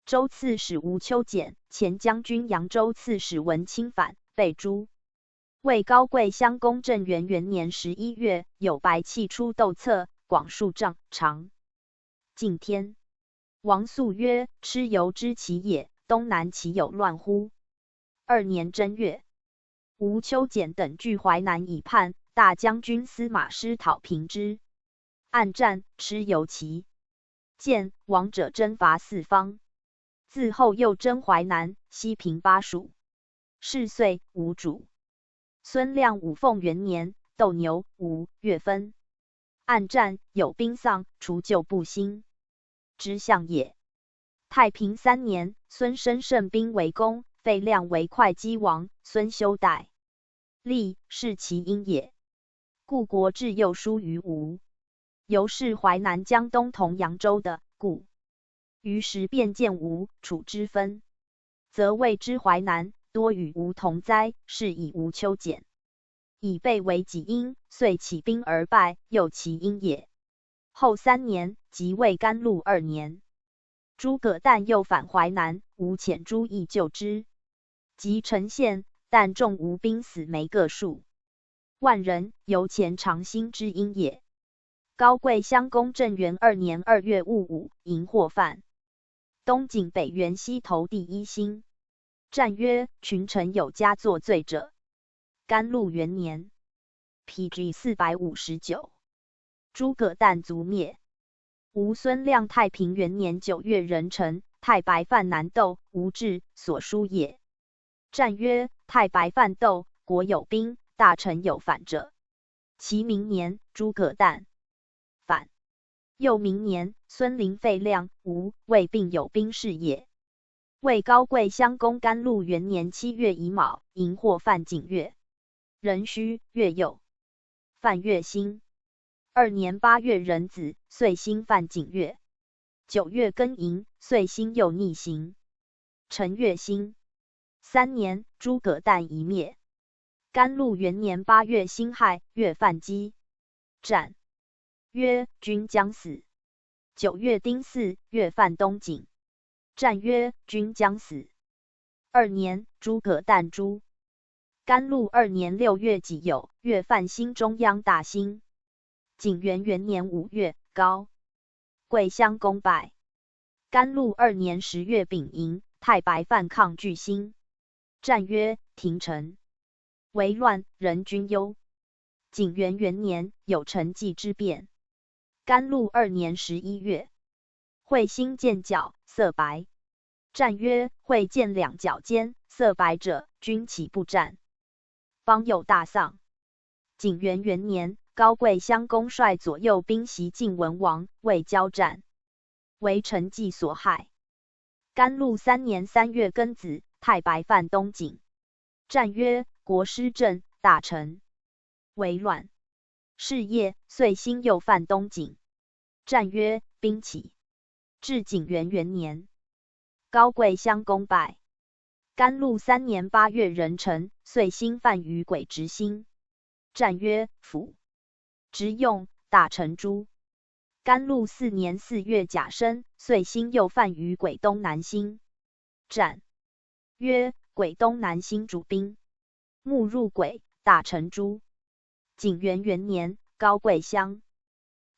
州刺史吴秋简、前将军扬州刺史文钦反，被诛。 为高贵襄公镇元元年十一月，有白气出窦侧，广数丈，长近天。王宿曰：蚩尤之极也，东南岂有乱乎？二年正月，吴秋简等据淮南以叛，大将军司马师讨平之。暗战，蚩尤其见，王者征伐四方。自后又征淮南，西平巴蜀。 是岁，无主。孙亮五凤元年，斗牛，五月分。暗战，有兵丧，除旧布新，之象也。太平三年，孙申胜兵围攻，废亮为会稽王，孙休代立，是其因也。故国志又疏于吴。 由是淮南、江东同扬州的，故于时便见吴、楚之分，则谓之淮南多与吴同灾，是以吴秋简以备为己因，遂起兵而败，又其因也。后三年，即为甘露二年。诸葛诞又反淮南，吴遣诸义救之，及陈县，但众吴兵死没个数万人，由前长兴之因也。 高贵襄公镇元二年二月戊午，荧惑犯东景北原西头第一星。战曰：群臣有加作罪者。甘露元年，P G四百五十九，诸葛诞族灭。吴孙亮太平元年九月壬辰，太白犯南窦，吴志所书也。 战曰：太白犯窦，国有兵，大臣有反者，其明年诸葛诞反。又明年孙林废亮，吴魏并有兵事也。为高贵襄公甘露元年七月乙卯，荧惑犯景岳壬戌，月又犯月辛。二年八月壬子，岁辛犯景岳。九月庚寅，岁辛又逆行。 辰月辛。三年，诸葛诞已灭。甘露元年八月辛亥，月犯鸡。战曰：君将死。九月丁巳，月犯东景。战曰：君将死。二年，诸葛诞诛。甘露二年六月己酉，月犯新中央大星。景元元年五月，高贵襄公败。 甘露二年十月丙寅，太白犯抗拒兴。战曰：停陈，为乱，人均忧。景元元年，有陈纪之变。甘露二年十一月，彗星见角，色白。战曰：彗见两角尖，色白者，君岂不战？ 邦有大丧。景元元年，高贵襄公率左右兵袭晋文王，未交战，为陈纪所害。甘露三年三月庚子，太白犯东景。战曰：国失政，大臣为乱。是夜，岁辛又犯东景。战曰：兵起。至景元元年，高贵襄公败。 甘露三年八月壬辰，岁辛犯于鬼执星。战曰：辅。执用，大臣诛。甘露四年四月甲申，岁辛又犯于鬼东南星。战曰：鬼东南星主兵，木入鬼，大臣诛。景元元年，高贵襄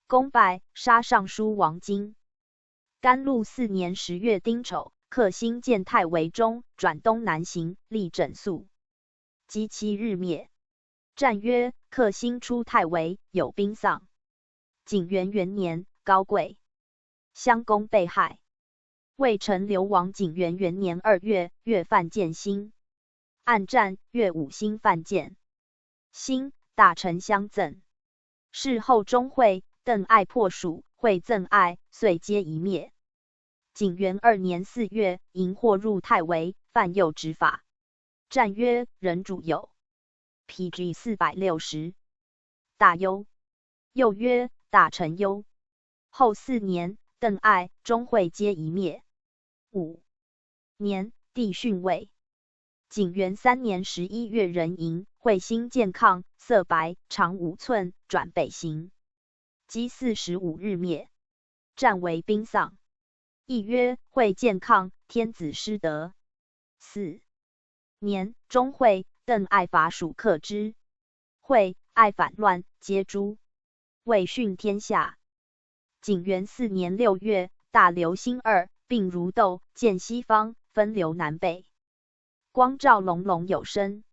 公败，杀尚书王经。甘露四年十月丁丑，克星见太微中，转东南行，立整肃。及其日灭。战曰：克星出太微，有兵丧。景元元年，高贵襄公被害。魏陈留王景元元年二月，月犯建兴。暗战，月午辛犯建兴，大臣相赠。 事后钟会、邓艾破蜀，会赠艾，遂皆夷灭。景元二年四月，荧惑入太微，犯右执法。战曰：人主有。P G四百六十。大忧。又曰：大臣忧。后四年，邓艾、钟会皆夷灭。五年，帝逊魏。 景元三年十一月壬寅，彗星见亢，色白，长五寸，转北行。积四十五日灭。战为兵丧。亦曰会建抗，天子失德。四年，中会，邓艾伐属客之。会、艾反乱，皆诛。魏殉天下。景元四年六月，大刘兴二并如斗，建西方，分刘南北。光照隆隆有声。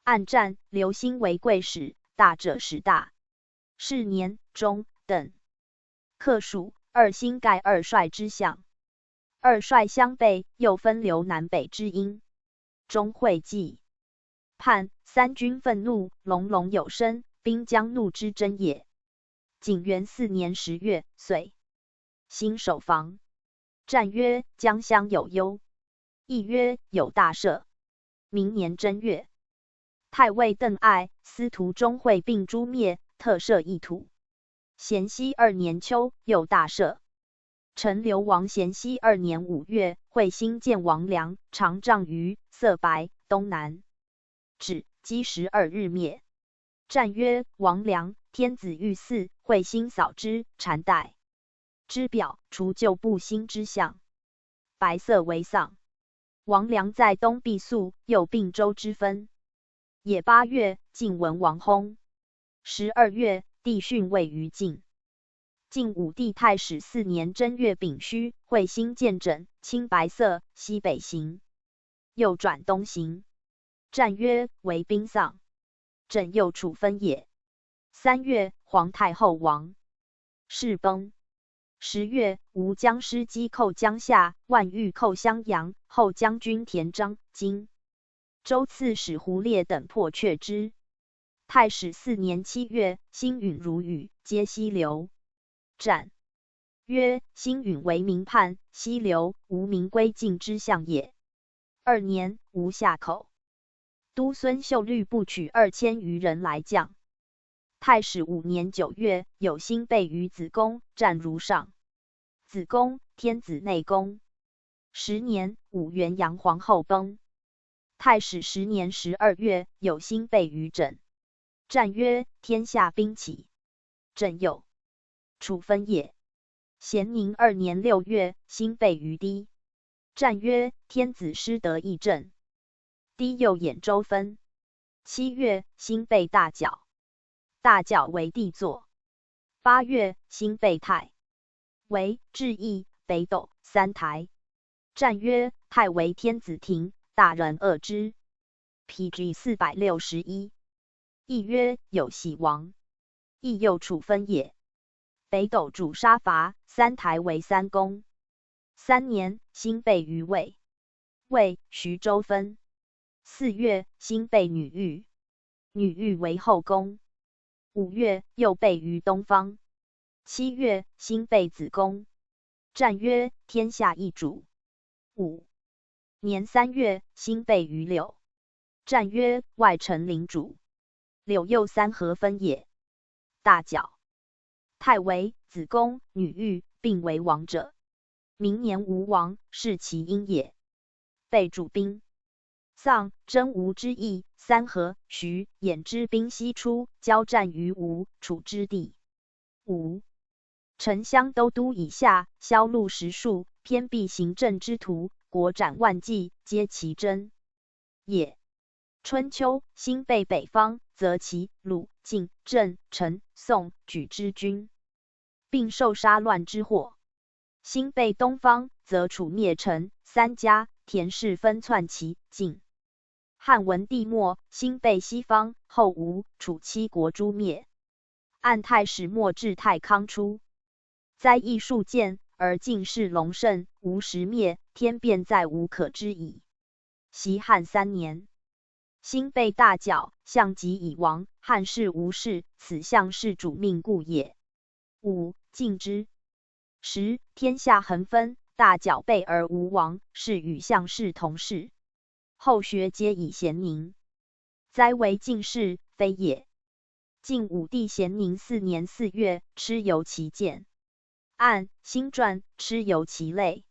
按战，刘兴为贵始，大者始大。是年，中、邓、客属二兴盖二帅之象。二帅相悖，又分刘南北之音。中会既判，三军愤怒，隆隆有声，兵将怒之真也。景元四年十月，岁。兴守防。战曰：将相有忧。亦曰：有大赦。明年正月，太尉邓艾、司徒钟会并诛灭，特赦一土。咸熙二年秋，又大赦。陈留王咸熙二年五月，会兴建王梁，长丈余，色白，东南。止，积十二日灭。战曰：王梁，天子御赐，会兴扫之，禅代。之表，除旧布新之象。白色为丧。王梁在东避宿，又并州之分。也八月，晋文王薨。十二月，帝逊位于晋。晋武帝太始四年正月丙戌，会兴建整，青白色，西北行。又转东行。战曰：为兵丧。整又处分也。三月，皇太后亡。事崩。十月，吴将师击寇江夏，万余寇襄阳，后将军田章、荆州刺史胡烈等破却之。太始四年七月，星陨如雨，皆西流。战曰：星陨为民叛，西流，无民归晋之象也。二年，吴夏口。都孙秀律部取二千余人来将。太始五年九月，有兴备于子宫，战如上。子宫，天子内宫。十年，武元阳皇后崩。太始十年十二月，有兴备于枕。战曰：天下兵起。枕有。处分也。咸宁二年六月，兴备于低。战曰：天子失德议政。低又兖州分。七月，兴备大角。大角为帝座。八月，兴备太。为、至益、北斗、三台。战曰：太为天子庭，大人恶之。P G四百六十一。亦曰：有喜王。亦又处分也。北斗主杀伐，三台为三公。三年，兴备于魏。魏、徐州分。四月，兴备女域。女域为后宫。五月，又备于东方。七月，兴备子宫。战曰：天下易主。五年三月，兴备于柳。战曰：外臣领主。柳又三河分也。大角。太为、子宫、女域并为王者。明年无王，是其因也。备主兵。丧，征吴之役，三河、徐、兖之兵西出，交战于吴、楚之地。五。丞相都督以下，销路十数，偏避行政之徒，国斩万计，皆其征也。春秋，兴备北方，则齐、鲁、晋、郑、陈、宋举之军，并受杀乱之祸。兴备东方，则楚灭陈、三家、田氏分篡齐、晋。汉文帝末，兴备西方，后吴、楚七国诛灭。按太始末至太康初，灾异数见，而进士隆盛，吴时灭，天变，再无可知矣。西汉三年，兴备大角，象及以亡，汉室无事，此象是主命故也。五、进之。时，天下横分，大角备而无王，是与象氏同氏。后学皆以咸宁。哉为进士，非也。晋武帝咸宁四年四月，蚩尤其见。按《兴传》，蚩尤其类。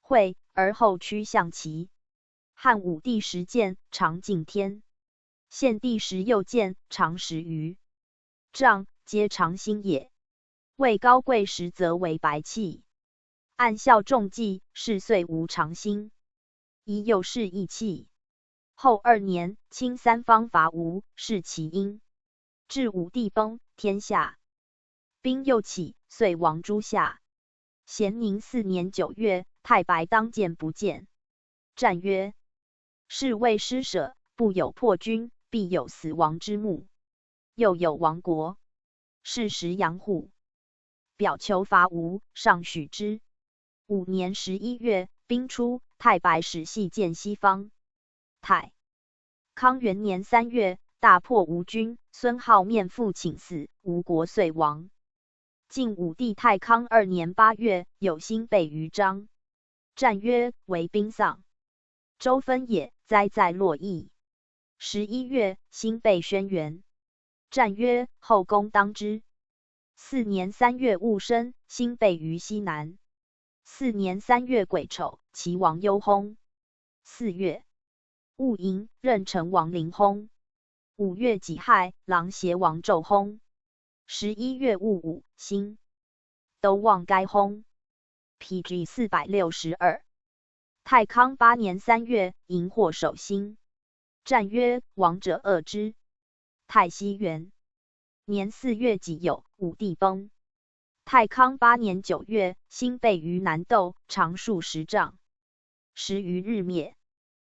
会而后趋象齐。汉武帝时见，长近天。献帝时又见，长十余丈，皆长兴也。位高贵实则为白气。按校仲纪，是岁无常星，宜右侍役气。后二年，清三方伐吴，是其因。至武帝崩，天下兵又起，遂亡诸夏。咸宁四年九月，太白当见不见。 战曰：士为施舍，不有破军，必有死亡之幕。又有亡国，是时杨虎表求伐吴，上许之。五年十一月，兵出，太白始系建西方。太康元年三月，大破吴军，孙浩面父请死，吴国遂亡。晋武帝太康二年八月，有新备于张。 战曰：为兵丧，周分也，灾在洛邑。十一月，新备轩辕。战曰：后功当之。四年三月，戊申，新备于西南。四年三月，癸丑，齐王忧薨。四月， 戊寅，壬辰王临薨。五月己亥，狼邪王纣薨。十一月，戊午，辛斗旺该薨。P G四百六十二。太康八年三月，荧惑守辛。战曰：亡者恶之。太熙元年四月己酉，武帝崩。太康八年九月，新备于南窦，长数十丈，时于日灭。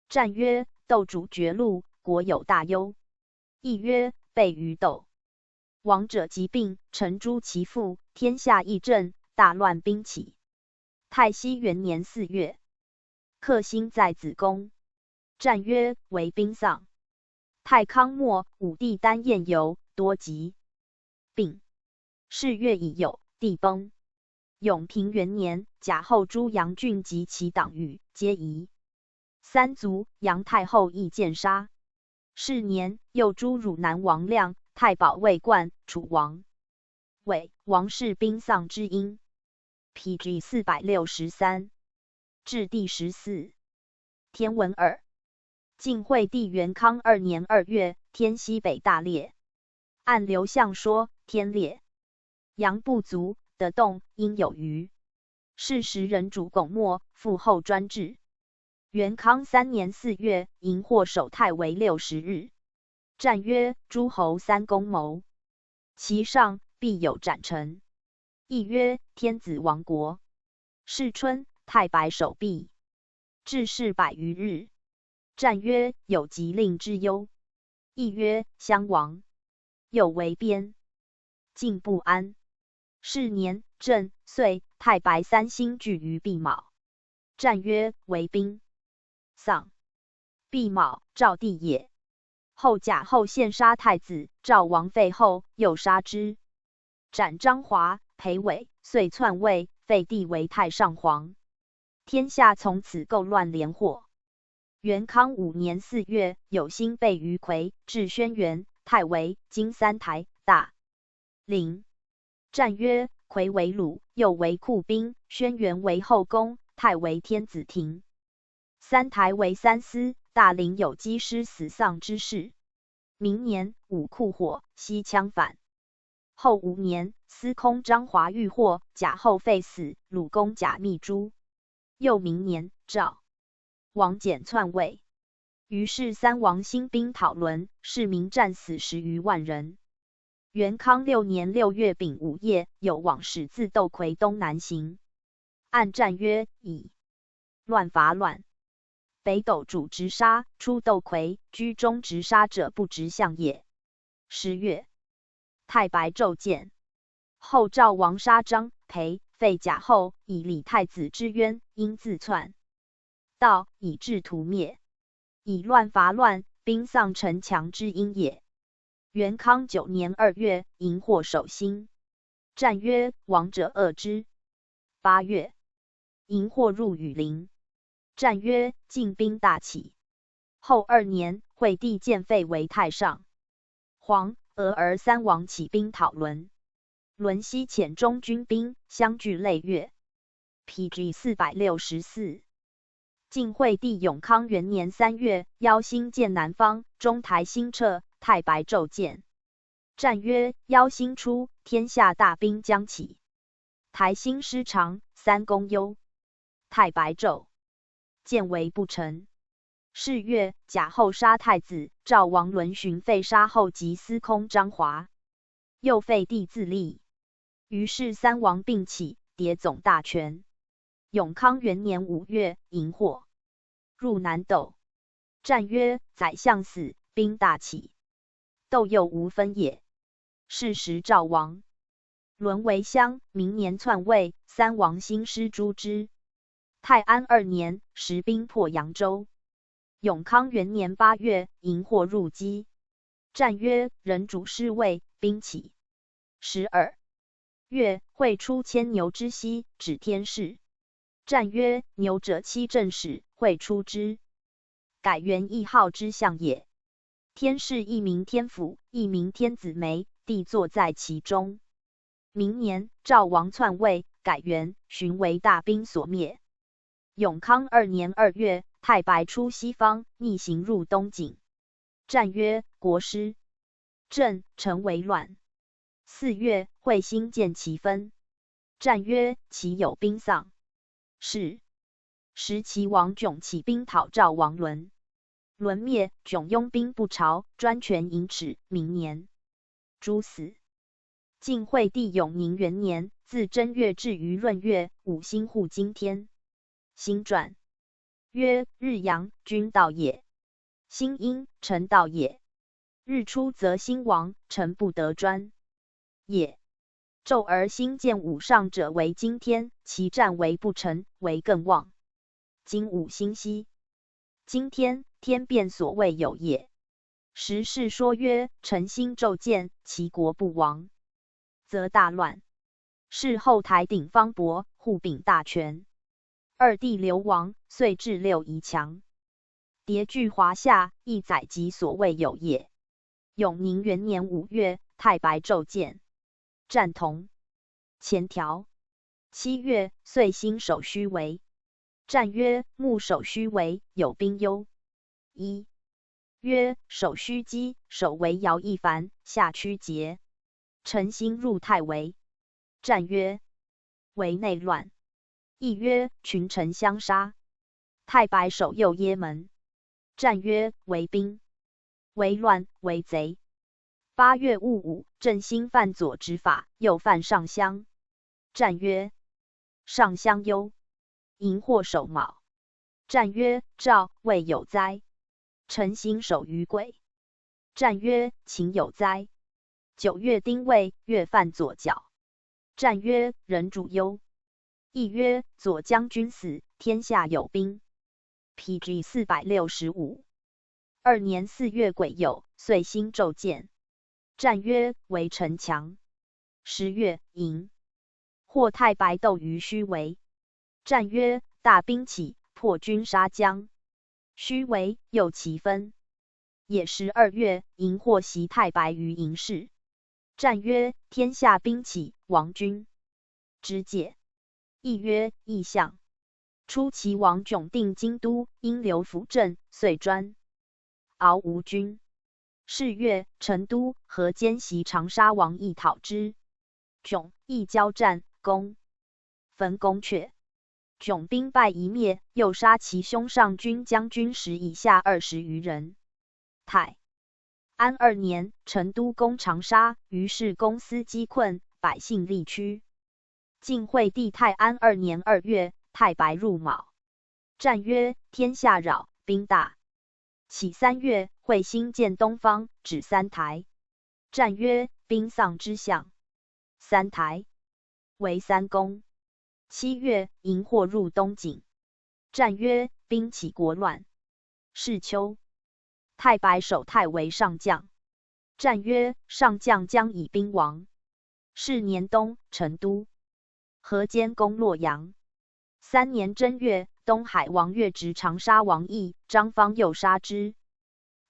战曰：斗主绝路，国有大忧。亦曰：备于窦，亡者疾病，臣诛其父，天下亦震，大乱兵起。太熙元年四月，客兴在子宫。战曰：为兵丧。太康末，武帝单晏游，多疾病。是月乙酉，帝崩。永平元年，甲后诸杨俊及其党羽，皆移。三族杨太后亦见杀。是年，又诛汝南王亮、太保卫冠、楚王。伪王室兵丧之因。P G四百六十三。至第十四。天文二。晋惠帝元康二年二月，天西北大裂。按刘向说，天裂，阳不足，得动，应有余。是时人主拱没，父后专治。元康三年四月，荧惑守太为六十日。战曰：诸侯三公谋，其上必有斩臣。亦曰：天子亡国。是春，太白守毕。至是百余日。战曰：有急令之忧。亦曰：襄王又为边，境不安。是年，震岁，太白三星聚于毕卯。战曰：为兵丧。毕卯，赵地也。后甲后献杀太子，赵王废后，又杀之。斩张华、裴伟，遂篡位，废帝为太上皇。天下从此构乱连祸。元康五年四月，有新备于夔，至轩辕、太为、今三台、大 陵。战曰：夔为鲁，右为库兵，轩辕为后宫，太为天子庭，三台为三司，大陵有积尸死丧之事。明年，武库火，西羌反。后五年，司空张华遇祸，甲后废死，鲁公甲密诛。又明年，赵 王翦篡位。于是三王兴兵讨伦，士民战死十余万人。元康六年六月丙午夜，有往使自窦夔东南行。按战曰：以乱伐乱，北斗主直杀，出窦夔，居中直杀者不直相也。十月，太白骤见。后赵王杀张、裴，废甲后，以李太子之冤，因自篡，盗，以至屠灭。以乱伐乱，兵丧城墙之因也。元康九年二月，荧惑守辛。战曰：亡者恶之。八月，荧惑入羽林。战曰：晋兵大起。后二年，惠帝建废为太上皇。俄而三王起兵讨伦。伦西遣中军兵相拒类越。P G四百六十四。晋惠帝永康元年三月，邀兴建南方，中台兴掣，太白骤见。战曰：邀兴出，天下大兵将起。台兴师长，三公忧。太白昼，见为不臣。是月，甲后杀太子赵王伦寻废杀后及司空张华，又废帝自立。于是三王并起，迭总大权。永康元年五月，荧惑，入南斗。战曰：宰相死，兵大起，斗又无分也。是时赵王、伦为相，明年篡位，三王兴师诛之。泰安二年，实兵破扬州。永康元年八月，荧惑入击。战曰：人主失位，兵起。十二月，会出牵牛之息，指天市。战曰：牛者七政使，会出之，改元义号之象也。天市亦名天府，亦名天子梅，帝坐在其中。明年赵王篡位，改元寻为大兵所灭。永康二年二月，太白出西方，逆行入东境。战曰：国失，政臣为乱。四月，会兴见其分。战曰：其有兵丧。是时齐王迥起兵讨赵王伦。伦灭，迥拥兵不朝，专权淫耻，明年诛死。晋惠帝永宁元年，自正月至于闰月，五星护经天。星传曰：日阳，君道也。星阴，臣道也。日出则星亡，臣不得专也。昼而星见五上者为经天，其战为不臣，为艮旺。今五星稀，经天，天变所未有也。时世说曰：臣星昼见，其国不亡，则大乱。是后台鼎方伯，互秉大权。二帝流亡，遂置六夷强，迭据华夏，亦载其所未有也。永宁元年五月，太白昼见，战同前条。七月，岁星守虚为。战曰：木守虚为，有兵忧。一曰：守虚积，守为摇役繁，下趋节，辰星入太为。战曰：为内乱。亦曰：群臣相杀。太白守右掖门。战曰：为兵，为乱，为贼。八月，戊午，正星犯左执法，又犯上香。战曰：上香忧，荧惑守卯。战曰：赵未有哉，辰星守于癸。战曰：请有哉。九月丁未，月犯左角。战曰：人主忧。亦曰：左将军死，天下有兵。P G四百六十五。二年四月癸酉，岁星昼见。战曰：为臣强。十月，寅，或太白斗于虚为。战曰：大兵起，破军杀将。虚为又其分也。十二月，荧惑袭太白于寅市。战曰：天下兵起，王君之戒。亦曰：异象。初齐王迥定京都，因刘辅政，遂专敖吴军。是月，成都、河间袭长沙王，亦讨之。迥亦交战，攻焚宫阙。迥兵败夷灭，又杀其兄上军将军时以下二十余人。太安二年，成都攻长沙，于是公私饥困，百姓力屈。晋惠帝太安二年二月，太白入卯。战曰：天下扰，兵大。起。三月，会星见东方，指三台。战曰：兵丧之象，三台为三公。七月，荧惑入东境。战曰：兵起国乱。是秋，太白守太为上将。战曰：上将将以兵亡。是年冬，成都、河间攻洛阳。三年正月，东海王越执长沙王役，张方又杀之。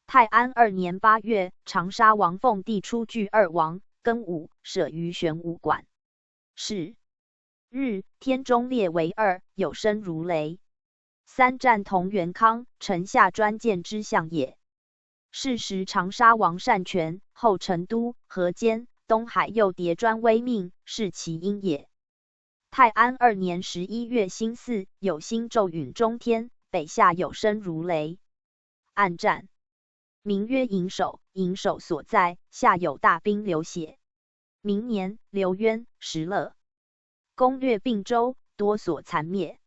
泰安二年八月，长沙王奉帝出拒二王，更武，舍于玄武馆。是日，天中裂为二，有声如雷。三战同元康，臣下专见之象也。是时长沙王擅权，后成都、河间，东海又迭专为命，是其因也。泰安二年十一月辛巳，有星咒允中天，北下有声如雷。暗战，名曰颍首，颍首所在，下有大兵流血。明年流渊、石勒攻略并州，多所残灭。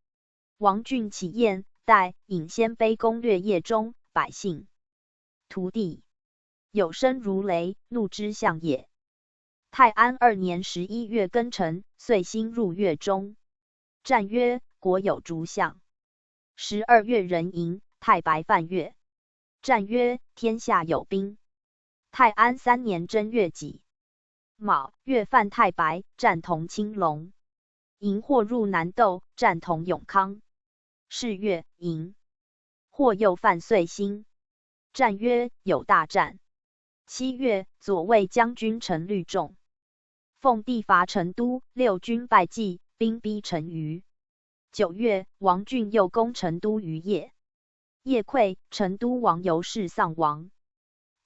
王浚起燕、代尹鲜卑攻略邺中，百姓、土地有声如雷，怒之象也。泰安二年十一月庚辰，岁辛入月中。战曰：国有诸象。十二月壬寅，太白犯月。战曰：天下有兵。泰安三年正月己卯，月犯太白，战同青龙。 寅或入南斗，战同永康。是月，寅。或又犯岁辛。战曰：有大战。七月，左卫将军陈律仲奉帝伐成都，六军败绩，兵逼陈余。九月，王浚又攻成都于邺。邺溃，成都王尤氏丧亡。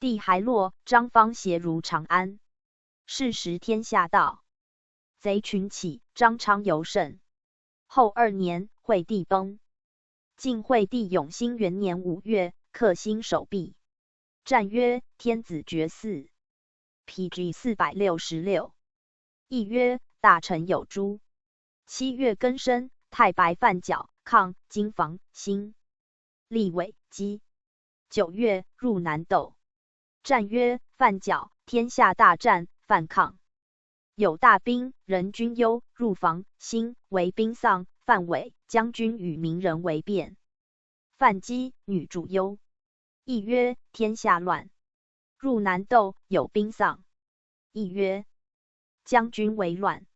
帝还落，张方协如长安。是时天下道 贼群起，张昌尤胜。后二年，惠帝崩。晋惠帝永兴元年五月，克兴守毕。战曰：天子决嗣。P G四百六十六。亦曰：大臣有诸。七月庚申，太白犯剿，抗、经房、兴。 立尾、击。九月，入南斗。战曰：犯剿，天下大战，犯抗，有大兵，人军忧，入防，兴，为兵丧，犯尾，将军与民人为变。犯击，女主忧。亦曰：天下乱，入南斗，有兵丧。亦曰：将军为乱。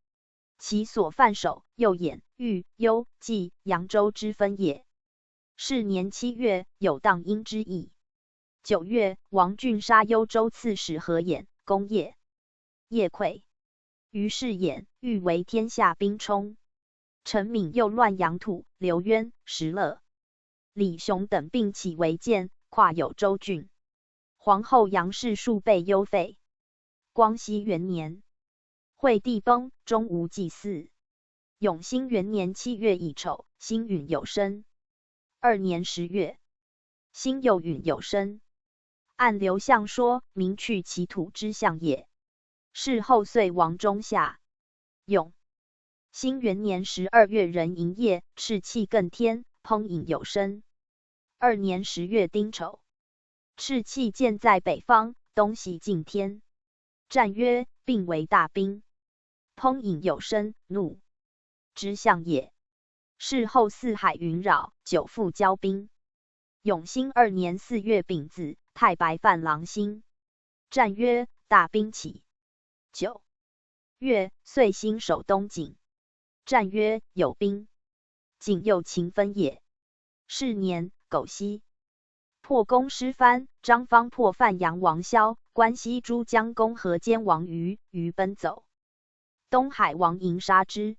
其所犯首，右眼、豫、幽、冀、扬州之分也。 是年七月，有荡阴之役。九月，王浚杀幽州刺史何晏，攻邺。邺溃。于是晏、豫为天下兵冲。陈敏又乱阳土，刘渊、石勒、李雄等并起围建，跨有州郡。皇后杨氏数倍幽废。光熙元年，惠帝崩，终无祭祀。 永兴元年七月乙丑，星允有声。二年十月，星又允有声。按刘向说，名去其土之象也。是后岁王中夏。永兴元年十二月壬寅夜，赤气更天，殂引有声。二年十月丁丑，赤气见在北方，东西尽天。 战曰：病为大兵。殂引有声，怒之象也。是后四海云扰，久复交兵。永兴二年四月丙子，太白犯狼兴。战曰：大兵起。九月，岁辛守东井。 战曰：有兵。井又秦分也。是年，狗息。破攻失番，张方破范阳王萧，关西诸将攻河间王余，余奔走。东海王迎杀之。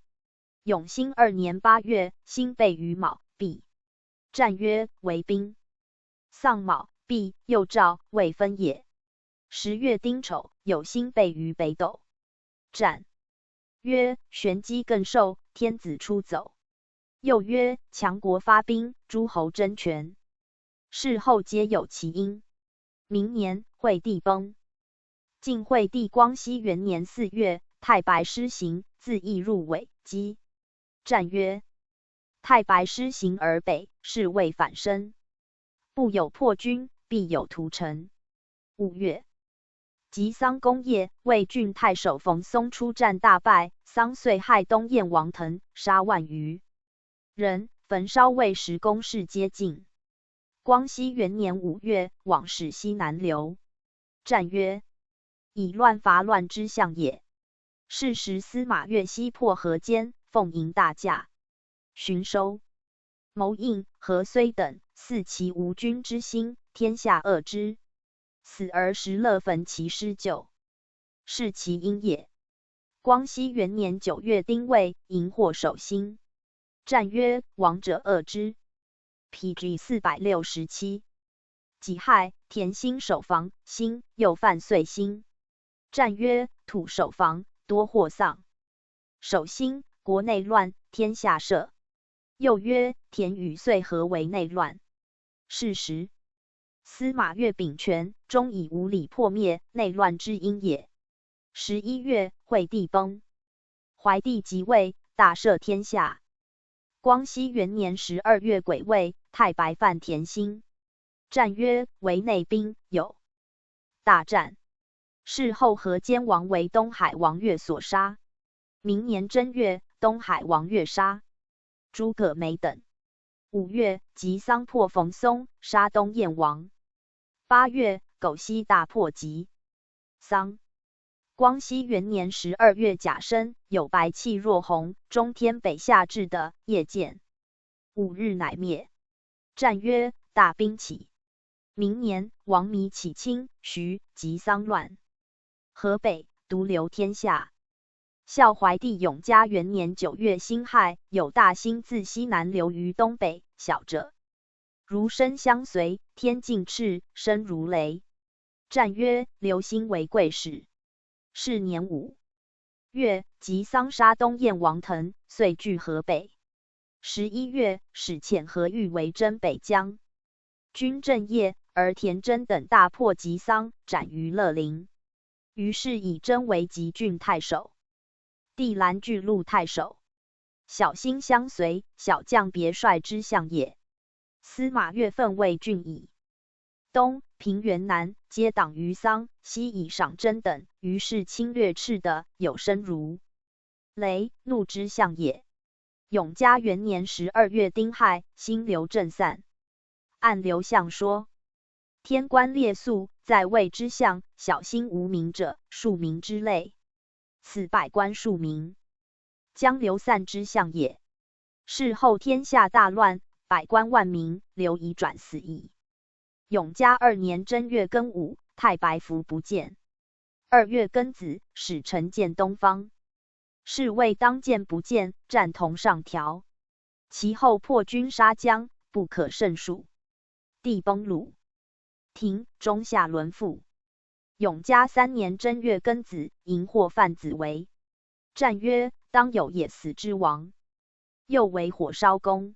永兴二年八月，辛备于卯、毕。 战曰：为兵。丧卯、毕，又兆未分也。十月丁丑，有辛备于北斗。战曰：玄机更授，天子出走。又曰：强国发兵，诸侯争权。是后皆有其因。明年，惠帝崩。 晋惠帝光熙元年四月，太白失行，自缢入尾，击。战曰：太白失行而北，是谓反身。不有破军，必有屠城。五月，及丧攻邺，魏郡太守冯松出战大败，丧遂害东燕王腾，杀万余人，焚烧魏石宫室皆尽。光熙元年五月，往始西南流。 战曰：以乱伐乱之象也。是时司马越西破河间，奉迎大驾，寻收。谋应、何虽等，似其无君之心，天下恶之。死而石勒焚其尸旧，是其因也。光熙元年九月丁未，迎获守兴。战曰：亡者恶之。 P G四百六十七。己亥，田兴守防兴，又犯岁辛。战曰：土守房，多获丧。守兴，国内乱，天下赦。又曰：田与岁合为内乱。是时，司马越秉权，终以无礼破灭，内乱之因也。十一月，惠帝崩，怀帝即位，大赦天下。光熙元年十二月癸未，太白范田兴。战曰：为内兵，有。大战。事后河间王为东海王越所杀。明年正月，东海王越杀诸葛梅等。五月，吉桑破冯松，杀东燕王。八月，狗西大破吉桑。光熙元年十二月甲申，有白气若虹，中天北下至的夜见。五日乃灭。战曰：大兵起。明年，王弥起清徐、吉桑乱。河北，独留天下。孝怀帝永嘉元年九月辛亥，有大星自西南流于东北，小者如参相随，天尽赤，声如雷。战曰：流星为贵始。是年五月，吉桑杀东燕王腾，遂据河北。十一月，始遣何玉为征北疆。军正夜，而田征等大破吉桑，斩于乐陵。于是以征为吉郡太守。帝兰拒录太守。小星相随，小将别帅之相也。司马越分为郡矣。东、平原南，皆党于桑，西以赏征等，于是侵略赤的，有声如雷怒之相也。永嘉元年十二月丁亥，星流震散。按刘向说，天官列宿，在位之相，小星无名者，数名之类。此百官数名，将流散之相也。事后天下大乱，百官万名，流已转死矣。永嘉二年正月庚午，太白符不见。二月庚子，使臣见东方。侍卫当见不见，赞同上条。其后破军杀羌，不可胜数。帝崩鲁庭，中夏轮覆。永嘉三年正月庚子，荧惑范子为。战曰：当有野死之亡。又为火烧宫。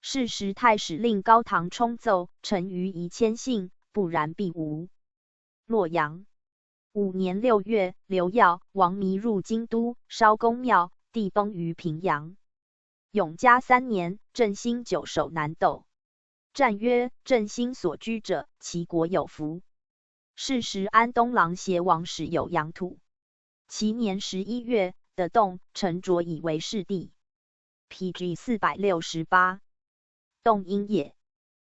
是时太史令高唐冲奏：臣愚宜谦信，不然必无。洛阳。五年六月，刘耀、王弥入京都，烧宫庙，帝崩于平阳。永嘉三年，郑兴久守南斗。战曰：郑兴所居者，其国有福。是时安东郎邪王始有阳土。其年十一月，得洞，陈卓以为世地。P G四百六十八。洞阴也。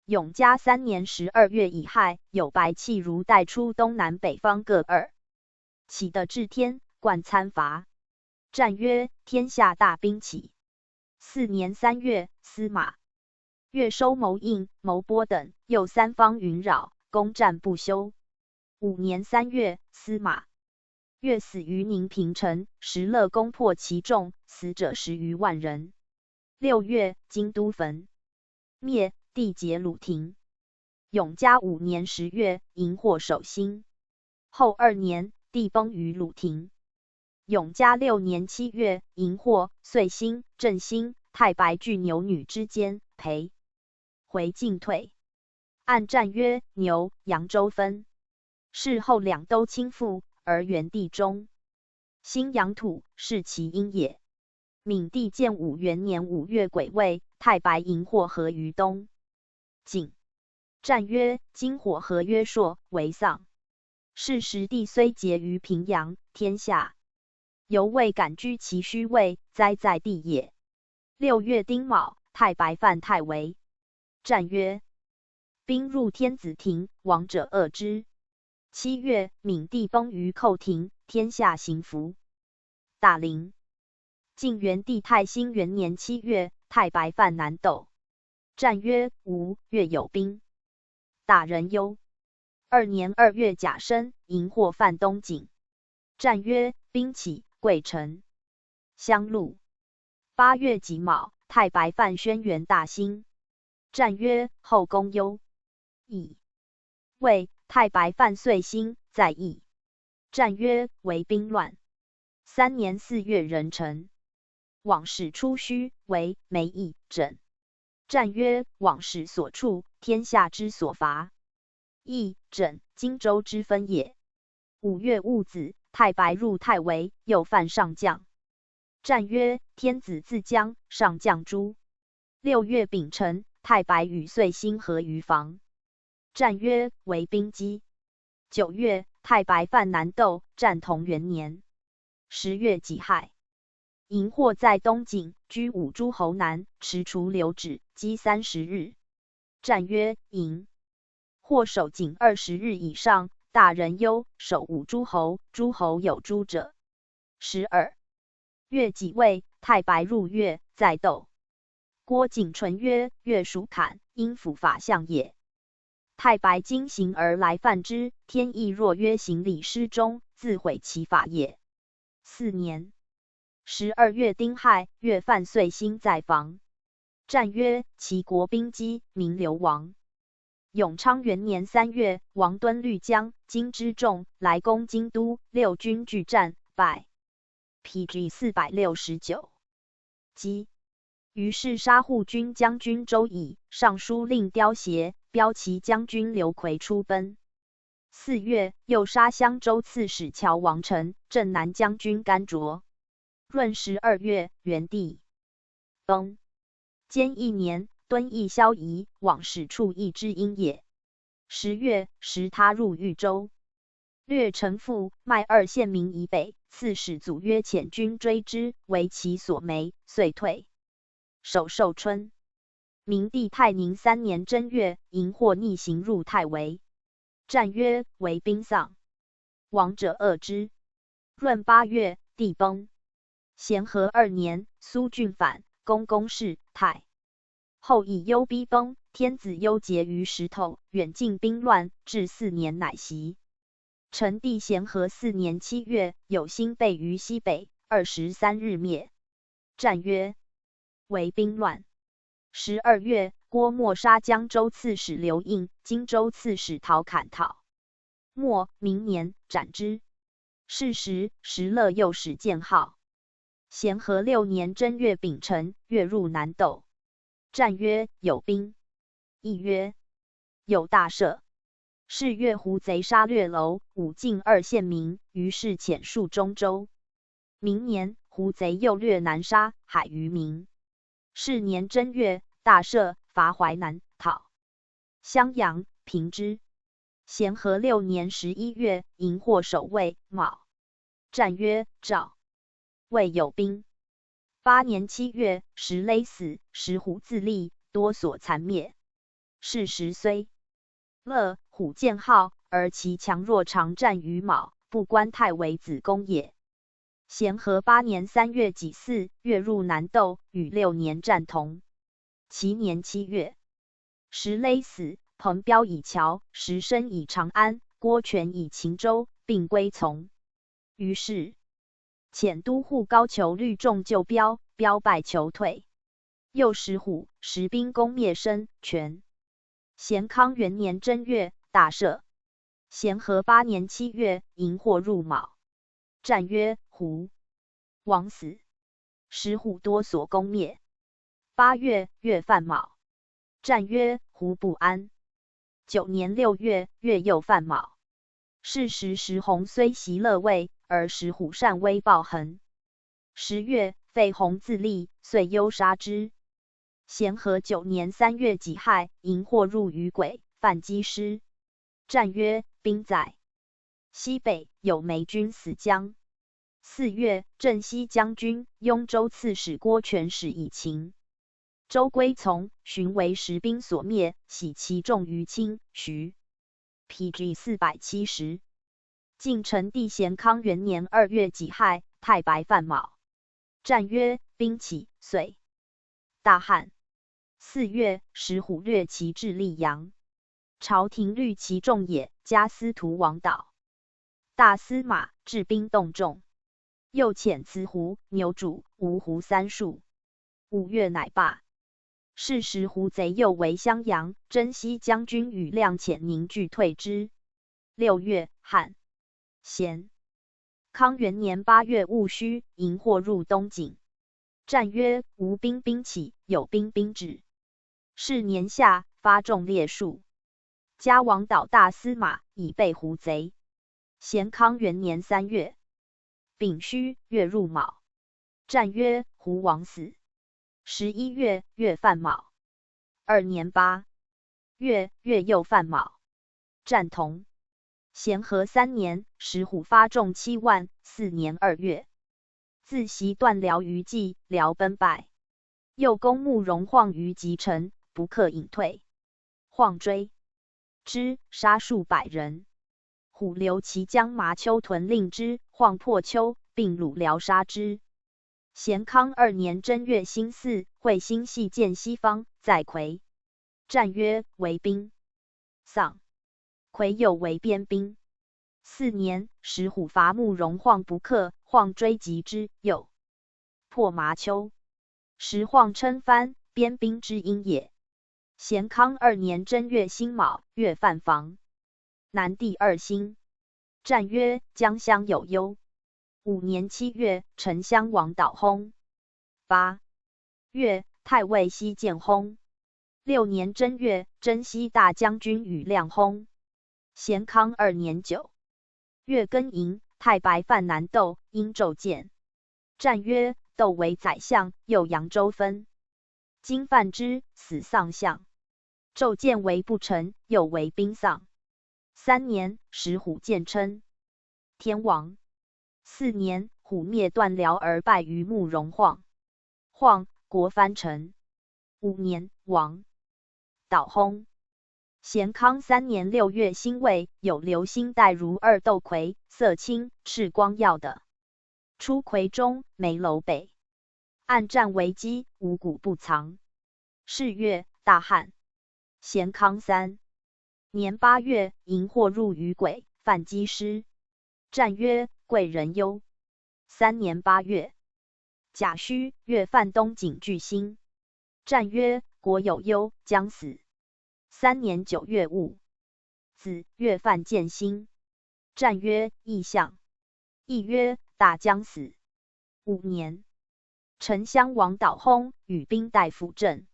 永嘉三年十二月乙亥，有白气如带出东南北方各二。起得至天，冠参伐。战曰：天下大兵起。四年三月，司马越收谋应、谋波等，又三方云扰，攻战不休。五年三月，司马越死于宁平城，石勒攻破其众，死者十余万人。六月，京都焚灭，帝解鲁庭。永嘉五年十月，荧惑守兴。后二年，帝崩于鲁庭。永嘉六年七月，荧惑、遂兴、郑兴、太白拒牛女之间，裴回进退。按战曰：牛、扬州分。事后两都倾覆，而元帝终。兴阳土，是其因也。闵帝建武元年五月癸未，太白荧惑合于东。景。战曰：金火合曰朔，为丧。是时帝虽节于平阳，天下犹未敢居其虚位，灾在帝也。六月丁卯，太白犯太围。战曰：兵入天子庭，王者遏之。七月，闵帝崩于寇庭，天下行服。大陵。晋元帝太兴元年七月，太白犯南斗。战曰：吴、越有兵。大人忧。二年二月甲申，荧惑犯东景。战曰：兵起，贵臣相录。八月己卯，太白犯轩辕大兴。战曰：后宫忧矣。未，太白犯岁兴，在邑。战曰：为兵乱。三年四月壬辰。往使出须为梅邑整。战曰：往使所处，天下之所伐，邑整荆州之分也。五月戊子，太白入太围，又犯上绛。 战曰：天子自将，上将诛。六月丙辰，太白与遂兴合于房。战曰：为兵击。九月，太白犯南窦，战同元年。十月己亥，迎获在东境，居五诸侯南，踟蹰流止，积三十日。战曰：迎。获守境二十日以上，大人忧，守五诸侯，诸侯有诸者。十二月己未，太白入越，在窦。郭景纯曰：越属坎，应府法相也。太白今行而来犯之，天亦若约行礼失中，自毁其法也。四年。十二月丁亥，越犯遂兴在房。 战曰：齐国兵击，民流亡。永昌元年三月，王敦率将金之众来攻京都，六军拒战，败。P G四百六十九。击。于是杀护军将军周乙，尚书令刁协，骠骑将军刘奎出奔。四月，又杀襄州刺史谯王陈、镇南将军甘卓。闰十二月，元帝崩。 兼一年，敦义萧仪，往使处役之因也。十月，时他入豫州，略陈富、迈二县民以北，刺史祖约遣军追之，为其所没，遂退。首寿春。明帝泰宁三年正月，迎获逆行入太围。 战曰：为兵丧。亡者遏之。闰八月，帝崩。咸和二年，苏峻反，攻攻势，太。后以忧逼崩，天子忧结于石头，远近兵乱，至四年乃息。成帝咸和四年七月，有新备于西北，二十三日灭。战曰：为兵乱。十二月，郭沫杀江州刺史刘应、荆州刺史陶侃讨。沫明年斩之。是时，石勒又使建号。咸和六年正月丙辰，越入南窦。战曰：有兵。亦曰：有大赦。是月，胡贼杀掠楼、武进二县民，于是遣戍中州。明年，胡贼又掠南沙、海鱼民。是年正月，大赦，伐淮南，讨襄阳，平之。咸和六年十一月，迎获守卫，卯。战曰：赵。未有兵。八年七月，石勒死，石虎自立，多所残灭。是时虽勒虎建号，而其强弱常战于卯，不关太围子攻也。咸和八年三月己巳，越入南窦，与六年战同。其年七月，石勒死，彭彪以谯，石生以长安，郭权以秦州，并归从。于是遣都护高俅率众救彪，彪败俅退。又石虎、石兵攻灭申、权。咸康元年正月，大赦。咸和八年七月，迎获入卯。战曰：胡。王死。石虎多所攻灭。八月，越犯卯。战曰：胡不安。九年六月，越又犯卯。是时石弘虽袭乐卫，而石虎善威暴横。十月，费弘自立，遂忧杀之。咸和九年三月己亥，迎获入于轨，犯击师。战曰：兵在西北，有梅军死将。四月，镇西将军、雍州刺史郭权始以秦州归从，寻为石兵所灭，徙其众于清、徐。P G四百七十。晋成帝咸康元年二月己亥，太白犯卯。战曰：兵起，遂大旱。四月，石虎掠其至溧阳。朝廷虑其众也，加司徒王导、大司马、制兵动众。又遣慈胡、牛渚、芜湖三戍。五月乃罢。是时胡贼又围襄阳，征西将军与亮遣凝聚退之。六月，旱。咸。康元年八月戊戌，荧惑入东井。战曰：无兵兵起，有兵兵至。是年夏，发众列戍。嘉王倒大司马，以备胡贼。咸康元年三月丙戌，月入卯。战曰：胡王死。十一月，月犯卯。二年八月，月又犯卯。战同。咸和三年，石虎发众七万。四年二月，自袭段辽于蓟，辽奔败。又攻慕容晃于集城，不克，引退。晃追之，杀数百人。虎留其将麻丘屯令之，晃破丘，并虏辽杀之。咸康二年正月辛巳，彗星系见西方，在夔。战曰：为兵。丧。夔又为边兵。四年，石虎伐慕容晃不克，晃追及之，又破麻丘。石晃称藩，边兵之因也。咸康二年正月辛卯，月犯房。南第二星。战曰：将相有忧。五年七月，丞相王倒薨。八月，太尉西建薨。六年正月，征西大将军羽亮薨。咸康二年九月庚寅，太白范南窦，因窦建。战曰：窦为宰相，又扬州分。今犯之，死丧相。窦建为不臣，又为兵丧。三年，石虎建称天王。四年，虎灭段辽而败于慕容晃。晃，国藩臣。五年，王倒薨。咸康三年六月辛未，有流星带如二斗魁，色青，赤光耀的。出魁中，梅楼北。暗战为机，无鼓不藏。是月，大旱。咸康三年八月，荧惑入于鬼，犯机失。战曰：贵人忧。三年八月甲戌，月犯东井巨星。战曰：国有忧，将死。三年九月戊子，月犯建兴。战曰：异象。亦曰：大将死。五年，丞相王倒薨，羽兵待辅政。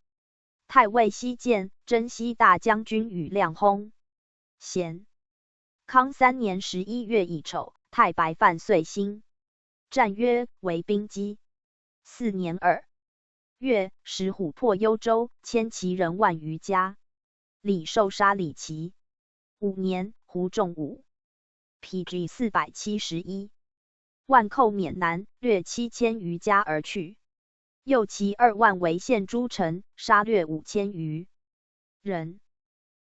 太尉西建、征西大将军羽亮薨。咸康三年十一月乙丑，太白犯岁星。战曰：为兵机。四年二月，石虎破幽州，千骑人万余家。李寿杀李嶷。五年，胡仲武。P G四百七十一。万寇免南，掠七千余家而去。又骑二万围陷诸城，杀掠五千余人。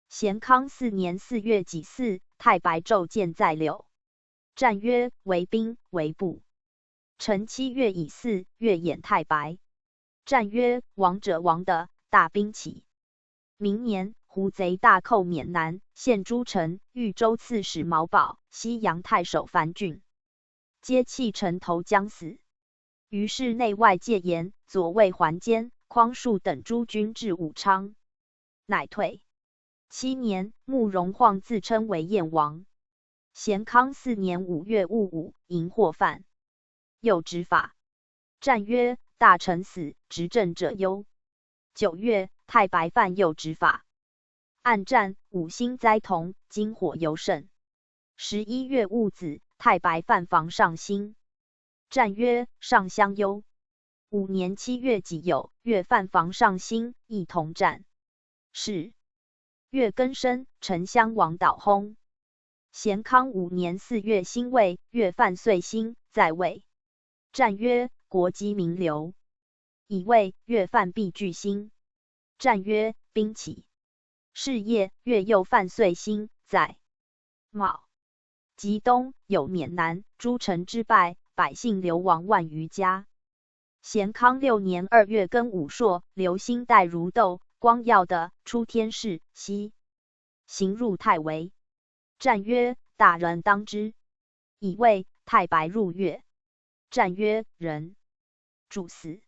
咸康四年四月己巳，太白窦建在柳。战曰：为兵，为不。成七月乙巳，月掩太白。战曰：王者王的，大兵起。明年，胡贼大寇免南，陷诸城，豫州刺史毛宝、西阳太守樊俊，皆弃城投将死。于是内外戒严，左卫桓坚、匡树等诸军至武昌，乃退。七年，慕容晃自称为燕王。咸康四年五月戊午，荧惑犯，又执法。战曰：大臣死，执政者忧。九月，太白犯又执法。暗战，五星灾同，金火尤盛。十一月戊子，太白犯房上星。战曰：上相忧。五年七月己酉，月犯房上星，亦同战。是月庚申，丞相王倒薨。咸康五年四月辛未，月犯岁星，在位。战曰：国机名流。乙未，月犯毕巨星。战曰：兵起。是夜，月又犯岁星，在卯。及冬，有免南、诸城之败，百姓流亡万余家。咸康六年二月庚午朔，流星带如豆，光耀的，出天市，西行入太围。战曰：大人当之。乙未，太白入月。战曰：人主死。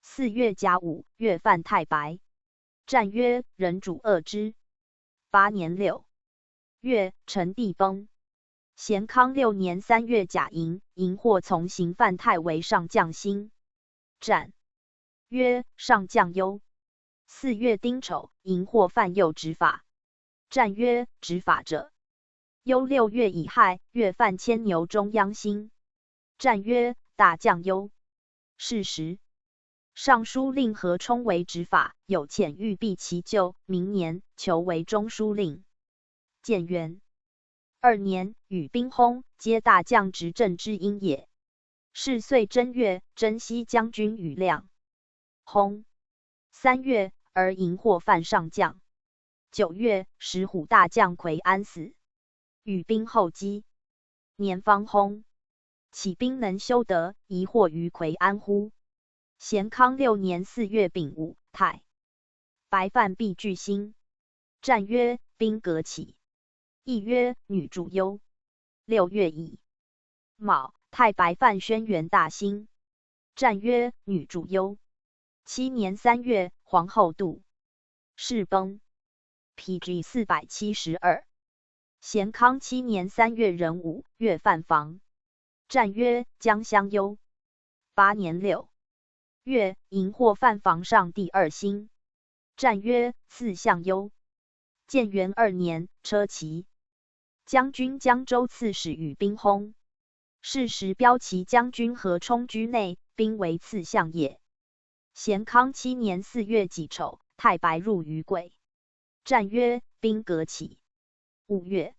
四月甲午，月犯太白。战曰：人主恶之。八年六月，成帝崩。咸康六年三月甲寅，荧惑从刑犯太为上将辛。战曰：上将忧。四月丁丑，荧惑犯右执法。战曰：执法者忧。六月乙亥，月犯牵牛中央辛。战曰：大将忧。是时，尚书令何冲为执法，有遣欲避其咎，明年求为中书令。建元二年，与兵薨，皆大将执政之因也。是岁正月，征西将军于亮。薨。三月，而荧惑犯上将。九月，石虎大将魁安死，与兵后击，年方薨。岂兵能休得疑惑于魁安乎？咸康六年四月丙午，太白犯毕聚辛。战曰：兵革起。亦曰：女主忧。六月乙卯，太白犯轩辕大辛。战曰：女主忧。七年三月，皇后杜氏崩。P G四百七十二。咸康七年三月壬午，月犯房。战曰：将相忧。八年六月，荧惑犯房上第二辛。战曰：四相忧。建元二年，车骑将军江州刺史与兵薨。是时骠骑将军何冲居内，兵为次相也。咸康七年四月己丑，太白入于轨。战曰：兵革起。五月，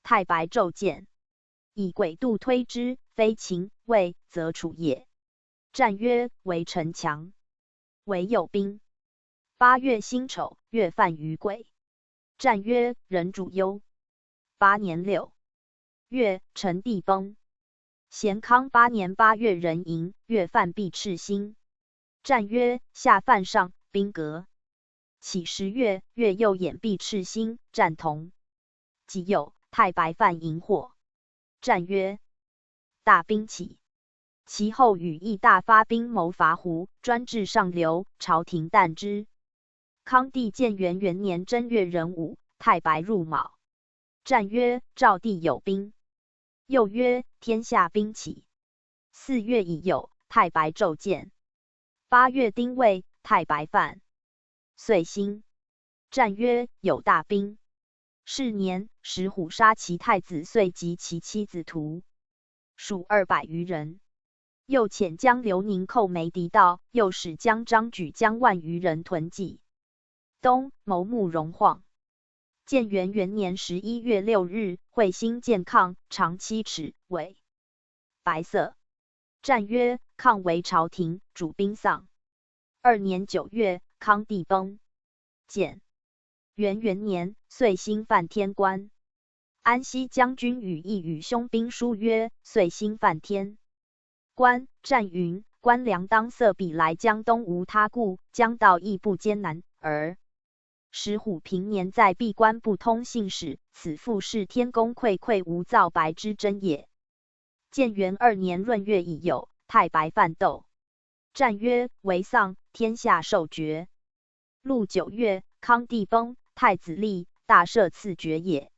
太白奏见，以轨度推之，非秦魏则楚也。战曰：围城强，围有兵。八月辛丑，月犯于轨。战曰：人主忧。八年六月，陈地崩。咸康八年八月壬寅，月犯毕赤辛。战曰：下犯上，兵革。起十月，月右掩毕赤辛，战同。己酉，太白犯荧惑。战曰：大兵起。其后羽翼大发兵谋伐胡，专置上流，朝廷惮之。康帝建元元年正月壬午，太白入卯。战曰：赵地有兵。又曰：天下兵起。四月乙酉，太白奏见。八月丁未，太白犯岁辛。战曰：有大兵。是年，石虎杀其太子遂及其妻子徒，数二百余人。又遣将刘宁寇梅畟道，又使将张举将万余人屯济东，谋慕容晃。建元元年十一月六日，彗星见抗，长七尺，为白色。战曰：抗为朝廷，主兵丧。二年九月，康帝崩。建元元年，岁辛犯天官。安西将军羽翼与兄兵书曰：岁辛犯天官。战云：官粮当塞彼来江东无他故，江道亦不艰难，而石虎平年在闭关不通信使，此复是天公馈馈无造白之征也。建元二年闰月乙酉，太白犯窦。战曰：为丧，天下受爵。陆九月，康帝崩，太子立，大赦赐爵也。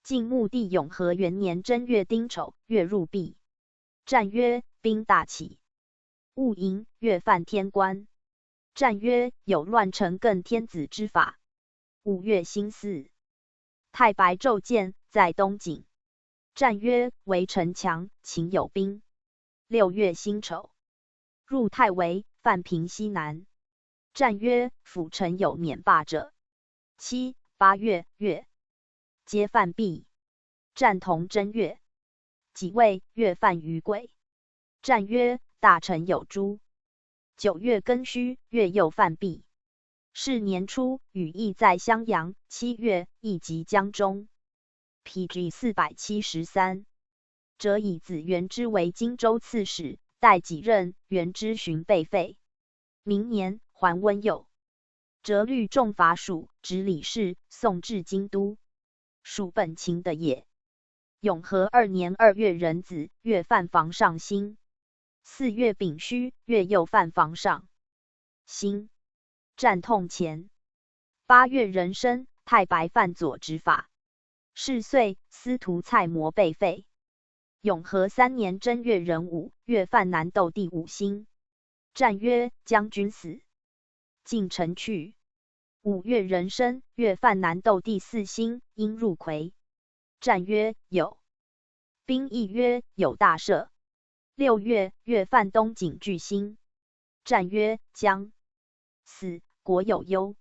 晋穆帝永和元年正月丁丑，月入毕。战曰：兵大起。戊寅，月犯天官。战曰：有乱臣更天子之法。五月辛巳，太白奏见，在东景。战曰：围城强，秦有兵。六月辛丑，入太围，犯平西南。战曰：辅臣有免罢者。七、八月，月皆犯毕。战同正月，己未，月犯于轨。战曰：大臣有诸。九月庚戌，月又犯毕。是年初，羽翼在襄阳。七月，亦及江中。P G四百七十三。折以子元之为荆州刺史，待己任，元之寻被废。明年，还温右。折率众伐蜀，执李氏，送至京都。蜀本秦的也。永和二年二月壬子，月犯房上辛。四月丙戌，月又犯房上辛。战痛前。八月壬申，太白犯左执法。是岁，司徒蔡模被废。永和三年正月壬午，月犯南斗第五星，战曰将军死，进城去。五月壬申，月犯南斗第四星，应入夔，战曰有兵，亦曰有大赦。六月，月犯东景巨星，战曰将死，国有忧。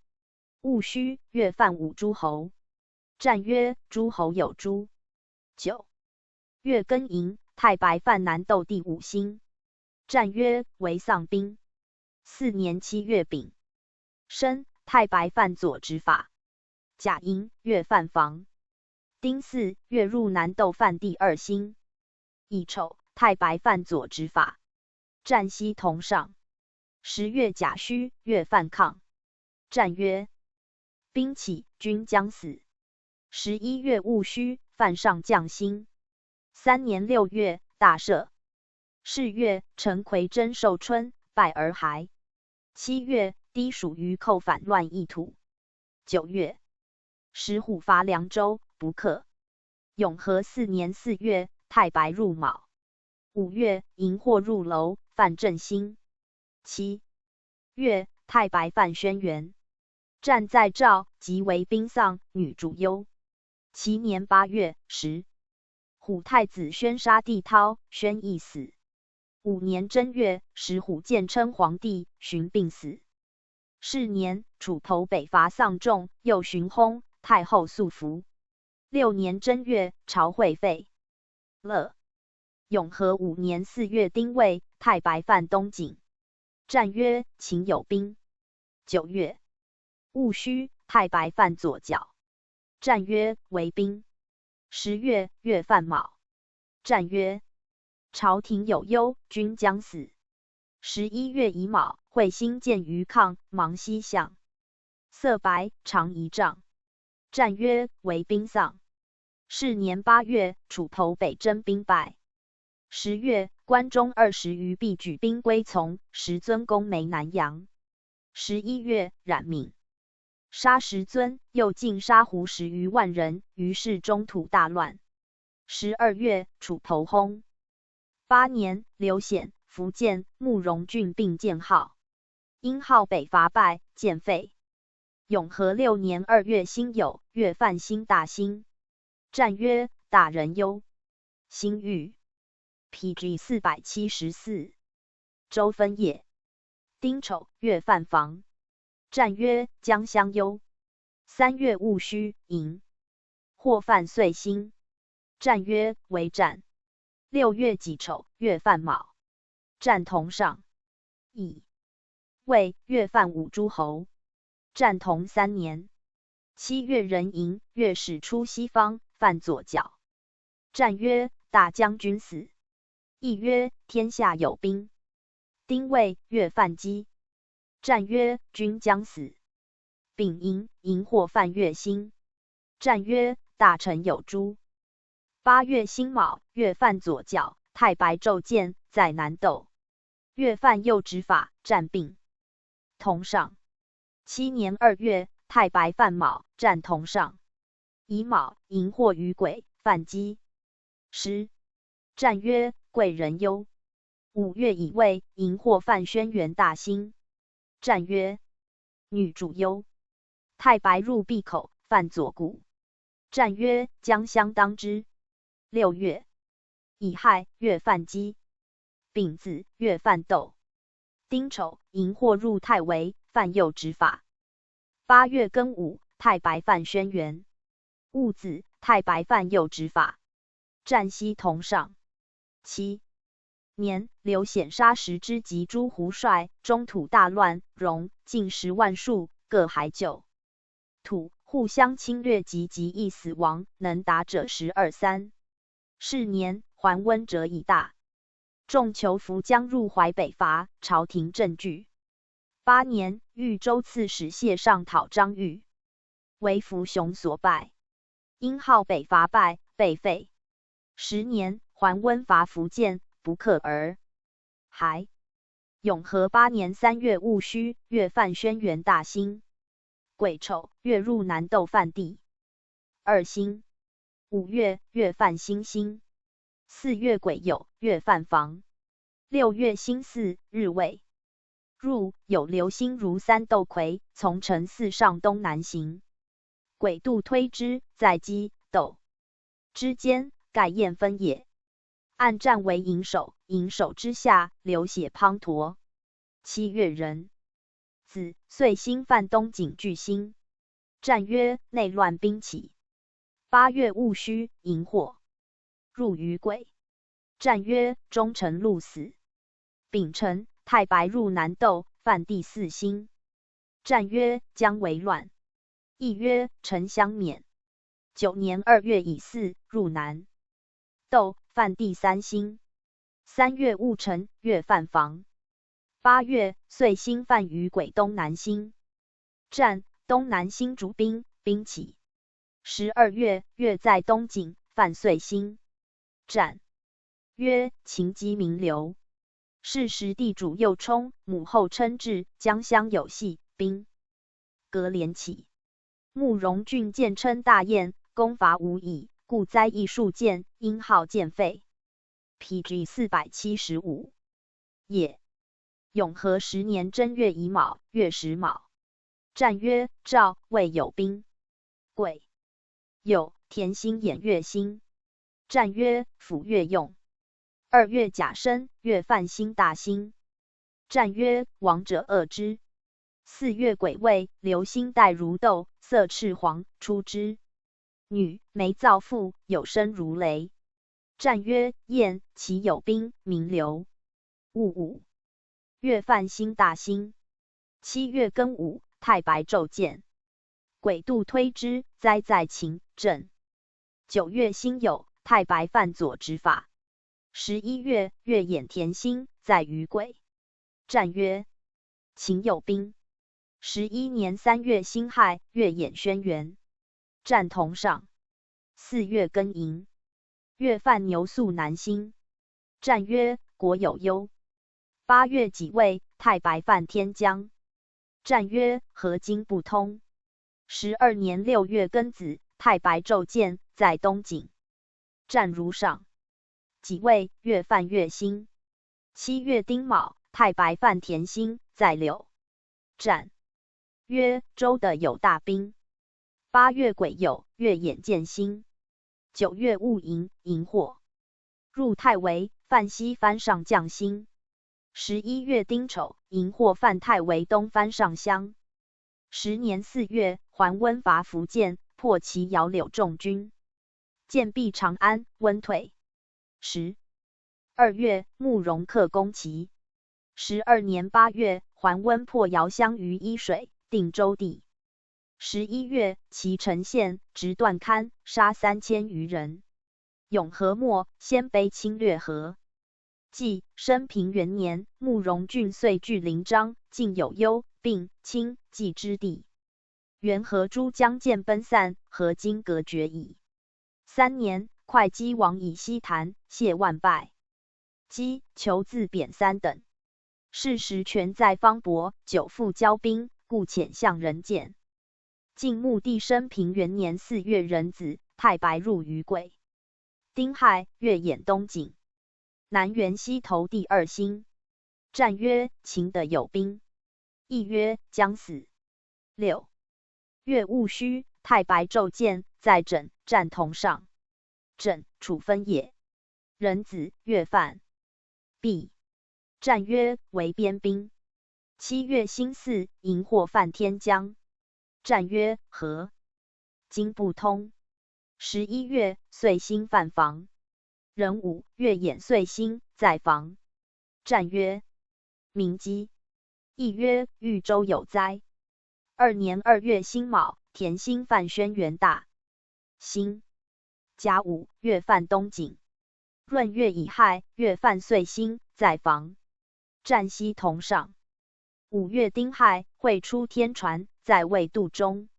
戊戌，月犯武诸侯，战曰诸侯有诸。九月庚寅，太白犯南斗第五星，战曰为丧兵。四年七月丙申，太白犯左执法。甲寅，月犯房。丁巳，月入南斗犯第二星。乙丑，太白犯左执法，战西同上。十月甲戌，月犯抗，战曰兵起，君将死。十一月戊戌，犯上将星。三年六月，大赦。是月，陈魁征寿春，败而还。七月，低属于寇反乱一土。九月，石虎伐凉州，不克。永和四年四月，太白入卯。五月，荧惑入楼，犯正星。七月，太白犯轩辕，战在赵，即为兵丧，女主忧。其年八月，石虎太子宣杀帝韬，宣亦死。五年正月，石虎建称皇帝，寻病死。是年，楚侯北伐丧仲，又寻薨，太后素服。六年正月，朝会废。乐。永和五年四月丁未，太白犯东景，战曰秦有兵。九月，戊戌，太白犯左校，战曰为兵。十月，月犯卯，战曰朝廷有忧，君将死。十一月乙卯，彗星见于亢，芒西向，色白，长一丈，战曰为兵丧。是年八月，楚侯北征兵败。十月，关中二十余毕举兵归从，石遵攻湄南阳。十一月，冉闵杀石遵，又进杀胡十余万人，于是中土大乱。十二月，楚侯薨。八年，刘显、苻建、慕容俊并建号，殷号北伐败，建废。永和六年二月辛酉，月犯辛大星，战曰大人忧，星遇。P G四百七十四。周分夜，丁丑，月犯房，战曰将相忧。三月戊戌，寅，或犯岁星，战曰为战。六月己丑，月犯卯，战同上。乙未，月犯武诸侯，战同三年。七月壬寅，月始出西方，犯左校，战曰大将军死，亦曰天下有兵。丁未，月犯鸡，战曰君将死。丙寅，寅或犯月星，战曰大臣有诸。八月辛卯，月犯左校，太白昼见，在南斗，月犯右执法，战并同上。七年二月，太白犯卯，战同上。乙卯，寅或于癸，犯鸡，时，战曰贵人忧。五月乙未，寅或犯轩辕大星，战曰女主忧。太白入闭口，犯左谷，战曰将相当之。六月乙亥，月犯鸡，丙子，月犯斗，丁丑，寅或入太微，犯右执法。八月庚午，太白犯轩辕，戊子，太白犯右执法，战西同上。七年，刘显杀石支及诸胡帅，中土大乱，戎进十万戍，各还旧土，互相侵略及极易死亡，能达者十二三。是年，还温者已大，众求扶将入淮北伐，朝廷震惧。八年，豫州刺史谢尚讨张玉，为伏雄所败，因号北伐败，被废。十年，还温伐苻建，不克而还。永和八年三月戊戌，月犯轩辕大星，癸丑，月入南斗犯第二星，五月，月犯辛辛。四月癸酉，月犯房。六月辛巳，日未。 入，有流星如三斗魁，从辰巳上东南行。癸度推之，在鸡、斗之间，盖雁分也。按占为寅首，寅首之下，流血滂沱。七月壬子，岁辛犯东井巨星。占曰内乱兵起。八月戊戌，寅火。 入于癸。占曰终辰路死。丙辰，太白入南斗，犯第四星。占曰将为乱。亦曰辰相免。九年二月乙巳入南斗，犯第三星。三月戊辰，月犯房。八月岁辛犯于癸东南星。占，东南星主兵，兵起。十二月，月在东井，犯岁辛。占。曰：情鸡鸣流。是时地主又冲，母后称制，将相有戏，兵革连起。慕容俊见称大雁，功伐无已，故栽一树箭，因号箭吠。P G四百七十五也。永和十年正月乙卯，月食卯。占曰：兆未有兵。癸酉，田星掩月星。占曰：府月用。二月甲申，月犯辛大星。占曰：亡者恶之。四月癸未，流星带如豆，色赤黄，出之女，眉燥覆，有声如雷。占曰：雁岂有兵，鸣流。戊午，月犯辛大星。七月庚午，太白昼见。癸度推之，灾在勤政。九月辛酉，太白犯左执法。十一月，月掩田星，在于癸。占曰：勤有兵。十一年三月辛亥，月掩轩辕。占同上。四月庚寅，月犯牛宿南星。占曰：国有忧。八月己未，太白犯天将。占曰：合经不通。十二年六月庚子，太白昼见，在东井。占如上。己未，月犯月星。七月丁卯，太白犯田星，在柳。占曰：周得有大兵。八月癸酉，月掩见星。九月戊寅，寅火。入太微，犯西番上将星。十一月丁丑，寅火犯太微东番上襄。十年四月，桓温伐苻建，破其姚柳众军。建毕长安，温退。十二月，慕容克攻齐。十二年八月，桓温破姚襄于沂水，定周地。十一月，齐城陷，执断堪，杀三千余人。永和末，鲜卑侵略河。纪升平元年，慕容俊遂据临漳，境有幽、并、清、冀之地。元和诸将见奔散，河津隔绝矣。三年，会稽王以西谈谢万拜。 姬求自贬三等。是时权在方伯，久赴交兵，故遣相人见。晋穆帝升平元年四月壬子，太白入于癸。丁亥，月掩东井。南辕西头第二星。占曰：秦得有兵。亦曰：将死。六月戊戌，太白昼见，在枕，占同上。枕，楚分也。壬子，月犯。毕。占曰：为边兵。七月辛巳，寅火犯天将。占曰：合经不通。十一月，岁辛犯房。壬午，月掩岁辛，在房。占曰：明饥。亦曰：豫州有灾。二年二月辛卯，田星犯轩辕大星。甲午，月犯东井。闰月乙亥，月犯岁辛，在房。占西同上。五月丁亥，会出天船，在渭渡中。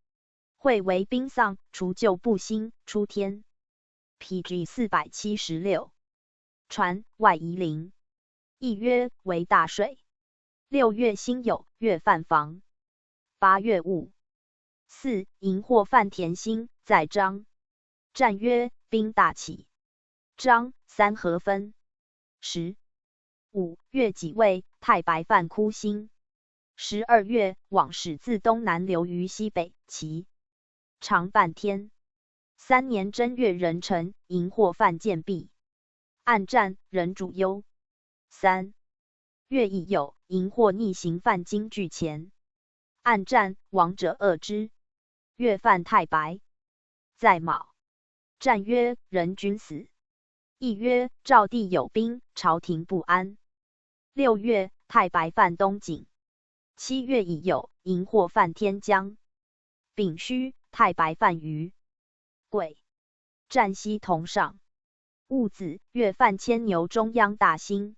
会为兵丧，除旧布新，出天。P G四百七十六。船，外夷陵。亦曰：为大水。六月辛酉，月犯房。八月戊巳，寅火犯田星，在漳。占曰：兵大起，张、三合分。十五月己未，太白饭枯辛。十二月，往始自东南流于西北，其长半天。三年正月壬辰，荧惑犯建壁，暗战，人主忧。三月乙酉，荧惑逆行犯经据前，暗战，亡者二之。月犯太白，在卯。战曰：人均死。亦曰：赵地有兵，朝廷不安。六月，太白犯东景。七月乙酉，荧惑犯天将。丙戌，太白犯于贵。战西同上。戊子，月犯牵牛中央大星。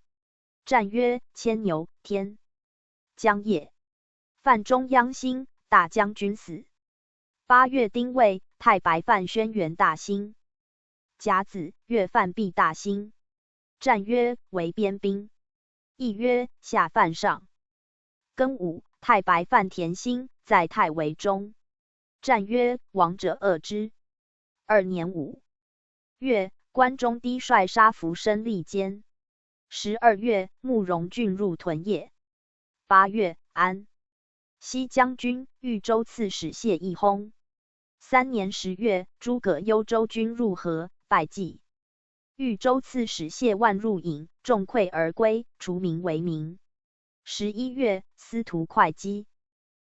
战曰：牵牛，天将也。犯中央星，大将军死。八月丁未，太白犯轩辕大星。甲子，月犯毕大星。战曰：为边兵。亦曰：下犯上。庚午，太白犯田星，在太围中。战曰：亡者二之。二年五月，关中低帅杀伏升利坚。十二月，慕容俊入屯叶。八月，安西将军、豫州刺史谢义薨。三年十月，诸葛幽州军入河，败绩。豫州刺史谢万入郢，众溃而归，除名为明。十一月，司徒会稽、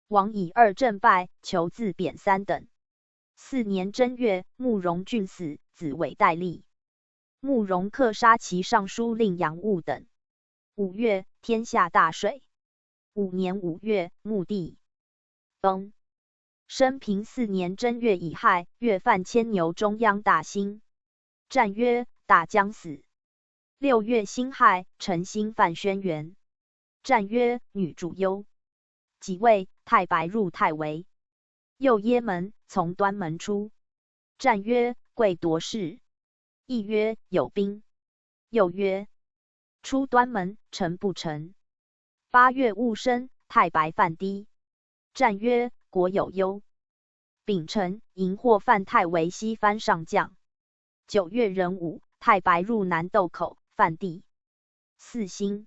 王乙二战败，求自贬三等。四年正月，慕容俊死，子伟代立。慕容恪杀其尚书令杨务等。五月，天下大水。五年五月，穆帝崩。升平四年正月乙亥，月犯牵牛中央大星。战曰：大将死。六月辛亥，陈兴犯轩辕。战曰：女主忧。己未，太白入太围。右掖门，从端门出。战曰：贵夺势。亦曰：有兵。又曰：出端门，成不成？八月戊申，太白犯低。战曰：国有忧。丙辰，荧惑犯太围西番上将。九月壬午，太白入南窦口，犯地。四星。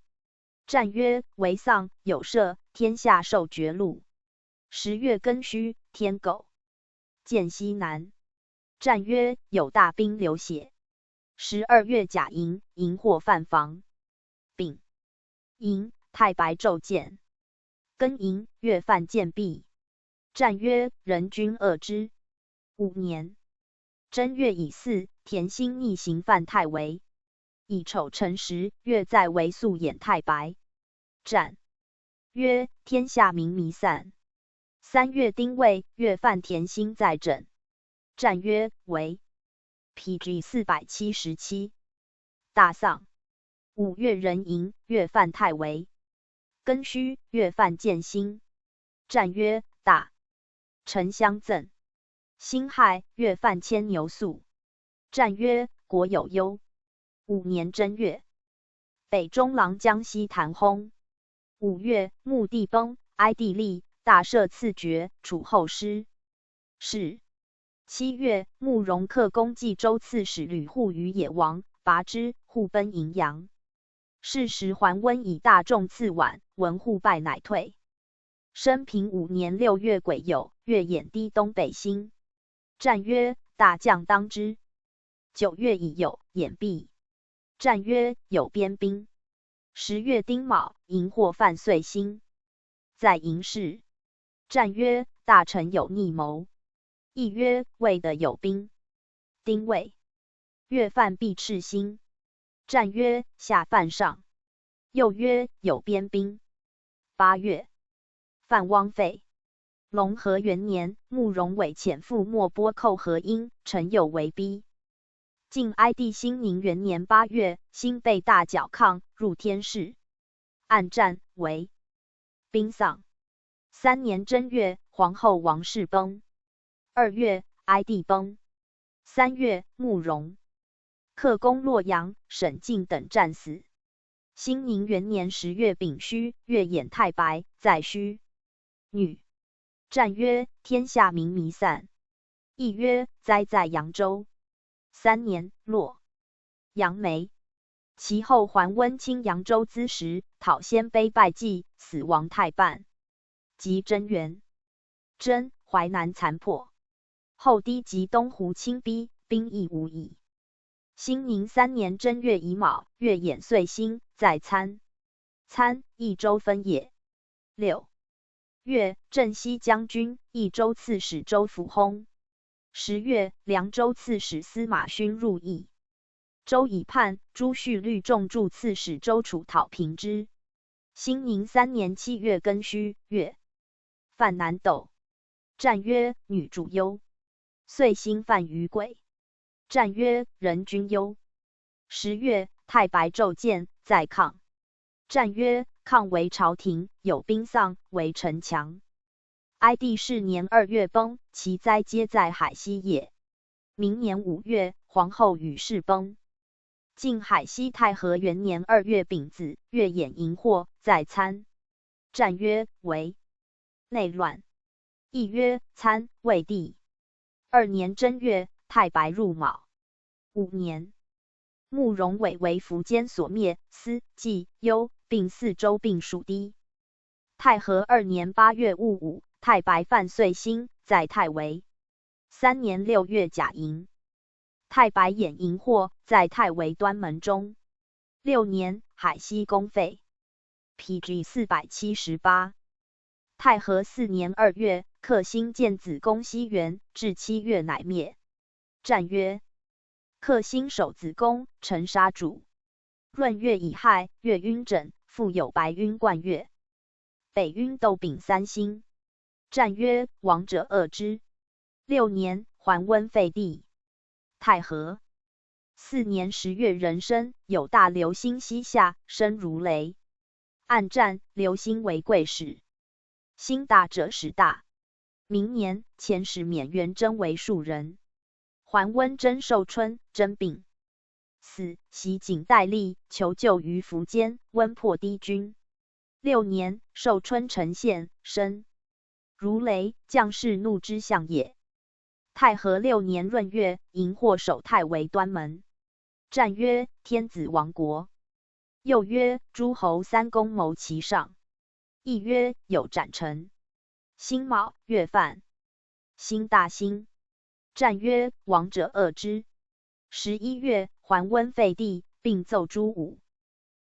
战曰：围丧，有赦，天下受绝禄。十月庚戌，天狗，见西南。战曰：有大兵流血。十二月甲寅，荧惑犯房。丙寅，太白骤建。庚寅，月犯建壁。战曰：人均二之。五年正月乙巳，田兴逆行犯太围。乙丑辰时，月在围宿掩太白。战曰：天下明弥散。三月丁未，月犯田兴在枕。战曰：围。P G四百七十七。大丧。五月壬寅，月犯太围。庚戌，月犯建兴。战曰：大臣相赠。辛亥，月犯牵牛宿。战曰：国有忧。五年正月，北中郎将西谈薨。五月，穆帝崩，哀帝立，大赦赐爵，处后师。是。七月，慕容恪攻冀州刺史吕护于野王，拔之，护奔荥阳。是时桓温以大众刺宛，闻护败乃退。升平五年六月癸酉，月掩低东北星。战曰：大将当之。九月乙酉，掩壁。战曰：有边兵。十月丁卯，荧惑犯岁星，在荥室。战曰：大臣有逆谋。亦曰：未得有兵。丁未，月犯毕赤星。战曰：下犯上。又曰：有边兵。八月，犯汪费。隆和元年，慕容伟遣父莫波寇河阴，陈友围逼。晋哀帝兴宁元年八月，兴被大剿抗，入天市，暗战，围。兵丧。三年正月，皇后王氏崩。二月，哀帝崩。三月，慕容恪攻洛阳、沈境等战死。兴宁元年十月丙戌，月掩太白，在戌。女。战曰：天下明弥散。亦曰：灾在扬州。三年，洛阳梅。其后还温青扬州资时，讨鲜卑败绩，死亡太半。即贞元。贞，淮南残破。后低及东胡侵逼，兵亦无矣。兴宁三年正月乙卯，月掩岁星，在参。参，益州分也。六月，镇西将军、益州刺史周辅薨。十月，凉州刺史司马勋入益。周以叛，朱绪率众助刺史周处讨平之。兴宁三年七月庚戌，月犯南斗。战曰：女主忧。岁星犯于癸。 战曰：人君忧。十月，太白骤见，在抗。战曰：抗为朝廷，有兵丧，围城墙。哀帝是年二月崩，其灾皆在海西也。明年五月，皇后与氏崩。晋海西太和元年二月丙子，月掩荧惑，在参。 战曰：围。内乱。亦曰：参，魏帝。二年正月，太白入卯。五年，慕容伟为苻坚所灭，思、季、幽并四州并属低。太和二年八月戊午，太白犯岁星，在太围。三年六月甲寅，太白掩荧惑，在太围端门中。六年，海西攻费。 P G四百七十八。太和四年二月，克星建子宫西原，至七月乃灭。战曰：克星守子宫，臣杀主。闰月乙亥，月晕枕，复有白晕贯月。北晕斗丙三星。 战曰：亡者恶之。六年，还温废帝。太和四年十月壬申，有大流星西下，声如雷。暗战，流星为贵始。星大者始大。明年，遣使免元征为庶人。还温征寿春，征丙。死，袭景代厉，求救于苻坚，温破低军。 六年，寿春城陷，声如雷，将士怒之象也。太和六年闰月，荧惑守太围端门。战曰：天子亡国。又曰：诸侯三公谋其上。亦曰：有斩臣。辛卯，月犯。 星大兴。战曰：亡者恶之。十一月，还温废帝，并奏诸武。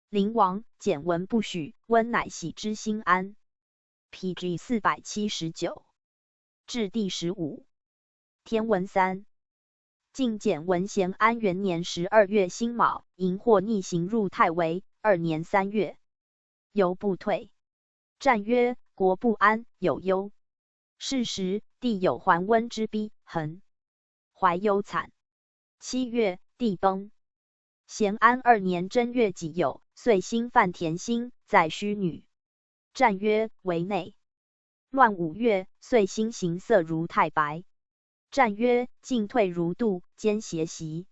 灵王简文不许，温乃喜之心安。P G四百七十九。至第十五。天文三。 晋简文咸安元年十二月辛卯，荧惑逆行入太围，二年三月，犹不退。战曰：国不安，有忧。是时，帝有还温之逼，恒怀忧惨。七月，帝崩。咸安二年正月己酉，岁星犯田星，在虚女。 战曰：为内。乱五月，岁星形色如太白。战曰：进退如度，奸邪习。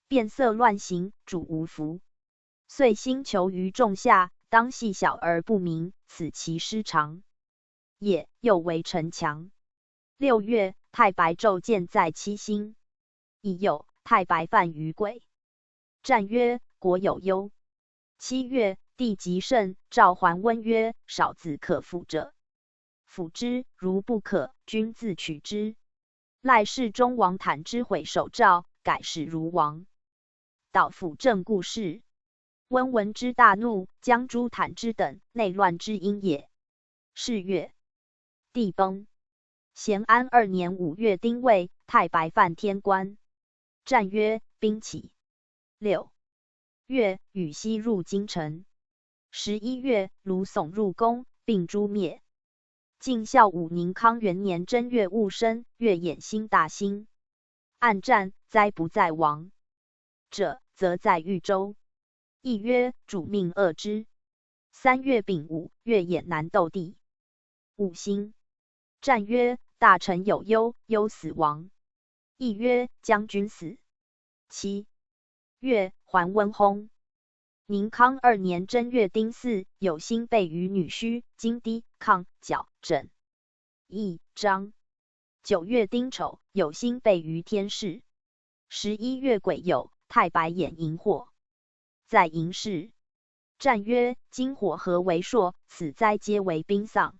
变色乱行，主无福。岁星囚于仲夏，当系晓而不明，此其失常也，又围城墙。六月，太白昼见在七星。乙酉，太白犯于癸。 战曰：国有忧。七月，帝即圣，召还温曰：少子可辅者，辅之；如不可，君自取之。赖侍中王坦之毁守诏，改始如王。导辅政故事。温闻之大怒，将诛坦之等，内乱之因也。是月，帝崩。咸安二年五月丁未，太白犯天官。 战曰：兵起。六月，羽西入京城。十一月，卢宠入宫，并诛灭。晋孝武宁康元年正月戊申，月掩星大兴。暗战，灾不在王者，则在豫州。亦曰：主命恶之。三月丙午，月掩南斗地。 五星。战曰：大臣有忧，忧死亡。亦曰：将军死。七月，还温薨。宁康二年正月丁巳，有星背于女虚，金低，抗，角，枕，翼，章。九月丁丑，有星背于天市。十一月癸酉，太白偃荧惑，在寅时。战曰：金火合为朔，此灾皆为兵丧。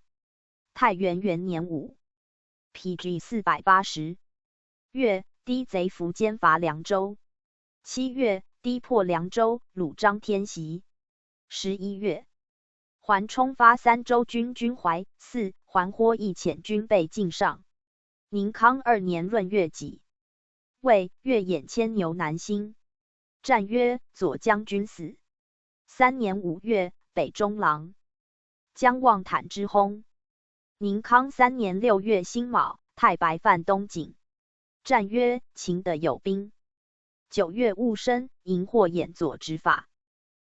太元元年五，P G四百八十。月，氐贼伏坚伐凉州。七月，氐破凉州，鲁张天袭。十一月， 桓冲发三州军军淮、泗、桓豁义遣军备晋上。宁康二年闰月己，谓月偃牵牛南兴。战曰：左将军死。三年五月，北中郎将望坦之薨。宁康三年六月辛卯，太白犯东景。 战曰：秦的有兵。九月戊申，荧惑偃左执法。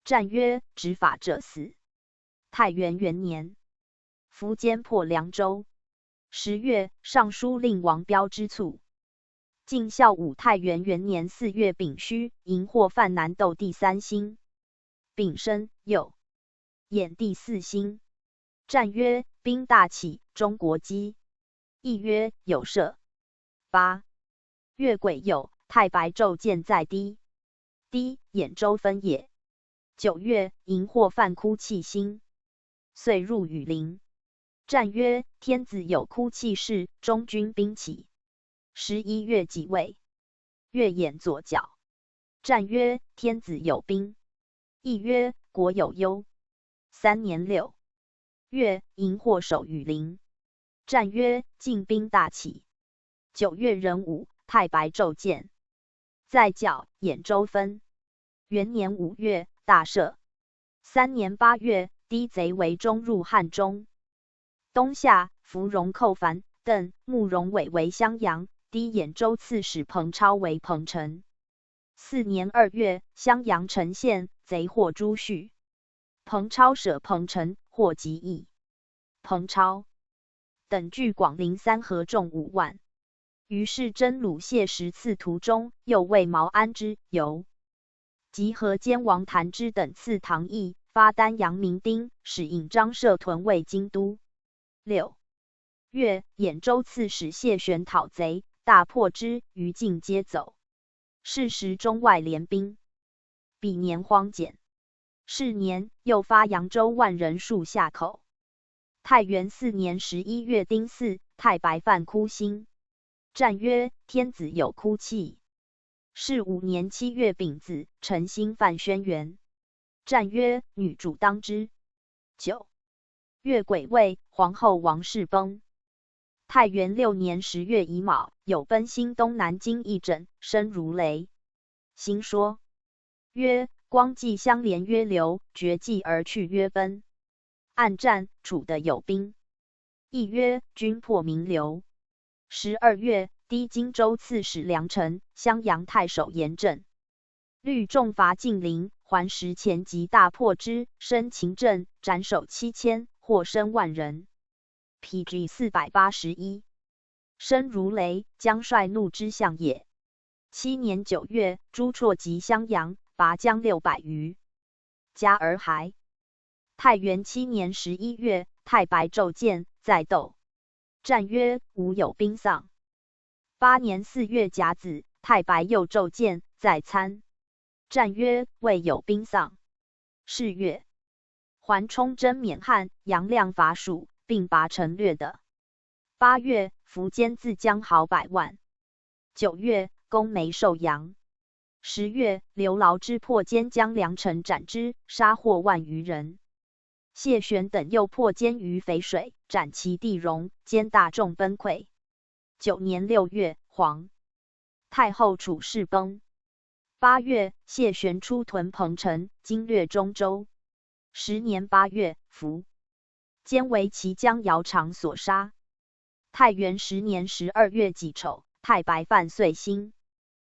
战曰：执法者死。太元元年，伏坚破凉州。十月，尚书令王彪之卒。晋孝武太元元年四月丙戌，荧惑犯南斗第三星。丙申，酉。偃第四星。战曰：兵大起，中国基。亦曰：有赦。八月癸酉，太白骤见在氐。氐，元州分也。九月，荧惑犯哭泣星，遂入羽林。战曰：天子有哭泣事，中军兵起。十一月己未，月偃左剿。 战曰：天子有兵。亦曰：国有忧。三年六月，荧惑守羽林。战曰：进兵大起。九月壬午，太白骤见，在校元州分。元年五月，大赦。三年八月，氐贼围中入汉中。冬夏，伏荣寇樊、邓、慕容伟为襄阳，氐元州刺史彭超为彭城。四年二月，襄阳城陷，贼获诸畜。彭超舍彭城，获极邑。彭超等据广陵三河众五万。于是征虏谢石刺途中，又为毛安之游。及河间王谭之等刺唐邑，发丹阳民丁，使尹章射屯卫京都。六月，元州刺史谢玄讨贼，大破之，余境皆走。是时中外联兵。彼年荒减。是年，又发扬州万人戍夏口。太元四年十一月丁巳，太白犯哭星。战曰：天子有哭泣。是五年七月丙子，陈兴犯轩辕。 战曰：女主当之。九月癸未，皇后王氏崩。太元六年十月乙卯，有奔新东南京议政申如雷。兴说曰：光纪相连曰刘，决计而去曰奔。暗战，楚的有兵。亦曰：军破名刘。十二月，氐荆州刺史梁陈、襄阳太守严正、律仲伐晋陵，还石前及大破之，生秦政，斩首七千，获参万人。P G四百八十一。申如雷，将帅怒之相也。七年九月，朱绰及襄阳，拔将六百余甲而还。太元七年十一月，太白骤见，在窦。战曰：无有兵丧。八年四月甲子，太白又骤见，在参。战曰：未有兵丧。是月，桓冲征免汉，杨亮伐蜀，并拔陈略的。八月，苻坚自将豪百万。九月，攻梅寿阳。十月，刘牢之破坚将梁陈斩之，杀获万余人。谢玄等又破坚于淝水，斩其地荣，坚大众崩溃。九年六月，黄太后楚氏崩。八月，谢玄出屯彭城，经略中州。十年八月，苻坚为骑将姚苌所杀。太元十年十二月己丑，太白犯遂兴。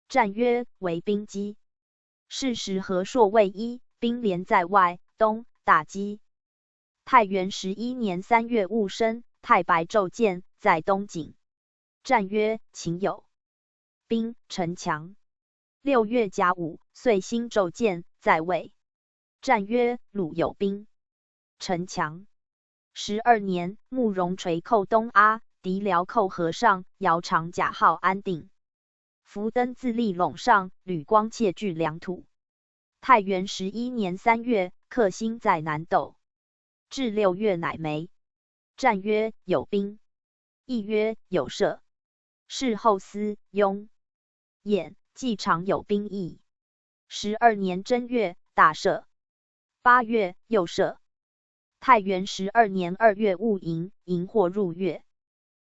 战曰：为兵击。是时河朔未一，兵连在外，东大击。太元十一年三月戊申，太白骤见，在东景。战曰：秦有兵，城强。六月甲午，遂兴骤见，在卫。战曰：鲁有兵，城强。十二年，慕容垂寇东阿，敌辽寇河上，姚苌甲号安定。福登自立陇上，吕光窃据粮土。太元十一年三月，克星在南斗。至六月乃没。战曰有兵，亦曰有赦。事后思拥，偃既尝有兵役。十二年正月，大赦。八月又赦。太元十二年二月，戊寅，荧惑入月。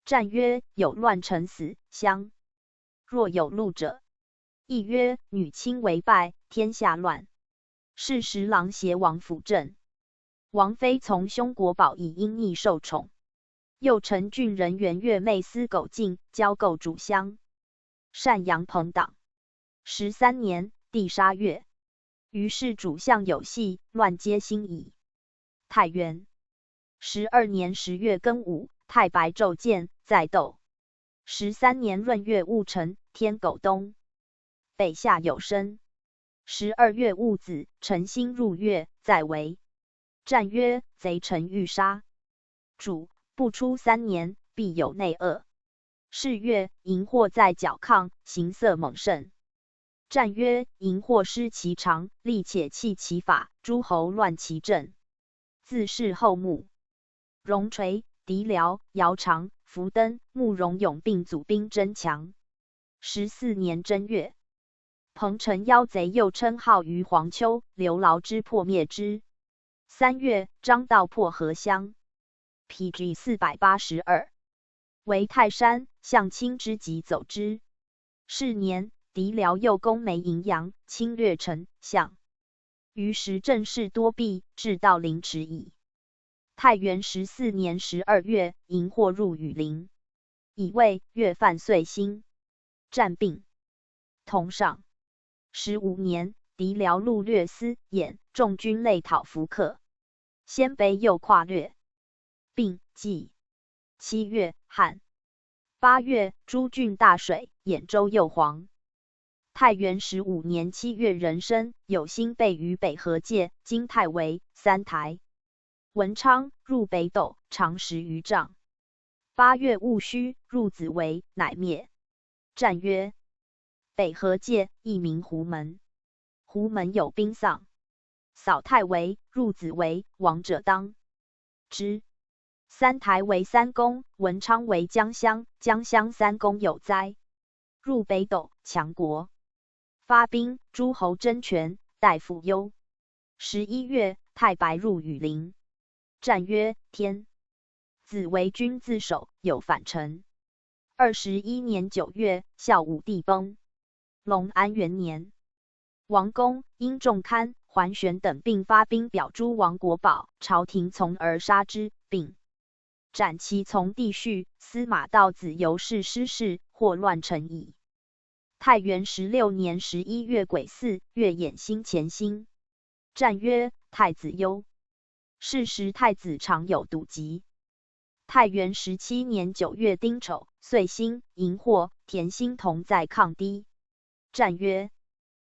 战曰：有乱臣死乡，若有录者。亦曰：女卿为败，天下乱。是时郎邪王辅政，王妃从兄国宝以阴逆受宠。右丞军人元月妹司狗进，交构主乡。单阳朋党。十三年，地杀月。于是主相有隙，乱皆兴矣。太元十二年十月庚午，太白昼见，在斗。十三年闰月戊辰，天狗东。北下有申。十二月戊子，辰星入月，在为。战曰：贼臣欲杀主，不出三年，必有内恶。是月，荧惑在角亢，形色猛甚。战曰：荧惑失其常，力且弃其法，诸侯乱其政。自是后牧荣垂、敌辽、姚苌、福登、慕容永并祖兵争强。十四年正月，彭城妖贼又称号于黄丘，刘劳之破灭之。三月，张道破河乡。P G四百八十二。为泰山，向清之急走之。是年，敌辽又攻梅荥阳，侵略丞相。于时政事多弊，至道陵迟矣。太元十四年十二月，荧惑入羽林，乙未，月犯岁星。战并。同上。十五年，敌辽入略司、兖，众军累讨福克。鲜卑又跨略并冀。七月，旱。八月，诸郡大水，兖州又黄。太元十五年七月壬申，有星备于北河界，今太微、三台。文昌入北斗，长十余丈。八月戊戌，入紫微，乃灭。战曰：北河界，亦名狐门。狐门有兵丧，扫太微，入紫微，亡者当之。三台为三公，文昌为将相，将相三公有灾。入北斗，强国发兵，诸侯争权，大夫忧。十一月，太白入羽林。战曰：天子为君自守，有反臣。二十一年九月，孝武帝崩。隆安元年，王公、殷仲堪、桓玄等并发兵表诸王国宝，朝廷从而杀之，并斩其从弟婿。司马道子由是失势，祸乱成矣。太元十六年十一月癸巳，月掩星乾星。战曰：太子忧。是时太子常有赌疾。太元十七年九月丁丑，岁星、荧惑、田星同在抗堤。战曰：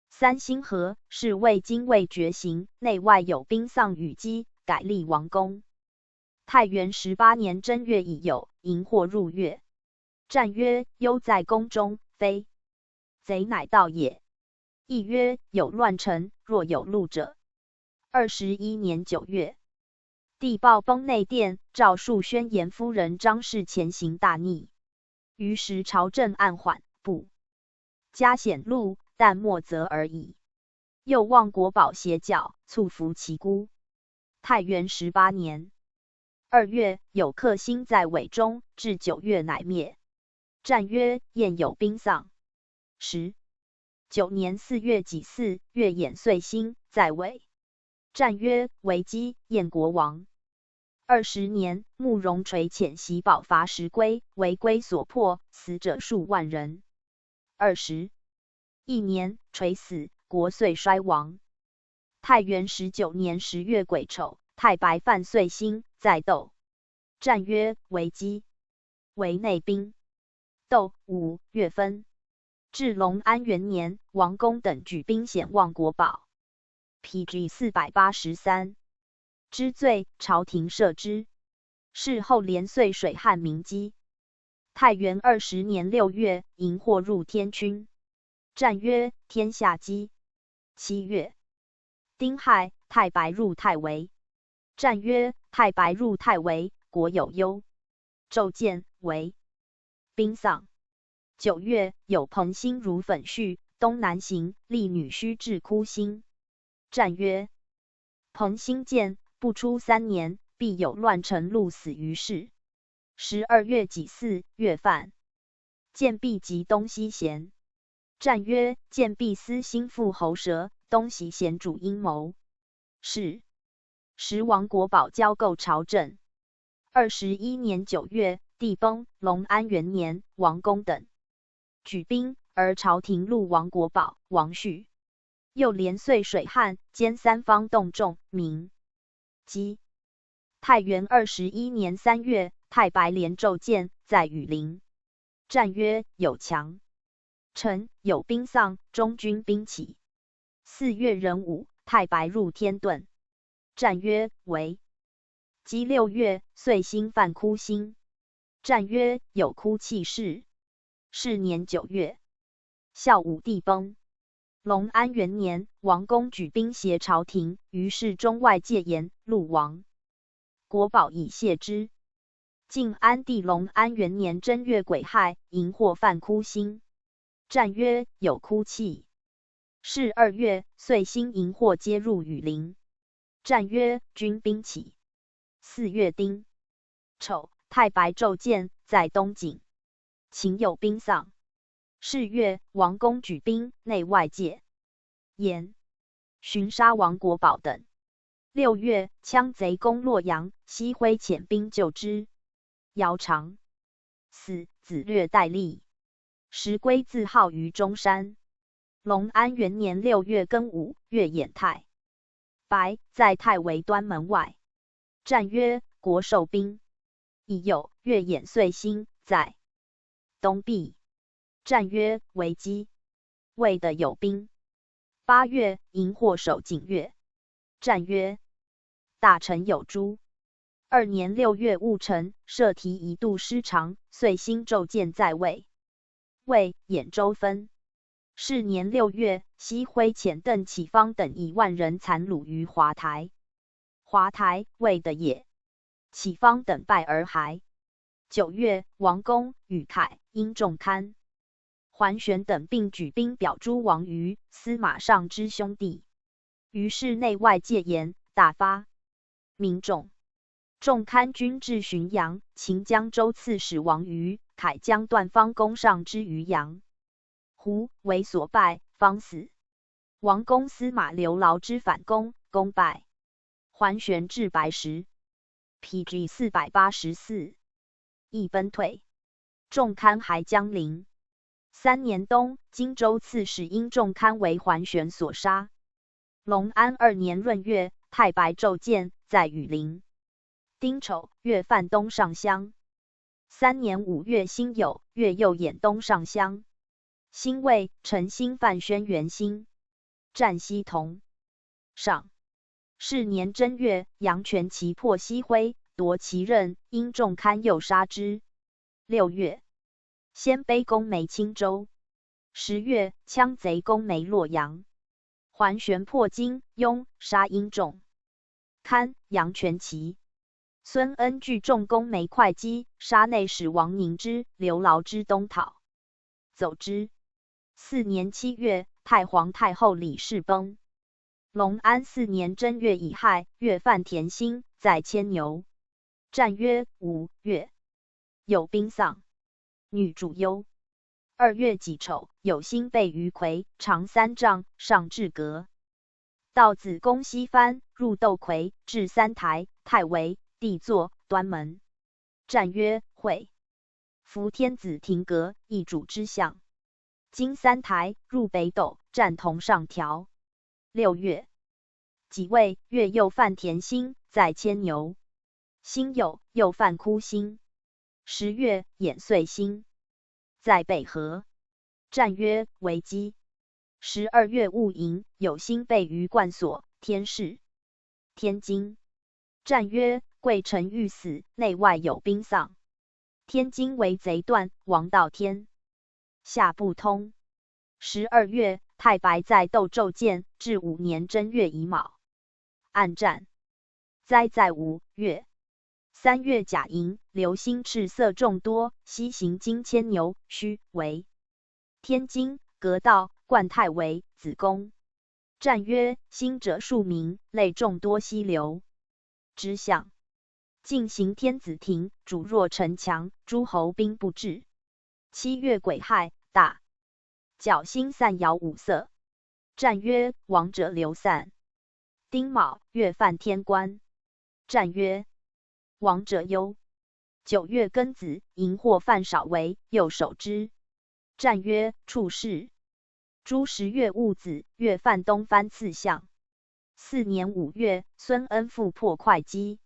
三星合，是谓今未觉醒，内外有兵丧羽积，改立王宫。太元十八年正月乙酉，荧惑入月。战曰：忧在宫中，非贼乃盗也。亦曰：有乱臣，若有录者。二十一年九月，帝暴崩内殿，诏恕宣言夫人张氏前行大逆。于时朝政暗缓，不加显露，但莫责而已。又望国宝邪教，促服其孤。太元十八年二月，有克星在尾中，至九月乃灭。战曰：晏有兵丧。十九年四月己巳，月掩岁星，在尾。战曰：为姬，晏国亡。二十年，慕容垂遣袭宝伐石归，为归所破，死者数万人。二十一年，垂死，国遂衰亡。太元十九年十月癸丑，太白犯岁星，在斗。战曰：为姬，为内兵。斗午月分。至隆安元年，王公等举兵险望国宝。P G四百八十三。之罪，朝廷赦之。事后连岁水旱民饥。太元二十年六月，荧惑入天君。战曰：天下饥。七月，丁亥，太白入太围。战曰：太白入太围，国有忧。昼见，围，兵丧。九月，有彭兴如粉絮，东南行，立女须至枯薪。战曰：彭兴见，不出三年，必有乱臣፣ 陆死于市。十二月己巳，月犯。见必及东西咸。战曰：见必思兴复侯蛇，东西咸主阴谋。是时王国宝交构朝政。二十一年九月，帝崩，隆安元年，王恭等举兵，而朝廷录王国宝、王绪。又连岁水旱，兼三方冻重，民饥。太元二十一年三月，太白连昼见，在羽林。战曰：有强臣，有兵丧，中军兵起。四月壬午，太白入天遁。战曰：围。即六月，岁兴犯枯薪。战曰：有枯气势。是年九月，孝武帝崩。隆安元年，王恭举兵胁朝廷，于是中外戒严，陆亡。国宝以谢之。晋安帝隆安元年正月癸亥，荧惑犯枯薪。战曰：有枯气。是二月，岁兴荧惑皆入羽林。战曰：军兵起。四月丁丑，太白昼见，在东井。秦有兵丧。是月，王恭举兵，内外戒严，寻杀王国宝等。六月，羌贼攻洛阳，西辉遣兵救之。姚苌死，子略代立。石珪自号于中山。隆安元年六月庚午，月掩太白，在太围端门外。战曰：国受兵。已有月掩岁兴，在东壁。战曰：围击。未得有兵。八月，荧惑守景岳。战曰：大臣有诸。二年六月戊辰，设题一度师长，岁兴昼见在魏。魏兖州分。是年六月，西辉遣邓启芳等以万人残虏于华台。华台，魏的也。启芳等败而还。九月，王恭、宇凯、殷仲堪、桓玄等并举兵表诸王于司马尚之兄弟。于是内外戒严，大发民众。仲堪军至浔阳，秦江州刺史王于凯将段方攻尚之于阳。胡为所败，方死。王恭司马刘劳之反攻，功败。桓玄至白石，P G四百八十四，亦奔退。仲堪还江陵。三年冬，荆州刺史殷仲堪为桓玄所杀。隆安二年闰月，太白昼见，在羽林。丁丑，月犯东上乡。三年五月辛酉，月又掩东上乡。辛未，陈兴犯轩辕兴，战西同上。是年正月，杨权奇破西辉，夺其任，殷仲堪又杀之。六月，鲜卑攻没青州。十月，羌贼攻没洛阳。桓玄破荆、雍，杀殷仲堪、杨权奇。孙恩聚众攻没会稽，杀内史王凝之、刘劳之东讨，走之。四年七月，太皇太后李氏崩。隆安四年正月乙亥，月犯田兴，在牵牛。战曰：五月，有兵丧，女主忧。二月己丑，有星背于夔，长三丈，上至阁。道子攻西番，入窦夔，至三台、太围、帝座、端门。战曰：会。伏天子停阁，亦主之象。经三台，入北斗，战同上条。六月，己未，月又犯田兴，在牵牛。辛酉，又犯枯薪。十月，掩岁兴，在北河。战曰：为稽。十二月戊寅，有星背于灌所、天市、天津。战曰：贵臣欲死，内外有兵丧。天津为贼断，王道天下不通。十二月，太白在窦州建，至五年正月乙卯，暗战，灾在五月。三月甲寅，流星赤色众多，西行经牵牛、须、尾。天津，阁道，冠太围、子宫。战曰：兴者数名，累众多西流。之象，进行天子庭，主若城墙，诸侯兵不至。七月癸亥，大角星散摇五色。战曰：亡者流散。丁卯，月犯天官。战曰：亡者忧。九月庚子，荧惑犯少围，右守之。战曰：处士。朱十月戊子，月犯东番次象。次年五月，孙恩复破会稽，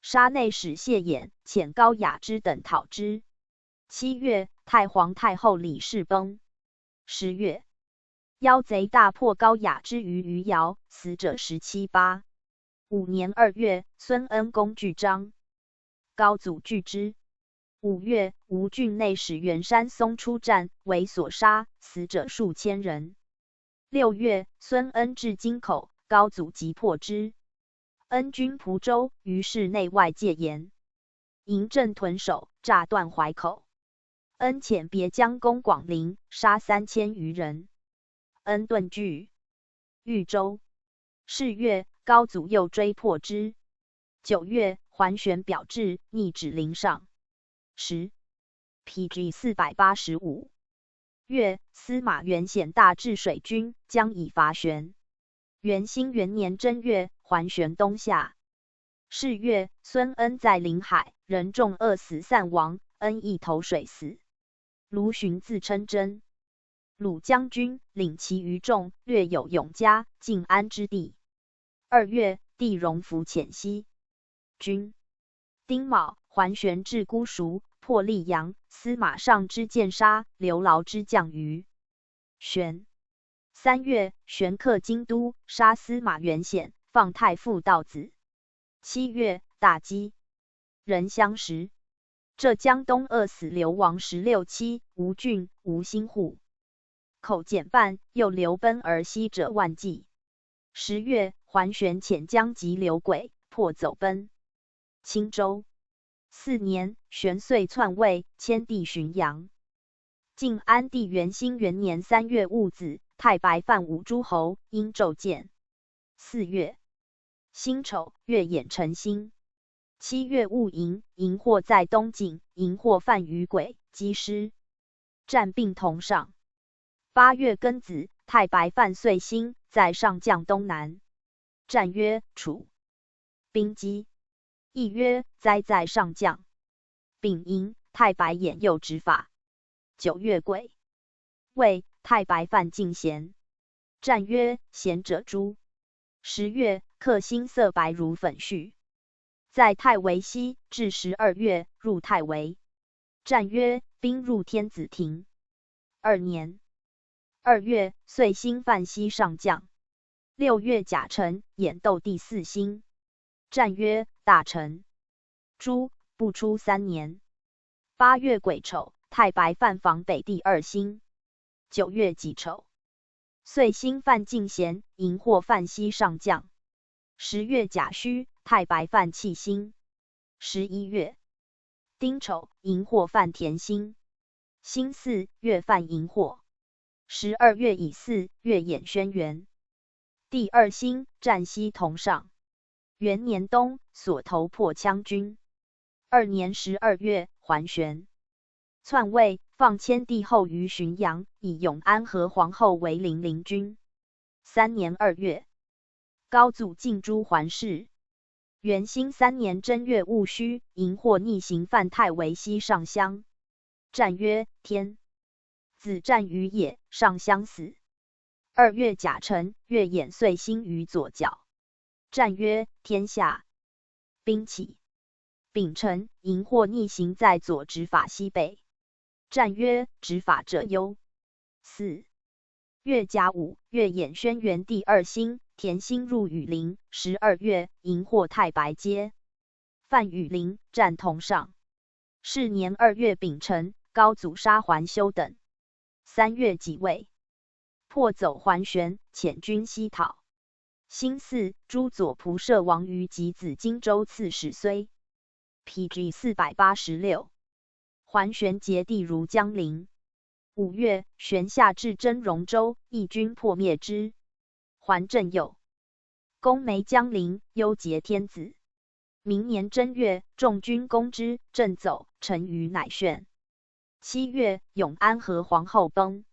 杀内史谢俨、遣高雅之等讨之。七月，太皇太后李氏崩。十月，妖贼大破高雅之余余姚，死者十七八。五年二月，孙恩攻巨章，高祖拒之。五月，吴郡内史袁山松出战，为所杀，死者数千人。六月，孙恩至京口，高祖即破之。恩军蒲州，于是内外戒严。 营镇屯守，炸断淮口。恩遣别将攻广陵，杀三千余人。恩遁据豫州。是月，高祖又追破之。九月，桓玄表至，逆止临上。十，P G四百八十五。月，司马元显大至水军，将以伐玄。元兴元年正月，桓玄东下。 是月，孙恩在临海，人众饿死散亡，恩亦投水死。卢循自称真。鲁将军领其余众，略有永嘉、晋安之地。二月，帝荣服遣西军。丁卯，桓玄至姑熟，破溧阳，司马尚之见杀，刘劳之将于 玄。三月，玄克京都，杀司马元显，放太傅道子。七月，大饥，人相食。浙江东饿死流亡十六七，吴郡、吴兴户。口减半，又流奔而西者万计。十月，桓玄遣将及刘轨，破走奔。 青州。四年，玄遂篡位，迁帝浔阳。晋安帝元兴元年三月戊子，太白犯五诸侯，因纣建。四月，辛丑，月掩辰星。七月戊寅，荧惑在东境，荧惑犯于轨，击失。 战并同上。八月庚子，太白犯岁星，在上将东南。战曰：楚。兵击。亦曰：灾在上将。丙寅，太白掩右执法。九月癸未，太白犯进贤。战曰：贤者诛。十月，克星色白如粉絮。 在太围西，至十二月，入太围。战曰：兵入天子庭。二年。二月，岁星犯西上将。六月甲辰，掩窦第四星。战曰：大辰。诛，不出三年。八月癸丑，太白犯房北第二星。九月己丑，岁星犯进贤，荧惑犯西上将。十月甲戌，太白犯弃星。十一月丁丑，荧惑犯田星。辛巳，月犯荧惑。十二月乙巳，月掩轩辕。第二星，占西同上。元年冬，所头破羌军。二年十二月，桓玄篡位，放迁帝后于浔阳，以永安和皇后为零陵君。三年二月，高祖进诛桓氏。元兴三年正月戊戌，荧惑逆行犯太围西上乡。战曰：天子战于野，上乡死。二月甲辰，月掩岁星于左角。战曰：天下。兵起。丙辰，荧惑逆行在左执法西北。战曰：执法者忧。四月甲午，月掩轩辕第二星，田星入羽林。十二月，荧惑太白皆犯羽林，战同上。是年二月丙辰，高祖杀桓修等。三月己未，拨走桓玄，遣军西讨。辛巳，诸左仆射亡于及子荆州刺史睢。P G四百八十六。桓玄节地如江陵。五月，玄夏至征荣州，义军破灭之。桓镇右。攻梅江陵，忧结天子。明年正月，众军攻之，镇走，陈余乃旋。七月，永安侯皇后崩。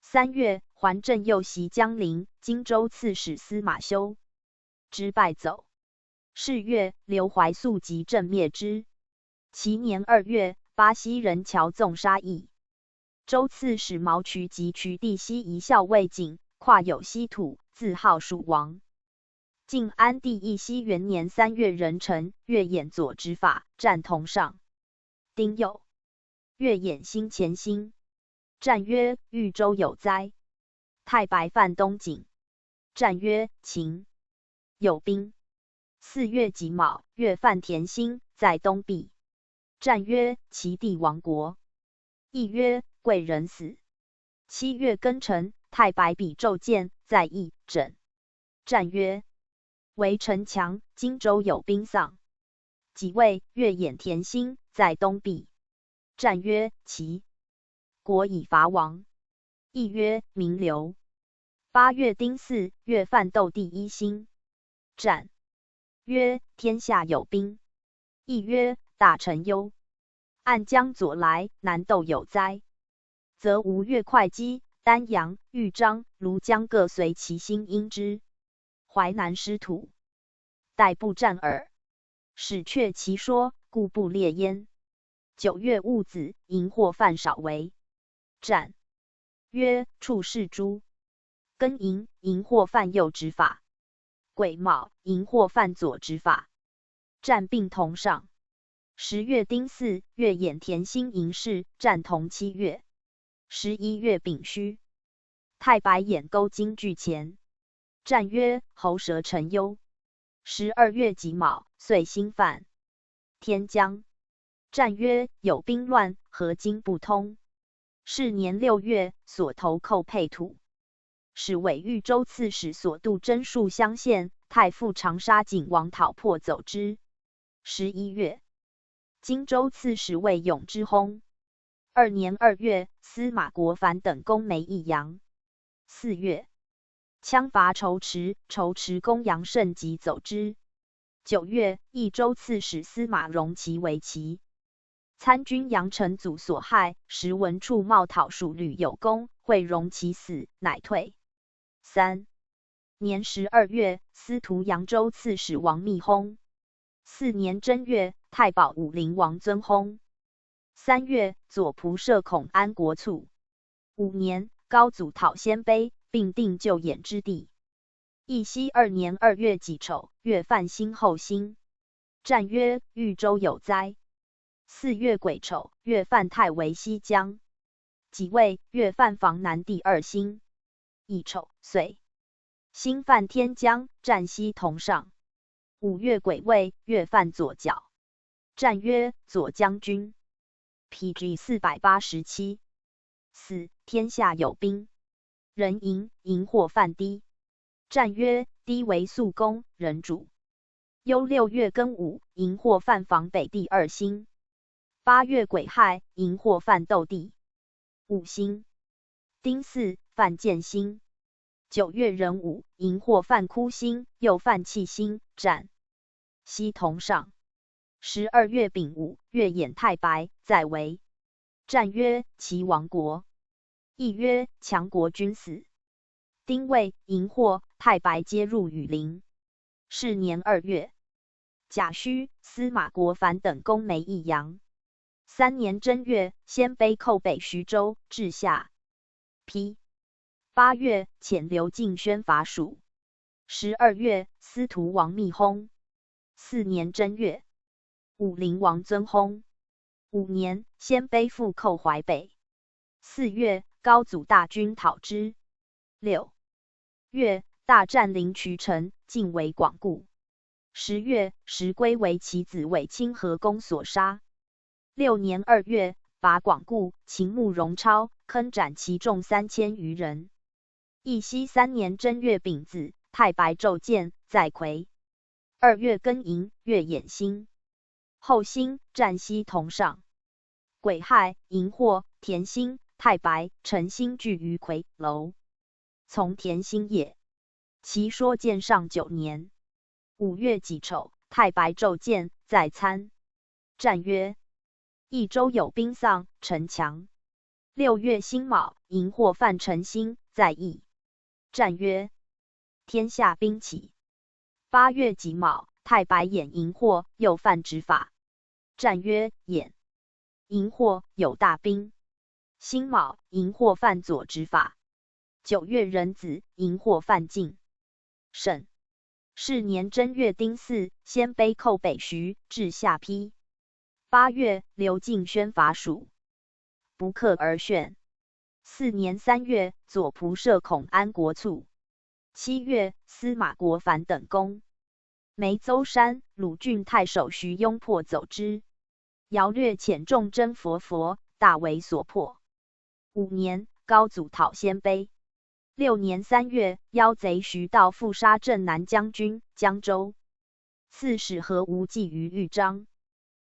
三月，桓镇右袭江陵，荆州刺史司马修之败走。是月，刘怀素即镇灭之。其年二月，巴西人乔纵杀义州刺史毛渠及渠第西夷校尉景，跨有西土，自号蜀王。晋安帝义熙元年三月壬辰，越兖左执法，战同上。丁酉，越兖兴前兴。战曰：豫州有灾。太白犯东景。战曰：秦有兵。四月己卯，越犯田兴，在东壁。战曰：齐地亡国。亦曰：贵人死。七月庚辰，太白比纣建，在义整。战曰：围城墙，荆州有兵丧。己未，越兖田兴，在东壁。战曰：齐国已伐亡。亦曰：名留。八月丁巳，越犯窦第一兴。战曰：天下有兵。亦曰：大臣忧。按江左来，南窦有灾。则吴越会稽、丹阳、豫章、庐江各随其兴应之。淮南失土，逮部战耳。始却其说，故不列焉。九月戊子，荧惑犯少围。战曰：处是诸。庚寅，荧惑犯右执法。癸卯，荧惑犯左执法。战并同上。十月丁巳，越兖田兴迎事，战同七月。十一月丙戌，太白兖沟经拒前。战曰：喉舌陈忧。十二月己卯，遂兴犯天将。战曰：有兵乱，何经不通？是年六月，所投寇沛土。使委豫州刺史所度征戍乡县，太傅长沙景王讨破走之。十一月，荆州刺史卫永之薨。二年二月，司马国反等攻梅益阳。四月，羌伐仇池，仇池公杨胜即走之。九月，益州刺史司马融其为骑，参军杨成祖所害，时闻处冒讨蜀旅有功，会融其死，乃退。三年十二月，司徒扬州刺史王密薨。四年正月，太保武陵王尊薨。三月，左仆射孔安国卒。五年，高祖讨鲜卑，并定旧兖之地。义熙二年二月己丑，越犯兴后兴。战曰：豫州有灾。四月癸丑，越犯太围西江。己未，越犯房南第二兴。乙丑，遂兴犯天将，战西同上。五月癸未，越犯左校。战曰：左将军。P G四百八十七。四，天下有兵。壬寅，荧惑犯低。战曰：低为宿攻，人主。又六月庚午，荧惑犯房北第二兴。八月癸亥，荧惑犯窦第五兴。丁巳，犯建兴。九月壬午，荧惑犯哭兴，又犯弃兴，战西同上。十二月丙午，越兖太白，在围。战曰：齐亡国。亦曰：强国君死。丁未，荧惑、太白皆入羽林。是年二月甲戌，司马国反等攻梅益阳。三年正月，鲜卑寇北徐州，至下邳。八月，遣刘敬宣伐蜀。十二月，司徒王密薨。四年正月，武陵王尊薨。五年，鲜卑复寇淮北。四月，高祖大军讨之。六月，大战临渠城，尽为广固。十月，石珪为其子卫青合攻所杀。六年二月，拔广固，秦慕容超，坑斩其众三千余人。义熙三年正月丙子，太白昼见，在葵。二月庚寅，月掩星。后星，占西同上。癸亥，荧惑，田星、太白、辰星聚于葵楼，从田星也。其说见上九年。五月己丑，太白昼见，在参。占曰：益州有兵丧，城强。六月辛卯，荧惑犯辰星，在役。占曰：天下兵起。八月己卯，太白掩荧惑，又犯执法。占曰：掩，荧惑有大兵。辛卯，荧惑犯左执法。九月壬子，荧惑犯进。 沈。是年正月丁巳，鲜卑寇北徐，至下邳。八月，刘敬宣伐蜀，不克而旋。次年三月，左仆射孔安国卒。七月，司马国反等攻梅邹山，鲁郡太守徐拥破走之。 姚略遣众征伐伐，大为所破。五年，高祖讨鲜卑。六年三月，妖贼徐道富杀镇南将军、江州。刺史何无忌于豫章。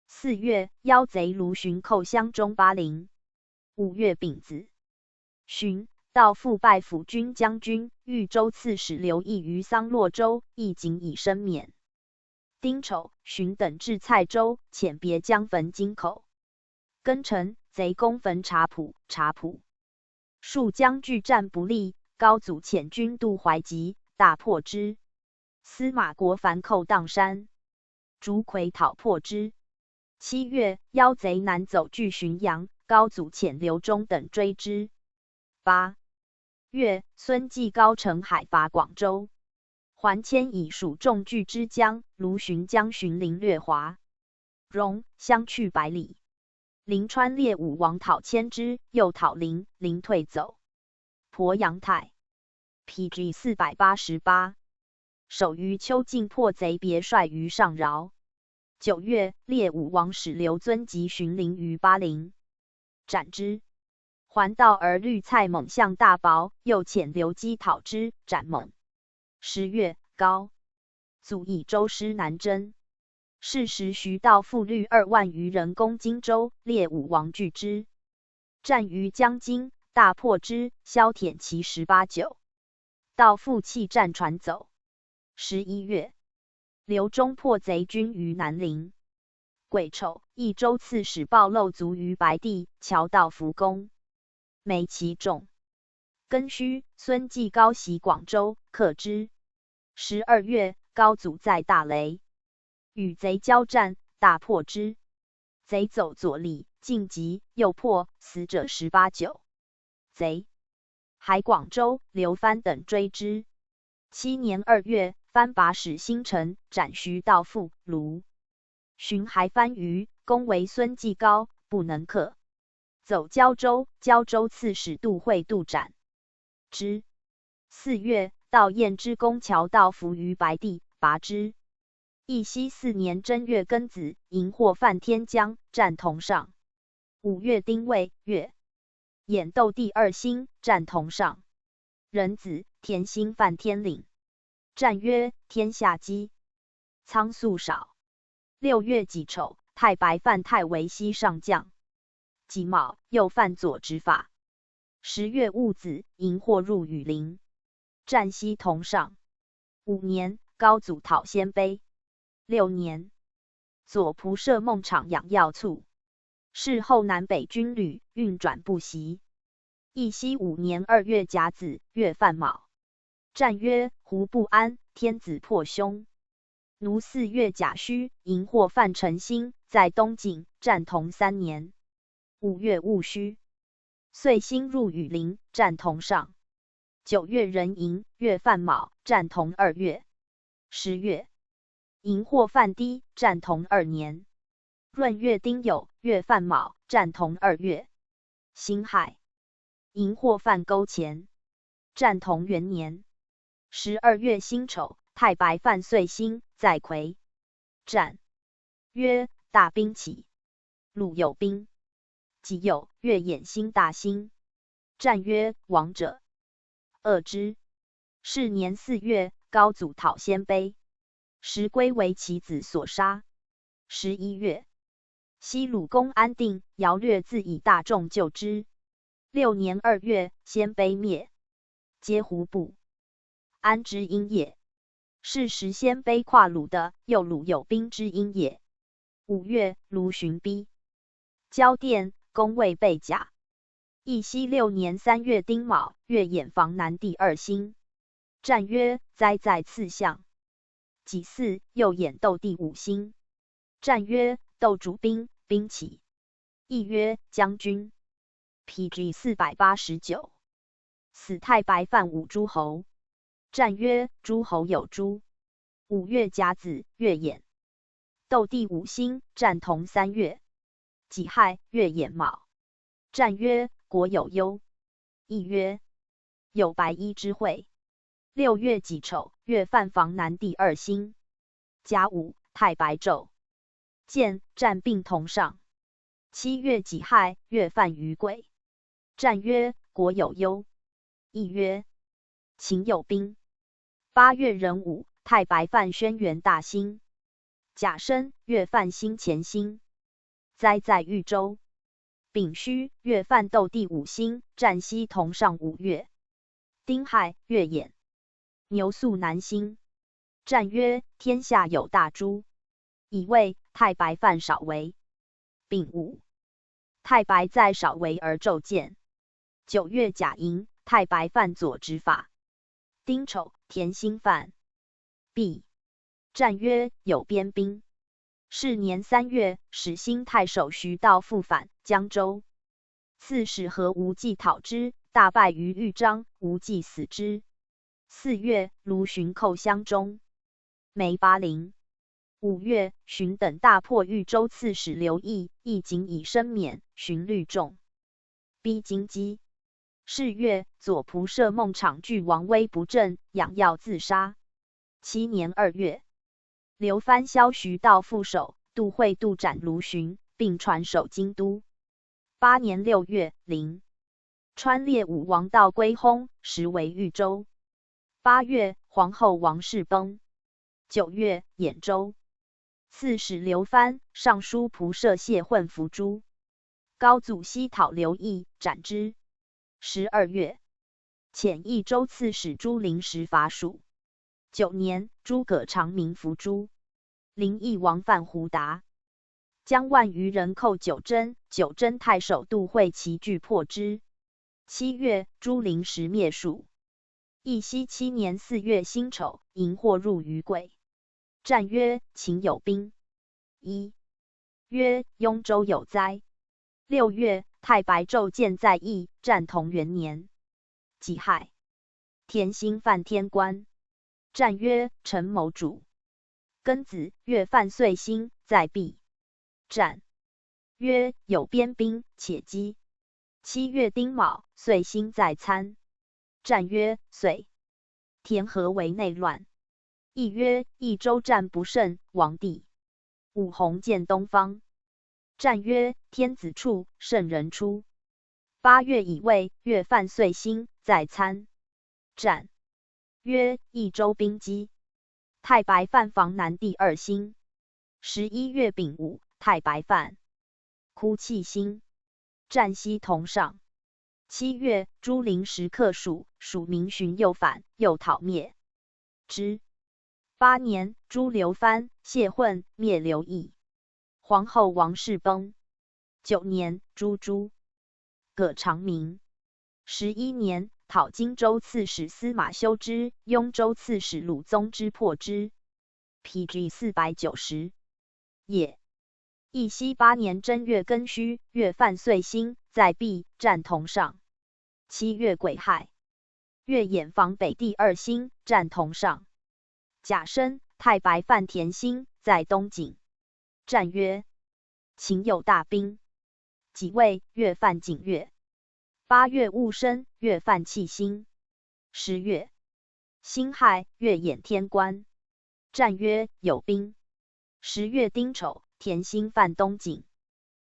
四月，妖贼卢循寇襄中巴陵。五月丙子， 旬，道富拜辅军将军、豫州刺史刘毅于桑洛州，亦仅以身免。丁丑，旬等至蔡州，遣别将焚金口。庚辰，贼攻焚察浦，察浦。数将拒战不利，高祖遣军渡淮济，大破之。司马国反寇砀山。 竺魁讨破之。七月，妖贼南走据浔阳，高祖遣刘忠等追之。八月，孙继高乘海伐广州，桓谦以蜀众拒之将，卢循将浔陵略华、荣相去百里。临川列武王讨迁之，又讨陵，陵退走。鄱阳太 P G四百八十八。守余丘进破贼别帅于上饶。九月，列武王使刘遵及浔陵于巴陵，斩之。还道而律蔡猛向大薄，又遣刘基讨之，斩猛。十月，高祖以州师南征。是时徐道富率二万余人攻荆州，列武王拒之。 战于江津，大破之，削铁骑十八九。道富弃战船走。十一月，刘忠破贼军于南陵。癸丑，益州刺史鲍漏卒于白帝，乔道扶攻，没其众。庚戌，孙继高袭广州，克之。十二月，高祖在大雷与贼交战，大破之。贼走左里，进急，又破，死者十八九。贼还广州，刘藩等追之。七年二月，藩拔始兴城，斩徐道富、卢循还藩余，攻围孙继高，不能克，走交州，交州刺史杜会度斩之。四月，道晏之攻乔道扶于白帝，拔之。义熙四年正月庚子，荧惑犯天将，战同上。五月丁未，月掩窦第二星，战同上。壬子，田星犯天岭，战曰：天下饥，仓粟少。六月己丑，太白犯太围西上将，己卯，又犯左执法。十月戊子，荧惑入羽林，战西同上。五年，高祖讨鲜卑。六年，左仆射孟昶养要卒，事后南北军旅，运转不习。义熙五年二月甲子，月犯卯，战曰：胡不安，天子破兄。 奴四月甲戌，荧惑犯辰星，在东境，战同三年。五月戊戌，岁辛入羽林，战同上。九月壬寅，月犯卯，战同二月。十月，荧惑犯氐，战同二年。闰月丁酉，月犯卯，战同二月。辛亥，荧惑犯勾践， 战同元年。十二月辛丑，太白犯岁辛，在夔，战曰：大兵起，鲁有兵。己酉，月掩星大星，战曰：王者恶之。是年四月，高祖讨鲜卑，石归为其子所杀。十一月，西鲁公安定，姚略自以大众救之。六年二月，鲜卑灭，皆胡部。安之因也。是时鲜卑跨鲁的右鲁有兵之因也。五月，卢循逼。交店，攻魏备甲。义熙六年三月丁卯，越演房南第二星。战曰：灾在次相。己巳，又演斗第五星。战曰：斗主兵，兵起。亦曰：将军。P G四百八十九。死太白范武诸侯。战曰：诸侯有诸。五月甲子，越演。斗第五星，战同三月。己亥，越演卯。战曰：国有忧。亦曰：有白衣之会。六月己丑，越犯房南第二星。甲午，太白昼。见，战并同上。七月己亥，越犯于贵。战曰：国有忧。亦曰：秦有兵。八月壬午，太白犯轩辕大星。甲申，越犯星前星。灾在豫州。丙戌，越犯斗第五星，战西同上五月。丁亥，越演。牛宿南星。战曰：天下有大诸。乙未，太白犯少围。丙午，太白在少围而昼见。九月甲寅，太白犯左执法。丁丑，田兴犯毕。战曰：有边兵。是年三月，始兴太守徐道复返江州。刺史何无忌讨之，大败于豫章，无忌死之。四月，卢循寇襄中。梅巴陵。五月，循等大破豫州刺史刘义，义仅以身免，循率众。逼京畿。是月，左仆射孟昶拒王威不正，养药自杀。七年二月，刘藩削徐道副首，杜会度斩卢循，并传首京都。八年六月，临川列武王道归薨，时为豫州。八月，皇后王氏崩。九月，兖州。刺史刘藩上书仆射谢混伏诛。高祖西讨刘义，斩之。十二月，遣益州刺史朱灵时伐蜀。九年，诸葛长鸣伏诛。临邑王范胡达。将万余人寇九真，九真太守杜会齐拒破之。七月，朱灵时灭蜀。义熙七年四月辛丑，迎获入于贵。战曰：秦有兵。一曰：雍州有灾。六月，太白昼见在义，战同元年。己亥，田兴犯天官。战曰：臣谋主。庚子，越犯岁兴，在毕。战曰：有边兵，且击。七月丁卯，岁兴在参。战曰：岁。田合围内乱。亦曰：益州战不胜，王帝。武弘见东方。战曰：天子处，圣人出。八月乙未，越犯岁兴，在参。战曰：益州兵击。太白犯房南第二兴。十一月丙午，太白犯哭泣兴。战西同上。七月，朱灵时克蜀，蜀民寻又反，又讨灭之。八年，诛刘藩，谢混，灭刘义。皇后王氏崩。九年，诛诸葛长鸣。十一年，讨荆州刺史司马修之、雍州刺史鲁宗之破之。P G四百九十。也。义熙八年正月庚戌，越犯岁兴，在毕，战同上。七月癸亥，越演防北第二兴，战同上。甲申，太白犯田兴，在东井。战曰：秦有大兵。己未，越犯井越。八月戊申，越犯弃兴。十月，辛亥，越演天官。战曰：有兵。十月丁丑，田兴犯东井。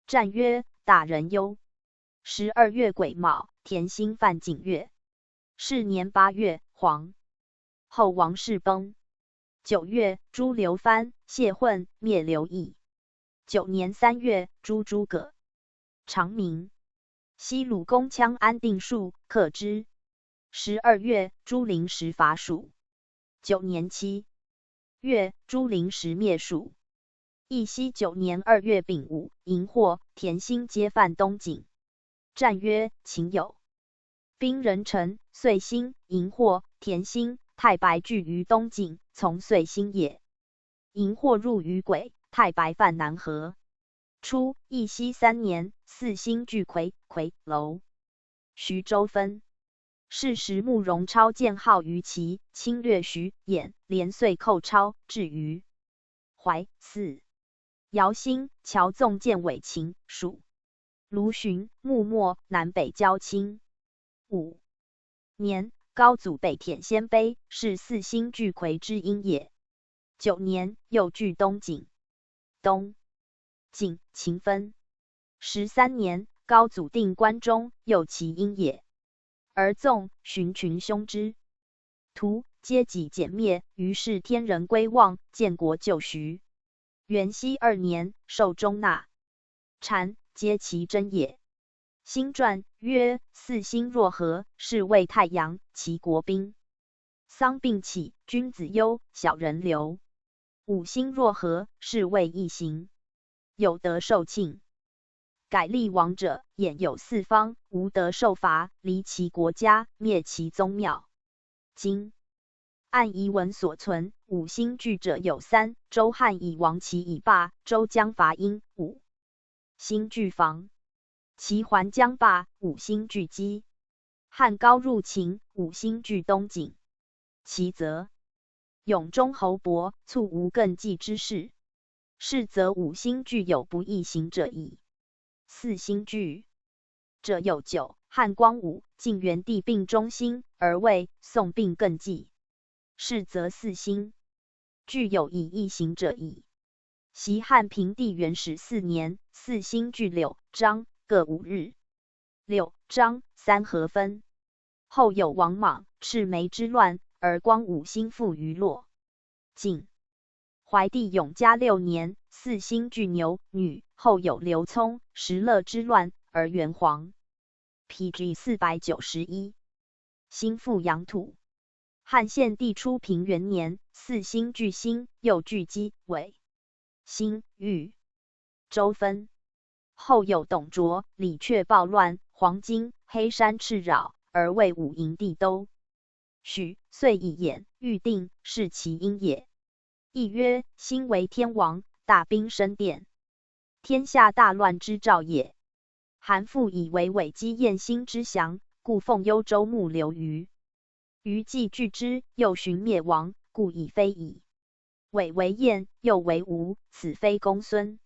战曰：大人忧。十二月癸卯，田兴犯井越。是年八月，黄。后王室崩。九月，诸刘蕃，谢浑，灭刘义。九年三月，诛诸葛。长珉。西鲁公羌安定朔，克之。十二月，朱灵时伐蜀。九年七月，朱灵时灭蜀。义熙九年二月丙午，荧惑、田兴皆犯东境。战曰：秦有兵人陈、遂兴、荧惑、田兴、太白聚于东境，从遂兴也。荧惑入于轨，太白犯南河。初，义熙三年，四兴聚夔、夔、楼、徐州分。是时慕容超建号于齐，侵略徐、兖、连遂寇超，至于淮、泗、姚兴、谯纵建尾秦、属、卢循、木漠、南北交侵。五年，高祖北殄鲜卑，是四兴聚夔之因也。九年，又聚东境。东境秦分。十三年，高祖定关中，又其因也。而纵、循群凶之徒，皆己简灭，于是天人归望，建国就绪。元熙二年，受中纳、单，皆其征也。兴传曰：四兴若合，是谓太阳，其国兵。丧并起，君子忧，小人流。五兴若合，是谓异形，有德受庆。改厉王者，兖有四方，无德受罚，离其国家，灭其宗庙。今按遗文所存，五兴聚者有三：周汉以亡齐以罢，周将伐殷，五兴俱防。齐还将罢，五兴俱击。汉高入秦，五兴聚东境。其则永中侯伯促无更继之士，是则五兴俱有不异形者矣。四兴俱者有九：汉光武、晋元帝并中兴，而魏、宋并更继，是则四兴俱有以异形者矣。习汉平帝元始四年，四兴俱柳、张各五日。柳、张三合分。后有王莽、赤眉之乱，而光武兴复于洛、晋。怀帝永嘉六年，四兴俱牛、女，后有刘聪、石勒之乱，而元皇。P G四百九十一。兴复阳土。汉献帝初平元年，四兴俱兴，又俱击尾、兴、豫、州分。后有董卓、李傕暴乱，黄巾、黑山赤扰，而魏武营帝都许，遂以兖、豫定，是其因也。亦曰：兴为天王，大兵升殿，天下大乱之兆也。韩复以为尾击晏兴之降，故奉幽州牧刘虞。虞既拒之，又寻灭亡，故已非矣。尾为晏，又为吴，此非公孙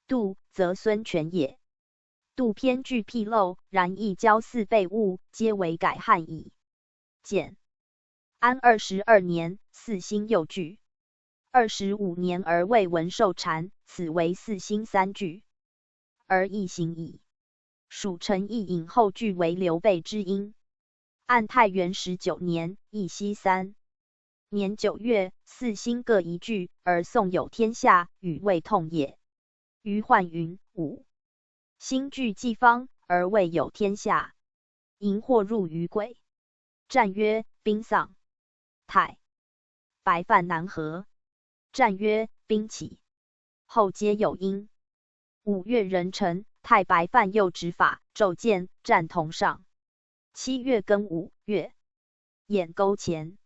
度，则孙权也。度偏据辟漏，然亦交祀被物，皆为改汉矣。简。安二十二年，四兴又聚。二十五年而未闻受谗，此为四兴三聚，而异形矣。蜀陈亦引后聚为刘备之因。按太元十九年，义熙三年九月，四兴各一聚，而宋有天下，与魏痛也。余患云：五兴聚既方，而未有天下。荧惑入于轨。战曰：兵丧。太白犯南河。战曰：兵起。后皆有因。五月壬辰，太白犯右执法，骤见，战同上。七月庚午，月偃沟前。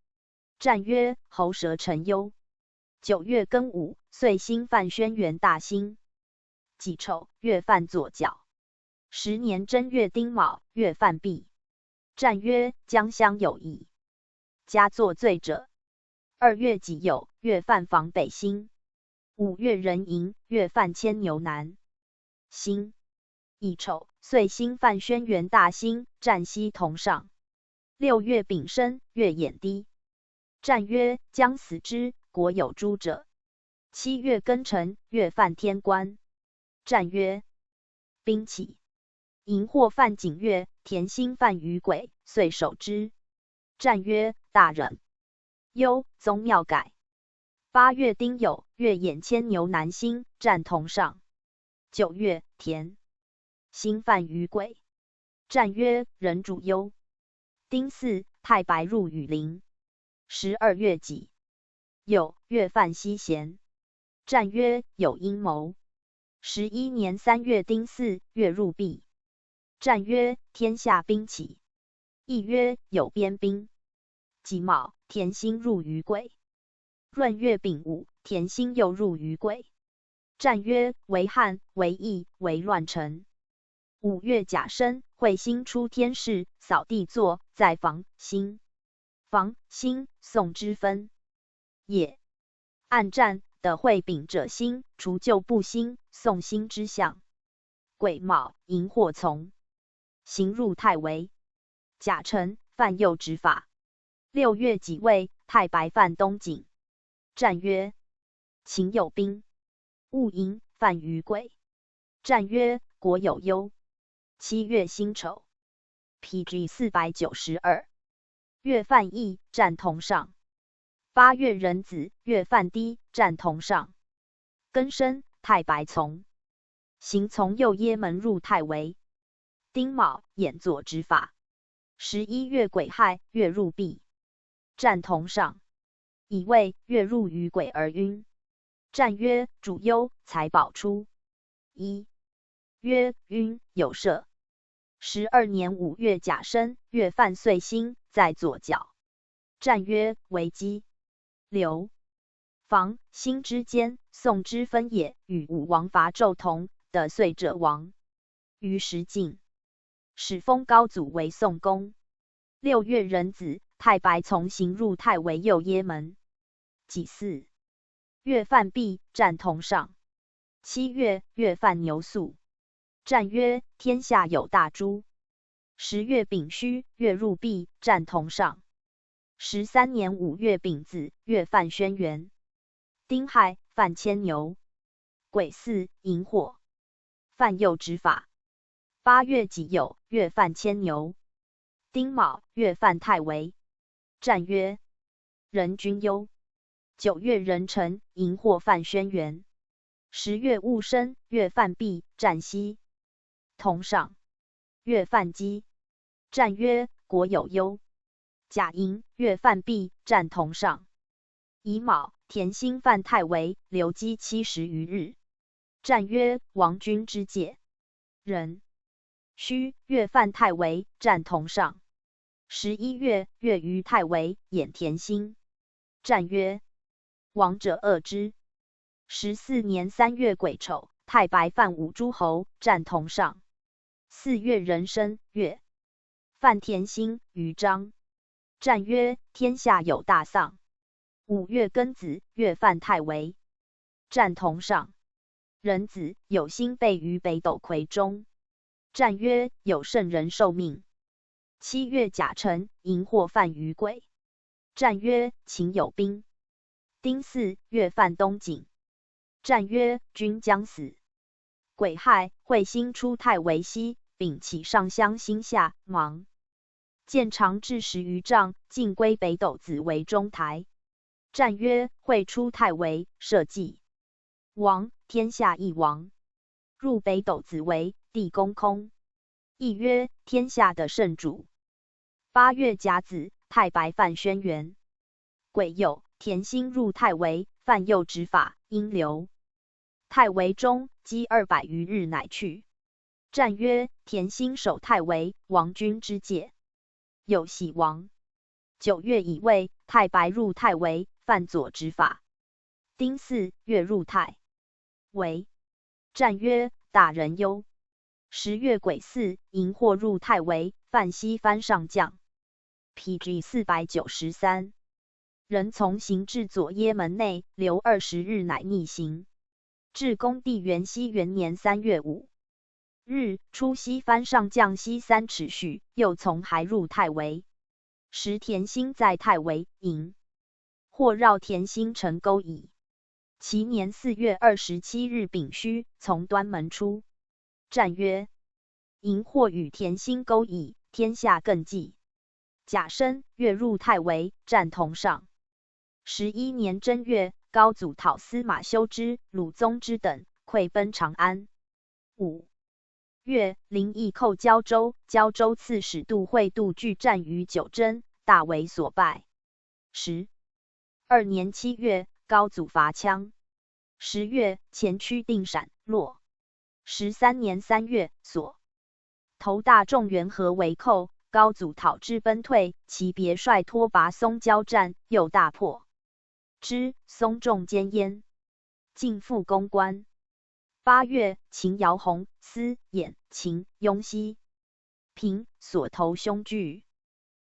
战曰：喉舌陈幽。九月庚午，岁辛犯轩辕大星。己丑，月犯左角。十年正月丁卯，月犯毕。战曰：将相有矣。嘉作醉者。二月己酉，月犯房北星。五月壬寅，月犯牵牛南星。乙丑，岁辛犯轩辕大星，战西同上。六月丙申，月偃低。战曰：将死之，国有诸者。七月庚辰，月犯天官。战曰：兵起。荧惑犯景岳，田兴犯于轨，遂守之。战曰大人。幽宗庙改。八月丁酉，越兖牵牛南兴，战同上。九月田兴犯于鬼，战曰人主幽。丁巳，太白入雨林。十二月己酉，越犯西咸，战曰有阴谋。十一年三月丁巳，越入毕，战曰天下兵起，亦曰有边兵。己卯，田兴入于鬼，闰月丙午，田兴又入于鬼，战曰为旱为疫为乱臣。五月甲申，彗星出天势，扫地作，在房兴。房兴，宋之分也。按战的会丙者兴，除旧布兴，宋兴之象。癸卯，荧惑从，刑入太微。甲辰，犯又执法。六月己未，太白犯东井，战曰：秦有兵，勿迎，犯于鬼，战曰：国有忧。七月辛丑，P G四百九十二，越犯乙，战同上。八月壬子，越犯丁，战同上。庚申，太白从，刑从右掖门入太微。丁卯，兖左执法。十一月癸亥，越入毕，战同上。乙未，越入于鬼而晕，战曰：主幽，财宝出。乙曰：晕，有赦。十二年五月甲申，越犯岁辛，在左脚，战曰：为饥。流。房兴之间，宋之分也，与武王伐纣同的岁者亡。于时晋，始封高祖为宋公。六月壬子，太白从刑入太微右掖门。己巳，越犯毕，战同上。七月，越犯牛宿，战曰：天下有大猪。十月丙戌，越入毕，战同上。十三年五月丙子，越犯轩辕。丁亥，犯牵牛。癸巳，荧惑，犯右执法。八月己酉，越犯牵牛。丁卯，越犯太微，战曰：人君忧。九月壬辰，荧惑犯轩辕。十月戊申，越犯毕，战西。同上。越犯鸡，战曰：国有忧。甲寅，越犯毕，战同上。乙卯，田兴犯太微，流饥七十余日，战曰：王君之戒。壬戌，越犯太微，战同上。十一月，越于太微，掩田兴，战曰：王者恶之。十四年三月癸丑，太白犯五诸侯，战同上。四月壬申，越犯田兴、于章，战曰：天下有大丧。五月庚子，越犯太微，战同上。壬子，有星背于北斗魁中，战曰：有圣人受命。七月甲辰，荧惑犯于鬼，战曰：秦有兵。丁巳，越犯东井，战曰：君将死。癸亥，彗星出太微西，丙起上襄星下，芒。箭长至十余丈，尽归北斗紫微中台，战曰：彗出太微，社稷。王，天下亦亡。入北斗紫微，地公空，亦曰：天下的圣主。八月甲子，太白犯轩辕。癸酉，田兴入太微，犯右执法，阴流。太微中饥二百余日乃去，战曰：田兴守太微，王君之戒。有喜王。九月乙未，太白入太微，犯左执法。丁巳，月入太微，战曰：大人忧。十月癸巳，荧惑入太微，犯西番上将。P G四百九十三。人从刑至左掖门内，留二十日乃逆行。至公帝元熙元年三月五日，出西番上将西三尺许，又从海入太微，时田兴在太微，荧惑绕田兴成沟矣。其年四月二十七日丙戌，从端门出，战曰：荧惑与田兴沟矣，天下更寂。甲申，月入太微，占同上。十一年正月，高祖讨司马修之、鲁宗之等，溃奔长安。五月，林毅寇交州，交州刺史杜会度拒战于九真，大为所败。十二年七月，高祖伐羌。十月，前驱定陕，洛。十三年三月，所投大众元和为寇，高祖讨之奔退，其别率脱跋松交战，又大破之，松众坚焉，进复攻关。八月，秦姚泓、司、兖、秦、雍、西、平所投兄拒。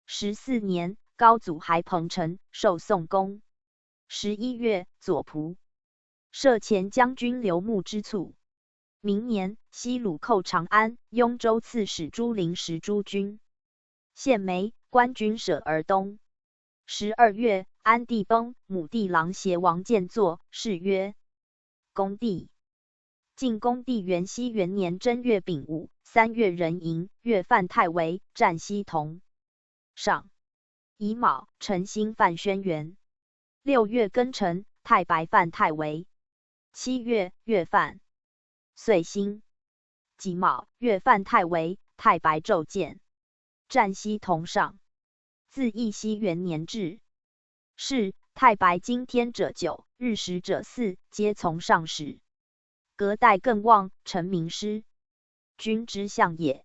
十四年，高祖还彭城，受宋公。十一月，左仆射前将军刘穆之卒。明年，西鲁寇长安，雍州刺史朱灵时诸军。献煤，官军舍而东。十二月，安帝崩，武帝郎邪王建作，谥曰恭帝。晋恭帝元熙元年正月丙午，三月壬寅，月犯太微，占西同上。乙卯，辰星犯轩辕。六月庚辰，太白犯太微。七月，月犯岁星。己卯，月犯太微，太白昼见，占西同上。自义熙元年至。是太白经天者九，日食者四，皆从上始。隔代艮望，辰冥失，君之象也。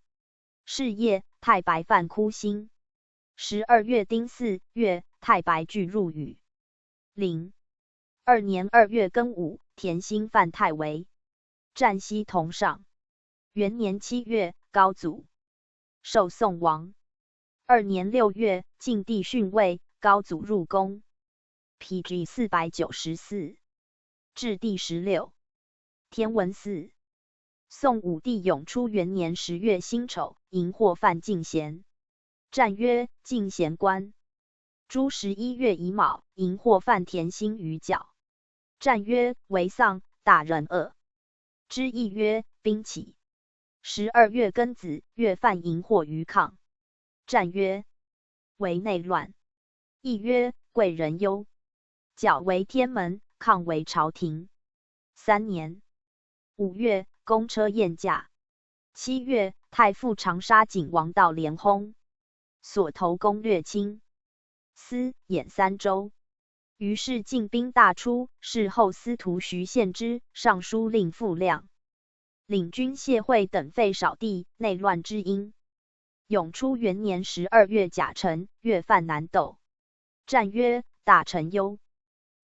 是夜，太白犯哭星。十二月丁巳，月太白俱入雨。零二年二月庚午，田星犯太微，占西同上。元年七月，高祖受宋王。二年六月，晋帝逊魏，高祖入宫。P G四百九十四至第十六。天文四。宋武帝永初元年十月辛丑，荧惑犯进贤，占曰进贤官。朱十一月乙卯，荧惑犯田星于角，占曰为丧，大人恶之意曰兵起。十二月庚子，月犯荧惑于亢，占曰为内乱，意曰贵人忧。角为天门，亢为朝廷。三年五月，公车宴驾。七月，太傅长沙景王盗连薨，所投攻略青、司、兖三州。于是进兵大出，事后司徒徐献之、尚书令傅亮、领军谢晦等废少帝，内乱之因。永初元年十二月甲辰，月犯南斗，占曰大臣忧。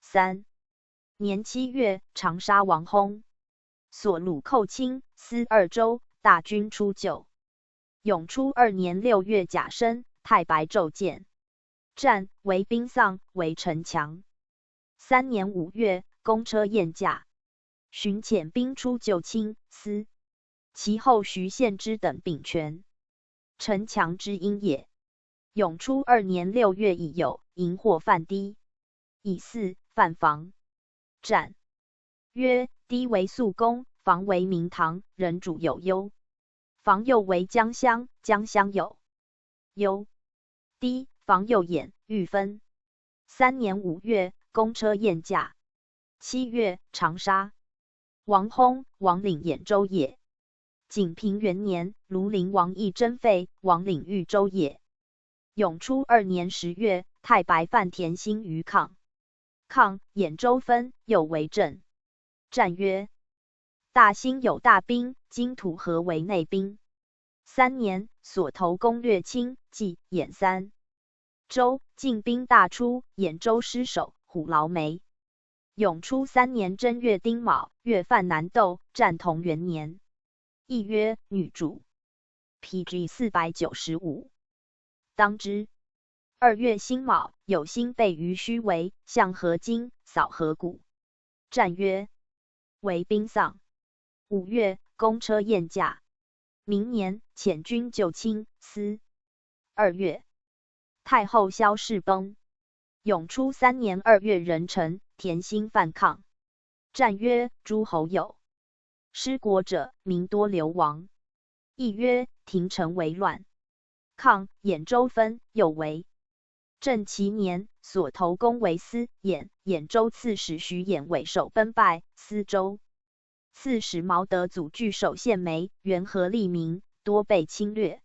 三年七月，长沙王薨，所鲁寇青、司二州，大军出救。永初二年六月甲申，太白昼见，占为兵丧，为城强。三年五月，公车宴驾，寻遣兵出救青、司，其后徐献之等秉权，城强之因也。永初二年六月乙酉，荧惑犯低，乙巳犯房，占曰：低为宿宫，房为明堂，人主有忧。房又为江乡，江乡有忧。低，房又兖，欲分。三年五月，公车宴驾。七月，长沙王薨，王领兖州也。景平元年，庐陵王义征废，王领豫州也。永初二年十月，太白犯田兴于抗，抗，兖州分，又为镇。战曰：大兴有大兵，今土河为内兵。三年，所投攻略青、冀、兖三州，进兵大出，兖州失守，虎牢没。永初三年正月丁卯，月犯南斗，战同元年。亦曰女主。P G四百九十五。当之。二月辛卯，有星备于须为，向河津，扫河谷。战曰：为兵丧。五月，公车宴驾。明年，遣军救青、司。二月，太后萧氏崩。永初三年二月壬辰，田兴犯抗。战曰：诸侯有失国者，民多流亡。亦曰：廷臣为乱，抗兖州分右为。正其年，所投攻为司兖，兖州刺史徐兖为首奔败司州。刺史毛德祖据守献梅、元和利民，多被侵略。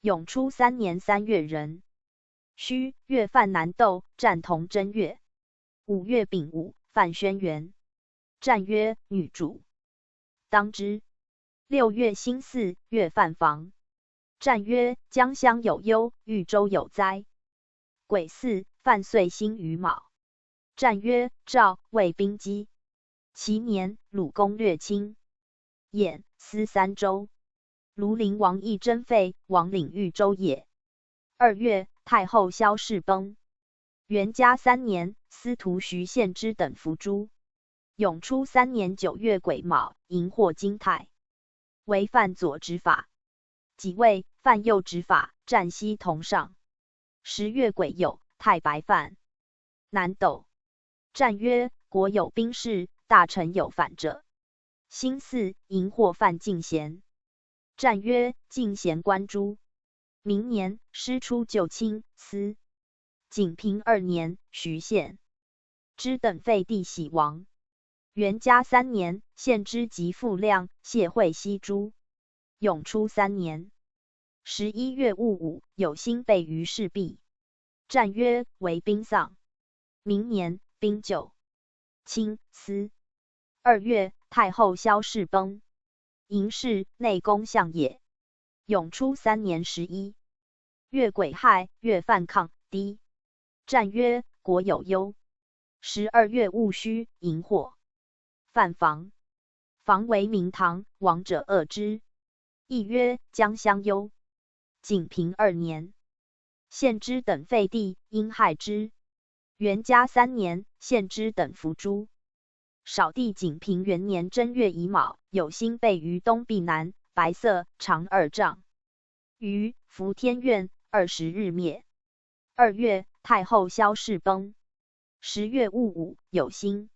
永初三年三月壬戌，越犯南窦，战潼正月。五月丙午，犯轩辕。战曰女主，当之。六月辛巳，越犯房。战曰江襄有忧，豫州有灾。癸巳，犯岁辛乙卯。战曰赵魏兵击。其年，鲁公略侵。兖、司三州。卢陵王议征废，王领豫州也。二月，太后萧氏崩。元嘉三年，司徒徐献之等伏诛。永初三年九月癸卯，荧惑金泰。为犯左执法。己未，犯右执法，战西同上。十月癸酉，太白犯南窦。战曰：国有兵事，大臣有反者。辛巳，荧惑犯进贤。战曰：进贤观诸。明年，师出旧亲司。景平二年，徐献之等废帝喜王。元嘉三年，献之及父亮、谢惠西诛。永初三年。十一月戊午，有星备于赤壁。战曰：为兵丧。明年，兵就。亲司。二月，太后萧氏崩。迎氏，内宫相也。永初三年十一月癸亥，越犯抗低。战曰：国有忧。十二月戊戌，荧惑犯房。房为明堂，亡者恶之。亦曰：江襄忧。景平二年，献之等废帝，因害之。元嘉三年，献之等伏诛。少帝景平元年正月乙卯，有星备于东壁南，白色，长二丈。于伏天苑，二十日灭。二月，太后萧氏崩。十月戊午，有星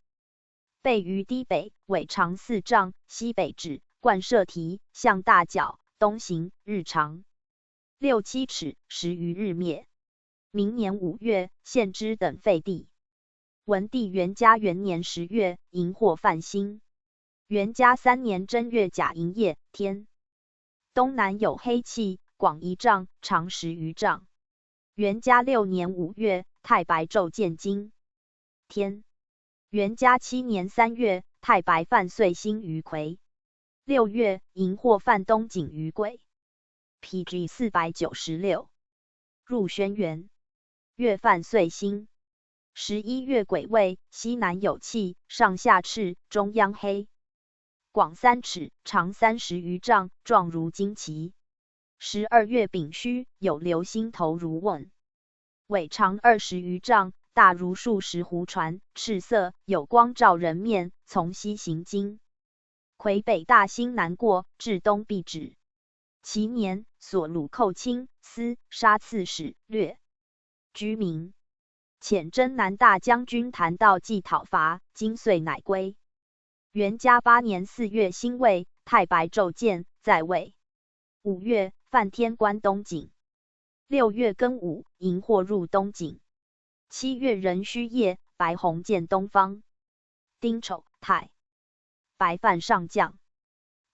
备于堤北，尾长四丈，西北指，冠射蹄，象大角，东行，日长。六七尺，十余日灭。明年五月，献之等废帝。文帝元嘉元年十月，荧惑犯辛。元嘉三年正月甲寅夜，天东南有黑气，广一丈，长十余丈。元嘉六年五月，太白昼见金。天。元嘉七年三月，太白犯岁辛于癸。六月，荧惑犯东景于癸。P G四百九十六。入轩辕。月犯岁辛。十一月癸未，西南有气，上下赤，中央黑。广三尺，长三十余丈，状如金旗。十二月丙戌，有流星头如瓮，尾长二十余丈，大如数十斛船，赤色，有光照人面，从西行经。魁北大星南过，至东壁止。其年，所鲁寇侵司，杀刺史，掠居民。遣征南大将军谭道济讨伐，今岁乃归。元嘉八年四月辛未，太白昼见，在位。五月，犯天官东景。六月庚午，荧惑入东景。七月壬戌夜，白虹见东方。丁丑，太白犯上将。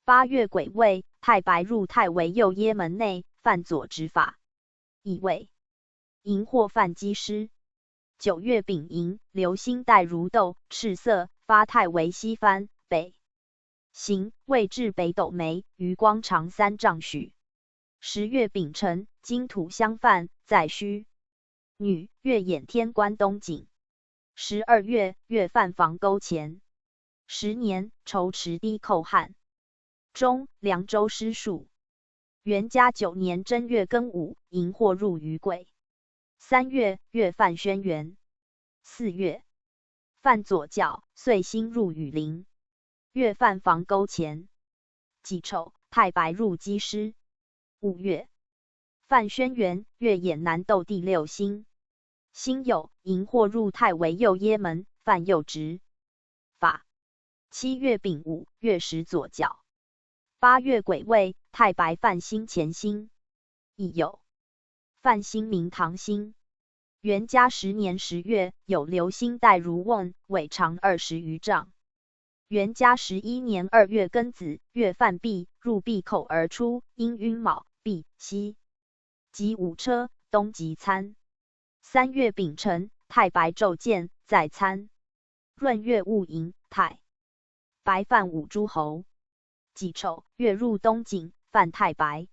八月癸未，太白入太微右掖门内，犯左执法。乙未，荧惑犯击师。九月丙寅，流星带如豆，赤色，发太微西番，北行，未至北斗眉，余光长三丈许。十月丙辰，金土相犯，在戌。女，月掩天官东景。十二月，月犯房沟前。十年，仇池堤寇汉中，凉州失戍。元嘉九年正月庚午，荧惑入于癸。三月，月犯轩辕。四月，犯左校，岁辛入雨林。月犯房沟前。己丑，太白入击师。五月，犯轩辕，月掩南斗第六星。辛酉，荧惑入太微右掖门，犯右执法。七月丙午，月食左校。八月癸未，太白犯星前星。乙酉，范兴名唐兴。元嘉十年十月，有流星带如瓮，尾长二十余丈。元嘉十一年二月庚子，月犯毕，入毕口而出，因晕卯，毕西。即午车，东即参。三月丙辰，太白昼见，在参。闰月戊寅，太白犯午诸侯。己丑，月入东井，犯太白。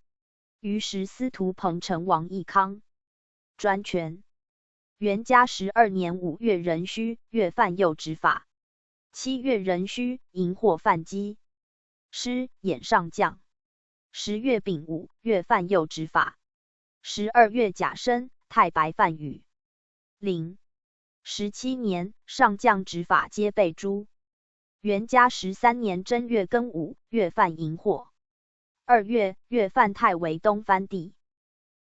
于时司徒彭城王义康专权。元嘉十二年五月壬戌，月犯右执法。七月壬戌，荧惑犯鸡师，掩上将。十月丙午，月犯右执法。十二月甲申，太白犯雨淋。十七年，上将执法皆被诛。元嘉十三年正月庚午，月犯荧惑。二月，月犯太微东番地。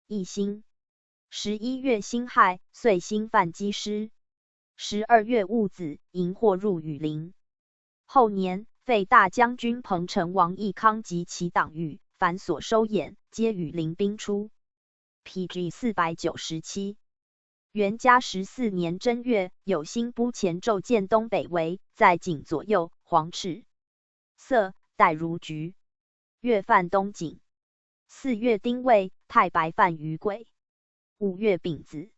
一辛。十一月辛亥，岁辛犯鸡师。十二月戊子，荧惑入雨淋。后年，废大将军彭城王义康及其党羽，凡所收眼，皆羽淋兵出。P G四百九十七。元嘉十四年正月，有星不前昼见东北为，在井左右，黄赤色，带如菊。月犯东井。四月丁未，太白犯鱼鬼。五月丙子，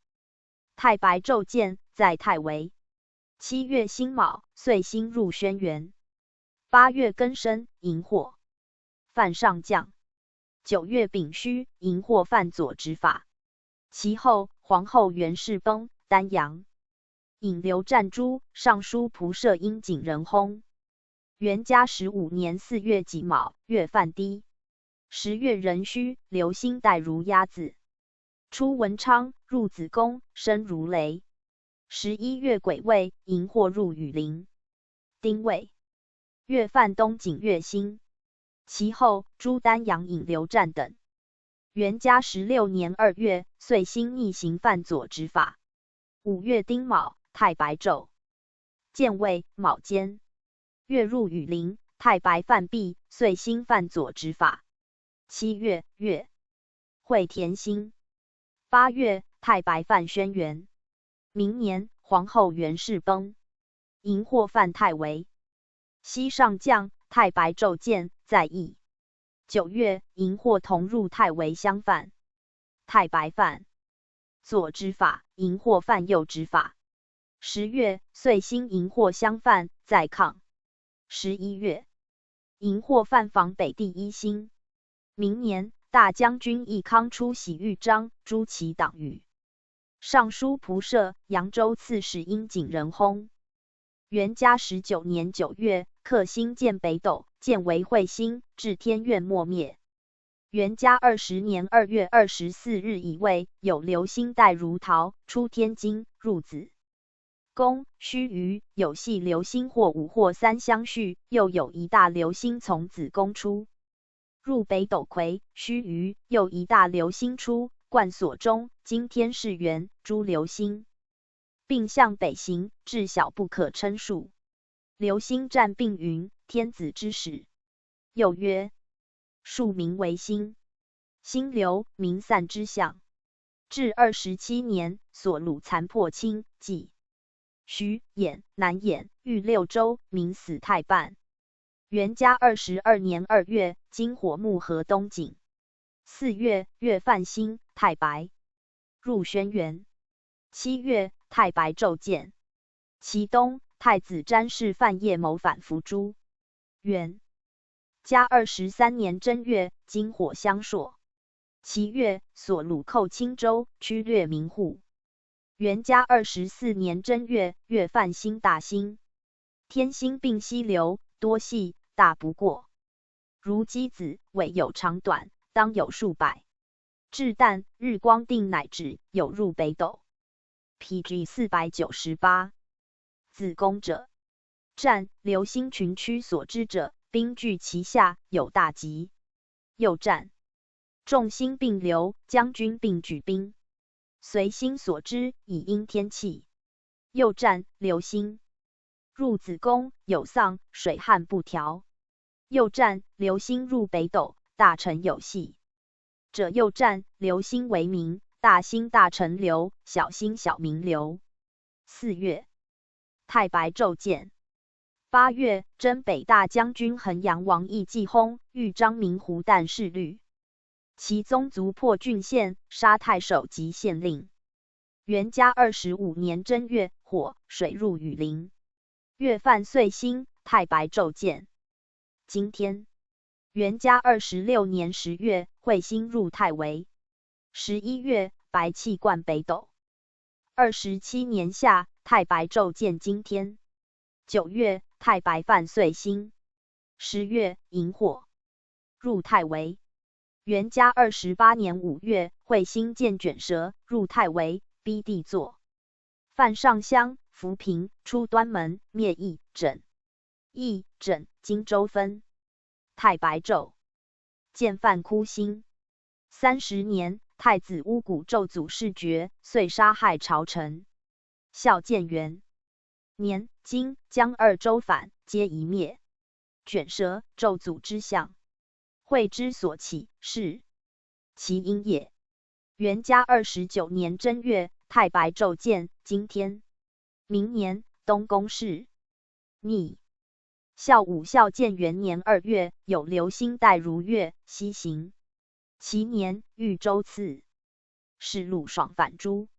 太白昼见，在太微。七月辛卯，岁辛入轩辕。八月庚申，荧惑犯上将。九月丙戌，荧惑犯左执法。其后，皇后袁氏崩，丹阳引刘湛诸，尚书仆射因井人薨。元嘉十五年四月己卯，月犯低。十月壬戌，流星带如鸭子。出文昌，入子宫，声如雷。十一月癸未，荧惑入雨淋。丁未，月犯东井月星。其后，诸丹阳尹刘湛等。元嘉十六年二月，岁辛逆行犯左执法。五月丁卯，太白昼见未卯间。月入雨淋，太白犯毕，岁辛犯左执法。七月，月会田星。八月，太白犯轩辕。明年，皇后袁氏崩，荧惑犯太微。西上将，太白昼见，在义。九月，荧惑同入太微相犯。太白犯左执法，荧惑犯右执法。十月，岁辛荧惑相犯，在抗。十一月，荧惑犯房北第一星。明年，大将军义康出洗豫章，诸其党羽。尚书仆射、扬州刺史因井人薨。元嘉十九年九月，克星见北斗，见为彗星，至天愿没灭。元嘉二十年二月二十四日乙未，有流星带如桃，出天津，入子宫，须臾，有系流星或五或三相续，又有一大流星从子宫出，入北斗魁，须臾，又一大流星出，贯所中，今天是元，诸流星并向北行，至小不可称数。流星占并云，天子之始。又曰，数名为星，星流，名散之象。至二十七年，所鲁残破清，即徐、兖、南兖、豫六州，名死太半。元嘉二十二年二月，金火木合东井。四月，月犯辛，太白入轩辕。七月，太白昼见。其冬，太子詹事犯夜谋反伏诛。元嘉二十三年正月，金火相朔。其月，所鲁寇青州，驱掠民户。元嘉二十四年正月，月犯辛大辛。天星并西流，多系，大不过。如鸡子，尾有长短，当有数百。至旦，日光定乃止，有入北斗。P G四百九十八。子宫者，占，流星群驱所之者，兵聚其下，有大吉。又占，众星并流，将军并举兵，随星所之，以应天气。又占，流星入子宫，有丧，水旱不调。又占，流星入北斗，大臣有喜。者又占，流星为名，大兴大陈留，小兴小明留。四月，太白骤建。八月，征北大将军衡阳王易继薨，遇张明湖弹势旅。其宗族破郡县，杀太守及县令。元嘉二十五年正月，火水入雨林。月犯岁星，太白骤建。今天，元嘉二十六年十月，彗星入太微。十一月，白气贯北斗。二十七年夏，太白骤建。今天，九月，太白犯岁星。十月，荧惑，入太微。元嘉二十八年五月，彗星见卷舌，入太微，逼地座。犯上香、浮萍、出端门，灭一枕。一枕，荆州分。太白昼，见犯哭星。三十年，太子巫蛊咒祖弑爵，遂杀害朝臣。孝建元年，今江二州反，皆已灭。卷舌，咒祖之象，会之所起，是其因也。元嘉二十九年正月，太白昼见，今天。明年，东宫事，逆。孝武孝建元年二月，有流星带如月西行。其年，豫州刺史鲁爽反朱。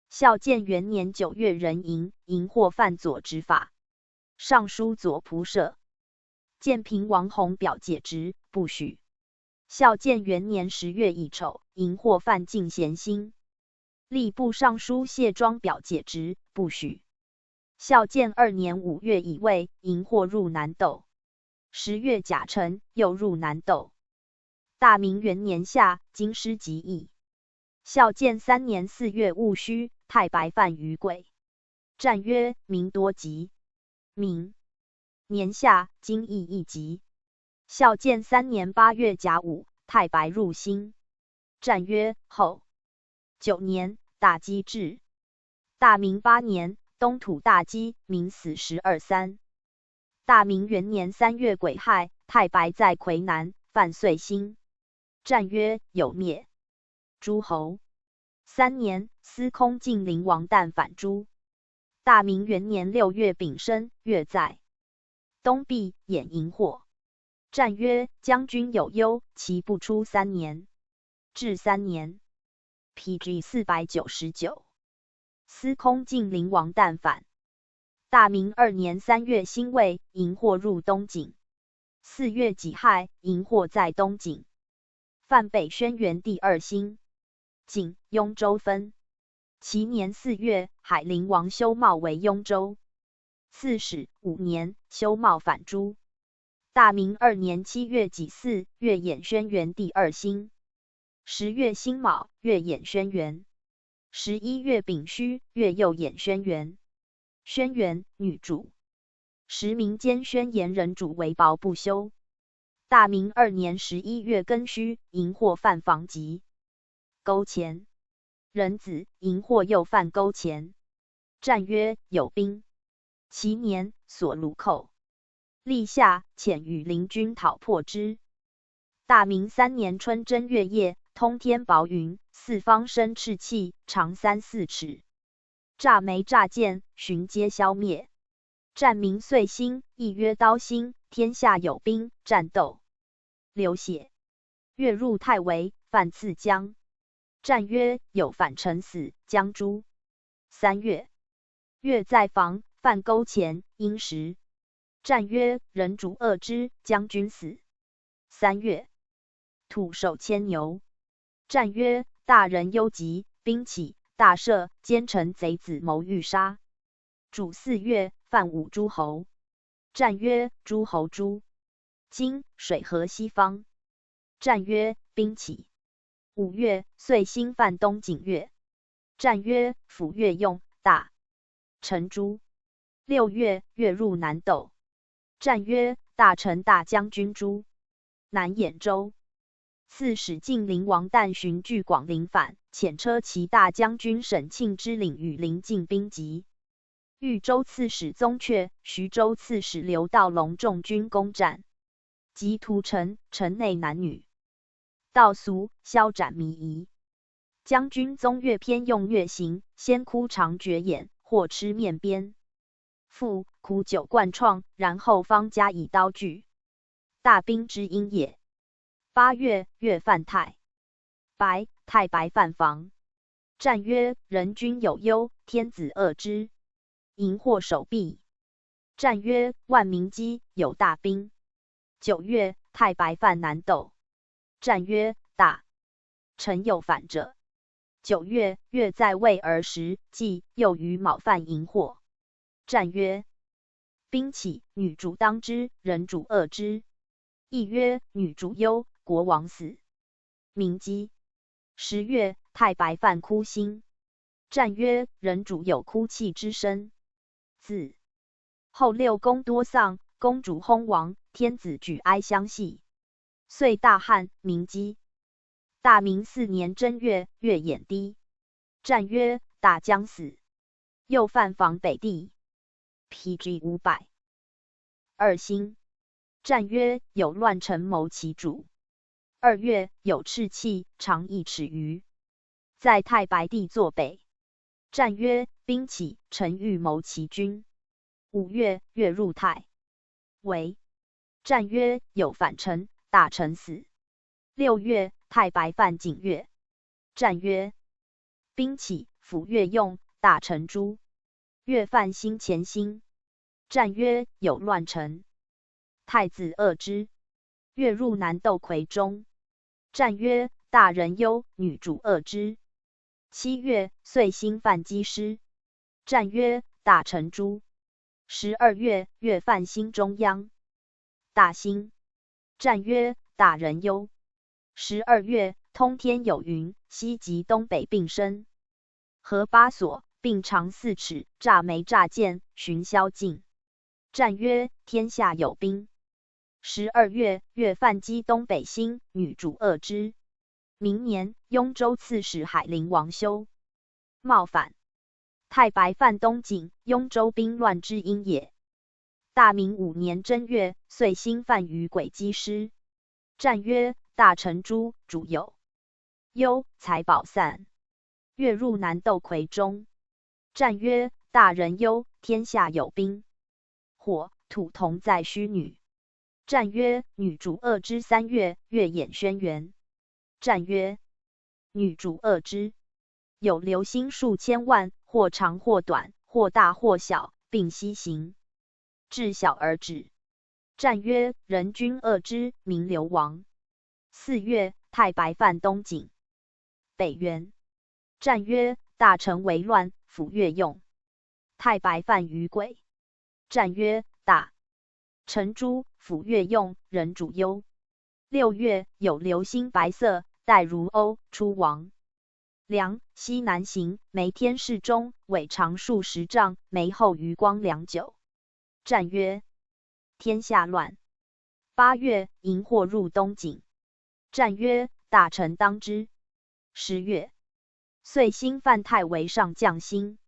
孝建元年九月壬寅，荧惑犯左执法。尚书左仆射建平王弘表解职，不许。孝建元年十月乙丑，荧惑犯进咸兴。吏部尚书谢庄表解职，不许。孝建二年五月乙未，荧惑入南斗。十月甲辰，又入南斗。大明元年夏，京师极疫。孝建三年四月戊戌，太白犯于贵。战曰：明多吉。明年夏，京疫亦极。孝建三年八月甲午，太白入兴。战曰：后。九年，大饥至。大明八年，东土大饥，民死十二三。大明元年三月癸亥，太白在夔南，犯岁星。战曰：有灭诸侯。三年，司空晋灵王旦反朱。大明元年六月丙申，月在东壁，掩荧惑。战曰：将军有忧，其不出三年。至三年。P G四百九十九。司空晋灵王旦反。大明二年三月辛未，荧惑入东井。四月己亥，荧惑在东井，犯北轩辕第二星。井，雍州分。其年四月，海陵王修茂为雍州刺史。五年，修茂反朱。大明二年七月己巳，月掩轩辕第二星。十月辛卯，月掩轩辕。十一月丙戌，月又掩轩辕。轩辕，女主。时民间宣言人主为薄不休。大明二年十一月庚戌，荧惑犯房籍。勾钱。壬子，荧惑又犯勾钱。战曰：有兵。其年，所鲁寇。立夏，遣羽林军讨破之。大明三年春正月夜，通天薄云，四方生赤气，长三四尺。炸煤炸箭，熊皆消灭。战名岁星，亦曰刀星，天下有兵，战斗流血。月入太微，犯次江。战曰：有反臣死，将诛。三月，月在房，犯勾钱，阴时。战曰：人主恶之，将军死。三月，土守牵牛。战曰：大人忧急，兵起，大赦，奸臣贼子谋欲杀。主四月，犯五诸侯。战曰：诸侯诛。今水河西方。战曰：兵起。五月，岁星犯东井月。战曰：府月用，大臣诛。六月，月入南斗。战曰：大臣大将军诛。南兖州。刺史晋灵王旦循拒广陵反，遣车骑大将军沈庆之领羽林进兵及。豫州刺史宗恪、徐州刺史刘道隆众军攻占，及屠城，城内男女 盗俗，宵斩糜遗。将军宗岳偏用月刑，先哭肠绝眼，或吃面鞭。父苦酒灌创，然后方加以刀具。大兵之音也。八月，月犯太白，太白犯房。战曰：人君有忧，天子恶之。荧惑守壁。战曰：万民饥，有大兵。九月，太白犯南斗。 战曰：大臣有反者。九月，月在未而食，既又于卯犯荧惑。战曰：兵起，女主当之，人主恶之。亦曰：女主忧，国王死，民饥。十月，太白犯哭星。战曰：人主有哭泣之声。子后六公多丧，公主薨亡，天子举哀相系。岁大旱，民饥。大明四年正月，月眼低。战曰：大将死。又犯房北地。P G五百。二星。战曰：有乱臣谋其主。二月，有赤气，长一尺余，在太白帝坐北。 战曰：兵起，臣欲谋其君。五月，月入太为。战曰：有反臣，大臣死。六月，太白犯景岳。战曰：兵起，辅月用，大臣诛。月犯星前星。 战曰：有乱臣，太子恶之。月入南斗葵中。战曰：大人忧，女主恶之。七月，岁星犯积师。战曰：大臣诛。十二月，月犯星中央。大星。 战曰：大人忧。十二月，通天有云，西极东北并生，河八索，并长四尺，炸眉炸箭，寻宵尽。战曰：天下有兵。十二月，月犯积东北星，女主恶之。明年，雍州刺史海陵王修 冒反。太白犯东境，雍州兵乱之因也。大明五年正月，岁星犯于鬼积师。战曰：大臣诛，主有忧，财宝散。月入南斗葵中。战曰：大人忧，天下有兵。火，土同在虚女。 战曰：女主恶之。三月，月掩轩辕。战曰：女主恶之。有流星数千万，或长或短，或大或小，并西行，至小而止。战曰：人君恶之，名流亡。四月，太白犯东境。 北元。战曰：大臣为乱，辅月用。太白犯于鬼。战曰：大臣诛，辅月用，人主忧。六月，有流星白色，带如欧，出王。梁，西南行，眉天适中，尾长数十丈，眉后余光良久。 战曰：天下乱。八月，荧惑入东境。战曰：大臣当之。十月，岁星犯太为上将星。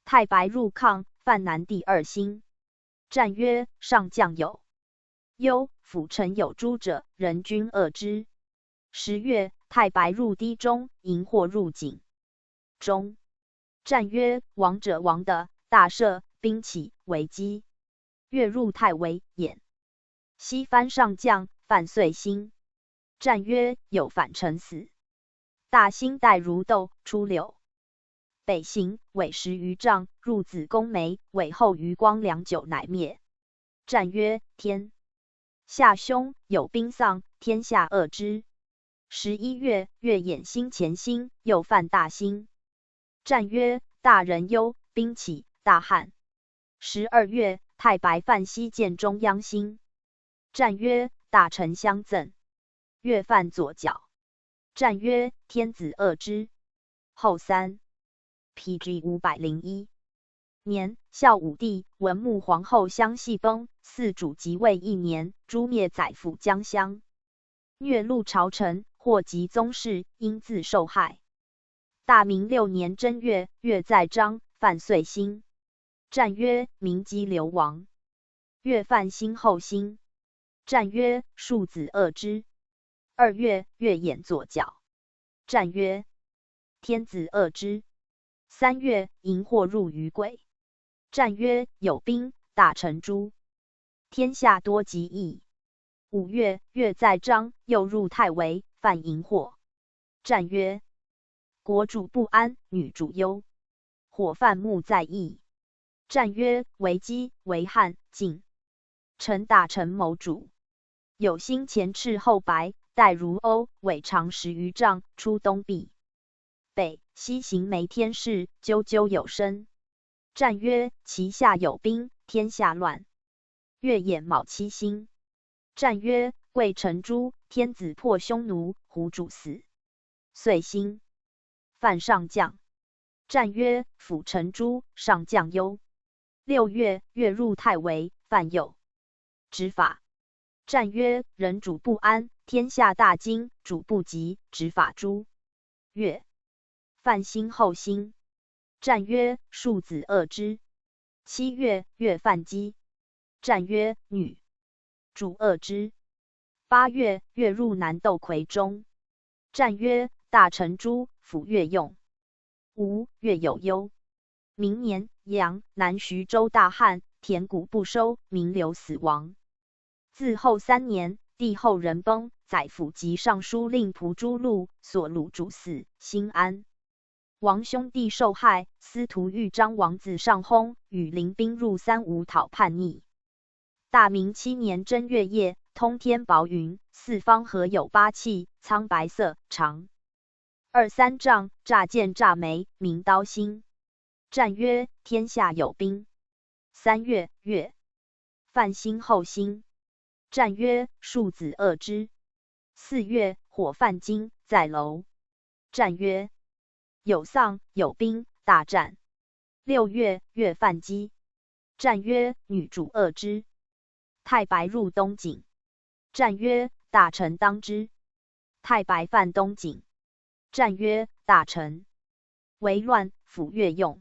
太白入亢，犯南第二星。战曰：上将有忧，辅臣有诸者，人君恶之。十月，太白入低中，荧惑入井。 中。战曰：亡者亡的，大赦，兵起，为饥。月入太为眼。西番上将，犯岁星。战曰：有反臣死。大星带如斗，出柳。北行，尾十余丈，入子宫眉，尾后余光良久乃灭。 战曰：天下凶，有兵丧，天下恶之。十一月，月掩星前星，又犯大星。战曰：大人忧，兵起，大旱。十二月，太白犯西涧中央星。战曰：大臣相赠。月犯左角。 战曰：天子恶之。后三。P G五百零一。年，孝武帝、文穆皇后相继崩，四主即位一年，诛灭宰辅江襄。虐辂朝臣，祸及宗室，因自受害。大明六年正月，月在张，犯岁星。战曰：民饥流亡。月犯星后星。 战曰：庶子恶之。二月，月掩左角。战曰：天子恶之。三月，荧惑入于贵。战曰：有兵，大臣诛，天下多疾疫。五月，月在张，又入太微，犯荧惑。战曰：国主不安，女主忧。火犯木在疫。战曰：为饥，为旱，尽。臣大臣谋主。有星前赤后白，带如欧，尾长十余丈，出东壁。北，西行眉天市，赳赳有声。战曰：其下有兵，天下乱。月掩卯七星。战曰：贵臣诛，天子破匈奴，胡主死。岁星，犯上将。战曰：辅臣诛，上将忧。六月，月入太微，犯酉。执法。战曰：人主不安，天下大惊，主不及，执法诛。月，犯星后星。战曰：庶子恶之。七月，月犯鸡。战曰：女主恶之。八月，月入南斗夔中。战曰：大臣诛，辅月用。五月有忧。明年，阳，南徐州大旱，田谷不收，民流死亡。自后三年，帝后人崩，宰辅及尚书令仆朱录、索鲁主死，心安。王兄弟受害，司徒豫章王子尚薨，与林兵入三吴讨叛逆。大明七年正月夜，通天薄云，四方何有八气，苍白色，长二三丈，炸箭炸眉，名刀星。战曰：天下有兵。三月，月，犯星后星。战曰：庶子恶之。四月，火犯金，在楼。战曰：有丧，有兵，大战。六月，月犯鸡。战曰：女主恶之。太白入东井。战曰：大臣当之。太白犯东井。战曰：大臣为乱，辅月用。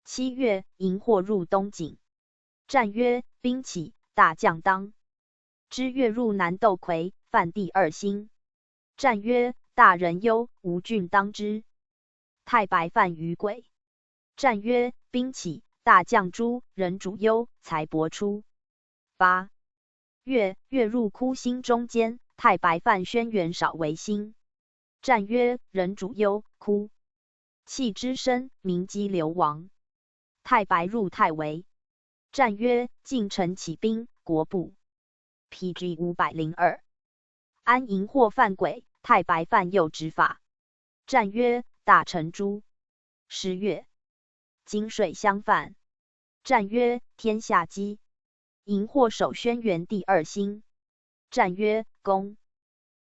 七月，荧惑入东井。战曰：兵起，大将当之。月入南斗夔，犯第二星。战曰：大人忧，吾郡当之。太白犯于贵。战曰：兵起，大将诛，人主忧，财帛出。八月，月入枯星中间，太白犯轩辕少为星。战曰：人主忧，枯气之生，名积流亡。太白入太微。战曰：近臣起兵，国不。P G五百零二。安荧惑犯鬼，太白犯又执法。战曰：大臣诛。十月，井水相犯。战曰：天下饥。荧惑守轩辕第二星。战曰：攻。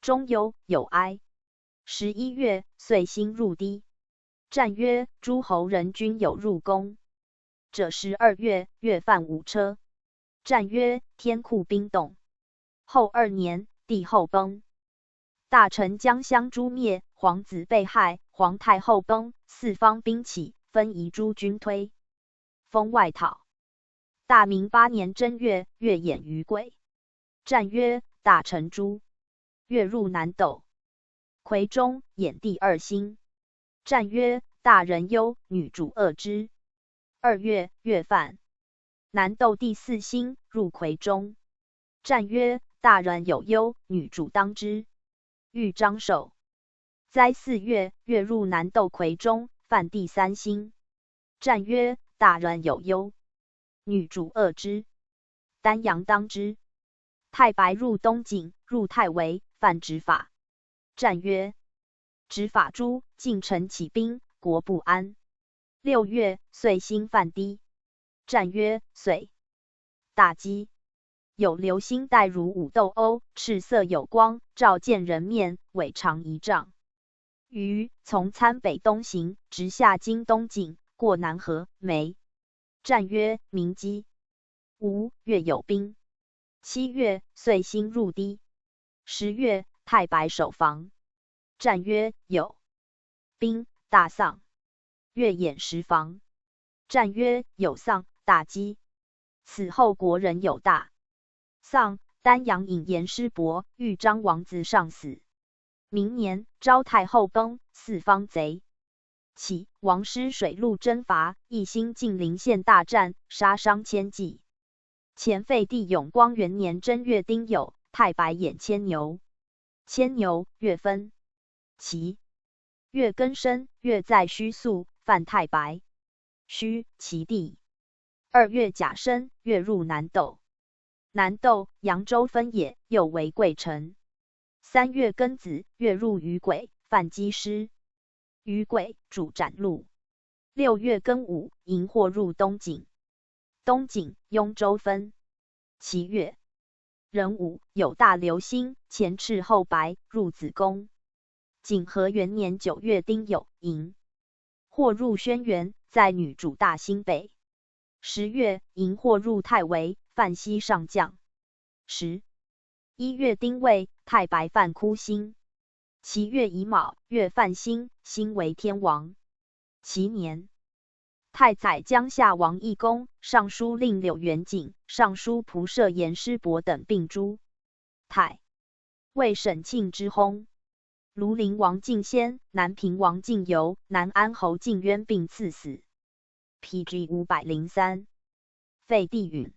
中有，有哀。十一月，岁星入低。战曰：诸侯人均有入宫者。十二月，月犯午车。战曰：天酷冰冻。后二年，帝后崩。大臣将相诛灭，皇子被害，皇太后崩，四方兵起，分遗诸军推封外讨。大明八年正月，月掩于贵。战曰：大臣诛。月入南斗夔中，掩第二星。战曰：大人忧，女主恶之。二月，月犯南斗第四星，入夔中。战曰：大人有忧，女主当之。豫章寿。灾四月，月入南斗夔中，犯第三星。战曰：大人有忧，女主恶之。丹阳当之。太白入东井，入太微，犯执法。战曰：执法诛，近臣起兵，国不安。六月，岁星犯低。战曰：岁。大饥。有流星带如五斗欧，赤色有光，照见人面，尾长一丈。余从参北东行，直下今东井，过南河、眉。战曰：明饥。五月有兵。七月，岁星入低。十月，太白守防。战曰：有兵，大丧。月掩十防。战曰：有丧，大饥。此后国人有大丧。丹阳尹严师伯、豫章王子尚死。明年，昭太后崩，四方贼起，王师水陆征伐，一心靖临县大战，杀伤千计。前废帝永光元年正月丁酉，太白演牵牛。牵牛，月分。其月庚申，月在戌宿，犯太白。戌，其地。二月甲申，月入南斗。南斗，扬州分野，又为桂城。三月庚子，月入鱼鬼，犯鸡师。鱼鬼，主斩鹿。六月庚午，荧惑入东井。东井，幽州分。其月壬午，有大流星，前赤后白，入子宫。景和元年九月丁酉，荧惑入轩辕，在女主大兴北。十月，荧惑入太微，犯西上将。十一月丁未，太白犯枯星。其月乙卯，月犯辛，辛为天王。其年，太宰江夏王义公、尚书令柳元景、尚书仆射颜师伯等并诸太尉，省庆之薨。庐陵王靳骜、南平王靳游、南安侯靳渊并赐死。P G五百零三。废帝允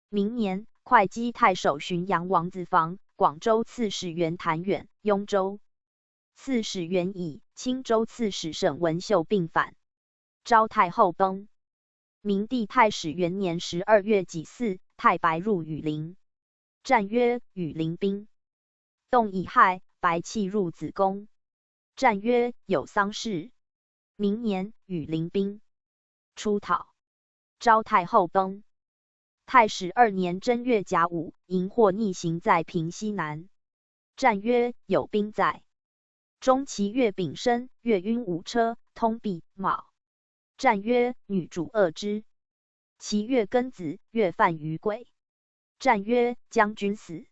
明年，会稽太守浔阳王子房、广州刺史员谭远、幽州刺史员乙、青州刺史沈文秀并反。昭太后崩。明帝太始元年十二月己巳，太白入羽林。战曰羽林兵。冬乙亥，白气入子宫。战曰有丧事。明年羽林兵。出讨。昭太后崩。太始二年正月甲午，荧惑逆行，在平西南。战曰有兵在。中其月丙申，月晕午车，通毕卯。战曰女主恶之。其月庚子，月犯鱼鬼。战曰将军死。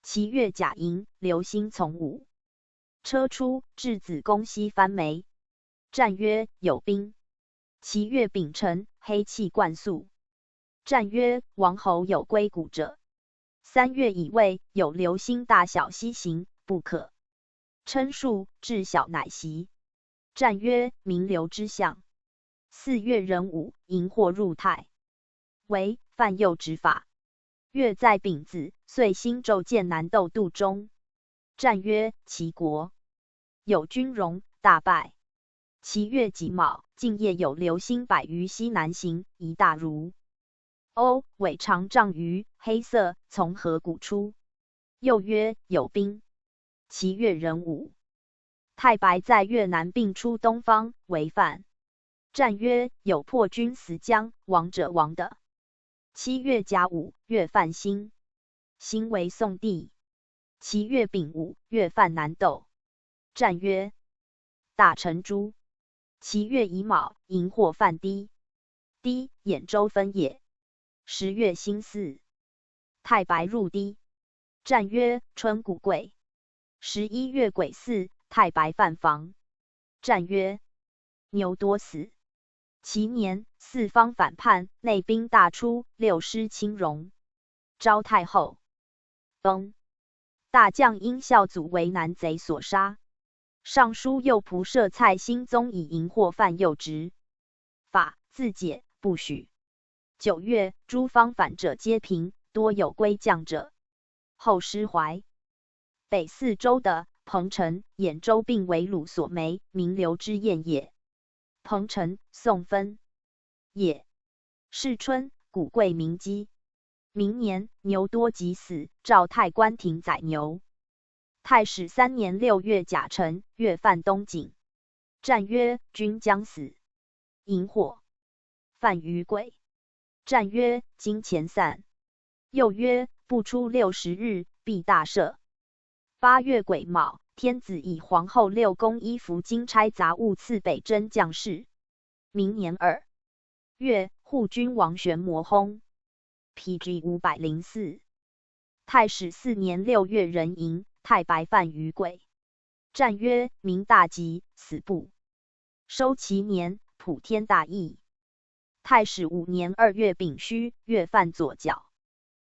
其月甲寅，流星从午车出，至子宫西翻眉。战曰有兵。其月丙辰，黑气灌宿。战曰王侯有归谷者。三月乙未，有流星大小西行，不可称数，至小乃袭。战曰名流之象。四月壬午，荧惑入太微，犯右直法。月在丙子，岁星昼见南斗度中。战曰齐国有军容，大败。其月己卯，近夜有流星百余西南行，一大如欧，尾长丈余，黑色，从河谷出。又曰有兵。其月壬午，太白在越南并出东方，为犯。战曰有破军死将，亡者亡的。七月甲午，月犯辛，辛为宋帝。其月丙午，月犯南斗。战曰大成诸。其月乙卯，荧惑犯低。低，兖州分也。十月辛巳，太白入低。战曰春谷贵。十一月癸巳，太白犯房。战曰牛多死。其年四方反叛，内兵大出，六师侵荣。昭太后崩。大将殷孝祖为南贼所杀。尚书右仆射蔡兴宗以荧惑犯右直法，自解，不许。九月，诸方反者皆平，多有归降者。后师淮北四州的彭城、兖州并为鲁所没，名流之燕也。彭城，宋分也。世春，谷贵鸣鸡。明年，牛多即死，诏太官停宰牛。太始三年六月甲辰，月犯东井。战曰君将死。荧惑犯鱼鬼。战曰金钱散。又曰不出六十日，必大赦。八月癸卯，天子以皇后六宫衣服、金钗杂物赐北征将士。明年二月，护军王玄谟薨。P G五百零四。太始四年六月壬寅，太白犯鱼鬼。战曰明大吉，死不收。其年，普天大疫。太始五年二月丙戌，月犯左角。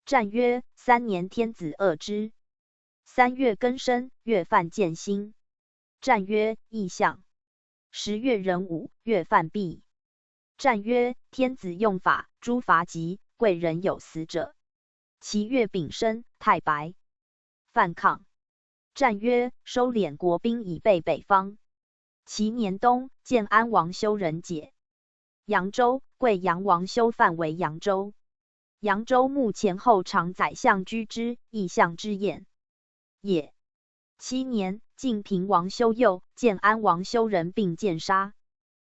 战曰三年天子恶之。三月庚申，月犯建兴。战曰异象。十月壬午，月犯毕。战曰：天子用法，诸伐吉，贵人有死者。其月丙申，太白。犯抗。战曰：收敛国兵以备北方。其年冬，建安王修仁解扬州，贵阳王修范围扬州。扬州牧前后常宰相居之，异相之宴也。七年，晋平王修右、建安王修仁并建沙，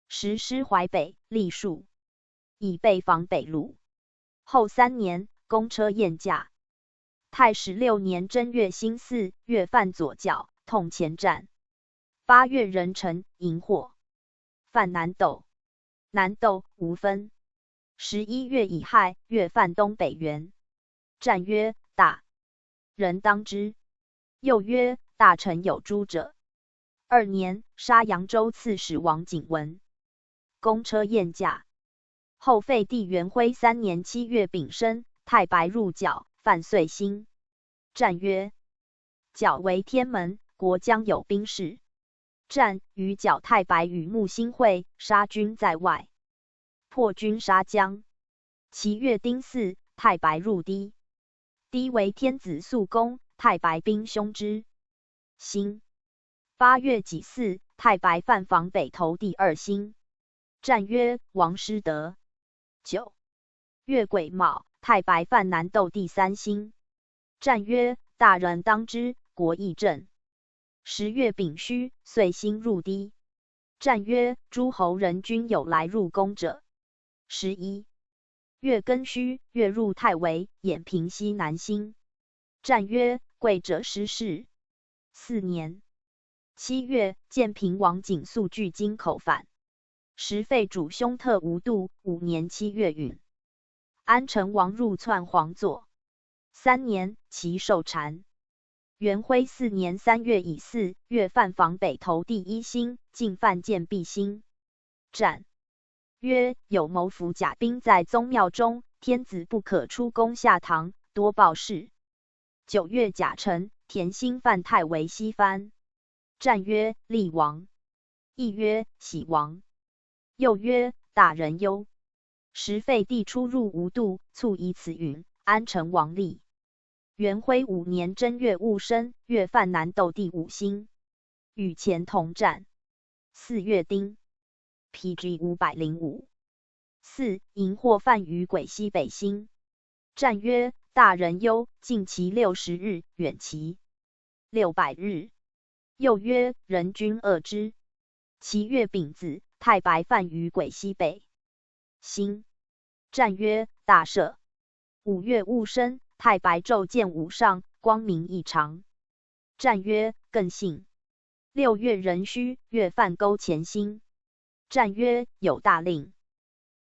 实师淮北、栗树，以备防北虏。后三年，公车宴驾。太始六年正月辛巳，月犯左校，痛前战。八月壬辰，荧惑，犯南斗。南斗无分。十一月乙亥，月犯东北原。战曰：大人当之。又曰：大臣有诸者。二年，杀扬州刺史王景文。公车宴驾。后废帝元徽三年七月丙申，太白入校，犯岁辛。战曰：校为天门，国将有兵事。战于校太白与木心会，杀军在外，破军杀将。其月丁巳，太白入堤。堤为天子宿宫，太白兵凶之。辛。八月己巳，太白犯防北投第二辛。战曰：王师德。九月癸卯，太白犯南斗第三辛。战曰：大人当之，国亦震。十月丙戌，岁辛入堤。战曰：诸侯人均有来入宫者。十一月庚戌，月入太微，掩平西南星。战曰：贵者失势。四年七月，建平王景肃拒京口返。时废主兄特无度。五年七月允，安成王入窜黄祚。三年，齐寿禅。元徽四年三月乙巳，月犯防北投第一辛，进犯建毕辛。战曰：有谋服甲兵在宗庙中，天子不可出宫下堂，多暴事。九月甲辰，田兴犯太微西番。战曰：厉王。亦曰：喜王。又曰：大人忧。时废帝出入无度，促以此允，安成王立。元徽五年正月戊申，月犯南斗第五辛，与前同战。四月丁，P G五百零五。四，荧惑犯于癸西北星。战曰：大人忧，近其六十日，远其六百日。又曰：人均恶之。其月丙子，太白犯于癸西北星。战曰：大赦。五月戊申，太白昼见午上，光明异常。战曰：艮幸。六月壬戌，月犯勾钱星。战曰：有大令。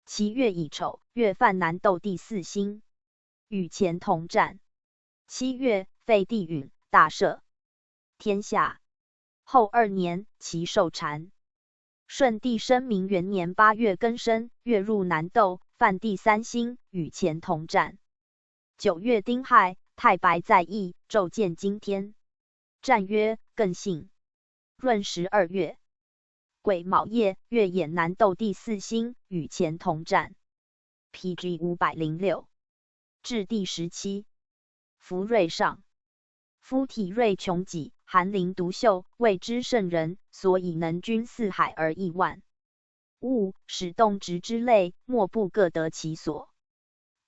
其月乙丑，月犯南斗第四星，与前同战。七月，废帝允，大赦天下。后二年，齐寿禅。顺帝申明元年八月庚申，月入南斗，犯第三星，与前同战。九月丁亥，太白在义，昼见金天。战曰：艮幸。闰十二月，癸卯夜，月掩南斗第四星，与前同战。P G五百零六。至第十七。夫瑞上。夫体瑞穷脊，寒灵独秀，谓之圣人，所以能均四海而易万物，使动植之类，莫不各得其所。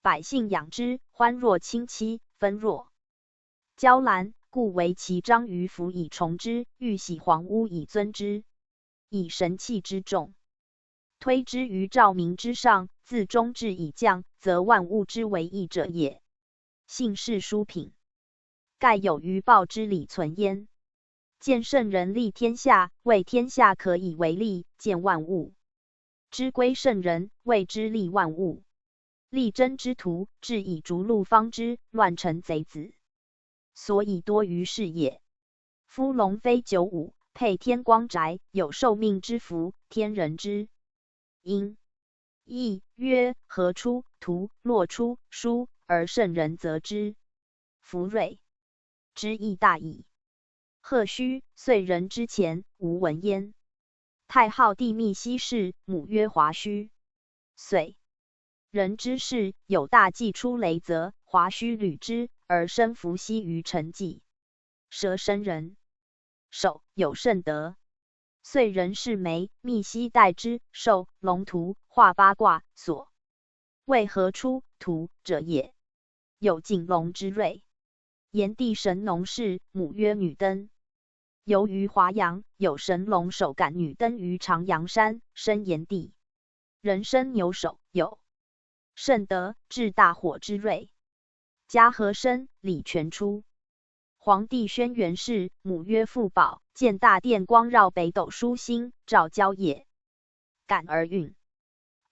百姓养之，欢若亲戚，分若交兰，故为其章鱼服以从之，玉玺黄屋以尊之，以神器之众推之于兆明之上，自中至以降，则万物之为义者也。信士书品，盖有鱼豹之礼存焉。见圣人立天下，谓天下可以为利；见万物之归圣人，谓之利万物。立贞之徒，至以逐鹿方之，乱臣贼子，所以多于世也。夫龙飞九五，配天光宅，有受命之福，天人之音。亦曰：河出图，洛出书，而圣人则之。夫瑞之义大矣。赫胥岁壬之前，无闻焉。太浩帝密西氏，母曰华胥。岁。人之世，有大骥出雷则，华胥履之，而身伏羲于陈纪。蛇身人，首，有甚德。岁人是梅，密西代之，授龙图，画八卦，所谓何出图者也。有景龙之瑞。炎帝神农氏，母曰女登。游于华阳，有神龙首感女登于长阳山，生炎帝。人身牛首，有甚德，至大火之瑞。嘉禾生，礼泉出。皇帝轩辕氏，母曰傅宝，建大殿光绕北斗，疏星，照郊野，感而运。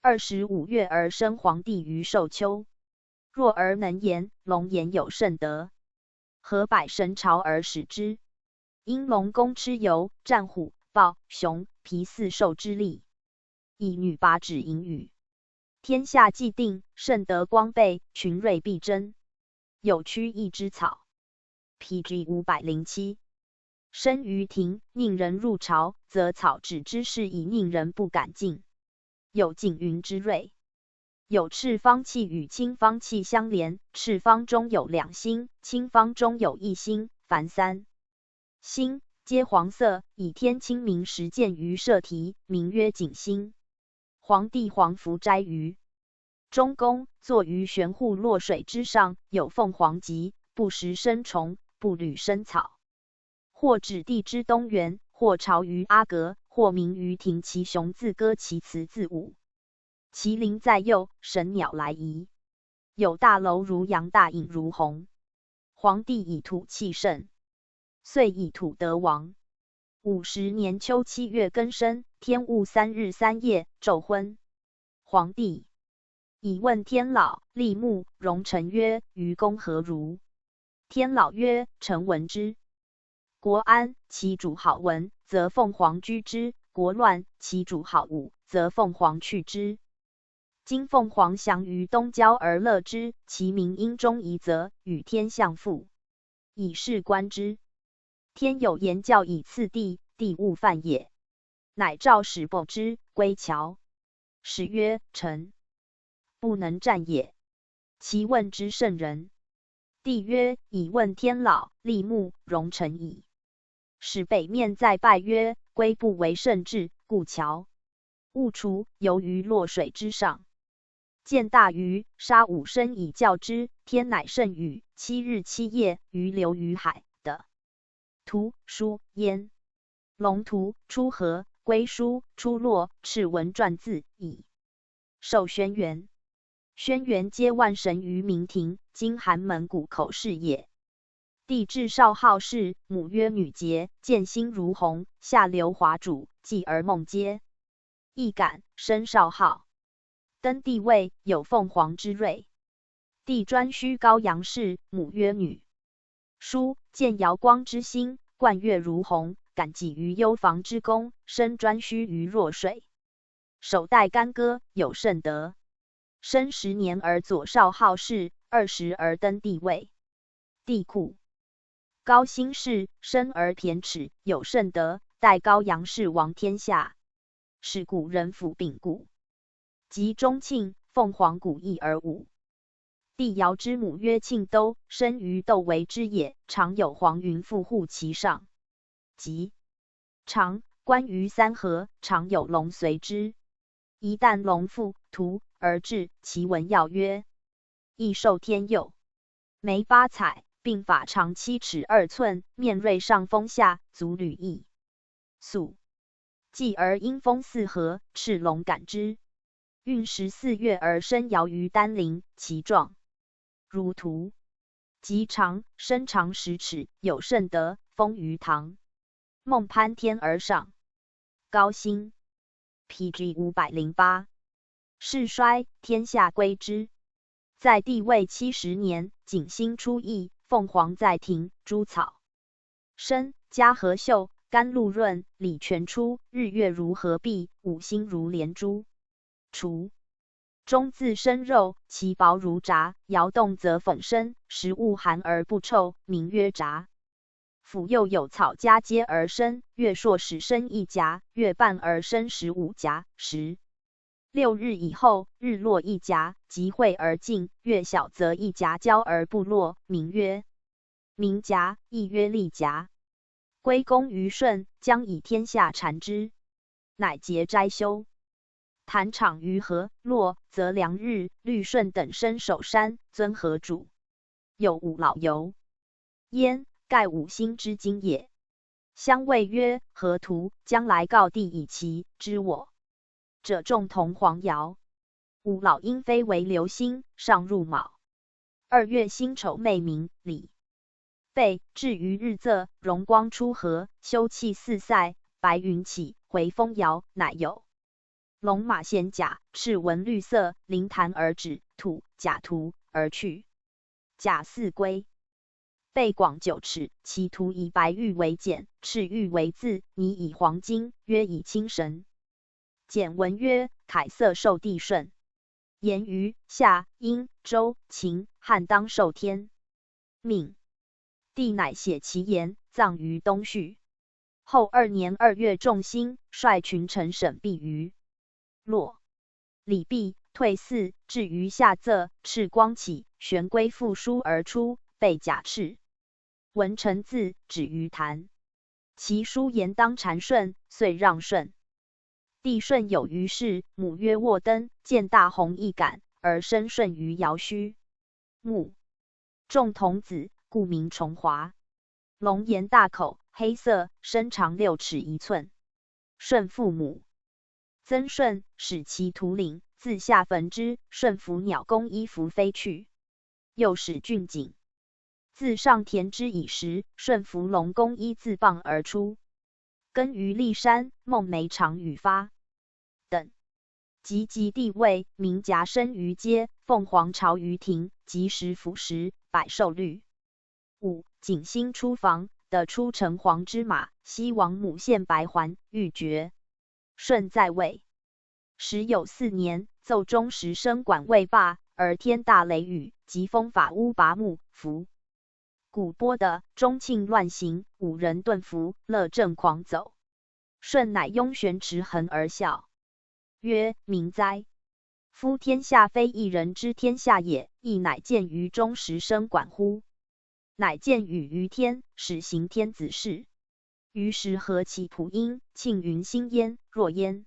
二十五月而生皇帝于寿丘。弱而能言，龙颜有甚德。河百神朝而始之。因龙公蚩尤、战虎、豹、熊、皮四兽之力，以女魃指引羽。天下既定，甚德光备，群瑞必争。有曲益之草。P G五百零七。生于庭，宁人入朝，则草止之势以宁人不敢进。有景云之瑞。有赤方器与青方器相连，赤方中有两星，青方中有一星，凡三星，皆黄色，以天青明时见于社稷，名曰景星。皇帝黄福斋于中宫，坐于悬户洛水之上，有凤凰集，不食生虫，不履生草。或止帝之东园，或朝于阿阁，或鸣于庭，其雄自歌，其雌自舞。其灵在幼，神鸟来仪。有大楼如阳，大隐如洪。皇帝以土器圣，岁以土得王。五十年秋七月庚申，天物三日三夜，昼昏。皇帝以问天老：立木荣臣，曰：于公何如？天老曰：臣闻之。国安，其主好文，则凤凰居之；国乱，其主好舞，则凤凰去之。今凤凰翔于东郊而乐之，其鸣因中仪则，与天象复，以是观之。天有言教以次第，地物犯也。乃召始伯之，归桥。始曰：臣不能战也。其问之甚仁。帝曰：以问天老，立木荣臣矣。始北面再拜曰：归不为胜制，故桥勿除，游于洛水之上。见大鱼，杀五升以教之，天乃圣雨，七日七夜，鱼流于海。的图书焉。龙图、出河、归书、出洛、敕文传字矣。授轩辕。轩辕接万神于明庭，今寒门谷口室也。帝至少号室，母曰女节，见星如虹，下流华渚，继而梦皆亦感，生少号。登帝位，有凤凰之瑞。帝颛顼高阳室，母曰女。书见瑶光之星，贯月如虹，感几于幽房之宫，生颛顼于洛水。首代干戈，有甚德。生十年而左少号室，二十而登帝位。帝库。高辛氏，生而骈齿，有甚德，代高阳氏王天下。使古人斧柄古。及中庆，凤凰古异而舞。帝瑶之母曰庆兜，生于窦唯之野，常有黄云覆护其上。及长，观于三河，常有龙随之。一旦龙覆图而至，其文要曰：益寿天佑。眉八彩，鬓发长七尺二寸，面瑞上风下，足履异。宿。继而因风四合，赤龙感之。运十四月而生瑶于丹陵，其状如图。及长，身长十尺，有甚德，封于堂。梦攀天而上。高辛。P G五百零八。世衰，天下归之。在帝位七十年，景星初异，凤凰在庭，诸草生嘉禾秀，甘露润，礼泉出，日月如河碧，五星如连珠。除中自生肉，其薄如蚱，摇动则粉生，食物寒而不臭，名曰蚱。府右有草夹阶而生，月朔始生一甲，月半而生十五甲，十六日以后，日落一甲，即会而尽，月小则一甲交而不落，名曰明甲，亦曰立甲。归功于舜，将以天下缠之，乃节斋修。坛场于河洛，则梁日、律顺等身守山，遵河主。有五老游焉，盖五星之精也。相谓曰河图，将来告地以其知我者，众同黄瑶。五老因非为流星，上入卯。二月辛丑，昧名李贝，至于日仄，荣光出河，休气四塞，白云起，回风摇，乃有龙马衔甲，赤纹绿色，临潭而止，吐甲图而去，甲四归。贝广九尺，其图以白玉为简，赤玉为字，泥以黄金，约以青神。简文曰：凯色授帝舜。言于夏、殷、周、秦、汉当授天命。帝乃写其言，葬于东序。后二年二月仲辛，率群臣审毕于洛。李毕，退寺，至于下仄，赤光起，玄龟复舒而出，被甲赤。文臣字止于坛。其书言当缠舜，遂让舜。帝舜有余事，母曰沃登，见大鸿一感，而生舜于瑶虚。目。中童子，故名重华。龙颜大口，黑色，身长六尺一寸。舜父母曾舜，使其图领，自下焚之，舜伏鸟弓衣服飞去。又使俊景，自上填之以石，舜伏龙弓衣自傍而出。耕于骊山，孟梅长羽发等。及及帝位，鸣甲声于街，凤凰巢于庭，及时服食，百兽律。五、景兴出房，得出乘黄之马，西王母献白环，玉珏。舜在位时有四年，奏中时升管未罢，而天大雷雨，疾风法屋拔木，伏古波的，中庆乱行，五人顿服，乐正狂走。舜乃拥璇池横而笑，曰：民哉！夫天下非一人之天下也，亦乃见于中时升管乎？乃见雨于天，始行天子事。于时河其仆音，庆云兴焉，若焉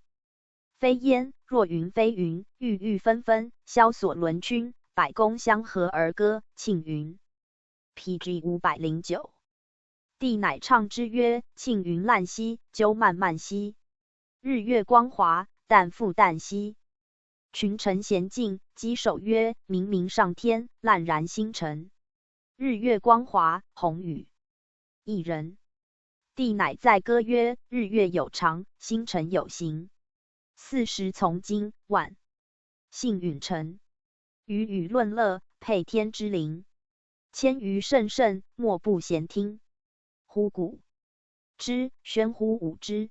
非焉，若云非云，郁郁纷纷，萧索轮皻，百工相和而歌，庆云。P G五百零九。帝乃唱之曰：庆云烂兮，鸠漫漫兮。日月光华，旦复旦兮。群臣咸进，稽首曰：明明上天，烂然星辰。日月光华，鸿语一人。帝乃载歌曰：日月有长，星辰有形，四时从经，万姓允臣。鱼与论乐，配天之灵。千余甚甚，莫不咸听。呼鼓之，喧呼舞之。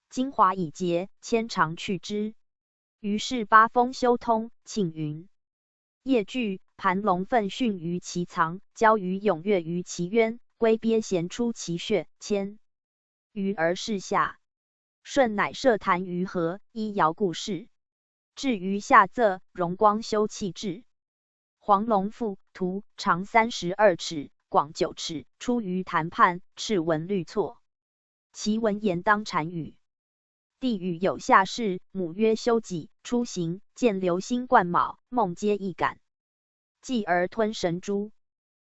精华已竭，牵肠去之。于是八风休通，庆云。夜聚，盘龙奋迅于其藏，交鱼踊跃于其渊，龟鳖咸出其穴，千余而逝下。舜乃设坛于河，依瑶故事。至于下仄，荣光休气至。黄龙赋图，长三十二尺，广九尺，出于坛畔，赤纹绿错。其文言当单于。帝语有下士，母曰修己，初行，见流星贯卯，梦皆一感。继而吞神珠。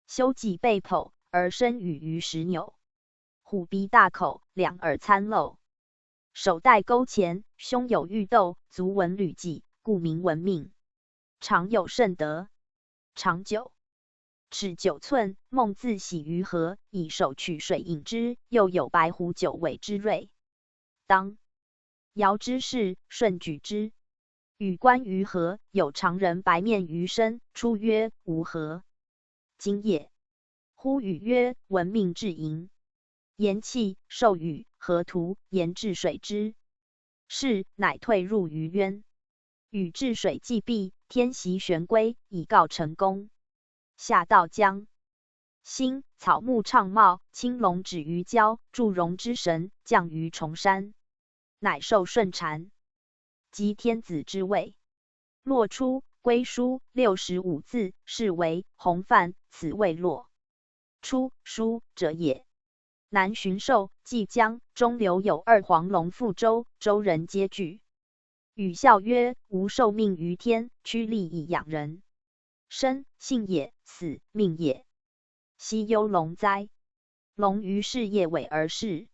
修己背剖，而身语于石纽。虎鼻大口，两耳参漏。首戴钩前，胸有玉斗，足纹履迹，故名纹命。长有甚德。长九尺九寸，梦自洗于河，以手取水饮之，又有白狐九尾之瑞。当瑶之势，舜举之。语观于河，有常人白面鱼身，出曰：无河今夜。呼语曰：文命至盈。言气，授语，河图，言至水之势，乃退入于渊。语至水既毕，天席玄归，以告成功。下到江。兴，草木畅茂，青龙止于郊，祝融之神降于崇山，乃授舜禅，即天子之位。洛出，归书，六十五字，是为洪范，此谓洛。出，书者也。南巡狩，即江中流有二黄龙赴周，周人皆惧。语笑曰：无受命于天，屈利以养人。生，性也；死，命也。奚忧龙哉？龙于是夜尾而逝。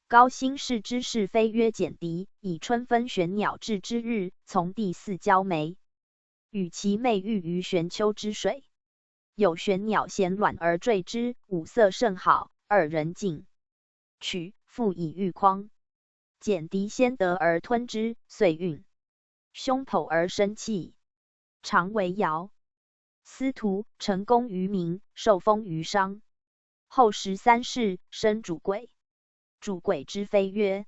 高辛氏之是非曰：简狄，以春分玄鸟至之日，从第四交眉，与其寐欲于玄丘之水。有玄鸟衔卵而坠之，五色甚好，二人进取，复以玉匡。简狄先得而吞之，遂愠胸口而生气，常为瑶。司徒成功于民，受封于商。后十三世，生渚鬼。渚鬼之非曰：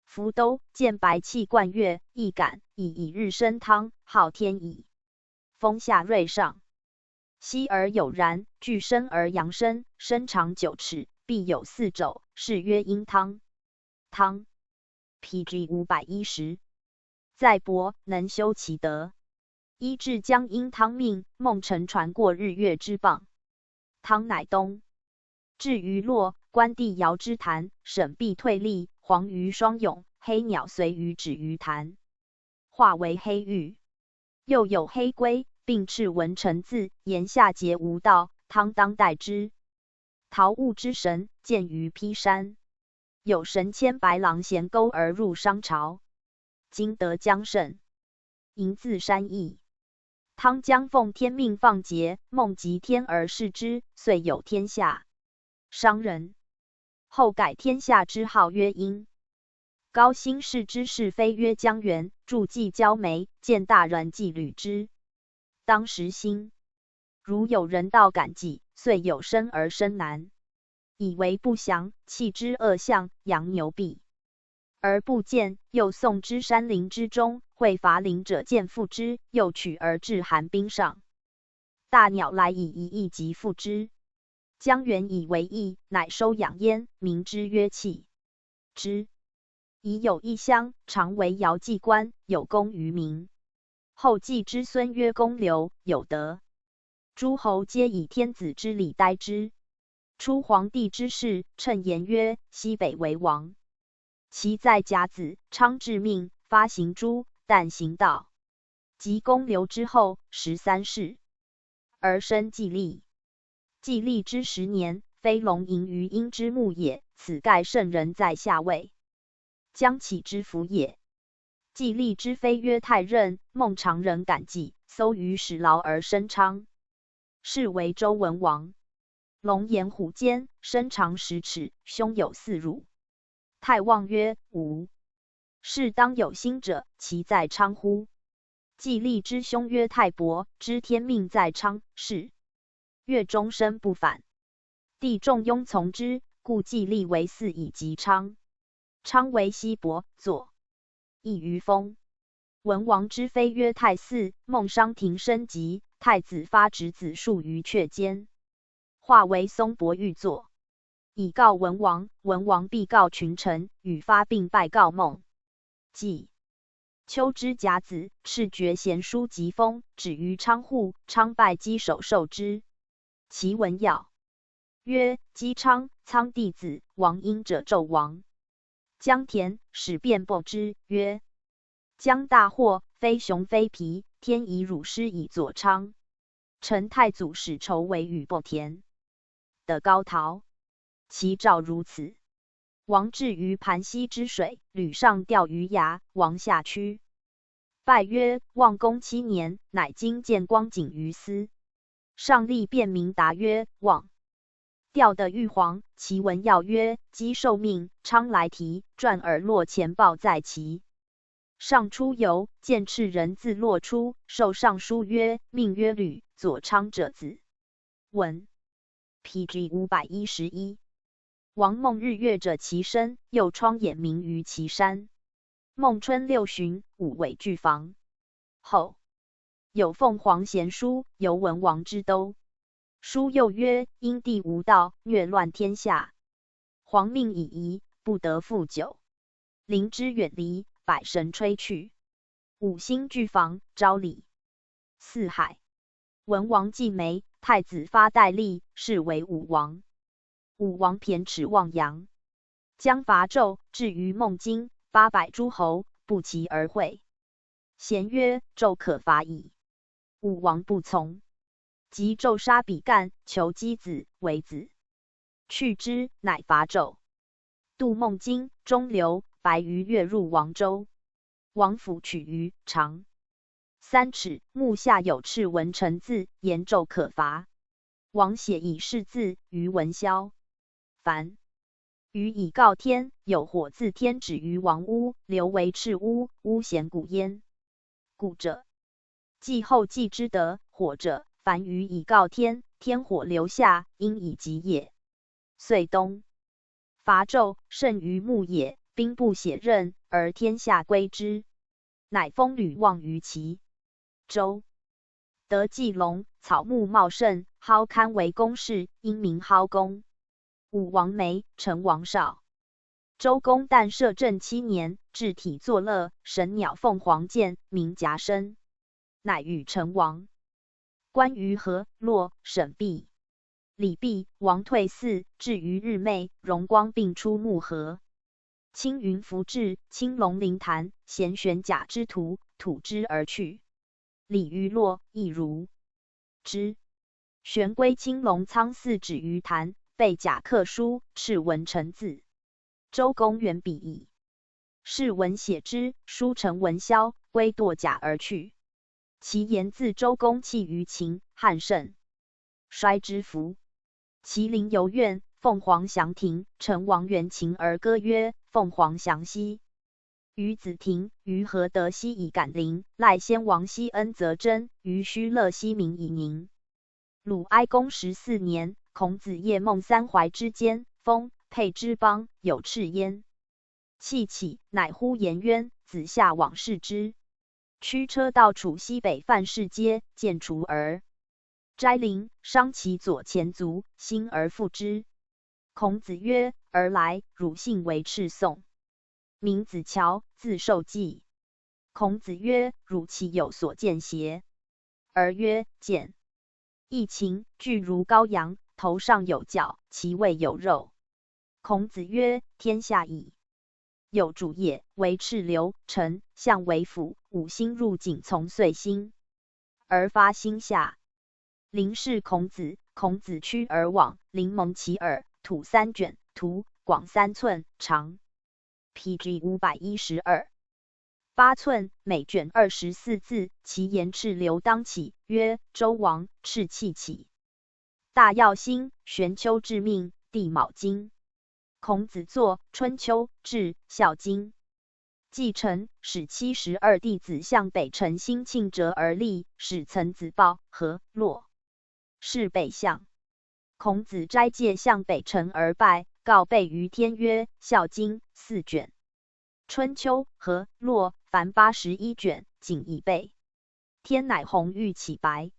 福都见白气贯月，亦感以以日升汤，号天乙。风下瑞上，息而有然，具生而阳生，身长九尺，必有四肘，是曰阴汤。汤，P G五百一十。在伯，能修其德。伊至将阴汤命，梦乘船过日月之傍，汤乃东。至于洛，观帝瑶之潭，沈必退立，黄鱼双涌，黑鸟随鱼止于潭，化为黑玉。又有黑龟，并翅纹成鹜，岩下节无道，汤当待之。陶物之神，见于披山。有神牵白狼衔钩而入商朝，今得将胜，迎自山邑。汤将奉天命放桀，梦及天而视之，遂有天下。商人。后改天下之号曰殷。高辛氏之是非曰：江源，注纪交眉，见大人纪履之。当时兴，如有人盗赶纪，遂有生而生男，以为不祥，弃之恶相，养牛毕，而不见，又送之山林之中，会伐林者见复之，又取而置寒冰上。大鸟来以一役即复之。江源以为异，乃收养焉，名之曰弃之。已有一乡，常为瑶祭官，有功于民。后继之孙曰公刘，有德。诸侯皆以天子之礼待之。初皇帝之世，称言曰：西北为王。其在甲子，昌至命，发行诛，旦行盗。及公刘之后，十三世，而生季历。季历之十年，非龙迎于殷之墓也，此盖圣人在下位，将起之福也。季历之非曰：太任，孟尝人赶季，搜于始劳而生昌，是为周文王。龙颜虎肩，身长十尺，胸有四乳。太望曰：无。是当有心者，其在昌乎？季历之兄曰：太伯，知天命在昌，是月终身不返，弟仲雍从之，故季历为嗣以及昌。昌为西伯，左翼于封。文王之非曰：太嗣，孟商庭生疾，太子发执子树于阙间，化为松柏玉座，以告文王。文王必告群臣，与发并拜告孟季。秋之甲子，敕决贤书及封，止于昌户，昌拜稽首受之。其文要曰：姬昌，仓弟子，王殷者纣王。姜田，始便不之，曰：姜大获，非熊非罴，天以乳师以佐昌。臣太祖始筹围与不田的高陶。其诏如此。王至于盘溪之水，吕尚钓于崖，王下屈，拜曰：望公七年，乃今见光景于斯。上立便名达曰：望。调得玉璜，其文要曰：姬受命，昌来提，传尔洛钱报在其。上出游，见赤人自洛出，受尚书曰：命曰吕，佐昌者子。文。P G五百一十一。王梦日月者其身，又创眼明于其山。孟春六旬，五尾俱防。后有凤凰衔书，游文王之都。书又曰：因帝无道，虐乱天下，皇命已移，不得复久。临之远离，百神吹去，五星俱防，昭礼四海。文王继梅，太子发代立，是为武王。武王骈齿望阳，将伐纣置于孟津，八百诸侯不期而会。咸曰：纣可伐矣。武王不从，即纣杀比干，求箕子为子，去之，乃伐纣，渡孟津，终流，白鱼跃入王舟。王府取于长三尺，木下有赤蚊成字，言纣可伐。王写以示字于文宵。凡鱼以告天，有火自天指于王屋，流为赤污，污咸谷焉。谷者，祭后稷之德，火者，凡鱼以告天，天火流下，应以及也。遂东 伐纣，甚于牧野，兵不血刃，而天下归之，乃封吕望于齐。周，得祭龙，草木茂盛，蒿堪为宫室，因名蒿公。武王梅，成王少。周公旦摄政七年，置体作乐，神鸟凤凰见，名夹生，乃与成王。关于河洛沈毕。礼毕，王退祀，置于日寐，荣光并出木盒。青云浮至，青龙临潭，咸玄甲之图，吐之而去。礼于洛，亦如之。玄归青龙苍寺止于潭，背甲刻书，赤蚊成字。周公远彼矣。 是文写之，书成文宵，归堕甲而去。其言自周公弃于秦，汉盛衰之服。麒麟游苑，凤凰翔庭，成王远秦而歌曰：凤凰翔兮。于子庭，于何得兮以感灵，赖先王兮恩则真，于须乐兮民以宁。 鲁哀公十四年，孔子夜梦三怀之间，风、沛之邦有赤焉。气起，乃呼颜渊，子夏往视之。驱车到楚西北范氏街，见楚耳。斋灵，伤其左前足，兴而复之。孔子曰：而来，汝幸为赤宋。名子乔，字受季。孔子曰：汝岂有所见邪？ 而曰：见。亦禽，巨如羔羊，头上有角，其胃有肉。孔子曰：天下矣。有主也，为赤流，臣，象为辅，五星入井从岁兴，而发兴夏。灵视孔子，孔子趋而往，灵蒙其耳，吐三卷，图广三寸，长 P G五百一十二，八寸，每卷二十四字，其言赤流当起，曰：周王，赤气起。大要兴，玄丘至命，帝卯金。孔子作《春秋》至《孝经》。季臣，使七十二弟子向北辰兴庆折而立，使臣子报河洛。 是北向。孔子斋戒向北辰而拜，告备于天曰：孝经四卷，春秋、河洛凡八十一卷，仅已备。天乃红玉起白，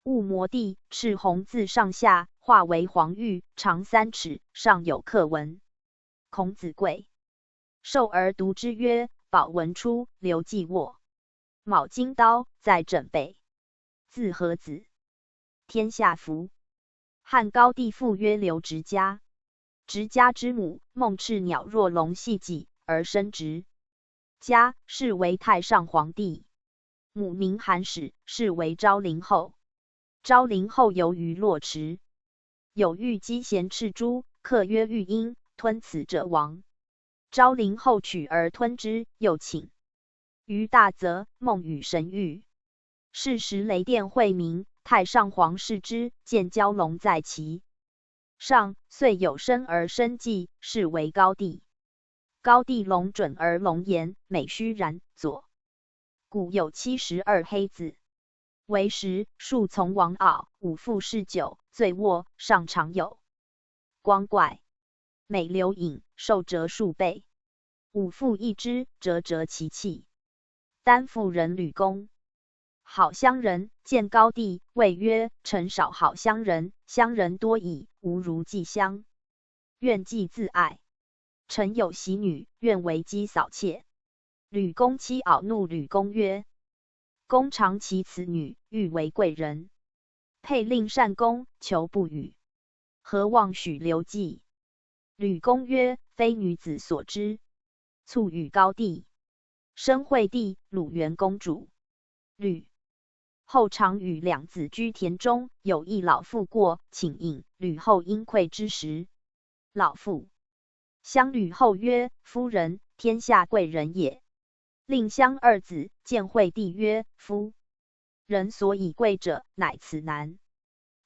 雾摩地，赤红自上下化为黄玉，长三尺，上有刻文。孔子贵，授而读之曰：宝文出，刘季握。卯金刀，在枕北。 字何子，天下服。汉高帝父曰刘直加，直加之母孟赤鸟若龙戏己而生直加，是为太上皇帝。母名韩始，是为昭灵后。昭灵后游于洛池，有玉鸡衔赤珠，刻曰玉音，吞此者亡。昭灵后取而吞之，又请 于大则梦与神喻。是时雷电晦明，太上皇视之，见蛟龙在其上，遂有声而生计，是为高帝。高帝龙准而龙颜，美须髯左。古有七十二黑子。为时数从王敖，武父侍酒，醉卧，上常有光怪。每流影，瘦折数倍。武父一之，折折其气。丹父人吕公。好乡人见高帝，谓曰：“臣少好乡人，乡人多矣，无如季乡。愿祭自爱。臣有喜女，愿为姬扫妾。”吕公妻恼怒吕公曰：“公常其此女，欲为贵人，配令善公，求不与。何妄许留祭？”吕公曰：“非女子所知。”卒与高帝，生惠帝、鲁元公主。吕后常与两子居田中，有一老妇过，请饮。吕后因愧之时，老妇相吕后曰：夫人，天下贵人也。令相二子见惠帝曰：夫人所以贵者，乃此男。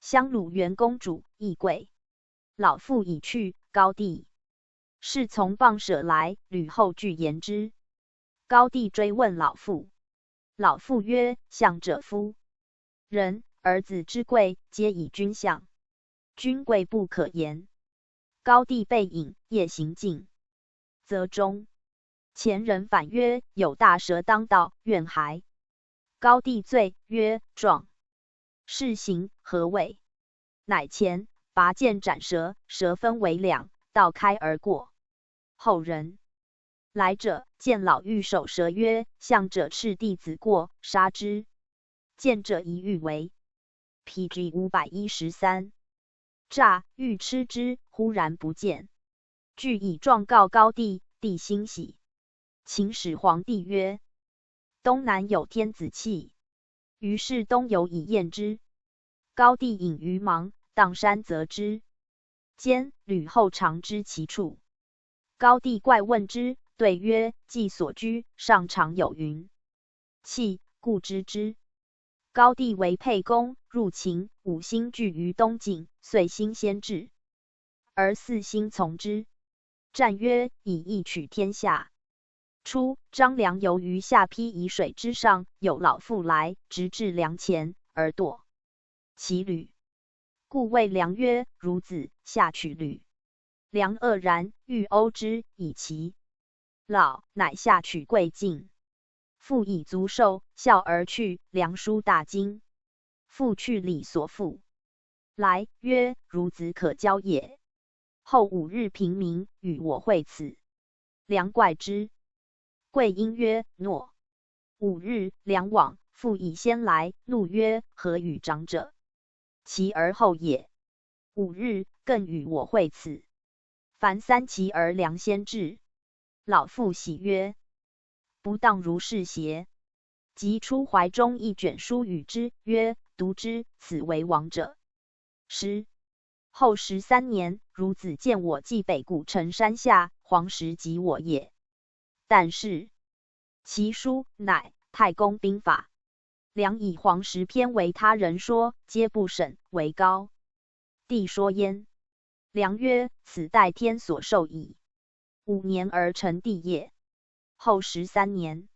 相鲁元公主亦贵。老妇已去，高帝侍从傍舍来，吕后具言之。高帝追问老妇，老妇曰：“向者夫人，儿子之贵，皆以君向，君贵不可言。”高帝备饮，夜行进则中，前人反曰：“有大蛇当道，怨海。”高帝醉曰：“壮士行，何为？”乃前拔剑斩蛇，蛇分为两，道开而过。后人来者，见老妪守蛇曰：“向者斥弟子过，杀之。见者一欲为。”P G五百一十三。诈妪吃之，忽然不见，具以状告高帝，帝欣喜，请始皇帝曰：“东南有天子气，于是东游以验之。”高帝饮于芒砀山则之。兼吕后常知其处。高帝怪问之，对曰：“季所居上常有云气，故知之。”高帝为沛公，入秦，五星聚于东境，遂兴先至，而四星从之。战曰：“以义取天下。”初，张良游于下邳沂水之上，有老妇来，直至梁前，而堕其旅。故谓良曰：“孺子，下取旅。”良愕然，欲欧之，以其老，乃下取贵进。妇以足兽笑而去，良殊大惊。妇去礼所负来，曰：“孺子可交也。后五日平明，与我会此。”良怪之，贵因曰：“诺。”五日，良往，妇已先来，怒曰：“何与长者其而后也？五日更与我会此。”凡三其而良先至。老妇喜曰：“不当如是邪？”即出怀中一卷书与之曰：“读之，此为王者诗。后十三年，孺子见我跽北古城山下，黄石即我也。”但是其书乃太公兵法。良以黄石篇为他人说，皆不审，惟高帝说焉。良曰：“此代天所授矣。五年而成帝业。”后十三年，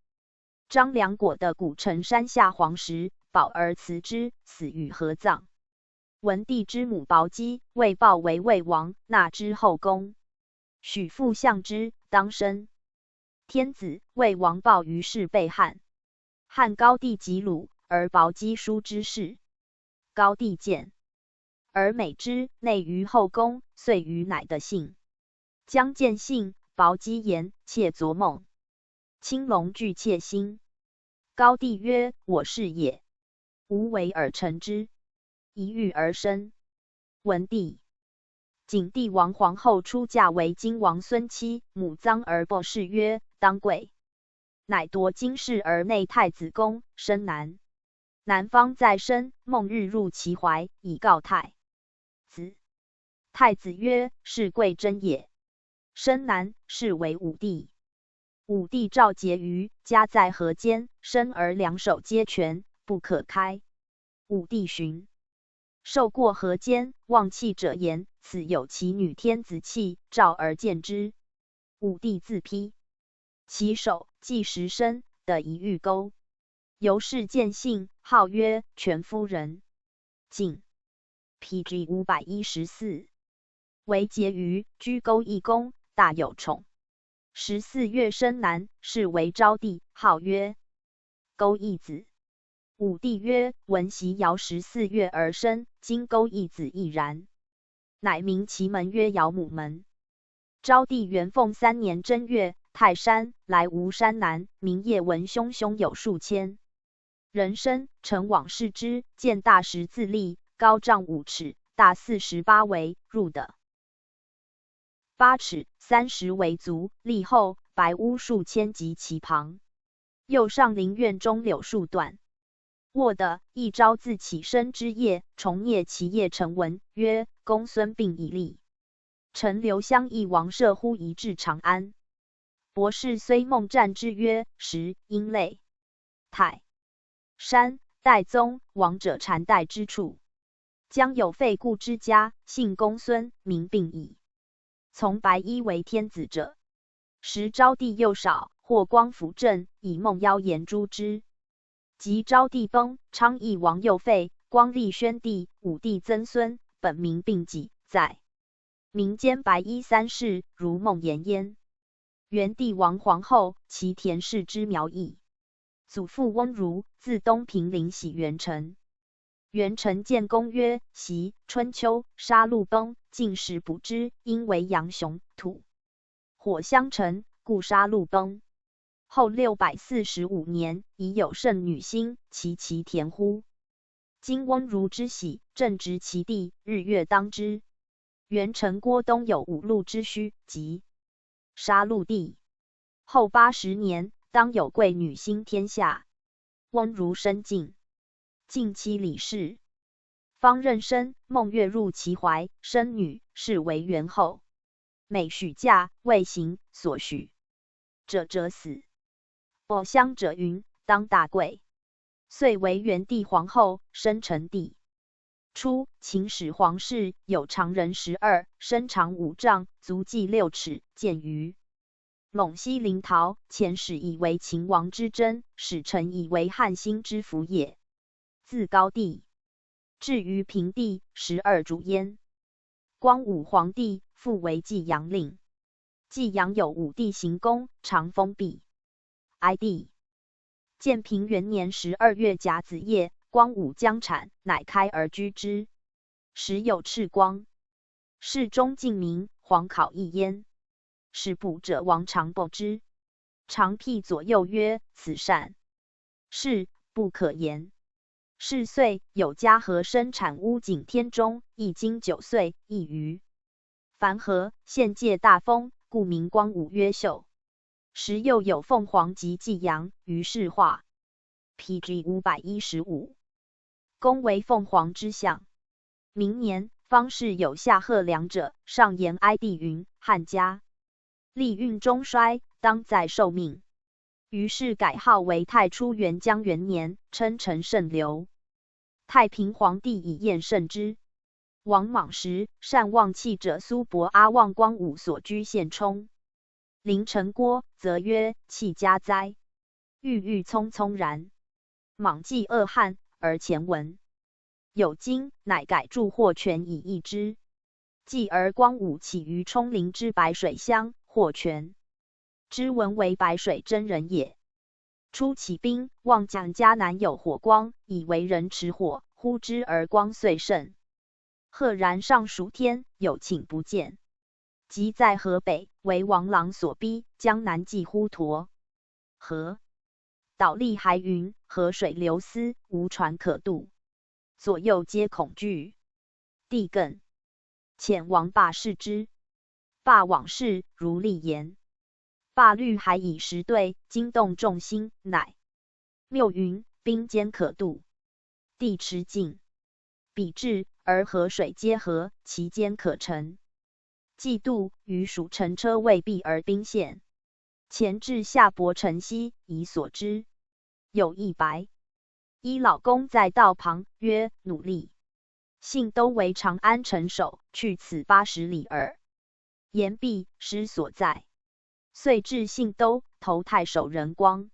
张良果得古城山下黄石，饱而辞之，死于合葬。文帝之母薄姬为豹为魏王，纳之后宫。许父相之，当生天子，魏王豹于是被汉。汉高帝即鲁，而薄姬叔之氏。高帝见，而美之，内于后宫，遂与乃得幸。将见幸，薄姬言：“妾昨梦青龙拒妾心。”高帝曰：“我是也，无为而成之，一遇而生。”文帝景帝王皇后出嫁为荆王孙妻，母臧而薄氏曰：“当贵。”乃夺荆室而内太子宫，生男。男方在深，梦日入其怀，以告太子。太子曰：“是贵真也。”生男，是为武帝。武帝诏婕妤，家在河间，深而两首皆全，不可开。武帝寻，兽过河间，望气者言：“此有其女天子气。”召而见之。武帝自披其首，即石深，得一玉钩。由是见幸，号曰全夫人。景 P G 五百一十四。为婕妤，居钩一公，大有宠。十四月生男，是为昭帝，号曰钩一子。武帝曰：闻其瑶十四月而生，今钩一子亦然。乃名其门曰瑶母门。昭帝元凤三年正月，泰山，莱芜山南，名夜闻兄，兄有数千人参。臣往视之，见大十字立，高丈五尺，大四十八围，入的八尺，三十围足，立后，白乌数千及其旁。又上林苑中柳数段，卧的。一朝自起身之夜，重啮其叶，臣闻曰：公孙膑已立。臣留乡议王射乎仪至长安。博士虽梦战之曰：时，因类，泰山，代宗，王者禅代之处，将有废故之家，姓公孙，名膑矣。从白衣为天子者，时昭帝幼少，或光辅政，以梦妖言诛之。及昭帝崩，昌邑王又废，光立宣帝，武帝曾孙，本名膑纪，在民间白衣三世，如梦言焉。元帝亡皇后，其田氏之苗裔。祖父翁孺，字东平陵喜元城。元城建宫曰：习、春秋、杀戮崩，进士补之，因为阳雄，土火相承，故杀戮崩。后六百四十五年，已有剩女星，其其田乎？今翁孺之喜，正值其地，日月当之。元城郭东有五路之墟，即杀戮地。后八十年，当有贵女星天下。翁孺深敬，敬其礼氏，方仞身，梦月入其怀，生女，是为元后。每许嫁，未行，所许者折死。偶乡者云：当大贵。遂为元帝皇后，生成帝。初，秦始皇室有长人十二，身长五丈，足计六尺，见于陇西临洮。前始以为秦王之征，始臣以为汉兴之福也。自高帝至于平帝，十二主焉。光武皇帝复为济阳令。济阳有武帝行宫，长封闭。哀帝建平元年十二月甲子夜，光武将产，乃开而居之。时有赤光，室中尽明，皇考亦焉。始补者王常不之，常辟左右曰：此善事不可言。是岁有嘉禾生产屋井天中，一经九岁，亦于樊河，献借大丰，故名光武曰秀。时又有凤凰及济阳，于是化。P G五百一十五。公为凤凰之象。明年，方士有下贺梁者，上言哀帝云：汉家利运中衰，当在受命。于是改号为太初元嘉元年，称陈胜刘。太平皇帝以宴圣之。王莽时，单望气者苏伯阿望光武所居献充。临陈郭，则曰：气家哉，郁郁葱葱然。莽既恶汉，而前闻有金，乃改著霍泉以易之。继而光武起于冲陵之白水乡，霍泉之文为白水真人也。初起兵，望将嘉南有火光，以为人持火，呼之而光遂盛。赫然上属天，有顷不见。及在河北，为王朗所逼，江南既乎沱河，倒立还云：河水流丝，无船可渡。左右皆恐惧。帝更遣王霸视之。霸往视，如厉言。霸虑还以石对，惊动众心，乃谬云：兵坚可渡。帝持镜比至，而河水皆合，其间可乘。既渡，余属乘车未毕而兵陷。前至下伯城西，以所知有一白衣老公在道旁，曰：奴隶信都为长安城守，去此八十里耳。言毕，失所在。遂至信都，投太守任光。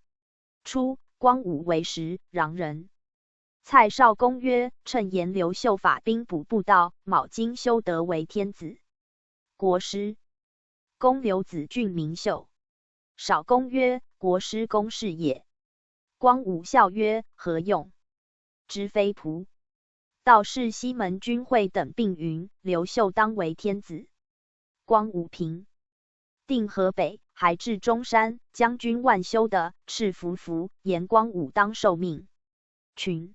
初，光武为时，穰人。蔡少公曰：趁颜刘秀法兵捕不到，卯金修德为天子，国师。公刘子俊名秀。少公曰：国师公室也。光武笑曰：何用？知非仆。道士西门君会等并云：刘秀当为天子。光武平，定河北，还至中山，将军万修的赤伏伏，言光武当受命。群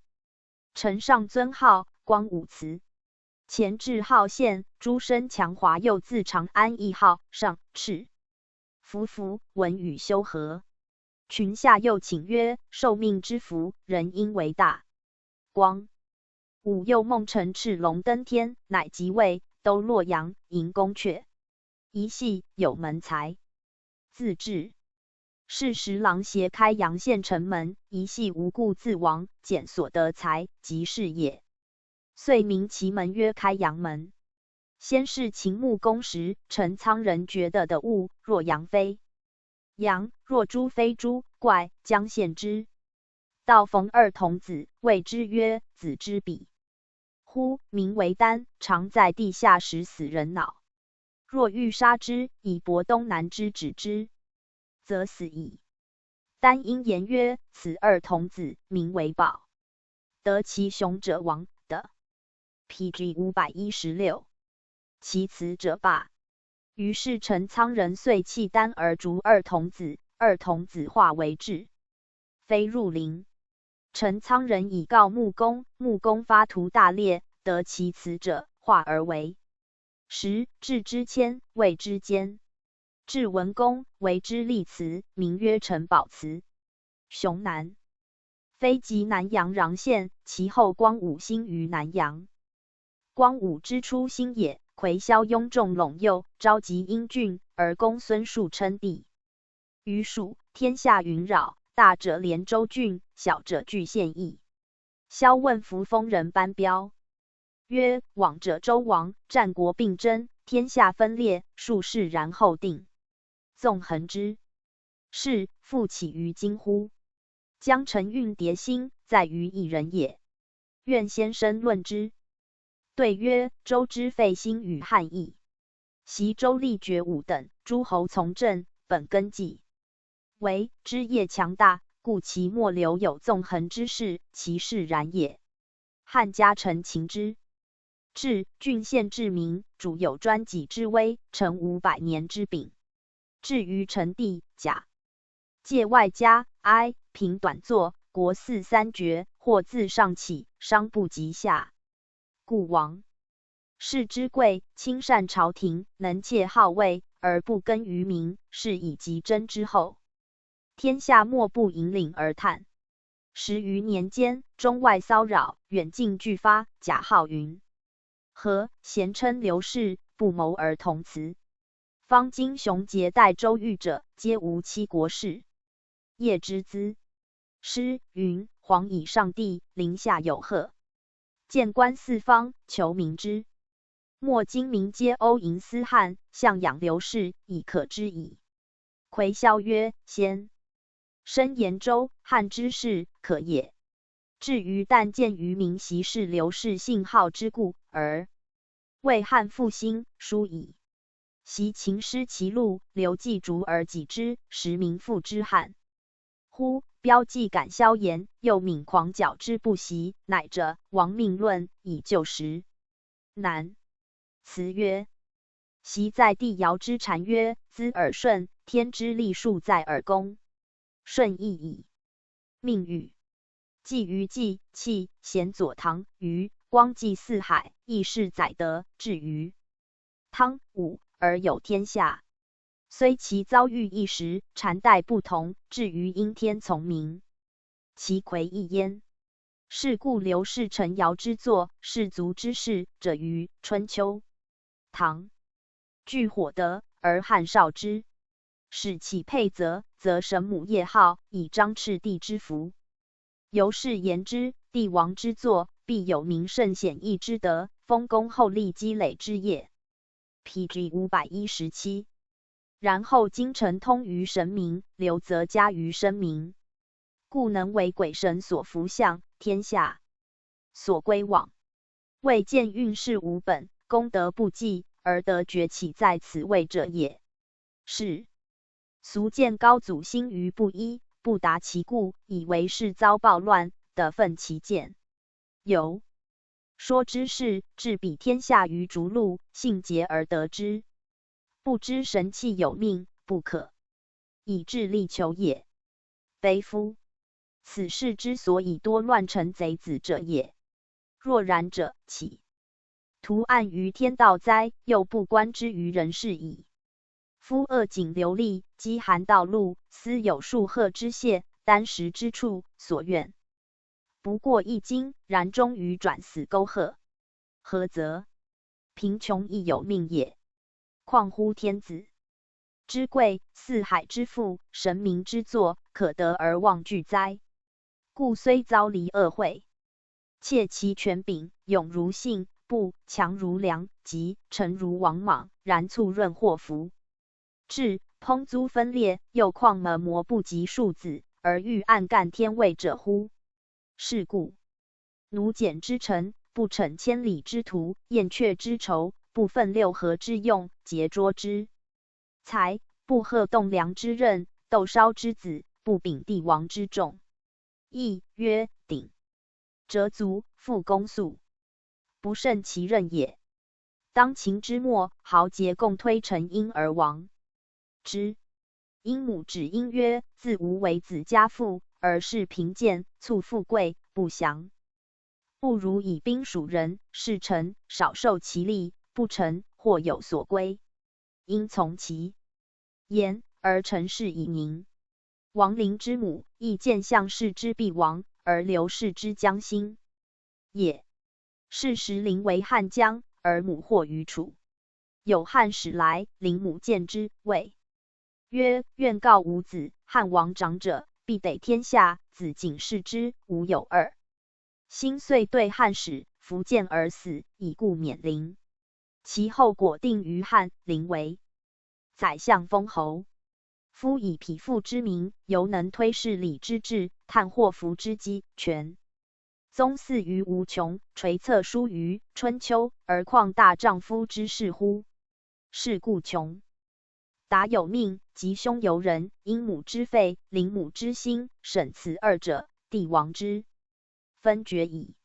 臣上尊号，光武辞。前至号县，诸身强华，又自长安易号上赤伏伏，文与修和。群下又请曰：受命之福，人应为大。光武又梦乘赤龙登天，乃即位，都洛阳，迎宫阙。一系有门才，自至。是时郎邪开阳县城门，一系无故自亡，减所得财，即是也。遂名其门曰开阳门。先世秦穆公时，陈仓人觉得的物，若阳非阳，若猪非猪，怪将献之。道逢二童子，谓之曰：子之彼乎，名为丹，常在地下食死人脑。若欲杀之，以伯东南之指之，则死矣。丹因言曰：此二童子，名为宝，得其雄者王的。P G五百一十六。其辞者罢。于是陈仓人遂弃丹而逐二童子，二童子化为雉，飞入林。陈仓人以告穆公，穆公发图大猎，得其辞者，化而为十，雉之千，谓之间。雉文公，为之立祠，名曰陈宝祠。雄南，非即南阳穰县，其后光武兴于南阳。光武之初兴也，魁萧拥众拢右，召集英俊，而公孙述称帝。于数，天下云扰，大者连州郡，小者郡县邑。萧问伏封人班彪，曰：往者周王，战国并争，天下分裂，数世然后定。纵横之势，复起于今乎？江城运迭兴，在于一人也。愿先生论之。对曰：周之废兴与汉异。习周厉绝武等，诸侯从政，本根纪为，枝叶强大，故其末流有纵横之势，其势然也。汉家臣秦之治，郡县治民，主有专己之威，成五百年之柄。至于陈地，甲界外加哀平短作，国四三绝，或自上起，商不及下。故王士之贵，亲善朝廷，能窃号位，而不耕于民，是以及争之后，天下莫不引领而叹。十余年间，中外骚扰，远近俱发，甲号云何，咸称刘氏，不谋而同辞。方今雄杰代周御者，皆无妻国氏。叶之资诗云：皇以上帝，临下有赫。见观四方，求名之。莫今民皆欧迎思汉，向仰刘氏，已可知矣。魁萧曰：先生言周汉之势，可也。至于但见于民习是刘氏姓号之故，而谓汉复兴，殊矣。习秦失其路，刘既逐而己之，实名复之汉乎？彪既感萧言，又泯狂皎之不习，乃者亡命论，以救时难。辞曰：习在帝尧之禅曰：资耳顺，天之利数在耳公，顺亦矣。命与季于季，弃贤佐唐于光既四海，亦是载德至于汤武而有天下。虽其遭遇一时，禅代不同，至于因天从明，其魁异焉。是故刘氏承尧之作，氏族之势者于春秋、唐，具火德，而汉少之。始起沛泽，则神母夜号，以彰赤帝之福。由是言之，帝王之作，必有名圣显义之德，丰功厚利积累之业。P G五百一十七。然后京城通于神明，刘则加于声名，故能为鬼神所服，向天下所归往。未见运势无本，功德不济，而得崛起在此位者也。是。俗见高祖兴于布衣，不达其故，以为是遭暴乱，得奋其健。由。说之是，置彼天下于逐鹿，信节而得之。不知神器有命，不可以智力求也。悲夫！此事之所以多乱臣贼子者也。若然者，岂图暗于天道哉？又不观之于人是矣。夫恶警流厉，饥寒盗路，斯有树壑之械，箪食之处，所怨不过一金，然终于转死沟壑。何则？贫穷亦有命也。况乎天子之贵，四海之富，神明之作，可得而忘拒哉？故虽遭离恶会， 切其权柄，勇如信，不强如梁，及臣如王莽，然促润祸福至，烹租分裂，又况谋谋不及庶子，而欲暗干天位者乎？是故奴简之臣，不骿千里之途，燕雀之巢，不奋六合之用，拮斫之财，不贺栋梁之任，窦稍之子，不秉帝王之重。亦曰鼎折足，复公粟，不胜其任也。当秦之末，豪杰共推陈婴而亡之。因母指因曰：自无为子家父，而视贫贱，促富贵，不祥。不如以兵属人，是臣少受其利，不臣或有所归。 因从其言，而臣事以宁。王陵之母，亦见项氏之必亡，而刘氏之将兴也。是时陵为汉将，而母或于楚。有汉使来，陵母见之，谓曰：愿告吾子，汉王长者，必得天下，子景视之，无有二。 兴遂对汉使，弗见而死，已故免陵。其后果定于汉，陵为宰相封侯。夫以匹夫之名，犹能推事礼之志，探祸福之机权。宗嗣于无穷，垂策殊于春秋，而况大丈夫之事乎？是故穷达有命，吉凶由人，因母之废，陵母之兴，审此二者，帝王之 分决矣。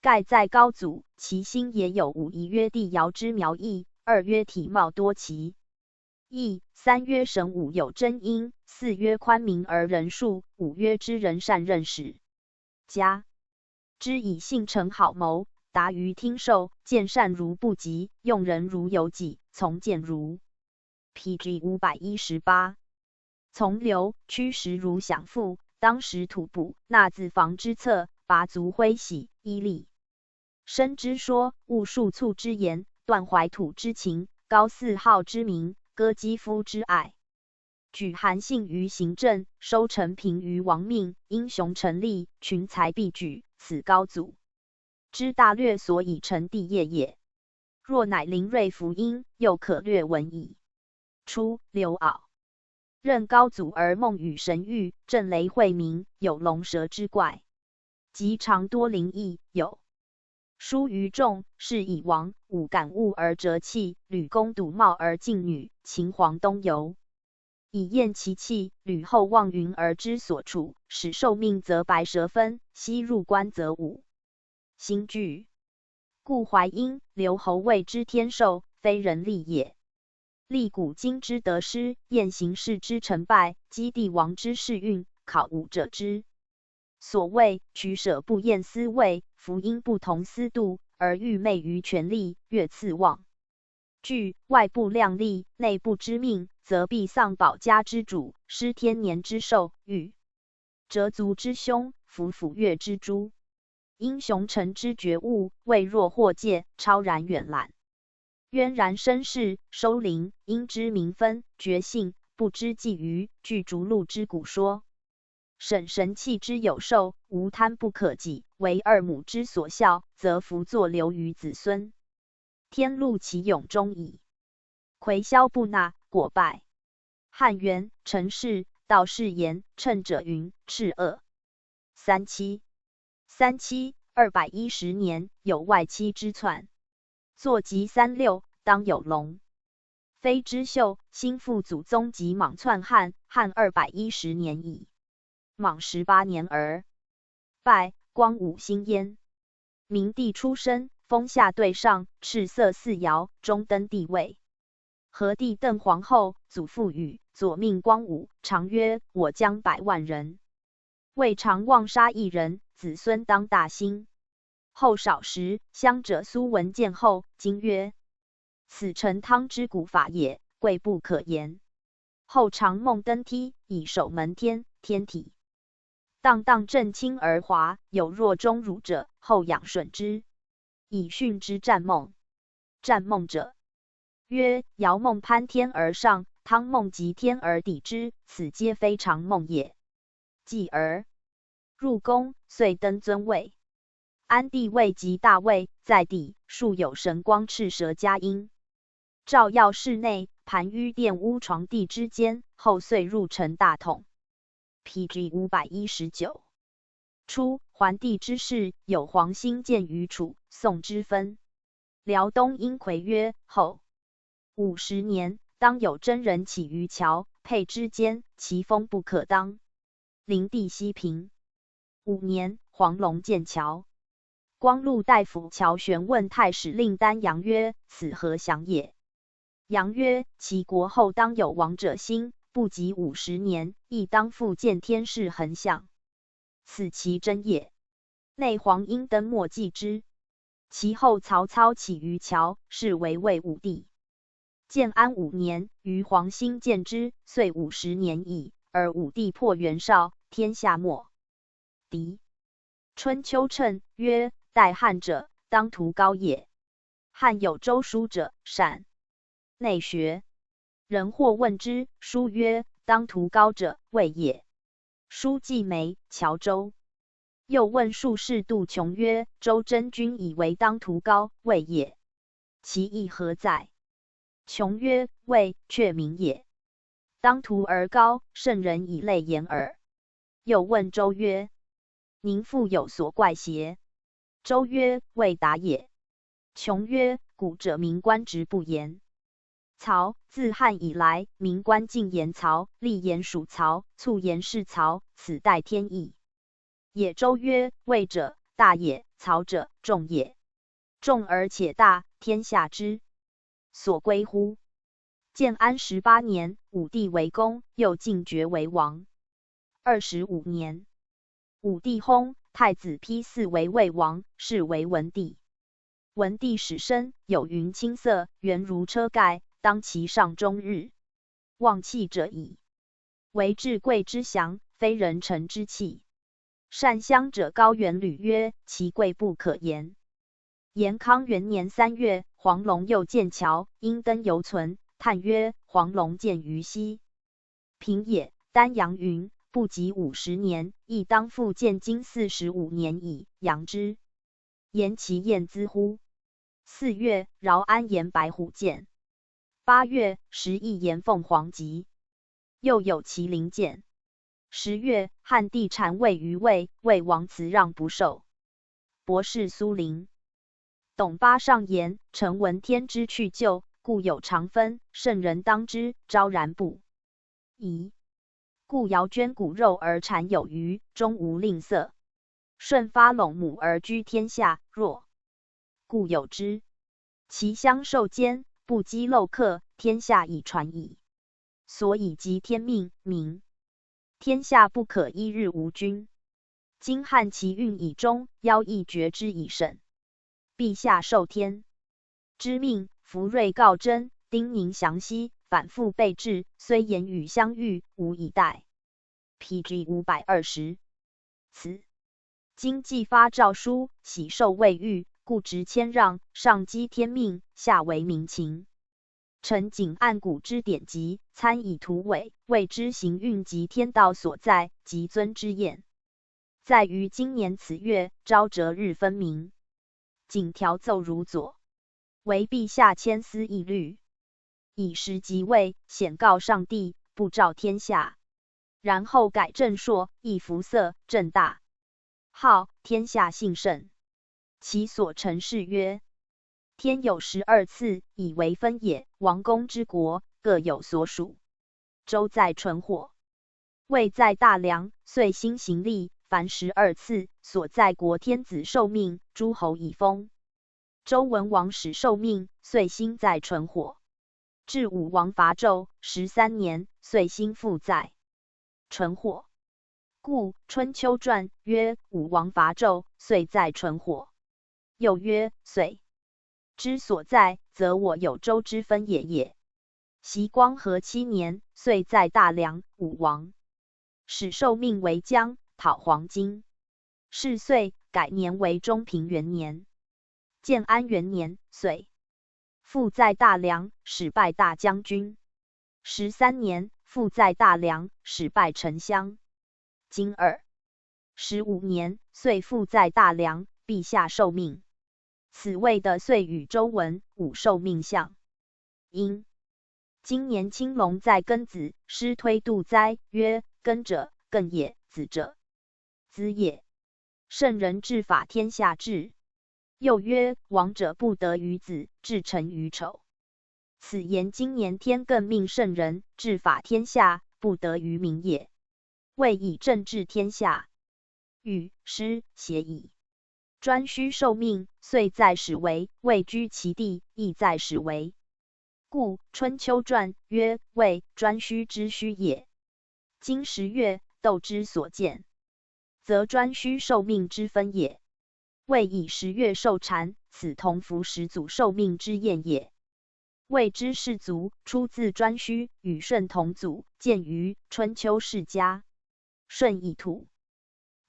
盖在高祖，其兴也有五：一曰帝尧之苗裔，二曰体貌多奇异，三曰神武有真因，四曰宽明而仁恕，五曰知人善任始。加之以信诚好谋，达于听受，见善如不及，用人如有己，从谏如 P G五百一十八。从刘，驱使如享父，当时土哺，纳子房之策，拔足挥洗，衣笠。深之说，悟束促之言，断怀土之情，高四号之名，歌肌肤之爱。举韩信于行政，收陈平于亡命，英雄陈立，群才毕举，此高祖之大略所以成帝业也。若乃临瑞服音，又可略闻矣。初，刘骜任高祖而梦与神遇，震雷晦冥，有龙蛇之怪，及常多灵异，有疏于众，是以王武感悟而折气，吕公笃貌而近女，秦黄东游 以厌其气，吕后望云而知所处，始受命则白蛇奔，夕入关则舞星聚。故淮阴、刘侯谓之天授，非人立也。历古今之得失，验形势之成败，稽帝王之仕运，考武者之所畏，取舍不厌思味，夫因不同思度，而愚昧于权力，越次忘 惧外部量力，内部知命，则必丧保家之主，失天年之寿，遇折足之凶，服斧钺之诛。英雄臣之觉悟，未若霍介，超然远览，渊然身世，收灵，因之名分，觉性，不知际于，具逐鹿之古说。 审神器之有寿，无贪不可给，惟二母之所效，则弗作留于子孙。天禄其永终矣。魁萧不纳，果败。汉元，陈氏、道士言，称者云：赤恶。三七，三七，二百一十年，有外戚之篡。坐及三六，当有龙飞之秀，兴复祖宗及莽篡汉，汉二百一十年矣。莽十八年而败，光武兴焉。明帝初升，峰下对上，赤色四摇，中登帝位。 何帝登皇后，祖父与，左命光武，常曰：我将百万人，未尝妄杀一人，子孙当大兴。后少时，乡者苏闻见后，惊曰：此陈汤之古法也，贵不可言。后常梦登梯，以守门天，天体 荡荡震清而华，有若钟乳者，后仰顺之，以训之。占梦。占梦者曰：遥梦攀天而上，汤梦及天而抵之，此皆非常梦也。继而入宫，遂登尊位。安帝位即大位，在帝，数有神光赤蛇加缨，照耀室内，盘纡殿屋床地之间，后遂入陈大统。 P G五百一十九。初，桓帝之世，有黄兴建于楚，宋之分。辽东殷魁曰：后五十年，当有征人起于谯沛之间，其风不可当，临帝西平。五年，黄龙建谯。光禄大夫谯玄问太史令丹阳曰：此何祥也？ 阳曰：其国后当有王者兴，不及五十年，亦当复见天势恒相，此其真也。内黄殷登末继之。其后曹操起于谯，是为魏武帝。建安五年，余黄兴建之，遂五十年矣，而武帝破袁绍，天下没。 敌。春秋称曰：代汉者，当涂高也。汉有周书者，善内学，人或问之，书曰：当涂高者，魏也。书既没，谯周。又问术士杜琼曰：周真君以为当涂高，魏也，其意何在？ 穷曰：未，却名也。当涂而高，圣人以类言耳。又问周曰：您复有所怪邪？周曰：未达也。穷曰：古者名官职不言。曹，自汉以来，名官进言曹，立言属曹，促言是曹，此代天意。 也。周曰：未者，大也，曹者，众也。众而且大，天下之所归乎？建安十八年，武帝为公，又进爵为王。二十五年，武帝薨，太子批嗣为魏王，是为文帝。文帝始生，有云青色，圆如车盖，当其上终日，望气者矣。 为至贵之祥，非人臣之器。善香者高元吕曰：其贵不可言。延康元年三月，黄龙又建桥，因灯犹存，叹曰：黄龙建于西平也。丹阳云：不及五十年，亦当复建今四十五年矣，阳之。 言其晏滋乎？四月，饶安言白虎见。八月，十邑言凤凰集。又有麒麟见。十月，汉帝禅位于魏，魏王辞让不受，博士苏陵。董巴上言：臣闻天之去旧，故有长分，圣人当之，昭然不 仪。故遥捐骨肉而产有余，终无吝啬。舜发陇亩而居天下，若故有之。其乡受坚，不积漏壑，天下已传矣。所以即天命，明天下不可一日无君。今汉其运以终，邀亦决之以审。 陛下受天之命，伏瑞告征，叮咛详悉，反复备至，虽言语相遇，无以待。P G五百二十。此经既发诏书，喜受未遇，故执谦让，上积天命，下为民情。臣仅按古之典籍，参以图伪，未知行运及天道所在，及尊之验。 在于今年此月，昭折日分明。仅调奏如左，唯陛下千思一虑。以时即位，显告上帝，布诏天下。然后改正朔，易服色，正大号，天下兴盛。其所成諡曰：天有十二赐，以为分也。王公之国，各有所属。 周在纯火，魏在大梁，岁兴行厉，凡十二次，所在国天子受命，诸侯以封。周文王始受命，岁辛在纯火。至武王伐纣，十三年，岁辛复在纯火。故《春秋传》曰：“武王伐纣，岁在纯火。”又曰：岁之所在，则我有周之分也也。齐光和七年，岁在大梁，武王始受命为将，讨黄巾。是岁改年为中平元年。建安元年，岁复在大梁，始拜大将军。十三年，复在大梁，始拜丞相。今二十五年，岁复在大梁，陛下受命。此谓的岁与周文、武受命相应。今年青龙在庚子，师推度哉，曰：庚者，艮也；子者，子也。圣人制法天下治。又曰：王者不得于子，至臣于丑。此言今年天艮命圣人制法天下，不得于民也。未以政治天下，与师协矣。颛顼受命，岁在始为，位居其地，亦在始为。故《春秋传》曰：“未，颛顼之顼也。”今十月，斗之所见，则颛顼受命之分也。未以十月受禅，此同服始祖受命之验也。未之氏族出自颛顼，与舜同祖，见于《春秋世家·舜以土》。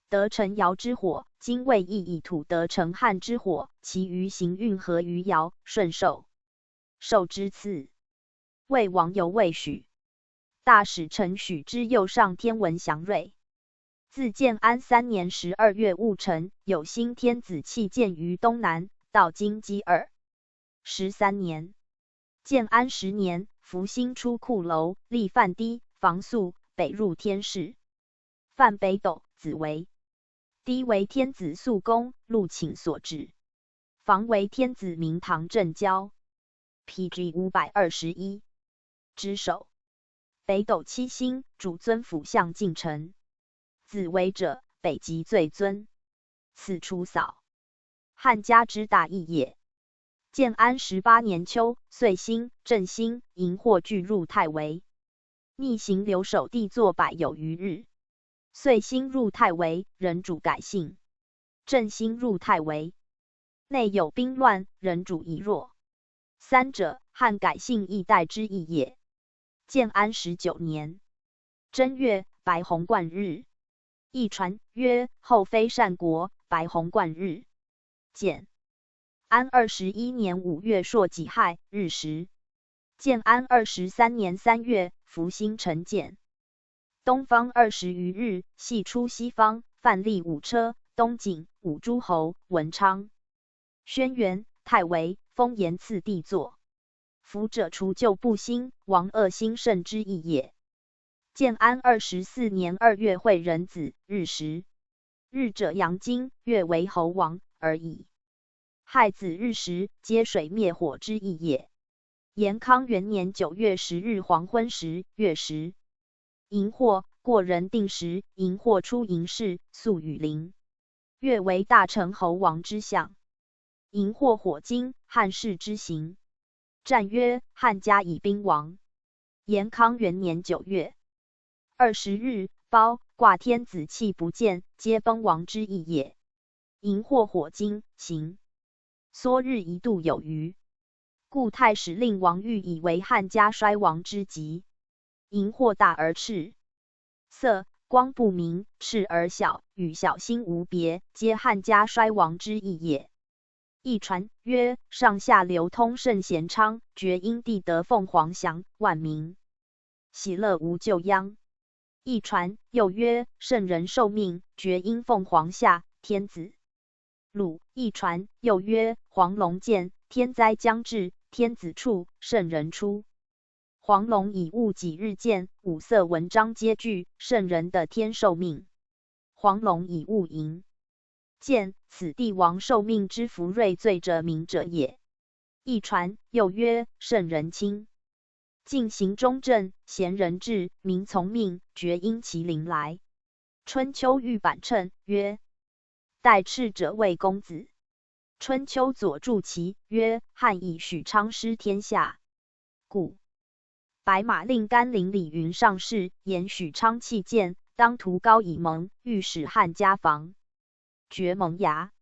得成尧之火，今未亦以土得成汉之火，其余行运合于尧、舜受受之次。魏王犹未许。大使臣许之右上天文祥瑞。自建安三年十二月戊辰，有新天子气见于东南，到今积二十三年。建安十年，伏兴出库楼，立范堤，防宿，北入天室。范北斗，子为 堤为天子宿宫，路请所指。防为天子明堂正交。P G五百二十一之首。北斗七星，主尊辅相近臣。子为者，北极最尊。此除扫。汉家之大义也。建安十八年秋，岁辛、震星、荧惑俱入太微。 逆行留守帝座百有余日。岁辛入太微，人主改姓。震星入太微，内有兵乱，人主已弱。三者，汉改姓易代之意也。建安十九年正月，白虹贯日。亦传曰：后妃单国，白虹贯日。建 安二十一年五月朔己亥日食。建安二十三年三月，伏星辰建。东方二十余日，系出西方，范蠡五车、东景、武诸侯、文昌、轩辕、太微，封严次帝座。伏者除旧布新，王恶兴盛之意也。建安二十四年二月会壬子日食。日者阳经，月为侯王而已。 亥子日食，皆水灭火之意也。延康元年九月十日黄昏时，月食。荧惑，过人定时，荧惑出迎室，宿雨林。月为大成侯王之象。荧惑火金，汉室之形。战曰：汉家以兵亡。 延康元年九月二十日，包卦天子气不见，皆崩亡之意也。荧惑火金，刑缩日一度有余。故太史令王昱以为汉家衰亡之极。荧惑大而赤，色光不明，赤而小，与小星无别，皆汉家衰亡之意也。亦传曰：上下流通圣贤昌，厥阴帝得凤凰翔，万民喜乐无旧殃。亦传又曰：圣人受命，厥阴凤凰下，天子 鲁。亦传又曰：黄龙见，天灾将至，天子处，圣人出。黄龙以物己日见，五色文章皆具，圣人得天受命。黄龙以物迎见，此帝王受命之福瑞最者明者也。亦传又曰：圣人亲，进行中正，贤人至，民从命，厥阴麒麟来。春秋玉版称曰：代赤者谓公子。春秋左注其曰：汉以许昌失天下。故白马令甘陵李云上士言许昌弃建，当图高以盟，欲使汉家防。绝萌芽。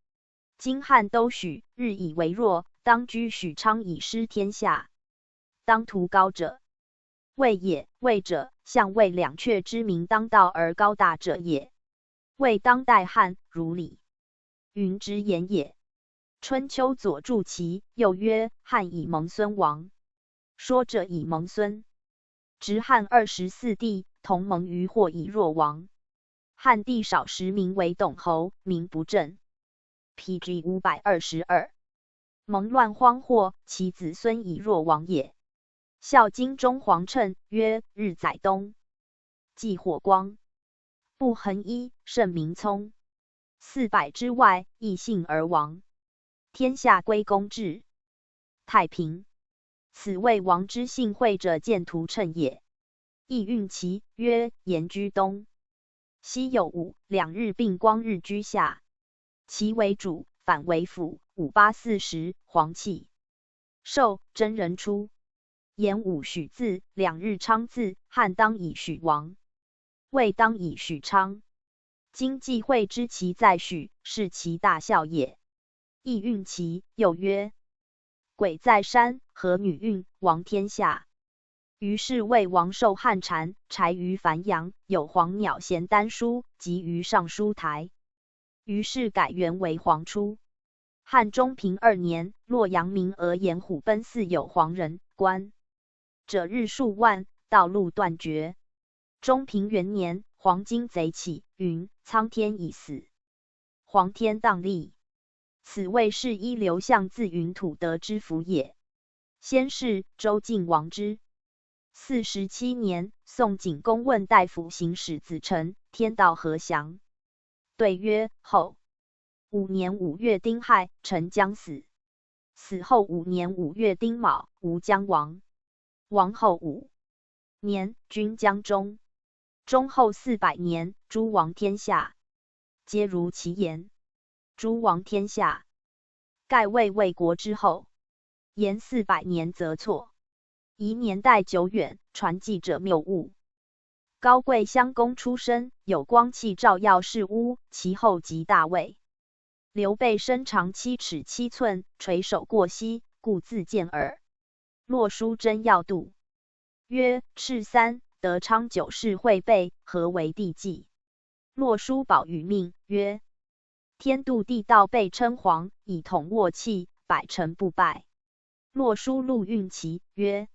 今汉都许，日以为弱，当居许昌以失天下。当图高者，魏也。魏者，相魏两阙之名当道而高大者也。魏当代汉，如李云之言也。春秋左注其右曰：汉以盟孙王。说者以盟孙，执汉二十四地，同盟于霍以弱王。汉地少时名为董侯，名不正。P G五百二十二。盟乱荒霍，其子孙以弱王也。孝经中皇称曰：日载东，祭火光，不横衣，圣民聪。四百之外，亦幸而亡。天下归公至，太平。此谓王之幸会者见图称也。亦运其曰：言居东，西有五，两日并光日居下，其为主，反为辅。五八四时，黄气受，征人出。言五许自，两日昌自，汉当以许王，魏当以许昌。今既会之，其在许，是其大孝也。亦运其右曰：鬼在山，何女运，王天下。于是魏王受汉谗，谗于繁阳，有黄鸟衔丹书，集于尚书台。于是改元为黄初。汉中平二年，洛阳名额颜虎奔寺有黄人，观者日数万，道路断绝。中平元年，黄巾贼起，云苍天已死，黄天荡立。此谓是一刘向自云土德之福也。先世周晋王之四十七年，宋景公问大夫行史子成：天道何祥？对曰：后。五年五月丁亥，成姜死。死后五年五月丁卯，吴姜亡。亡后五年，均姜中。中后四百年，诸王天下，皆如其言。诸王天下，盖谓魏国之后。言四百年则错，疑年代久远，传记者谬误。高贵襄公出身，有光气照耀室屋，其后即大魏。刘备身长七尺七寸，垂首过膝，故自荐耳。洛书真要度曰：赤三，德昌九世会备，合为帝纪。洛书宝与命曰：天度地道被称皇，以统沃气，百城不败。洛书陆运其曰：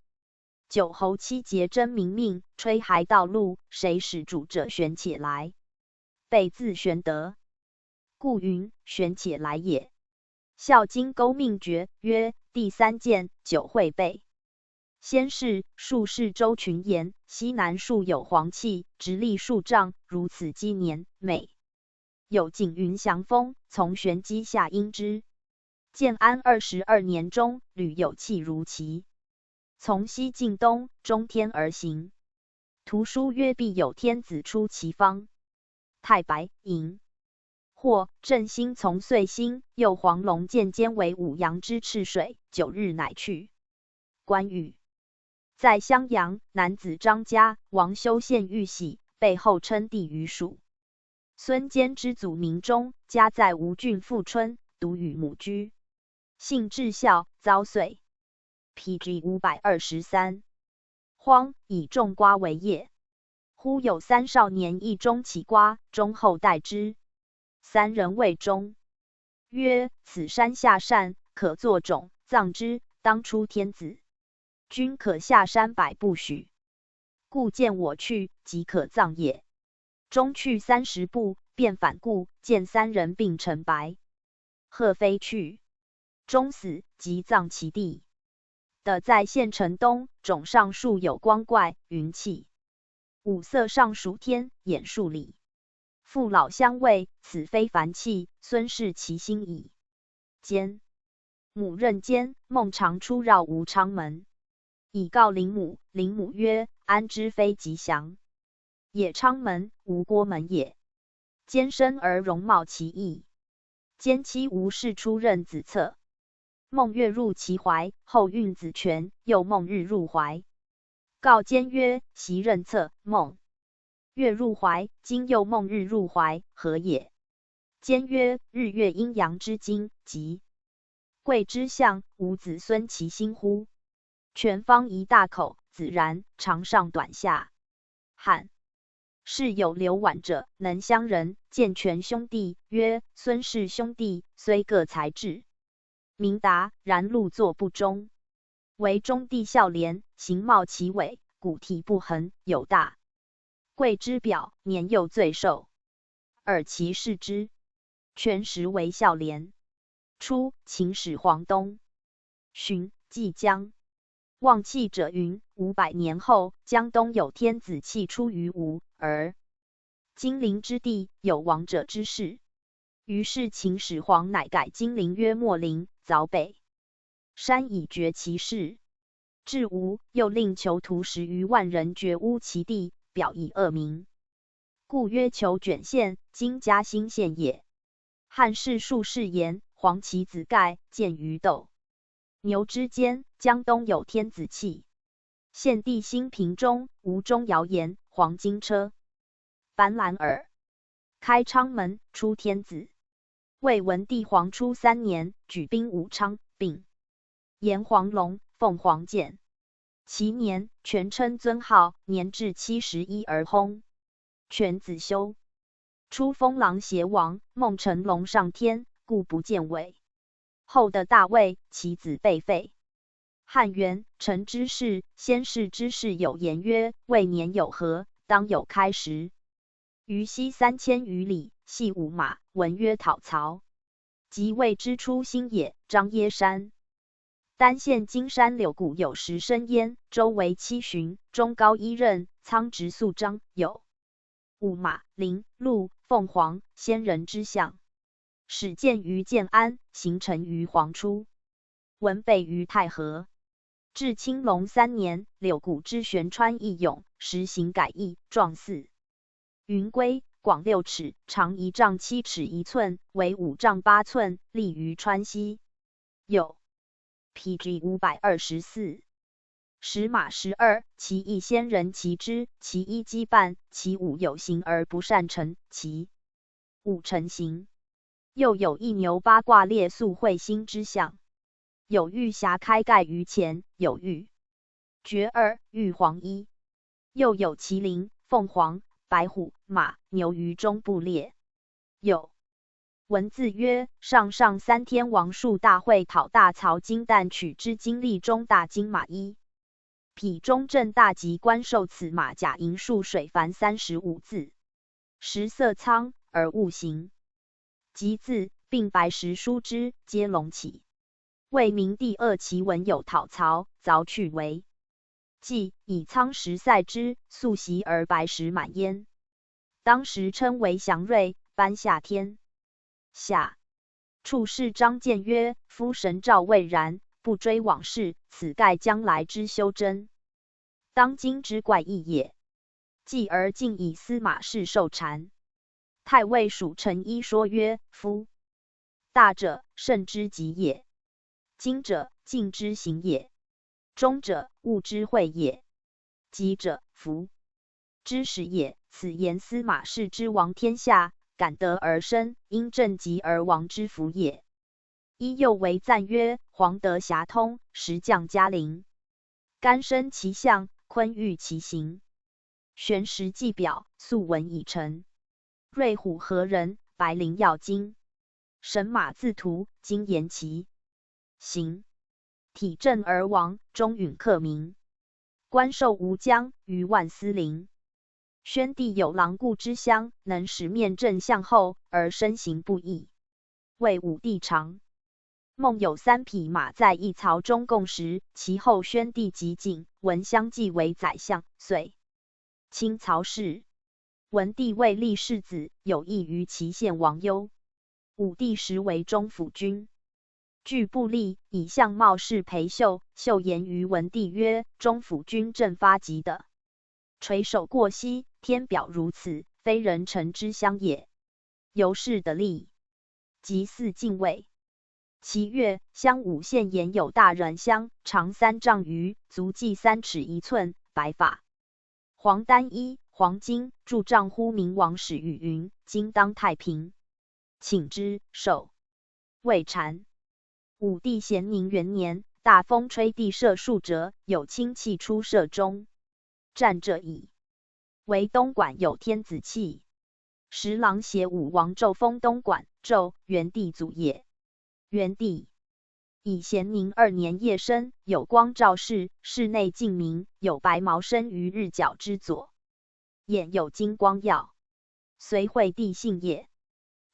九侯七杰争民命，吹孩道路，谁始主者旋且来，备自旋得。故云旋且来也。孝经勾命决曰：第三建，九会备。先世数世周群言，西南数有黄气，直立数丈，如此积年，每有景云祥风，从玄机下应之。建安二十二年中，屡有气如期，从西进东，中天而行。图书曰：必有天子出其方。太白、银、霍、震星从岁星，右黄龙见坚为五阳之赤水，九日乃去。关羽在襄阳，男子张嘉，王修献玉玺，被后称帝于蜀。孙坚之祖名忠，家在吴郡富春，独与母居。性至孝，遭岁。P G五百二十三。荒，以种瓜为业。忽有三少年，亦中其瓜，忠厚待之。三人谓忠曰：此山下善，可作冢，葬之，当出天子。君可下山百步许，故见我去，即可葬也。忠去三十步，便返顾，见三人并陈白鹤飞去。忠死，即葬其地。的在县城东，冢上竖有光怪云气，五色上属天，眼数里。父老相谓：此非凡气，孙氏其心矣。间，母任间，孟尝初绕吴阊门，以告灵母。灵母曰：安知非吉祥，也阊门，吴郭门也。兼身而容貌奇异。兼期无事，出任子侧。梦月入其怀，后运子泉，又梦日入怀。告兼曰：昔任侧梦月入怀，今又梦日入怀，何也？兼曰：日月阴阳之精，吉。贵之相，无子孙其心乎？泉方一大口，子然，长上短下。汉。世有刘琬者，能乡人，见泉兄弟曰：孙氏兄弟虽各才智，名达，然入作不中。惟中弟孝廉，形貌奇伟，骨体不恒，有大贵之表，年幼最瘦。尔其视之。泉实为孝廉。初，秦始皇东巡，即江。望气者云，五百年后，江东有天子气出于吴，而金陵之地有王者之势。于是秦始皇乃改金陵曰秣陵，凿北山以绝其势。至吴，又令囚徒十余万人掘污其地，表以恶名，故曰囚卷县，今嘉兴县也。汉士述是言，黄其子盖，见于斗牛之间，江东有天子气。献帝兴平中，吴中谣言，黄金车班兰耳，开阊门，出天子。魏文帝黄初三年，举兵吴昌，并言黄龙、凤凰剑。其年，权称尊号，年至七十一而薨。权子修初封狼邪王，梦乘龙上天，故不见尾。后的大魏，其子被废。汉元成之世，先世之士有言曰：未年有和，当有开时。于西三千余里，系五马，文曰讨曹。即谓之初兴也。张掖山丹县金山柳谷有石深渊，周围七旬，中高一仞，苍直素张，有五马、灵、鹿、凤凰、仙人之象。始建于建安，形成于黄初，文备于太和。至青龙三年，柳谷之玄川义勇，实行改易，状似云归，广六尺，长一丈七尺一寸，为五丈八寸，立于川西。有 P G 五百二十四。石马十二，其一仙人骑之，其一机伴，其五有形而不善乘，其五成形。又有一牛八卦列宿彗星之象，有玉匣开盖于前，有玉珏二，玉皇一。又有麒麟、凤凰、白虎、马、牛于中部列。有文字曰：上上三天王树大会讨大曹金旦，取之金力中大金马一匹中正大吉官授此马甲银树水凡三十五字，石色苍而物形。及字并白石书之，皆龙起。魏明帝恶其文有讨曹、凿去为纪，以苍石塞之，素习而白石满焉。当时称为祥瑞，班下天下。处士张建曰：夫神召未然，不追往事，此盖将来之修真。当今之怪异也。继而进以司马氏授禅。太尉署陈一说曰：夫大者，圣之极也。今者，静之行也。中者，悟之慧也。极者，福之始也。此言司马氏之亡天下，感得而生，因政极而亡之福也。一又为赞曰：黄德遐通，时降嘉陵，干生其象，坤裕其行。玄实纪表，素文已成。瑞虎何人？白灵要经。神马自图，今言其形。体震而亡，终允克明。官授吴将，于万司陵。宣帝有狼顾之乡，能使面正向后，而身形不异，谓武帝常。梦有三匹马在一槽中共食，其后宣帝即进，闻相继为宰相，遂 清曹氏。文帝未立世子，有意于其献王忧。武帝时为中府君，据部吏，以相貌似裴秀，秀言于文帝曰：中府君振发疾的垂首过膝，天表如此，非人臣之相也。游氏的例，即四进位。其月，襄武县沿有大冉乡，长三丈余，足计三尺一寸，白发，黄单衣，黄巾，柱丈乎明王始语云：今当太平，请之。寿未产，武帝咸宁元年，大风吹地射数折，有亲戚出射中，战者矣。唯东管有天子气，时郎邪武王胄封东管，胄，元帝祖也。元帝，以咸宁二年夜申，有光照室，室内尽明，有白毛生于日角之左，眼有金光耀，随惠帝幸也。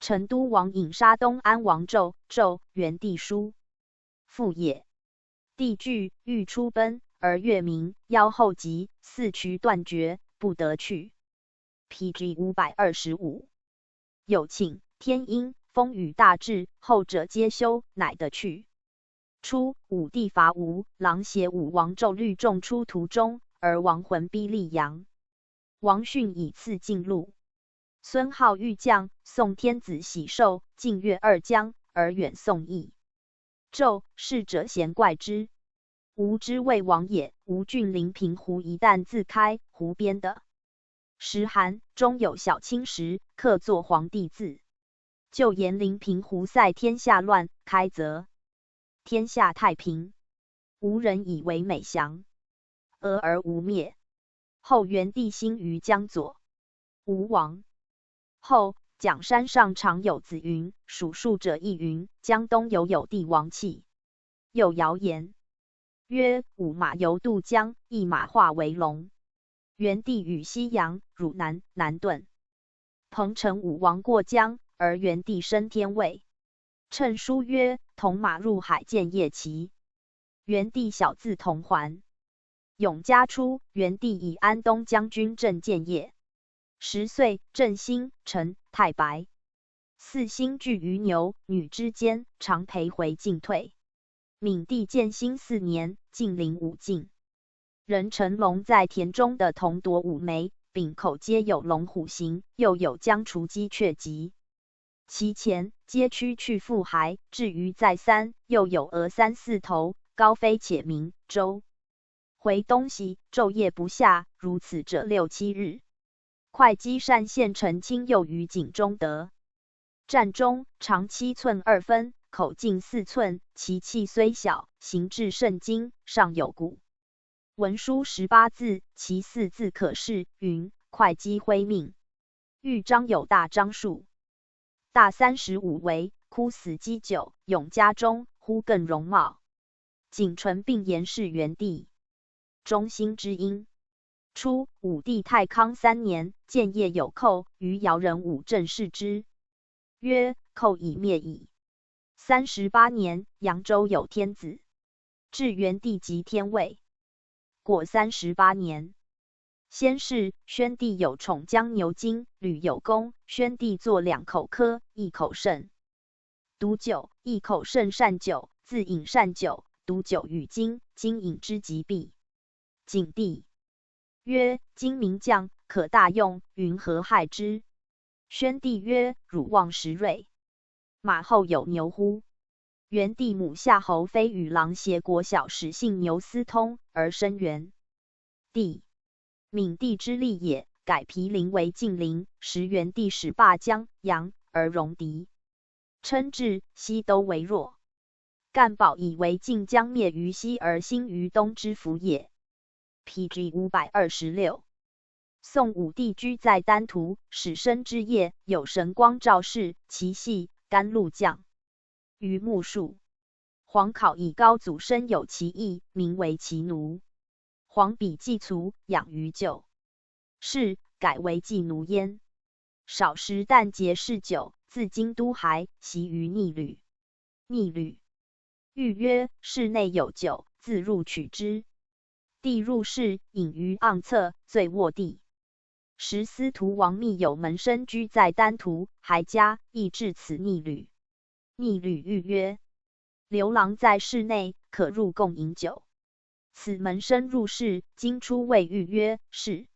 成都王尹杀东安王胄，胄，元帝书。复也。帝惧，欲出奔，而月明，腰后疾，四渠断绝，不得去。P G五百二十五。有庆、天阴，风雨大至，后者皆休，乃得去。初，武帝伐吴，郎邪武王纣律众出途中，而亡魂逼溧阳。王逊以次进路。孙浩遇将，宋天子喜寿，晋越二将，而远宋邑。纣，逝者咸怪之。吴之魏王也，吴郡临平湖一旦自开，湖边的石函中有小青石，刻作皇帝字。旧言临平湖塞天下乱，开则天下太平，吴人以为美祥，俄而无灭。后元帝兴于江左，吴王。后，蒋山上常有子云，属数者亦云，江东犹有帝王气。又谣言曰，午马游渡江，一马化为龙。元帝与西阳、汝南、南顿彭城武王过江，而元帝升天位。乘书曰：“同马入海见夜骑。”元帝小字同还。永嘉初，元帝以安东将军镇建业。十岁，镇兴、陈、太白四兴聚于牛、女之间，常陪回进退。闵帝建兴四年，晋灵武进。人乘龙在田中的铜铎五枚，柄口皆有龙虎形，又有将除鸡雀脊。其前皆屈去复还，至于再三，又有鹅三四头，高飞且鸣。周回东西，昼夜不下，如此者六七日。会稽单县陈清又于井中得。战中，长七寸二分，口径四寸，其器虽小，形制甚精，上有古文书十八字，其四字可试，云：“会稽辉命。”豫章有大樟树，大三十五围，枯死积久，永嘉中，忽更荣茂。景纯并言是元帝中兴之音。初，武帝太康三年，建业有寇，余姚人武镇视之，曰：“寇已灭矣。”三十八年，扬州有天子，至元帝即天位。果三十八年，先是，宣帝有宠将牛金，吕有功，宣帝作两口科，一口慎毒酒，一口慎善酒，自饮善酒，毒酒与金，金饮之即毙。景帝曰：“金名将，可大用，云何害之？”宣帝曰：“汝妄识瑞，马后有牛乎？”元帝母夏侯妃与郎邪国小始信牛私通，而生元帝。闵帝之立也，改毗陵为晋陵，时元帝始罢江阳，而戎狄称制，西都为弱。干宝以为晋将灭于西而兴于东之福也。P G五百二十六。宋武帝居在丹徒，始申之夜，有神光照示，其系甘露降于木树。黄考以高祖身有奇异，名为奇奴。黄彼祭卒，养于酒，是改为祭奴焉。少食旦节嗜酒，自京都还，习于逆旅。逆旅喻曰：室内有酒，自入取之。帝入室，饮于盎厕，醉卧地。时司徒王密有门生居在丹徒，还家，亦至此逆旅。逆旅喻曰：流郎在室内，可入共饮酒。此门生入室，今出未遇曰：室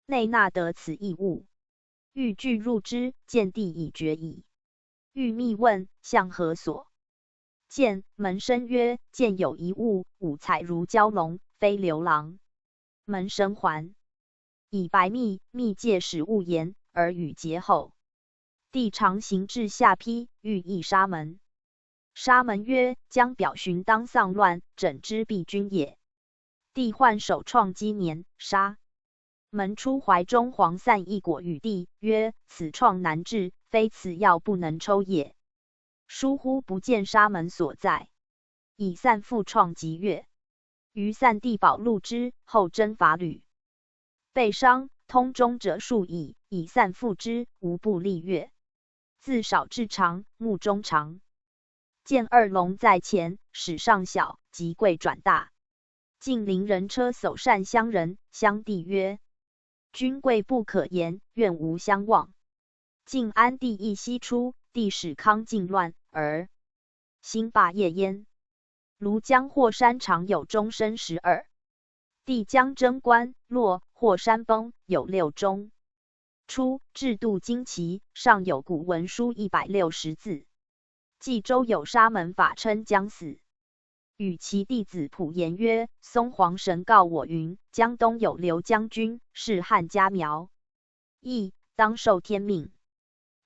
内纳得此异物。欲拒入之，见帝以决矣。 欲密问，向何所？见门生曰：见有一物，五彩如蛟龙，非刘郎。门生还。以白密，密借使物言，而与节后。帝常行至下邳，遇一沙门。沙门曰：将表寻当丧乱，枕之必君也。帝唤首创击年，沙 门出怀中黄鳝一果与帝曰：此创难制，非此药不能抽也。疏忽不见沙门所在，以散复创即曰：余散地宝录之，后征伐吕，被伤通中者数矣，以散复之，无不立曰：自少至长，目中长。见二龙在前，始上小，即贵转大。 竟临人车，首善乡人，乡帝曰：君贵不可言，愿无相忘。晋安帝义熙初，帝始康靖乱，而兴霸业焉。庐江霍山长有终身十二，帝将征观，洛霍山崩，有六终。初，制度惊奇，上有古文书一百六十字。冀州有沙门法称将死。 与其弟子普言曰：松黄神告我云，江东有刘将军，是汉家苗裔，当受天命。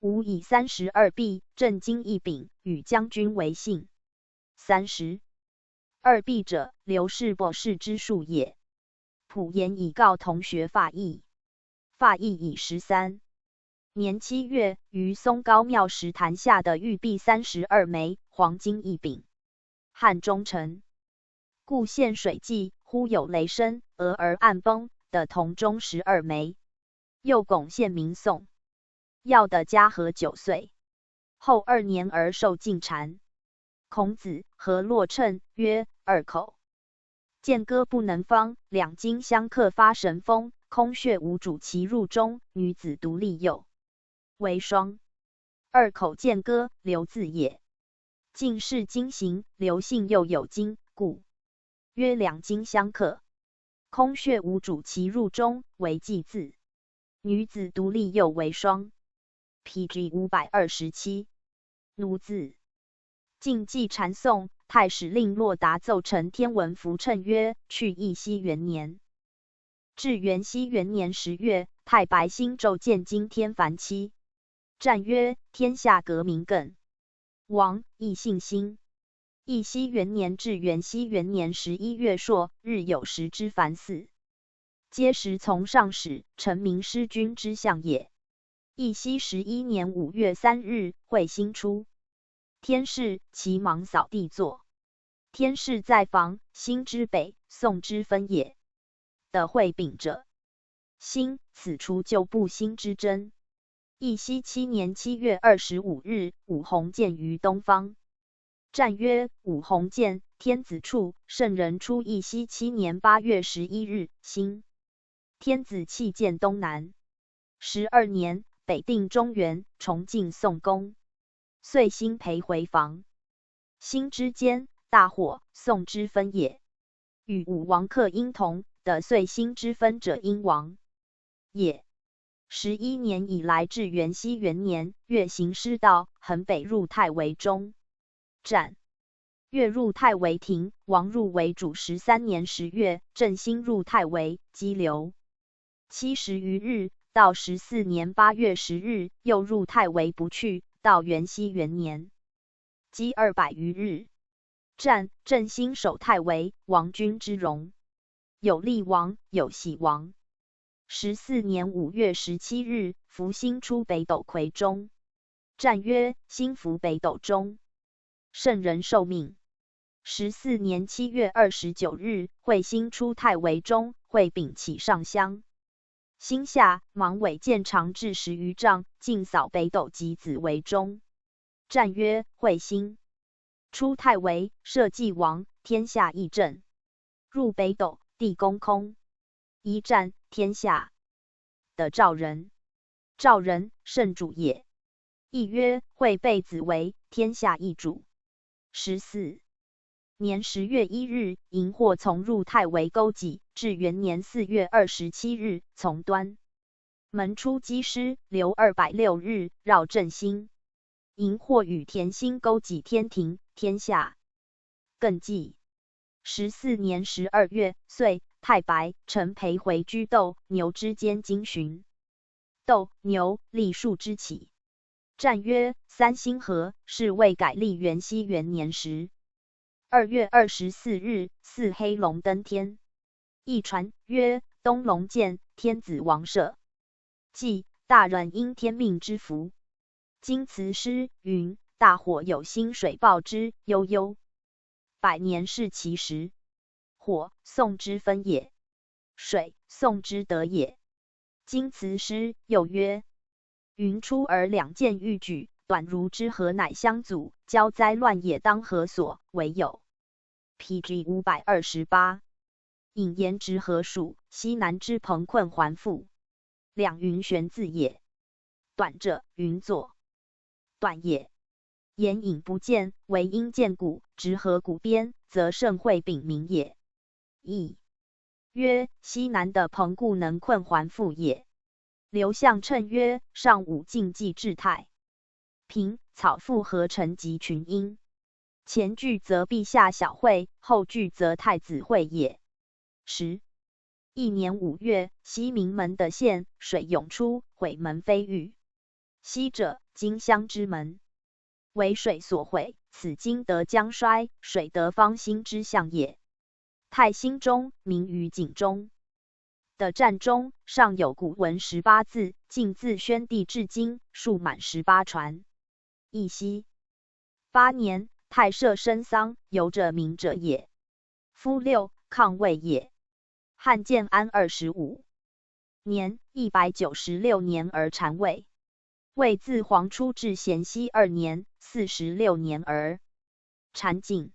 吾以三十二臂，镇京一柄，与将军为信。三十二臂者，刘氏博士之数也。普言以告同学法义，法义以十三。年七月，于松高庙石坛下的玉璧三十二枚，黄金一柄。 汉中城。故县水记忽有雷声，俄而暗崩的铜钟十二枚。又拱县民宋，要的嘉禾九岁，后二年而受禁禅。孔子何洛称曰：二口见歌不能方，两经相克发神风，空穴无主其入中，女子独立又为霜。二口见歌，刘字也。进士经行，刘姓又有经，故曰两经相克，空穴无主其入中，为季字。女子独立又为霜。P G五百二十七。奴字。晋纪禅宋，太史令洛达奏陈天文符谶曰：去义熙元年。至元熙元年十月，太白星昼见金天繁七。 战曰：天下革民艮。王亦信心。义熙元年至元熙元年十一月朔，日有时之繁四，皆时从上始，臣民失君之象也。义熙十一年五月三日，彗星出，天示，其芒扫地作。 天示在房，星之北，宋之分也。的会丙者，星，此除旧部星之征。义熙七年七月二十五日，五鸿渐于东方。战曰：五鸿渐，天子处，圣人出。义熙七年八月十一日，星，天子气渐东南。十二年，北定中原，崇敬宋公。岁星陪回房。 星之间，大火，宋之分也。与武王克殷同，的岁星之分者殷王也。十一年以来至元熙元年，越行师道，横北入太为中。战。越入太为庭，王入为主。十三年十月，振兴入太为激流。七十余日，到十四年八月十日，又入太为不去，到元熙元年。 积二百余日。战，振兴守太为，王军之荣。有厉王，有喜王。十四年五月十七日，伏星出北斗夔中。战曰：星伏北斗中，圣人受命。十四年七月二十九日，彗星出太为中，会丙起上襄。 星下，芒尾见长至十余丈，尽扫北斗及紫微中。战曰：彗星出太为，社稷亡，天下亦震。入北斗，地公空。一战，天下。的赵人。赵人，圣主也。亦曰：会被紫微，天下亦主。 十四年十月一日，荧惑从入太为勾稽，至元年四月二十七日从端。门出击师，留二百六日，绕镇兴。营获与田兴勾给天庭、天下。更纪十四年十二月，岁太白，陈培回居斗牛之间经巡。斗牛，栎树之起。 战曰：三星合，是为改历元熙元年时。二月二十四日，祀黑龙登天。亦传曰：东龙见，天子王赦。纪大人应天命之福。今辞师云：大火有星水报之，悠悠。百年是其时。火，宋之分也。水，宋之德也。 今辞师又曰：云出尔两箭欲举，短如之何乃相阻，交灾乱也当何所为有？P G五百二十八。引言直何数，西南之朋困还复。两云玄字也。短者云作短也。言隐不见，惟因见古，直何古边，则甚会禀明也。亦曰：西南的朋故能困还复也。刘向称曰：上武进计至太平，草覆河陈及群英。前拒则陛下小会，后拒则太子会也。十一年五月，西溟门的县水涌出，毁门非域。西者，荆襄之门，为水所毁，此经得江衰，水得方兴之象也。太兴中，名于景中。的战中，尚有古文十八字，尽自宣帝至今，数满十八传。亦西八年，太社申桑，游者明者也。夫六，抗魏也。汉建安二十五年，一百九十六年而禅魏。魏自黄初至咸熙二年，四十六年而禅景。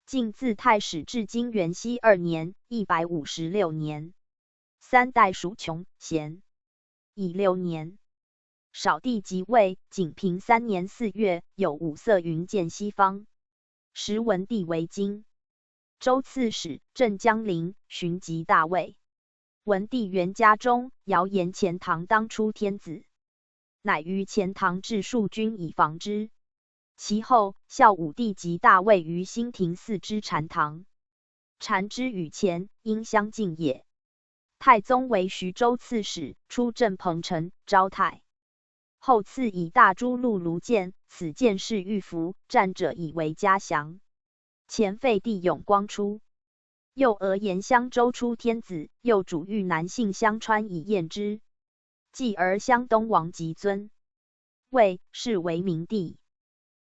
晋自太始至今元熙二年，一百五十六年。三代孰穷？咸。乙六年，少帝即位，景平三年四月，有五色云见西方，时文帝为荆州刺史，镇江陵，巡及大魏。文帝元嘉中，谣言钱塘当出天子，乃于钱塘置戍军以防之。其后，孝武帝即大魏于兴亭寺之禅堂。禅之与钱，因相近也。太宗为徐州刺史，出镇彭城，招太。后赐以大朱露炉剑，此剑是御符，战者以为嘉祥。钱废帝永光出。又讹言襄州出天子，又主御南信襄川以验之。继而襄东王即尊魏，是为明帝。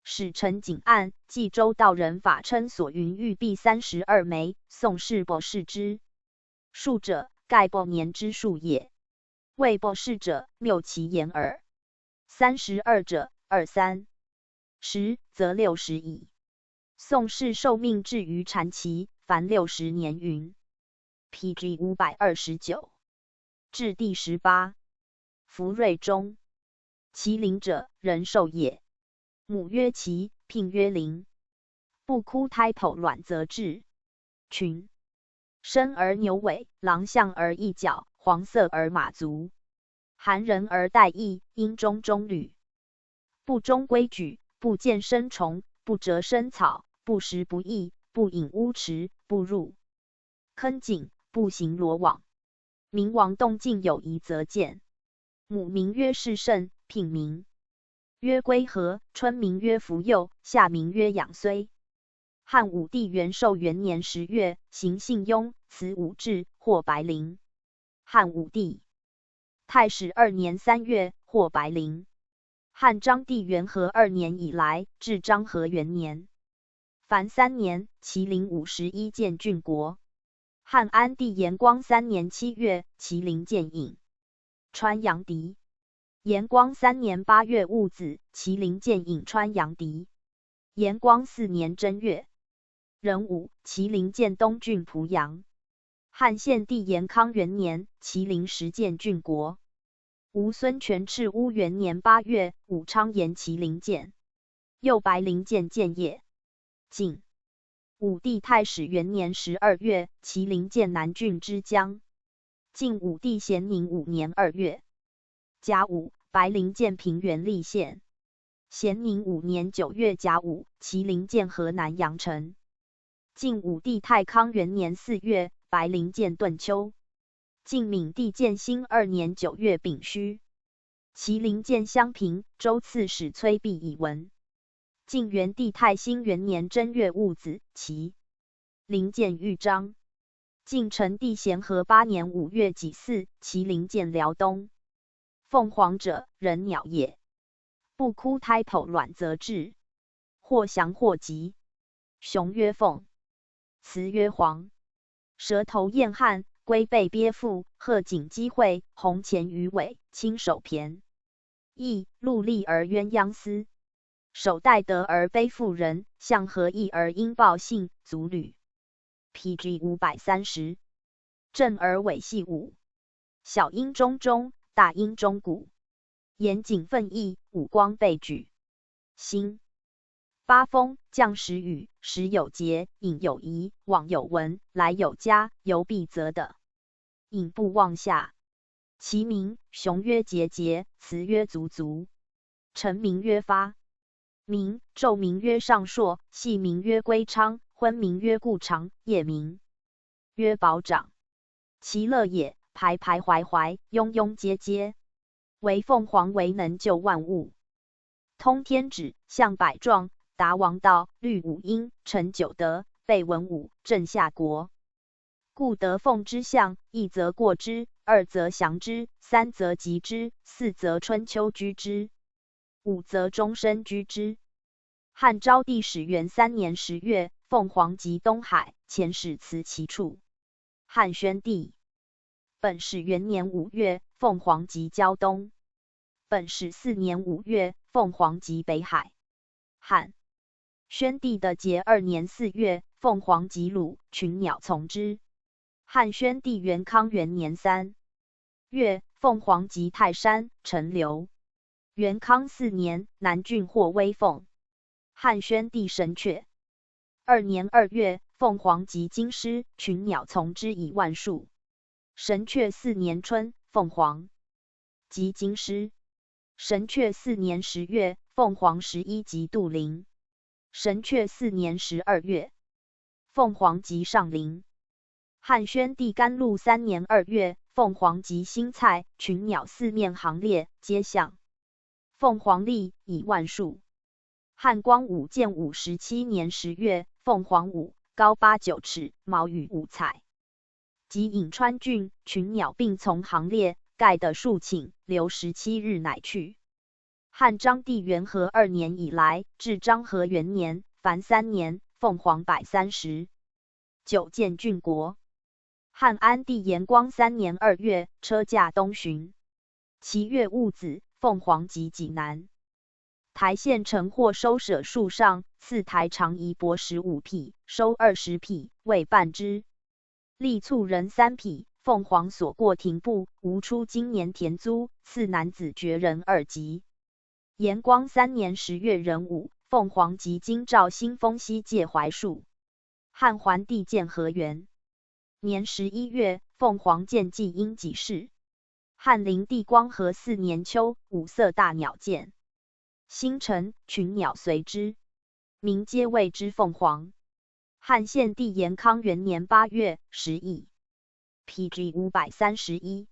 使臣景岸，冀州道人法称所云玉璧三十二枚，宋氏博士之数者，盖博年之数也。未博士者，谬其言耳。三十二者，二三十，则六十矣。宋氏受命至于禅期，凡六十年云。P G五百二十九。至第十八。福瑞中。麒麟者，人兽也。母曰麒，牝曰麟。不枯胎剖卵则至。群。 深而牛尾，狼象而翼角，黄色而马足。寒人而带翼，阴中中履。不忠规矩，不见深虫，不折深草，不食不薏，不饮污池，不入坑井，不行罗网。明王洞径有遗则见。母名曰世圣，牝名曰归和，春名曰福佑，夏名曰养虽。汉武帝元寿元年十月，行幸雍，辞武至，获白绫。汉武帝太始二年三月，获白绫。汉章帝元和二年以来，至章和元年，凡三年，麒麟五十一建郡国。汉安帝延光三年七月，麒麟建颍川阳翟。延光三年八月戊子，麒麟建颍川阳翟。延光四年正月壬午，麒麟建东郡濮阳。汉献帝延康元年，麒麟十建郡国。吴孙权赤乌元年八月，武昌沿麒麟建。又白绫建建业。景武帝太始元年十二月，麒麟建南郡之江。晋武帝咸宁五年二月，甲午，白陵建平原立县。咸宁五年九月甲午，麒麟建河南阳城。 晋武帝太康元年四月，白陵建顿丘。晋闵帝建兴二年九月丙戌，麒麟建襄平，州刺史崔泌以闻。晋元帝太兴元年正月戊子，麒麟建豫章。晋成帝咸和八年五月己巳，麒麟建辽东。凤凰者，人鸟也。 不枯胎剖卵则稚，或翔或急，雄曰凤，雌曰凰。舌头燕颔，龟背鳖腹，鹤颈鸡喙，红前鱼尾，青首骈。翼鹭立而鸳鸯丝，首带德而背妇人，象合翼而音报信，足履。P G五百三十。振而尾系五，小音中中，大音中鼓。 严谨奋意，五光备举。兴。八风，降时雨，时有节，隐有仪，往有文，来有嘉，犹必则的。隐不忘下。其鸣，雄曰节节，雌曰足足。晨鸣曰发。 鸣，昼鸣曰上朔，夕鸣曰归昌，昏鸣曰故长，夜鸣曰宝长。其乐也，徘徊怀怀，拥拥皆皆，唯凤凰为能救万物。通天旨，象百状，达王道，律五音，成九德，备文武，镇夏国。 故得凤之象，一则过之，二则祥之，三则吉之，四则春秋居之，五则终身居之。汉昭帝始元三年十月，凤凰集东海，遣使辞其处。汉宣帝。本始元年五月，凤凰集胶东。本始四年五月，凤凰集北海。 汉宣帝的节二年四月，凤凰集鲁，群鸟从之。汉宣帝元康元年三月，凤凰集泰山，陈留。元康四年，南郡获微凤。汉宣帝神阙二年二月，凤凰集京师，群鸟从之以万数。神阙四年春，凤凰集京师。神阙四年十月，凤凰十一集杜陵。神阙四年十二月，凤凰集上陵。汉宣帝甘露三年二月，凤凰集新蔡，群鸟四面行列，皆象。凤凰立以万数。汉光武建武十七年十月，凤凰舞，高八九尺，毛羽五彩。 即颍川郡，群鸟并从行列，盖得数顷，留十七日乃去。汉章帝元和二年以来，至章和元年，凡三年，凤凰百三十九建郡国。汉安帝延光三年二月，车驾东巡。其月戊子，凤凰集济南。 台县城获收舍数上，赐台长仪帛十五匹，收二十匹，未半之。力促人三匹，凤凰所过停步，无出今年田租，赐男子孑人二级。延光三年十月壬午，凤凰集京兆兴丰西界槐树。汉桓帝建和元年十一月，凤凰建济阴济市。汉灵帝光和四年秋，五色大鸟建 兴城，群鸟随之，民皆谓之凤凰。汉献帝延康元年八月，十一，P G五百三十一，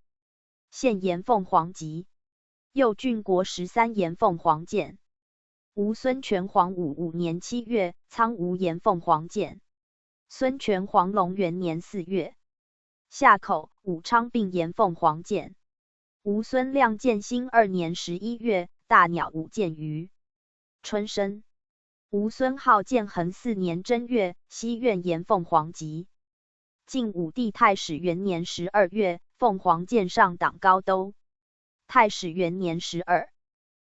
献延凤凰集。右郡国十三延凤凰建。吴孙权黄武五年七月，苍梧延凤凰建。孙权黄龙元年四月，夏口、武昌并延凤凰建。吴孙亮建兴二年十一月，大鸟舞建于春申。吴孙顥建恒四年正月，西苑延凤凰集。晋武帝太始元年十二月，凤凰建上党高兜。太始元年十二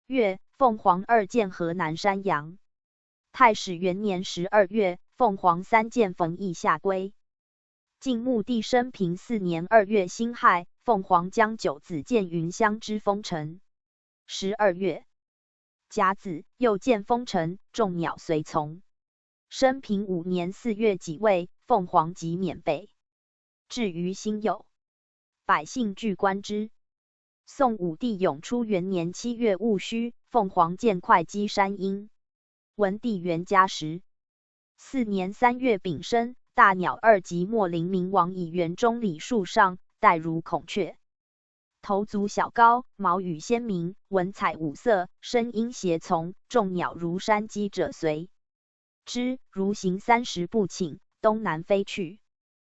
月，凤凰二建河南山阳。太始元年十二月，凤凰三建冯翊下归。晋穆帝升平四年二月辛亥，凤凰将九子建云乡之丰城。十二月，甲子，又建丰城，众鸟随从。升平五年四月己未，凤凰集免北，至于辛酉，百姓俱观之。宋武帝永初元年七月戊戌，凤凰箭会稽山阴。文帝元嘉时四年三月丙申，大鸟二吉墨林明王以园中李树上，带如孔雀，头足小高，毛羽鲜明，文彩五色，声音协从，众鸟如山鸡者随之，如行三十步请，东南飞去。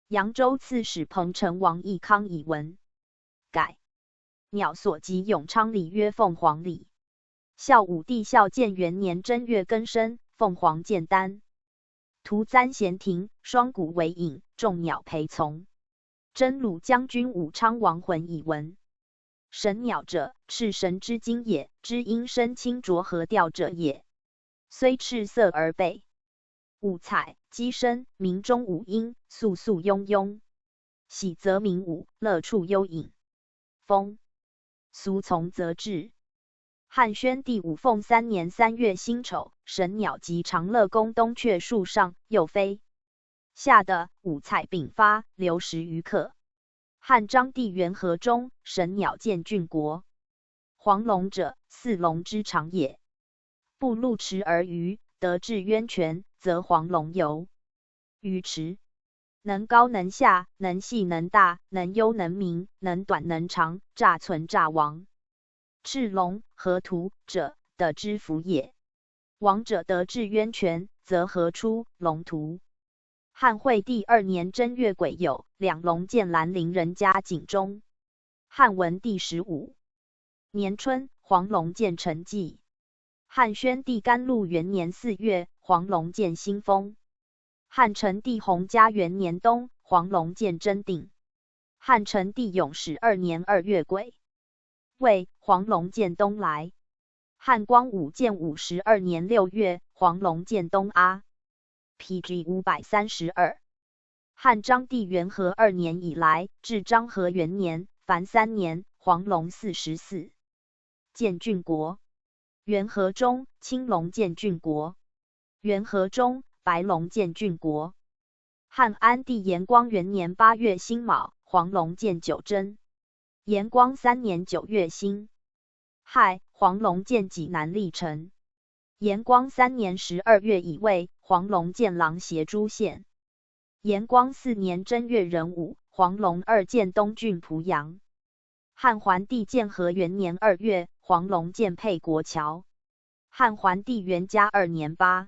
扬州刺史彭城王义康以文改。鸟所吉永昌礼曰凤凰礼。孝武帝孝建元年正月庚申，凤凰箭丹。徒簪闲庭，双股为影，众鸟陪从。征虏将军武昌王浑以文：神鸟者，赤神之精也，知音声清浊和调者也，虽赤色而备。五彩，鸡声，鸣钟五音，肃肃喑喑。喜则鸣舞，乐处幽隐。风俗从则至。汉宣帝武凤三年三月辛丑，神鸟吉长乐宫东阙树上，又飞。下的五彩并发，留十余客。汉章帝元和中，神鸟见郡国。黄龙者，似龙之长也，不露池而鱼，得至渊泉，则黄龙游。鱼池能高能下，能细能大，能幽能明，能短能长，乍存乍亡。赤龙，河图者，得之府也。亡者得至渊泉，则河出，龙图。汉惠帝二年正月癸酉，两龙见兰陵人家井中。汉文帝十五年春，黄龙见陈纪。汉宣帝甘露元年四月，黄龙见新丰。汉成帝弘嘉元年冬，黄龙见真定。汉成帝永始二年二月癸未，黄龙见东来。汉光武建武十二年六月，黄龙见东阿。P G五百三十二。汉章帝元和二年以来，至章和元年，凡三年，黄龙四十四见郡国。元和中，青龙见郡国。元和中，白龙见郡国。汉安帝延光元年八月辛卯，黄龙见九真。延光三年九月辛亥，黄龙见济南历城。延光三年十二月乙未，黄龙见狼邪诸县。延光四年正月壬午，黄龙二见东郡濮阳。汉桓帝建和元年二月，黄龙见沛国谯。汉桓帝元嘉二年八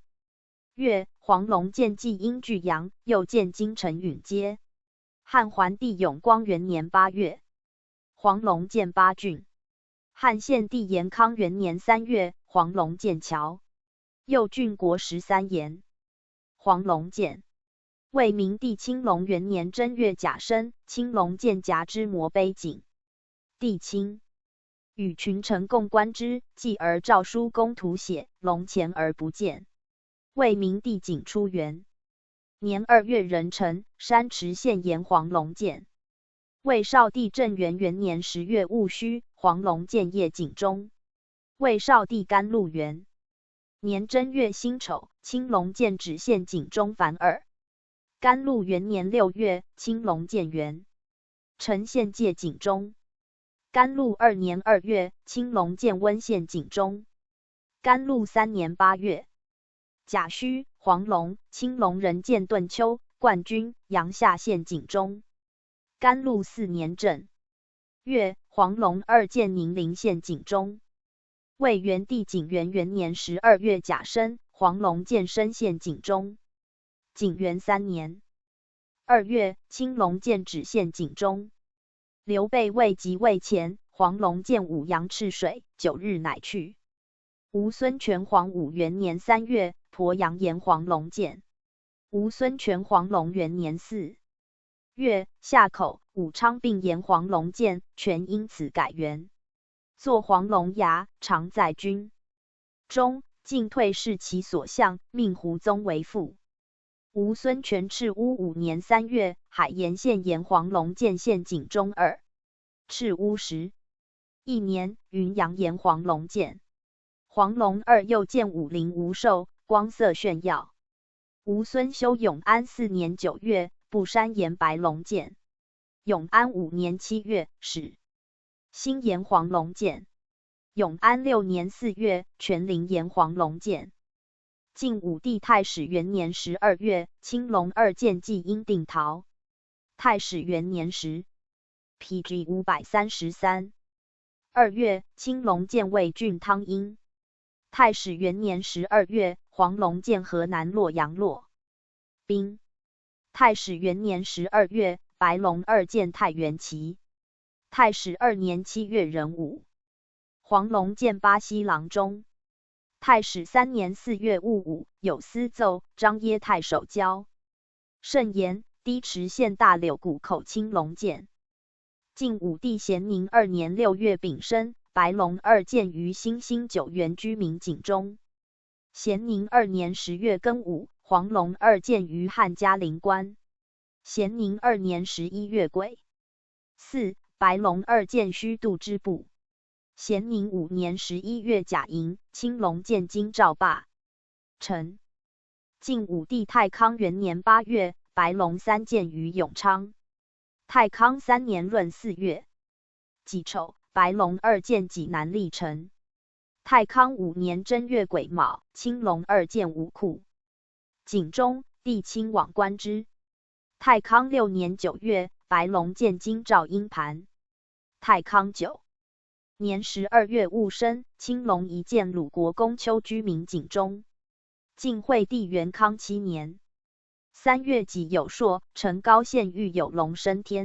月，黄龙见济阴巨阳，又见京城允街。汉桓帝永光元年八月，黄龙见巴郡。汉献帝延康元年三月，黄龙见谯。右郡国十三年，黄龙见。魏明帝青龙元年正月甲申，青龙见甲之摩碑井。帝青 与群臣共观之，继而诏书公图写，龙潜而不见。魏明帝景初元年二月壬辰，山池县延黄龙见。魏少帝正元元年十月戊戌，黄龙见夜井中。魏少帝甘露元年正月辛丑，青龙见芷县井中凡耳。甘露元年六月，青龙见元 城县界井中。甘露二年二月，青龙见温县井中。甘露三年八月，甲戌，黄龙、青龙仍见顿丘、灌君、阳夏县井中。甘露四年正月，黄龙二见宁陵县井中。魏元帝景元元年十二月甲申，黄龙见申县井中。景元三年二月，青龙见芷县井中。刘备未即位前，黄龙见舞阳赤水，九日乃去。吴孙权黄武元年三月，鄱阳延黄龙见。吴孙权黄龙元年四月夏口，武昌并延黄龙见，权因此改元，作黄龙崖，常在军中，进退视其所向，命胡宗为副。吴孙权赤乌五年三月，海盐县延黄龙见县井中耳。赤乌时一年，云阳延黄龙见。黄龙二又见武陵吴寿，光色炫耀。吴孙修永安四年九月，布山延白龙见。永安五年七月，始新炎黄龙剑。永安六年四月，全陵炎黄龙剑。晋武帝太始元年十二月，青龙二剑祭阴定陶。太始元年十，P G五百三十三。二月，青龙剑为郡汤阴。太始元年十二月，黄龙剑河南洛阳洛宾。太始元年十二月，白龙二剑太原齐。太始二年七月壬午，黄龙剑巴西郎中。太始三年四月戊午，有司奏，张掖太守焦慎言，氐池县大柳谷口青龙剑。晋武帝咸宁二年六月丙申，白龙二剑于新兴九原居民井中。咸宁二年十月庚午，黄龙二剑于汉嘉陵关。咸宁二年十一月癸巳，白龙二剑虚度支部。咸宁五年十一月甲寅，青龙剑京兆霸城。晋武帝太康元年八月，白龙三剑于永昌。太康三年闰四月己丑，白龙二剑济南历城。太康五年正月癸卯，青龙二剑武库井中，帝亲往观之。太康六年九月，白龙剑京兆阴盘。太康九年十二月戊申，青龙一剑鲁国公丘居民井中。晋惠帝元康七年三月己酉朔，成皋县遇有龙升天。